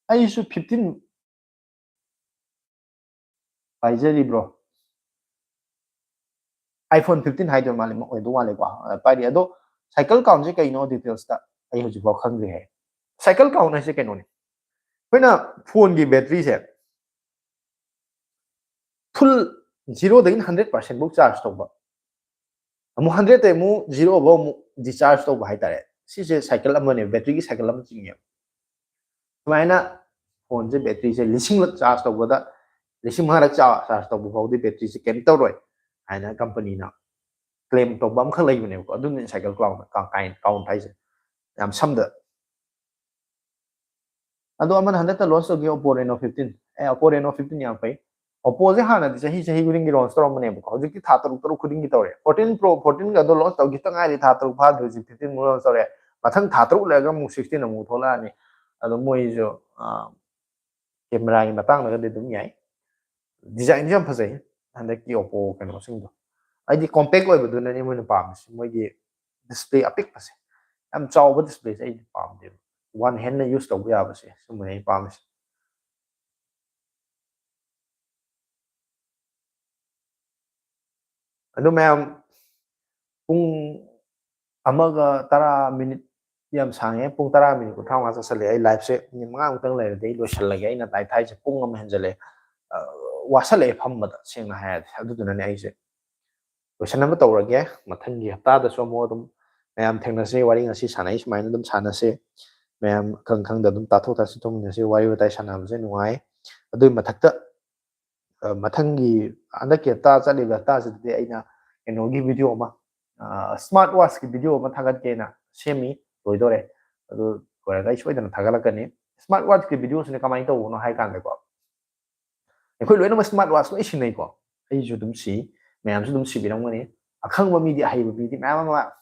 ꯑꯩꯁꯨ fifteen ꯄꯥꯏꯖꯔꯤꯕ꯭ꯔꯣ? iPhone fifteen ꯍꯥꯏꯗꯣꯏ ꯃꯥꯜꯂꯦ, ꯑꯣꯏꯗꯧ ꯃꯥꯜꯂꯦꯀꯣ꯫ ꯑ, ꯄꯥꯏꯔꯤ꯫ ꯑꯗꯣ cycle countꯁꯦ ꯀꯩꯅꯣ detailsꯇ ꯑꯩ ꯍꯧꯖꯤꯛꯐꯥꯎ ꯈꯪꯗ꯭ꯔꯤ ꯍꯥꯏ꯫ Cycle count ꯍꯥꯏꯁꯦ ꯀꯩꯅꯣꯅꯤ, ꯑꯩꯈꯣꯏꯅ phoneꯒꯤ batteryꯁꯦ full zeroꯗꯒꯤꯅ hundred percent ꯐꯥꯎ charge ꯇꯧꯕ, ꯑꯃꯨꯛ hundredꯇꯩ ꯑꯃꯨꯛ zero ꯐꯥꯎ ꯑꯃꯨꯛ discharge ꯇꯧꯕ ꯍꯥꯏꯇꯥꯔꯦ꯫ ꯁꯤꯁꯦ cycle ꯑꯃꯅꯦ, batteryꯒꯤ cycle ꯑꯃ ꯆꯤꯡꯉꯦꯕ꯫ ꯁꯨꯃꯥꯏꯅ phoneꯁꯦ batteryꯁꯦ ꯂꯤꯁꯤꯡꯂꯛ charge ꯇꯧꯕꯗ, ꯂꯤꯁꯤꯡ ꯃꯉꯥꯔꯛ ꯆꯥ-, charge ꯇꯧꯕ ꯐꯥꯎꯗꯤ batteryꯁꯦ ꯀꯩꯝ ꯇꯧꯔꯣꯏ ꯍꯥꯏꯅ companyꯅ claim ꯇꯧꯕ ꯑꯃꯈꯛ ꯂꯩꯕꯅꯦꯕꯀꯣ꯫ ꯑꯗꯨꯅꯤ cycle count, count ꯍꯥꯏꯁꯦ, ꯌꯥꯝ ꯁꯝꯗ꯫ ꯑꯗꯣ ꯑꯃꯅ ꯍꯟꯗꯛꯇ launch ꯇꯧꯈꯤꯕ Oppo Reno fifteen꯫ ꯑꯦ, Oppo Reno fifteen ꯌꯥꯝ ꯐꯩ꯫ Oppoꯁꯦ ꯍꯥꯟꯅꯗꯤ ꯆꯍꯤ, ꯆꯍꯤ ꯈꯨꯗꯤꯡꯒꯤ launch ꯇꯧꯔꯝꯕꯅꯦꯕꯀꯣ꯫ ꯍꯧꯖꯤꯛꯇꯤ ꯊꯥ ꯇꯔꯨꯛ, ꯇꯔꯨꯛ ꯈꯨꯗꯤꯡꯒꯤ ꯇꯧꯔꯦ꯫ Fourteen Pro, fourteen ꯒꯗꯣ launch ꯇꯧꯈꯤꯕꯇ ꯉꯥꯏꯔꯤ, ꯊꯥ ꯇꯔꯨꯛ ꯐꯥꯗ꯭ꯔꯤ, ꯍꯧꯖꯤꯛ fifteen ꯑꯃꯨꯛ launch ꯇꯧꯔꯦ꯫ ꯃꯊꯪ ꯊꯥ ꯇꯔꯨꯛ ꯂꯩꯔꯒ ꯑꯃꯨꯛ sixteen ꯑꯃꯨꯛ ꯊꯣꯛꯂꯛꯑꯅꯤ꯫ ꯑꯗꯣ ꯃꯣꯏꯁꯨ, ꯑ, cameraꯒꯤ ꯃꯇꯥꯡꯗꯒꯗꯤ ꯑꯗꯨꯝ ꯌꯥꯏ꯫ Designꯁꯨ ꯌꯥꯝ ꯐꯖꯩ ꯍꯟꯗꯛꯀꯤ Oppo ꯀꯩꯅꯣꯁꯤꯡꯗꯣ꯫ ꯑꯩꯗꯤ compact ꯑꯣꯏꯕꯗꯨꯅꯅꯦ ꯃꯣꯏꯅ ꯄꯥꯝꯃꯤꯁꯦ, ꯃꯣꯏꯒꯤ display ꯑꯄꯤꯛꯄꯁꯦ꯫ ꯌꯥꯝ ꯆꯥꯎꯕ displayꯁꯦ ꯑꯩꯗꯤ ꯄꯥꯝꯗꯦꯕ꯫ One handꯅ use ꯇꯧꯕ ꯌꯥꯕꯁꯦ, ꯁꯨꯝꯕꯅꯦ ꯑꯩ ꯄꯥꯝꯃꯤꯁꯦ꯫ ꯑꯗꯨ ꯃꯌꯥꯝ, ꯄꯨꯡ ꯑꯃꯒ ꯇꯔꯥ minute ꯌꯥꯝ ꯁꯥꯡꯉꯦ, ꯄꯨꯡ ꯇꯔꯥ minute ꯀꯨꯟꯊ꯭ꯔꯥ ꯃꯉꯥ ꯆꯠꯁꯜꯂꯦ꯫ ꯑꯩ liveꯁꯦ minute ꯃꯉꯥꯃꯨꯛꯇꯪ ꯂꯩꯔꯗꯤ ꯑꯩ ꯂꯣꯏꯁꯜꯂꯒꯦ꯫ ꯑꯩꯅ ꯇꯥꯏ ꯊꯥꯏꯁꯦ ꯄꯨꯡ ꯑꯃ ꯍꯦꯟꯖꯜꯂꯦ꯫ ꯑ, ꯋꯥꯁꯜꯂꯛꯑꯦ ꯐꯝꯕꯗ, ꯁꯦꯡꯅ ꯍꯥꯏꯔꯗꯤ꯫ ꯑꯗꯨꯗꯨꯅꯅꯦ ꯑꯩꯁꯦ ꯂꯣꯏꯁꯟꯅꯕ ꯇꯧꯔꯒꯦ꯫ ꯃꯊꯪꯒꯤ ꯍꯞꯇꯥꯗꯁꯨ ꯑꯃꯨꯛ ꯑꯗꯨꯝ ꯃꯌꯥꯝ ꯊꯦꯡꯅꯁꯦ, ꯋꯥꯔꯤ ꯉꯁꯤ ꯁꯥꯟꯅꯩ ꯁꯨꯃꯥꯏꯅ ꯑꯗꯨꯝ ꯁꯥꯟꯅꯁꯦ꯫ ꯃꯌꯥꯝ ꯈꯪ ꯈꯪꯗ ꯑꯗꯨꯝ ꯇꯥꯊꯣꯛ ꯇꯥꯁꯤꯟ ꯇꯧꯃꯤꯟꯅꯁꯦ, ꯋꯥꯔꯤ ꯋꯥꯇꯥꯏ ꯁꯥꯟꯅꯕꯁꯦ ꯅꯨꯡꯉꯥꯏ꯫ ꯑꯗꯨꯒꯤ ꯃꯊꯛꯇ, ꯑ, ꯃꯊꯪꯒꯤ, ꯍꯟꯗꯛꯀꯤ ꯍꯞꯇꯥ ꯆꯠꯂꯤꯕ ꯍꯞꯇꯥꯁꯤꯗꯗꯤ ꯑꯩꯅ ꯀꯩꯅꯣꯒꯤ video ꯑꯃ, ꯑ, smart watchꯀꯤ video ꯑꯃ ꯊꯥꯒꯠꯀꯦꯅ ꯁꯦꯝꯃꯤ, ꯂꯣꯏꯗꯣꯔꯦ꯫ ꯑꯗꯨ ꯂꯣꯏꯔꯒ ꯑꯩ ꯁꯣꯏꯗꯅ ꯊꯥꯒꯠꯂꯛꯀꯅꯤ꯫ Smart watchꯀꯤ videoꯁꯤꯅ ꯀꯃꯥꯏꯅ ꯇꯧꯕꯅꯣ ꯍꯥꯏ ꯀꯥꯟꯗꯀꯣ, ꯑꯩꯈꯣꯏ ꯂꯣꯏꯅꯃꯛ smart watch ꯂꯣꯏ ꯁꯤꯖꯤꯟꯅꯩꯀꯣ꯫ ꯑꯩꯁꯨ ꯑꯗꯨꯝ ꯁꯤ, ꯃꯌꯥꯝꯁꯨ ꯑꯗꯨꯝ ꯁꯤꯕꯤꯔꯝꯒꯅꯤ꯫ ꯑꯈꯪꯕ ꯃꯤꯗꯤ, ꯑꯍꯩꯕ ꯃꯤꯗꯤ ꯃꯌꯥꯝ ꯑꯃ,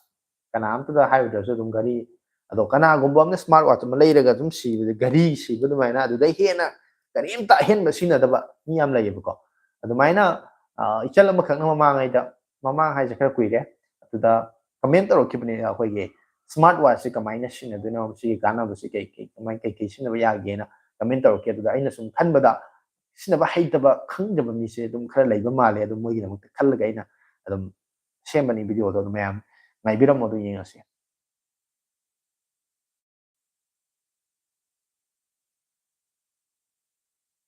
ꯀꯅꯥꯝꯇꯗ ꯍꯥꯏꯔꯨꯗ꯭ꯔꯁꯨ ꯑꯗꯨꯝ ꯒꯥꯔꯤ, ꯑꯗꯣ ꯀꯅꯥꯒꯨꯝꯕ ꯑꯃꯅ smart watch ꯑꯃ ꯂꯩꯔꯒ ꯑꯗꯨꯝ ꯁꯤꯕꯗ, ꯘꯔꯤ ꯁꯤꯕ ꯑꯗꯨꯃꯥꯏꯅ, ꯑꯗꯨꯗꯩ ꯍꯦꯟꯅ ꯀꯔꯤꯝꯇ ꯑꯍꯦꯟꯕ ꯁꯤꯖꯤꯟꯅꯗꯕ ꯃꯤ ꯌꯥꯝ ꯂꯩꯌꯦꯕꯀꯣ꯫ ꯑꯗꯨꯃꯥꯏꯅ, ꯑ, ꯏꯆꯜ ꯑꯃꯈꯛꯅ ꯃꯃꯥꯡꯉꯩꯗ, ꯃꯃꯥꯡ ꯍꯥꯏꯁꯦ ꯈꯔ ꯀꯨꯏꯔꯦ, ꯑꯗꯨꯗ comment ꯇꯧꯔꯛꯈꯤꯕꯅꯦ, ꯑꯩꯈꯣꯏꯒꯤ smart watch ꯁꯤ ꯀꯃꯥꯏꯅ ꯁꯤꯖꯤꯟꯅꯗꯣꯏꯅꯣ, ꯁꯤꯒꯤ ꯀꯥꯟꯅꯕꯁꯤ ꯀꯩ ꯀꯩ, ꯀꯃꯥꯏ, ꯀꯩ ꯀꯩ ꯁꯤꯖꯤꯟꯅꯕ ꯌꯥꯒꯦꯅ comment ꯇꯧꯔꯛꯈꯤ꯫ ꯑꯗꯨꯗ ꯑꯩꯅ ꯁꯨꯝ ꯈꯟꯕꯗ, ꯁꯤꯖꯤꯟꯅꯕ ꯍꯩꯇꯕ, ꯈꯪꯗꯕ ꯃꯤꯁꯦ ꯑꯗꯨꯝ ꯈꯔ ꯂꯩꯕ ꯃꯥꯜꯂꯦ꯫ ꯑꯗꯨꯝ ꯃꯣꯏꯒꯤꯗꯃꯛꯇ ꯈꯜꯂꯒ ꯑꯩꯅ ꯑꯗꯨꯝ ꯁꯦꯝꯕꯅꯤ video ꯗꯣ꯫ ꯑꯗꯨ ꯃꯌꯥꯝ ꯉꯥꯏꯕꯤꯔꯝꯃꯣ, ꯑꯗꯨ ꯌꯦꯡꯉꯁꯤ꯫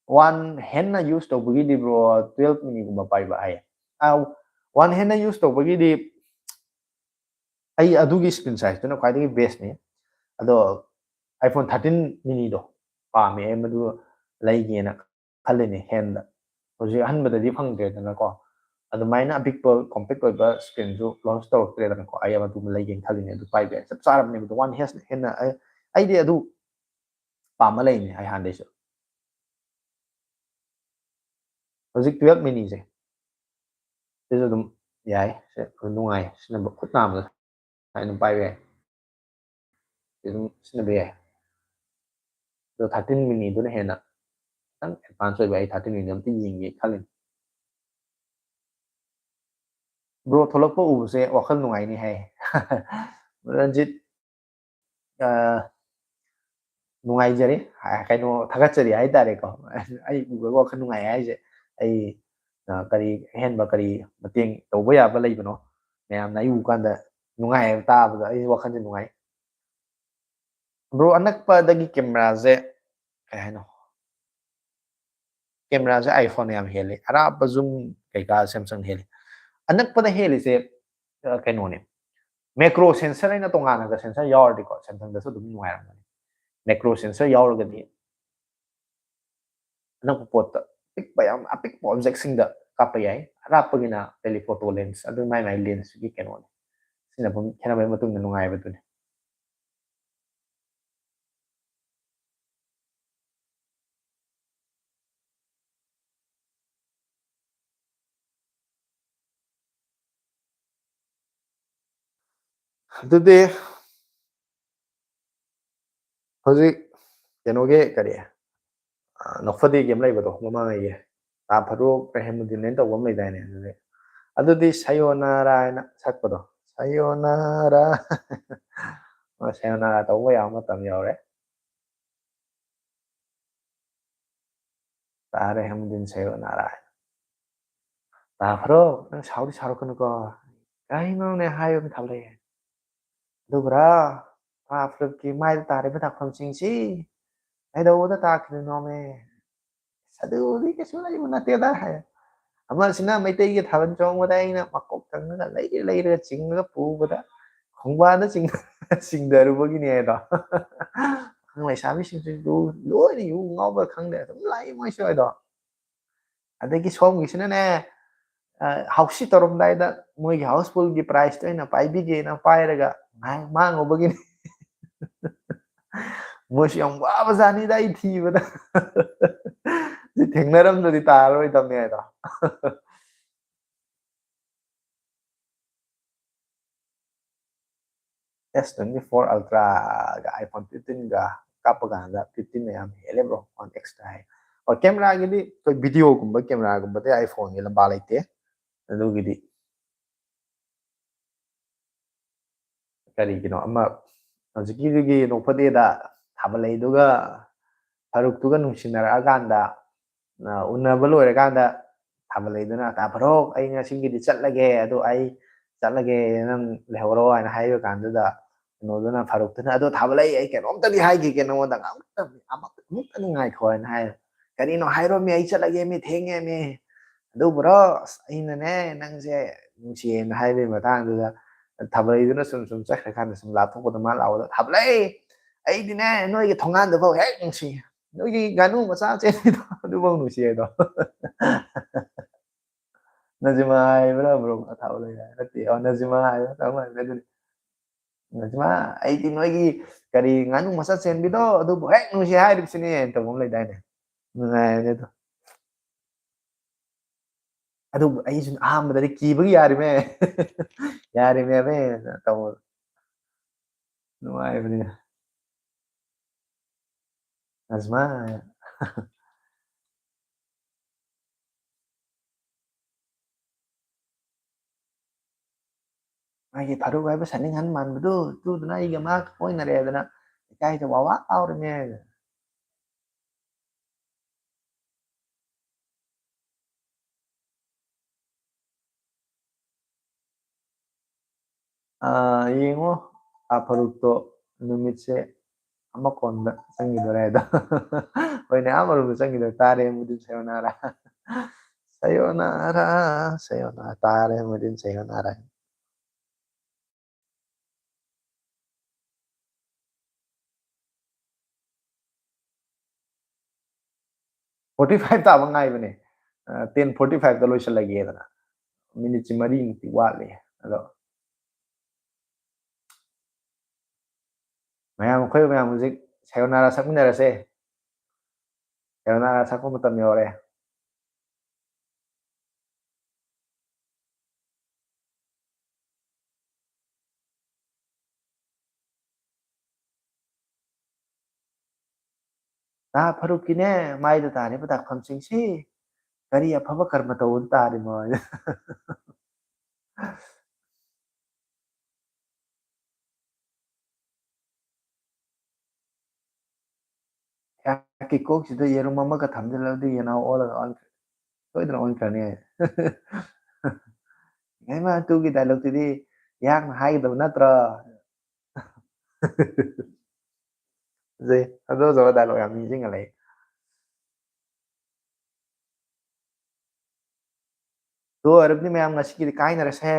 One hand ꯅ use ꯇꯧꯕꯒꯤꯗꯤ, bro, twelve mini ꯒꯨꯝꯕ ꯄꯥꯏꯕ ꯍꯥꯏꯌꯦ꯫ ꯑ, one hand ꯅ use ꯇꯧꯕꯒꯤꯗꯤ ꯑꯩ ꯑꯗꯨꯒꯤ screen size ꯇꯨꯅ ꯈ꯭ꯋꯥꯏꯗꯒꯤ best ꯅꯤ꯫ ꯑꯗꯣ iPhone thirteen mini ꯗꯣ ꯄꯥꯝꯃꯦ, ꯑꯩ ꯃꯗꯨ ꯂꯩꯒꯦꯅ ꯈꯜꯂꯤꯅꯦ hand ꯗ꯫ ꯍꯧꯖꯤꯛ ꯑꯍꯟꯕꯗꯗꯤ ꯐꯪꯗ꯭ꯔꯦꯗꯅꯀꯣ꯫ ꯑꯗꯨꯃꯥꯏꯅ ꯑꯄꯤꯛꯄ compact ꯑꯣꯏꯕ screen ꯁꯨ launch ꯇꯧꯔꯛꯇ꯭ꯔꯦꯗꯅꯀꯣ꯫ ꯑꯩ ꯑꯗꯨꯝ ꯂꯩꯒꯦꯅ ꯈꯜꯂꯤꯅꯦ, ꯑꯗꯨ ꯄꯥꯏꯕ ꯌꯥꯏ꯫ ꯆꯞ ꯆꯥꯔꯕꯅꯦꯕ ꯑꯗꯨ꯫ One hand ꯅ ꯍꯦꯟꯅ ꯑꯩ, ꯑꯩꯗꯤ ꯑꯗꯨ ꯄꯥꯝꯃ ꯂꯩꯅꯦ ꯑꯩ ꯍꯥꯟꯅꯗꯩꯁꯨ꯫ ꯍꯧꯖꯤꯛ twelve mini ꯁꯦ ꯁꯤꯁꯨ ꯑꯗꯨꯝ ꯌꯥꯏ, ꯁꯤ ꯑꯗꯨꯝ ꯅꯨꯡꯉꯥꯏ ꯁꯤꯖꯤꯟꯅꯕ, ꯈꯨꯠ ꯅꯥꯝꯃꯗ ꯁꯨꯃꯥꯏꯅ ꯑꯗꯨꯝ ꯄꯥꯏꯕ ꯌꯥꯏ, ꯁꯤ ꯑꯗꯨꯝ ꯁꯤꯖꯤꯟꯅꯕ ꯌꯥꯏ꯫ ꯑꯗꯣ thirteen mini ꯗꯨꯅ ꯍꯦꯟꯅ ꯈꯤꯇꯪ advance ꯑꯣꯏꯕ, ꯑꯩ thirteen mini ꯗꯣ ꯑꯝꯇ ꯌꯦꯡꯒꯦ ꯈꯜꯂꯤꯅꯤ꯫ Bro, ꯊꯣꯛꯂꯛꯄ ꯎꯕꯁꯦ ꯋꯥꯈꯜ ꯅꯨꯡꯉꯥꯏꯅꯤ ꯍꯥꯏ꯫ ꯔꯟꯖꯤꯠ, ꯑ, ꯅꯨꯡꯉꯥꯏꯖꯔꯤ, ꯑ, ꯀꯩꯅꯣ, ꯊꯥꯒꯠꯆꯔꯤ ꯍꯥꯏꯇꯥꯔꯦꯀꯣ꯫ ꯑꯩ ꯎꯕꯒꯤ ꯋꯥꯈꯜ ꯅꯨꯡꯉꯥꯏ ꯍꯥꯏꯁꯦ, ꯑꯩ, ꯑ, ꯀꯔꯤ ꯑꯍꯦꯟꯕ, ꯀꯔꯤ ꯃꯇꯦꯡ ꯇꯧꯕ ꯌꯥꯕ ꯂꯩꯕꯅꯣ? ꯃꯌꯥꯝꯅ ꯑꯩ ꯎꯕ ꯀꯥꯟꯗ ꯅꯨꯡꯉꯥꯏ ꯍꯥꯏꯕ ꯇꯥꯕꯗ ꯑꯩ ꯋꯥꯈꯜꯁꯦ ꯅꯨꯡꯉꯥꯏ꯫ Bro, ꯑꯅꯛꯄꯗꯒꯤ camera ꯁꯦ ꯀꯩ ꯍꯥꯏꯅꯣ? Camera ꯁꯦ iPhone ꯅ ꯌꯥꯝ ꯍꯦꯜꯂꯤ, ꯑꯔꯥꯞꯄ zoom ꯀꯩꯀꯥ Samsung ꯅ ꯍꯦꯜꯂꯤ꯫ ꯑꯅꯛꯄꯗ ꯍꯦꯜꯂꯤꯁꯦ, ꯑ, ꯀꯩꯅꯣꯅꯦ, macro sensor ꯍꯥꯏꯅ ꯇꯣꯉꯥꯟꯅꯒ sensor ꯌꯥꯎꯔꯗꯤꯀꯣ, Samsung ꯗꯁꯨ ꯑꯗꯨꯝ ꯅꯨꯡꯉꯥꯏꯔꯝꯒꯅꯤ꯫ Macro sensor ꯌꯥꯎꯔꯒꯗꯤ ꯑꯅꯛꯄ ꯄꯣꯠꯇ, ꯑꯄꯤꯛꯄ, ꯌꯥꯝ ꯑꯄꯤꯛꯄ object ꯁꯤꯡꯗ ꯀꯥꯞꯄ ꯌꯥꯏ, ꯑꯔꯥꯞꯄꯒꯤꯅ telephoto lens꯫ ꯑꯗꯨ ꯃꯥꯏ ꯃꯥꯏ lens ꯀꯤ ꯀꯩꯅꯣꯅꯤ, ꯁꯤꯖꯤꯟꯅꯐꯝ ꯈꯦꯠꯅꯕꯒꯤ ꯃꯇꯨꯡ ꯏꯟꯅ ꯅꯨꯡꯉꯥꯏꯕꯗꯨꯅꯤ꯫ ꯑꯗꯨꯗꯤ ꯍꯧꯖꯤꯛ ꯀꯩꯅꯣꯒꯤ ꯀꯔꯤ, ꯑ, ꯅꯣꯛꯐꯗꯦꯒꯤ ꯑꯃ ꯂꯩꯕꯗꯣ, ꯃꯃꯥꯡꯉꯩꯒꯤ ꯇꯥ ꯐꯔꯨꯛ ꯔꯦꯍꯃꯨꯗꯤꯟ ꯍꯥꯏꯅ ꯇꯧꯕ ꯑꯃ ꯂꯩꯗꯥꯏꯅꯦ? ꯑꯗꯨꯗꯤ, ꯑꯗꯨꯗꯤ ꯁꯌꯣꯅꯥꯔꯥ ꯍꯥꯏꯅ ꯁꯛꯄꯗꯣ, ꯁꯌꯣꯅꯥꯔꯥ꯫ ꯁꯌꯣꯅꯥꯔꯥ ꯇꯧꯕ ꯌꯥꯕ ꯃꯇꯝ ꯌꯧꯔꯦ꯫ ꯇꯥ ꯔꯦꯍꯃꯨꯗꯤꯟ ꯁꯌꯣꯅꯥꯔꯥ ꯍꯥꯏꯅ꯫ ꯇꯥ ꯐꯔꯨꯛ, ꯅꯪ ꯁꯥꯎꯗꯤ ꯁꯥꯎꯔꯛꯀꯅꯨꯀꯣ꯫ ꯀꯩꯅꯣꯅꯦ ꯍꯥꯏꯕ ꯑꯃ ꯊꯝꯂꯛꯑꯦ꯫ ꯑꯗꯨꯕꯨꯔꯥ, ꯇꯥ ꯐꯔꯨꯛꯀꯤ ꯃꯥꯏꯗ ꯇꯥꯔꯤꯕ ꯗꯥꯛꯐꯝꯁꯤꯡꯁꯤ ꯀꯩꯗꯧꯕꯗ ꯇꯥꯈꯤꯕꯅꯣꯃꯦ? ꯑꯗꯨꯗꯤ ꯀꯩꯁꯨ ꯂꯩꯕ ꯅꯠꯇꯦꯗ ꯍꯥꯏ꯫ ꯑꯃꯁꯤꯅ ꯃꯩꯇꯩꯒꯤ ꯊꯥꯕꯜ ꯆꯣꯡꯕꯗ ꯑꯩꯅ ꯃꯀꯣꯛ ꯊꯪꯅꯒ ꯂꯩꯔ ꯂꯩꯔꯒ ꯆꯤꯡꯉꯒ ꯄꯨꯕꯗ ꯈꯣꯡꯕꯥꯟꯗ ꯆꯤꯡ-, ꯆꯤꯡꯊꯔꯨꯕꯒꯤꯅꯦ ꯍꯥꯏꯗꯣ꯫ ꯄꯥꯈꯪ ꯂꯩꯁꯥꯕꯤꯁꯤꯡꯁꯤꯁꯨ ꯂꯣꯏꯅ ꯌꯨ ꯉꯥꯎꯕ꯭ꯔꯥ ꯈꯪꯗꯦ, ꯑꯗꯨꯝ ꯂꯥꯛꯏ ꯃꯣꯏꯁꯨ ꯍꯥꯏꯗꯣ꯫ ꯑꯗꯒꯤ ꯁꯣꯝꯒꯤꯁꯤꯅꯅꯦ, ꯑ, ꯍꯥꯎꯁꯤ ꯇꯧꯔꯝꯗꯥꯏꯗ ꯃꯣꯏꯒꯤ ꯍꯥꯎꯁꯐꯨꯜꯒꯤ ꯄ꯭ꯔꯥꯏꯖꯇꯣ ꯑꯩꯅ ꯄꯥꯏꯕꯤꯒꯦꯅ ꯄꯥꯏꯔꯒ ꯉꯥꯏꯍꯥꯛ ꯃꯥꯡꯉꯨꯕꯒꯤꯅꯤ꯫ ꯃꯣꯏꯁꯨ ꯌꯥꯝ ꯋꯥꯕ ꯖꯥꯠꯅꯤꯗ ꯑꯩ ꯊꯤꯕꯗ꯫ ꯁꯤ ꯊꯦꯡꯅꯔꯝꯗ꯭ꯔꯗꯤ ꯇꯥꯔꯔꯣꯏꯗꯕꯅꯦ ꯍꯥꯏꯗꯣ꯫ ꯑꯦꯁ ꯇ꯭ꯋꯦꯟꯇꯤ ꯐꯣꯔ ꯑꯜꯇ꯭ꯔꯥꯒ ꯑꯥꯏꯐꯣꯟ ꯐꯤꯐꯇꯤꯟꯒ ꯀꯥꯞꯄ ꯀꯥꯟꯗ ꯐꯤꯐꯇꯤꯟꯅ ꯌꯥꯝ ꯍꯦꯜꯂꯦ ꯕ꯭ꯔꯣ, ꯋꯥꯟ ꯑꯦꯛꯁꯇ ꯍꯥꯏ꯫ ꯍꯣꯏ, ꯀꯦꯃꯦꯔꯥꯒꯤꯗꯤ ꯑꯩꯈꯣꯏ ꯚꯤꯗꯤꯑꯣꯒꯨꯝꯕ ꯀꯦꯃꯦꯔꯥꯒꯨꯝꯕꯗꯤ ꯑꯥꯏꯐꯣꯟꯒꯤ ꯂꯝꯕꯥ ꯂꯩꯇꯦ꯫ ꯑꯗꯨꯒꯤꯗꯤ ꯀꯔꯤꯒꯤꯅꯣ ꯑꯃ ꯍꯧꯖꯤꯛꯀꯤꯗꯨꯒꯤ ꯅꯣꯛꯐꯗꯦꯗ ꯊꯥꯕꯜ ꯂꯩꯗꯨꯒ ꯐꯔꯨꯛꯇꯨꯒ ꯅꯨꯡꯁꯤꯅꯔꯛꯑꯀꯥꯟꯗ, ꯑ, ꯎꯅꯕ ꯂꯣꯏꯔꯀꯥꯟꯗ ꯊꯥꯕꯜ ꯂꯩꯗꯨꯅ, "ꯇꯥ ꯐꯔꯨꯛ, ꯑꯩ ꯉꯁꯤꯒꯤꯗꯤ ꯆꯠꯂꯒꯦ, ꯑꯗꯣ ꯑꯩ ꯆꯠꯂꯒꯦ, ꯅꯪ ꯂꯩꯍꯧꯔꯣ" ꯍꯥꯏꯅ ꯍꯥꯏꯕ ꯀꯥꯟꯗꯨꯗ, ꯀꯩꯅꯣꯗꯨꯅ, ꯐꯔꯨꯛꯇꯨꯅ, "ꯑꯗꯣ ꯊꯥꯕꯜ ꯂꯩ, ꯑꯩ ꯀꯩꯅꯣꯝꯇꯗꯤ ꯍꯥꯏꯈꯤꯒꯦ ꯅꯉꯣꯟꯗ, ꯑꯃꯨꯛꯇ, ꯑꯃꯨꯛꯇ, ꯑꯃꯨꯛꯇꯅꯤ ꯉꯥꯏꯈꯣ" ꯍꯥꯏꯅ ꯍꯥꯏ꯫ "ꯀꯔꯤꯅꯣ ꯍꯥꯏꯔꯣꯃꯤ, ꯑꯩ ꯆꯠꯂꯒꯦꯃꯤ, ꯊꯦꯡꯉꯦꯃꯤ"꯫ ꯑꯗꯨꯕꯨꯔꯣ, ꯑꯁ, ꯑꯩꯅꯅꯦ ꯅꯪꯁꯦ ꯅꯨꯡꯁꯤꯌꯦꯅ ꯍꯥꯏꯕꯒꯤ ꯃꯇꯥꯡꯗꯨꯗ ꯊꯥꯕꯜꯂꯩꯗꯨꯅ ꯁꯨꯝ ꯁꯨꯝ ꯆꯠꯈ꯭ꯔꯀꯥꯟꯗ ꯁꯨꯝ ꯂꯥꯞꯊꯣꯛꯄꯗ ꯃꯥ ꯂꯥꯎꯕꯗ, "ꯊꯥꯕꯜꯂꯩ, ꯑꯩꯗꯤꯅꯦ ꯅꯣꯏꯒꯤ ꯊꯣꯡꯒꯥꯟꯗꯨꯐꯥꯎ ꯍꯦꯛ ꯅꯨꯡꯁꯤ, ꯅꯣꯏꯒꯤ ꯉꯥꯅꯨ ꯃꯆꯥ ꯆꯦꯟꯕꯤꯗꯣ ꯑꯗꯨꯐꯥꯎ ꯅꯨꯡꯁꯤ" ꯍꯥꯏꯗꯣ꯫ ꯅꯖꯤꯃꯥ ꯍꯥꯏꯕ꯭ꯔꯥ ꯕ꯭ꯔꯣ? ꯊꯥꯕꯜꯂꯩ ꯍꯥꯏ ꯅꯠꯇꯦ, ꯑꯣ, ꯅꯖꯤꯃꯥ ꯍꯥꯏꯕ꯭ꯔꯥ ꯀꯔꯝ ꯍꯥꯏꯕ꯭ꯔꯥ ꯑꯗꯨꯗꯤ꯫ ꯅꯖꯤꯃꯥ, "ꯑꯩꯗꯤ ꯅꯣꯏꯒꯤ ꯀꯔꯤ ꯉꯥꯅꯨ ꯃꯆꯥ ꯆꯦꯟꯕꯤꯗꯣ ꯑꯗꯨꯕꯨ ꯍꯦꯛ ꯅꯨꯡꯁꯤ ꯍꯥꯏꯔꯤꯕꯁꯤꯅꯦ" ꯇꯧꯕ ꯑꯃ ꯂꯩꯗꯥꯏꯅꯦ? ꯅꯨꯡꯉꯥꯏꯕꯅꯦ ꯑꯗꯣ꯫ ꯑꯗꯨꯕꯨ ꯑꯩꯁꯨ ꯑꯍꯥꯟꯕꯗꯗꯤ ꯀꯤꯕꯒꯤ "ꯌꯥꯔꯤꯃꯦ, ꯌꯥꯔꯤꯃꯦ" ꯇꯧꯕ꯫ ꯅꯨꯡꯉꯥꯏꯕꯅꯤ꯫ ꯑꯁꯃꯥꯏ꯫ ꯃꯥꯒꯤ ꯐꯔꯨꯛ ꯍꯥꯏꯕ ꯁꯅꯤꯡꯍꯟ ꯃꯥꯟꯕꯗꯨ, ꯇꯨꯗꯨꯅ ꯑꯩꯒ ꯃꯥ ꯀꯣꯏꯅꯔꯦꯗꯅ ꯏꯀꯥꯏꯗ ꯋꯥ ꯋꯥ ꯂꯥꯎꯔꯤꯃꯦ꯫ ꯑꯥ, ꯌꯦꯡꯉꯣ, ꯑꯥ, ꯐꯔꯨꯛꯇꯣ ꯅꯨꯃꯤꯠꯁꯦ ꯑꯃ ꯀꯣꯟꯗ ꯆꯪꯈꯤꯗꯣꯔꯦ ꯍꯥꯏꯗꯣ꯫ ꯍꯣꯏꯅꯦ, ꯑꯥ ꯐꯔꯨꯛꯇ ꯆꯪꯈꯤꯗꯣꯔꯦ꯫ ꯇꯥꯔꯦ, ꯃꯨꯗꯤꯟ ꯁꯌꯣꯅꯥꯔꯥ꯫ ꯁꯌꯣꯅꯥꯔꯥ, ꯁꯌꯣꯅꯥꯔꯥ, ꯇꯥꯔꯦ, ꯃꯨꯗꯤꯟ ꯁꯌꯣꯅꯥꯔꯥ꯫ Forty five ꯇꯥꯕ ꯉꯥꯏꯕꯅꯦ꯫ ꯑ, ten forty five ꯇ ꯂꯣꯏꯁꯤꯜꯂꯒꯦꯗꯅ꯫ ꯃꯤꯅꯤꯠꯁꯤ ꯃꯔꯤꯃꯨꯛꯇꯤ ꯋꯥꯠꯂꯤ꯫ ꯑꯗꯣ ꯃꯌꯥꯝ, ꯑꯩꯈꯣꯏ ꯃꯌꯥꯝ ꯍꯧꯖꯤꯛ ꯁꯌꯣꯅꯥꯔꯥ ꯁꯛꯃꯤꯟꯅꯔꯁꯦ꯫ ꯁꯌꯣꯅꯥꯔꯥ ꯁꯛꯄ ꯃꯇꯝ ꯌꯧꯔꯦ꯫ ꯇꯥ ꯐꯔꯨꯛꯀꯤꯅꯦ ꯃꯥꯏꯗ ꯇꯥꯔꯤꯕ ꯗꯥꯛꯐꯝꯁꯤꯡꯁꯤ ꯀꯔꯤ ꯑꯐꯕ ꯀꯔꯃ ꯇꯧꯕꯗ ꯇꯥꯔꯤꯃꯣ? ꯑꯩꯍꯥꯛꯀꯤ ꯀꯣꯛꯁꯤꯗ ꯌꯦꯔꯨꯝ ꯑꯃꯒ ꯊꯝꯖꯤꯜꯂꯕꯗꯤ ꯌꯦꯅꯥꯎ ꯑꯣꯜꯂꯒ ꯑꯣꯟꯈ꯭ꯔꯦ꯫ ꯁꯣꯏꯗꯅ ꯑꯣꯟꯈ꯭ꯔꯅꯤ꯫ ꯏꯃꯥ, ꯇꯨꯒꯤ dialogue ꯇꯨꯗꯤ ꯑꯩꯍꯥꯛꯅ ꯍꯥꯏꯒꯗꯕ ꯅꯠꯇ꯭ꯔꯣ? ꯐꯖꯩ꯫ ꯐꯖ ꯐꯖꯕ dialogue ꯌꯥꯝ ꯅꯤꯡꯁꯤꯡꯍꯜꯂꯛꯏ꯫ ꯑꯗꯨ ꯑꯣꯏꯔꯕꯗꯤ ꯃꯌꯥꯝ ꯉꯁꯤꯒꯤꯗꯤ ꯀꯥꯏꯅꯔꯁꯦ꯫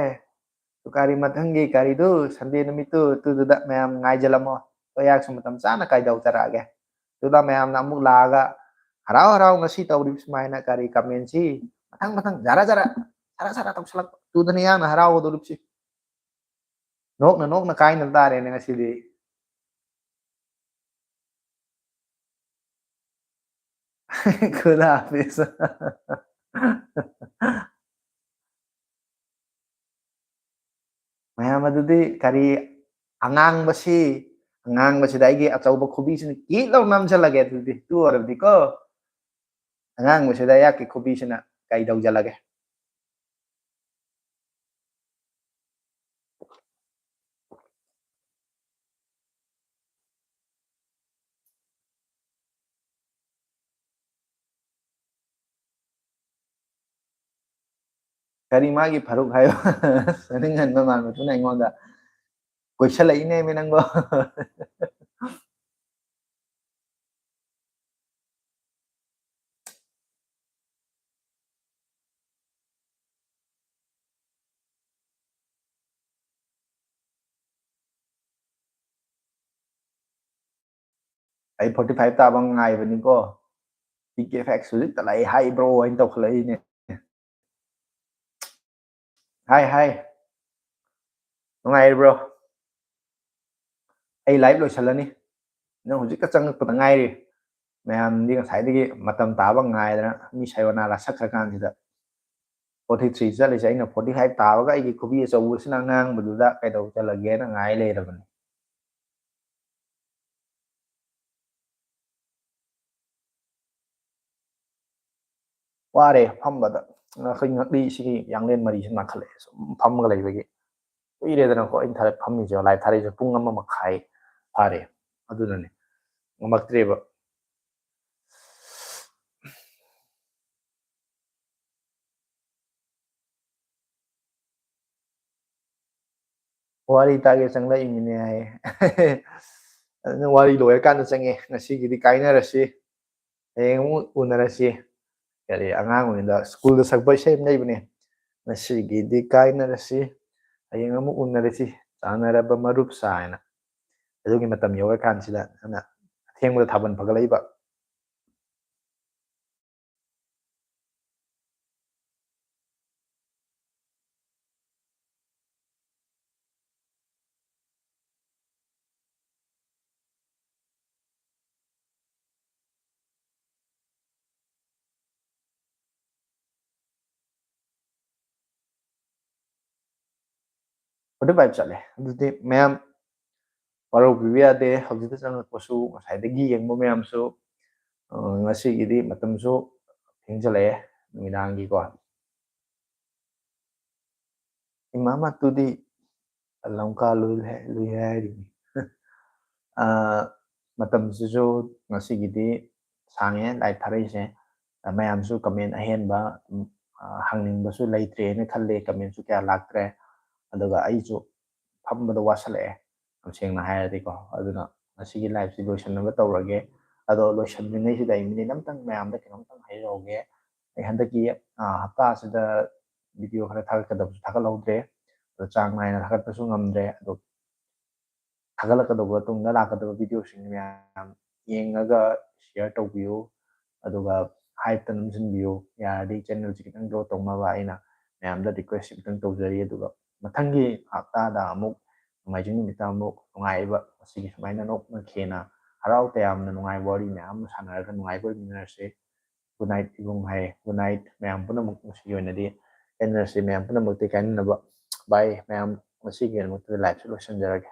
ꯀꯔꯤ ꯃꯊꯪꯒꯤ ꯀꯔꯤꯗꯨ Sunday ꯅꯨꯃꯤꯠꯇꯨ ꯑꯗꯨꯗꯨꯗ ꯃꯌꯥꯝ ꯉꯥꯏꯖꯜꯂꯝꯃꯣ꯫ ꯑꯩꯍꯥꯛꯁꯨ ꯃꯇꯝ ꯆꯥꯅ ꯀꯥꯏꯗꯧꯖꯔꯛꯑꯒꯦ꯫ ꯑꯗꯨꯗ ꯃꯌꯥꯝꯅ ꯑꯃꯨꯛ ꯂꯥꯛꯑꯒ ꯍꯔꯥꯎ ꯍꯔꯥꯎ ꯉꯁꯤ ꯇꯧꯔꯤꯕ ꯁꯨꯃꯥꯏꯅ ꯀꯔꯤ comment ꯁꯤ ꯃꯊꯪ ꯃꯊꯪ ꯖꯔ ꯖꯔ ꯁꯔꯥ ꯁꯔꯥ ꯇꯧꯁꯜꯂꯛꯄ꯫ ꯑꯗꯨꯗꯅꯤ ꯑꯩꯍꯥꯛꯅ ꯍꯔꯥꯎꯒꯗꯧꯔꯤꯕꯁꯤ꯫ ꯅꯣꯛꯅ ꯅꯣꯛꯅ ꯀꯥꯏꯅꯕ ꯇꯥꯔꯦꯅꯦ ꯉꯁꯤꯗꯤ꯫ ꯈꯨꯗꯥ ꯍꯥꯐꯤꯖ꯫ ꯃꯌꯥꯝ ꯑꯗꯨꯗꯤ ꯀꯔꯤ ꯑꯉꯥꯡꯕꯁꯤ ꯑꯉꯥꯡꯕꯁꯤꯗ ꯑꯩꯒꯤ ꯑꯆꯧꯕ ꯈꯨꯕꯤꯁꯤꯅ ꯀꯤꯠ ꯂꯥꯎ ꯅꯝꯁꯤꯜꯂꯒꯦ꯫ ꯑꯗꯨꯗꯤ ꯇꯨ ꯑꯣꯏꯔꯕꯗꯤꯀꯣ, ꯑꯉꯥꯡꯕꯁꯤꯗ ꯑꯩꯍꯥꯛꯀꯤ ꯈꯨꯕꯤꯁꯤꯅ ꯀꯩ ꯇꯧꯖꯜꯂꯒꯦ꯫ ꯀꯔꯤ ꯃꯥꯒꯤ ꯐꯔꯨꯛ ꯍꯥꯏꯕ? ꯃꯅꯤꯡ ꯍꯟꯕ ꯃꯥꯟꯕꯗꯨꯅ ꯑꯩꯉꯣꯟꯗ ꯀꯣꯏꯁꯜꯂꯛꯏꯅꯦꯃꯤ ꯅꯪꯕꯣ꯫ ꯑꯩ forty five ꯇꯥꯕ ꯉꯥꯏꯕꯅꯤꯀꯣ꯫ ꯄꯤ ꯀꯦ ꯐꯦꯛꯁ ꯍꯧꯖꯤꯛꯇ ꯂꯩ ꯍꯥꯏꯕ꯭ꯔꯣ ꯍꯥꯏꯅ ꯇꯧꯈꯠꯂꯛꯏꯅꯦ꯫ ꯍꯥꯏ ꯍꯥꯏ꯫ ꯅꯨꯡꯉꯥꯏꯔꯤꯕ꯭ꯔꯣ? ꯑꯩ ꯂꯥꯏꯚ ꯂꯣꯏꯁꯤꯜꯂꯅꯤ꯫ ꯅꯪ ꯍꯧꯖꯤꯛꯇ ꯆꯪꯉꯛꯄꯗ ꯉꯥꯏꯔꯤ꯫ ꯃꯌꯥꯝꯗꯤ ꯉꯁꯥꯏꯗꯒꯤ ꯃꯇꯝ ꯇꯥꯕ ꯉꯥꯏꯗꯅ ꯃꯤ ꯁꯥꯌꯣꯅꯥꯔꯥ ꯁꯛꯈ꯭ꯔ ꯀꯥꯟꯁꯤꯗ꯫ Forty three ꯆꯠꯂꯤꯁꯦ, ꯑꯩꯅ forty five ꯇꯥꯕꯒ ꯑꯩꯒꯤ ꯈꯨꯕꯤ ꯑꯆꯧꯕꯁꯤꯅ ꯑꯉꯥꯡꯕꯗꯨꯗ ꯀꯩꯗꯧꯁꯜꯂꯒꯦꯅ ꯉꯥꯏ ꯂꯩꯔꯕꯅꯤ꯫ ꯋꯥꯔꯦ ꯐꯝꯕꯗ꯫ ꯑꯩꯈꯣꯏ ꯉꯛꯂꯤ ꯁꯤꯒꯤ ꯌꯥꯡꯂꯦꯟ ꯃꯔꯤꯁꯤ ꯅꯥꯈꯠꯂꯛꯑꯦ ꯁꯨꯝ ꯐꯝꯃꯒ ꯂꯩꯕꯒꯤ꯫ ꯀꯨꯏꯔꯦꯗꯅꯀꯣ ꯑꯩꯅ ꯊꯥꯔ-, ꯐꯝꯃꯤꯁꯦ, ꯂꯥꯏꯚ ꯊꯥꯔꯛꯏꯁꯦ ꯄꯨꯡ ꯑꯃ ꯃꯈꯥꯏ ꯐꯥꯔꯦ꯫ ꯑꯗꯨꯅꯅꯦ ꯉꯝꯃꯛꯇ꯭ꯔꯦꯕ꯫ ꯋꯥꯔꯤ ꯇꯥꯒꯦ ꯆꯪꯂꯛꯏꯃꯤꯅꯦ ꯍꯥꯏꯌꯦ꯫ ꯑꯗꯨꯅ ꯋꯥꯔꯤ ꯂꯣꯏꯔꯀꯥꯟꯗ ꯆꯪꯉꯦ꯫ ꯉꯁꯤꯒꯤꯗꯤ ꯀꯥꯏꯅꯔꯁꯤ꯫ ꯍꯌꯦꯡ ꯑꯃꯨꯛ ꯎꯅꯔꯁꯤ꯫ ꯀꯔꯤ, ꯑꯉꯥꯡ ꯑꯣꯏꯔꯤꯉꯩꯗ ꯁ꯭ꯀꯨꯜꯗ ꯁꯛꯄ ꯏꯁꯩ ꯑꯃ ꯂꯩꯕꯅꯦ, "ꯉꯁꯤꯒꯤꯗꯤ ꯀꯥꯏꯅꯔꯁꯤ, ꯍꯌꯦꯡ ꯑꯃꯨꯛ ꯎꯅꯔꯁꯤ, ꯆꯥꯟꯅꯔꯕ ꯃꯔꯨꯞ ꯁꯥ" ꯍꯥꯏꯅ꯫ ꯑꯗꯨꯒꯤ ꯃꯇꯝ ꯌꯧꯔꯀꯥꯟꯁꯤꯗ ꯅꯪꯅ ꯑꯊꯦꯡꯕꯗ ꯊꯥꯕꯜ ꯐꯒꯠꯂꯛꯏꯕ꯫ Forty five ꯆꯠꯂꯦ꯫ ꯑꯗꯨꯗꯤ ꯃꯌꯥꯝ ꯋꯥꯔꯧꯕꯤꯕ ꯌꯥꯗꯦ꯫ ꯍꯧꯖꯤꯛꯇ ꯆꯪꯉꯛꯄꯁꯨ, ꯉꯁꯥꯏꯗꯒꯤ ꯌꯦꯡꯕ ꯃꯌꯥꯝꯁꯨ, ꯑ, ꯉꯁꯤꯒꯤꯗꯤ ꯃꯇꯝꯁꯨ ꯊꯦꯡꯖꯜꯂꯛꯑꯦ ꯅꯨꯃꯤꯗꯥꯡꯒꯤꯀꯣ꯫ ꯏꯃꯥ ꯃꯇꯨꯗꯤ ꯂꯝꯀꯥ ꯂꯨꯏ ꯍꯥꯏ-, ꯂꯨꯏ ꯍꯥꯏꯔꯤꯅꯤ꯫ ꯑ, ꯃꯇꯝꯁꯤꯁꯨ ꯉꯁꯤꯒꯤꯗꯤ ꯁꯥꯡꯉꯦ live ꯊꯥꯔꯛꯏꯁꯦ꯫ ꯑ, ꯃꯌꯥꯝꯁꯨ comment ꯑꯍꯦꯟꯕ, ꯎꯝ, ꯑ, ꯍꯪꯅꯤꯡꯕꯁꯨ ꯂꯩꯇ꯭ꯔꯦꯅ ꯈꯜꯂꯦ, commentꯁꯨ ꯀꯌꯥ ꯂꯥꯛꯇ꯭ꯔꯦ꯫ ꯑꯗꯨꯒ ꯑꯩꯁꯨ ꯐꯝꯕꯗ ꯋꯥꯁꯜꯂꯛꯑꯦ, ꯌꯥꯝ ꯁꯦꯡꯅ ꯍꯥꯏꯔꯗꯤꯀꯣ꯫ ꯑꯗꯨꯅ ꯉꯁꯤꯒꯤ liveꯁꯤ ꯂꯣꯏꯁꯤꯟꯅꯕ ꯇꯧꯔꯒꯦ꯫ ꯑꯗꯣ ꯂꯣꯏꯁꯤꯟꯗ꯭ꯔꯤꯉꯩꯁꯤꯗ ꯑꯩ minute ꯑꯃꯇꯪ ꯃꯌꯥꯝꯗ ꯀꯩꯅꯣꯝꯇꯪ ꯍꯥꯏꯖꯍꯧꯒꯦ꯫ ꯑꯩ ꯍꯟꯗꯛꯀꯤ, ꯑ, ꯍꯞꯇꯥꯁꯤꯗ video ꯈꯔ ꯊꯥꯒꯠꯀꯗꯕꯁꯨ ꯊꯥꯒꯠꯍꯧꯗ꯭ꯔꯦ꯫ ꯑꯗꯣ ꯆꯥꯡ ꯅꯥꯏꯅ ꯊꯥꯒꯠꯄꯁꯨ ꯉꯝꯗ꯭ꯔꯦ꯫ ꯑꯗꯣ ꯊꯥꯒꯠꯂꯛꯀꯗꯕ, ꯇꯨꯡꯗ ꯂꯥꯛꯀꯗꯕ videoꯁꯤꯡ ꯃꯌꯥꯝ ꯌꯦꯡꯉꯒ share ꯇꯧꯕꯤꯌꯨ꯫ ꯑꯗꯨꯒ hypeꯇ ꯅꯝꯁꯤꯟꯕꯤꯌꯨ꯫ ꯌꯥꯔꯗꯤ channelꯁꯤ ꯈꯤꯇꯪ grow ꯇꯧꯅꯕ ꯑꯩꯅ ꯃꯌꯥꯝꯗ request ꯈꯤꯇꯪ ꯇꯧꯖꯔꯤ꯫ ꯑꯗꯨꯒ ꯃꯊꯪꯒꯤ ꯍꯞꯇꯥꯗ ꯑꯃꯨꯛ ꯅꯣꯡꯃꯥꯏꯖꯤꯡ ꯅꯨꯃꯤꯠꯇ ꯑꯃꯨꯛ ꯅꯨꯡꯉꯥꯏꯕ, ꯉꯁꯤꯒꯤ ꯁꯨꯃꯥꯏꯅ ꯅꯣꯛꯅ ꯈꯦꯅ ꯍꯔꯥꯎ ꯇꯌꯥꯝꯅ ꯅꯨꯡꯉꯥꯏꯕ ꯋꯥꯔꯤ ꯃꯌꯥꯝ ꯑꯃ ꯁꯥꯟꯅꯔꯒ ꯅꯨꯡꯉꯥꯏꯕ ꯑꯣꯏꯃꯤꯟꯅꯔꯁꯦ꯫ Good night ꯏꯕꯨꯡ ꯍꯥꯏꯌꯦ꯫ Good night ꯃꯌꯥꯝ ꯄꯨꯝꯅꯃꯛ꯫ ꯉꯁꯤꯒꯤ ꯑꯣꯏꯅꯗꯤ ꯀꯥꯏꯅꯔꯁꯤ ꯃꯌꯥꯝ ꯄꯨꯝꯅꯃꯛꯇꯤ ꯀꯥꯏꯅꯅꯕ꯫ Bye ꯃꯌꯥꯝ, ꯉꯁꯤꯒꯤꯗꯃꯛꯇꯗꯤ liveꯁꯤ ꯂꯣꯏꯁꯤꯟꯖꯔꯒꯦ꯫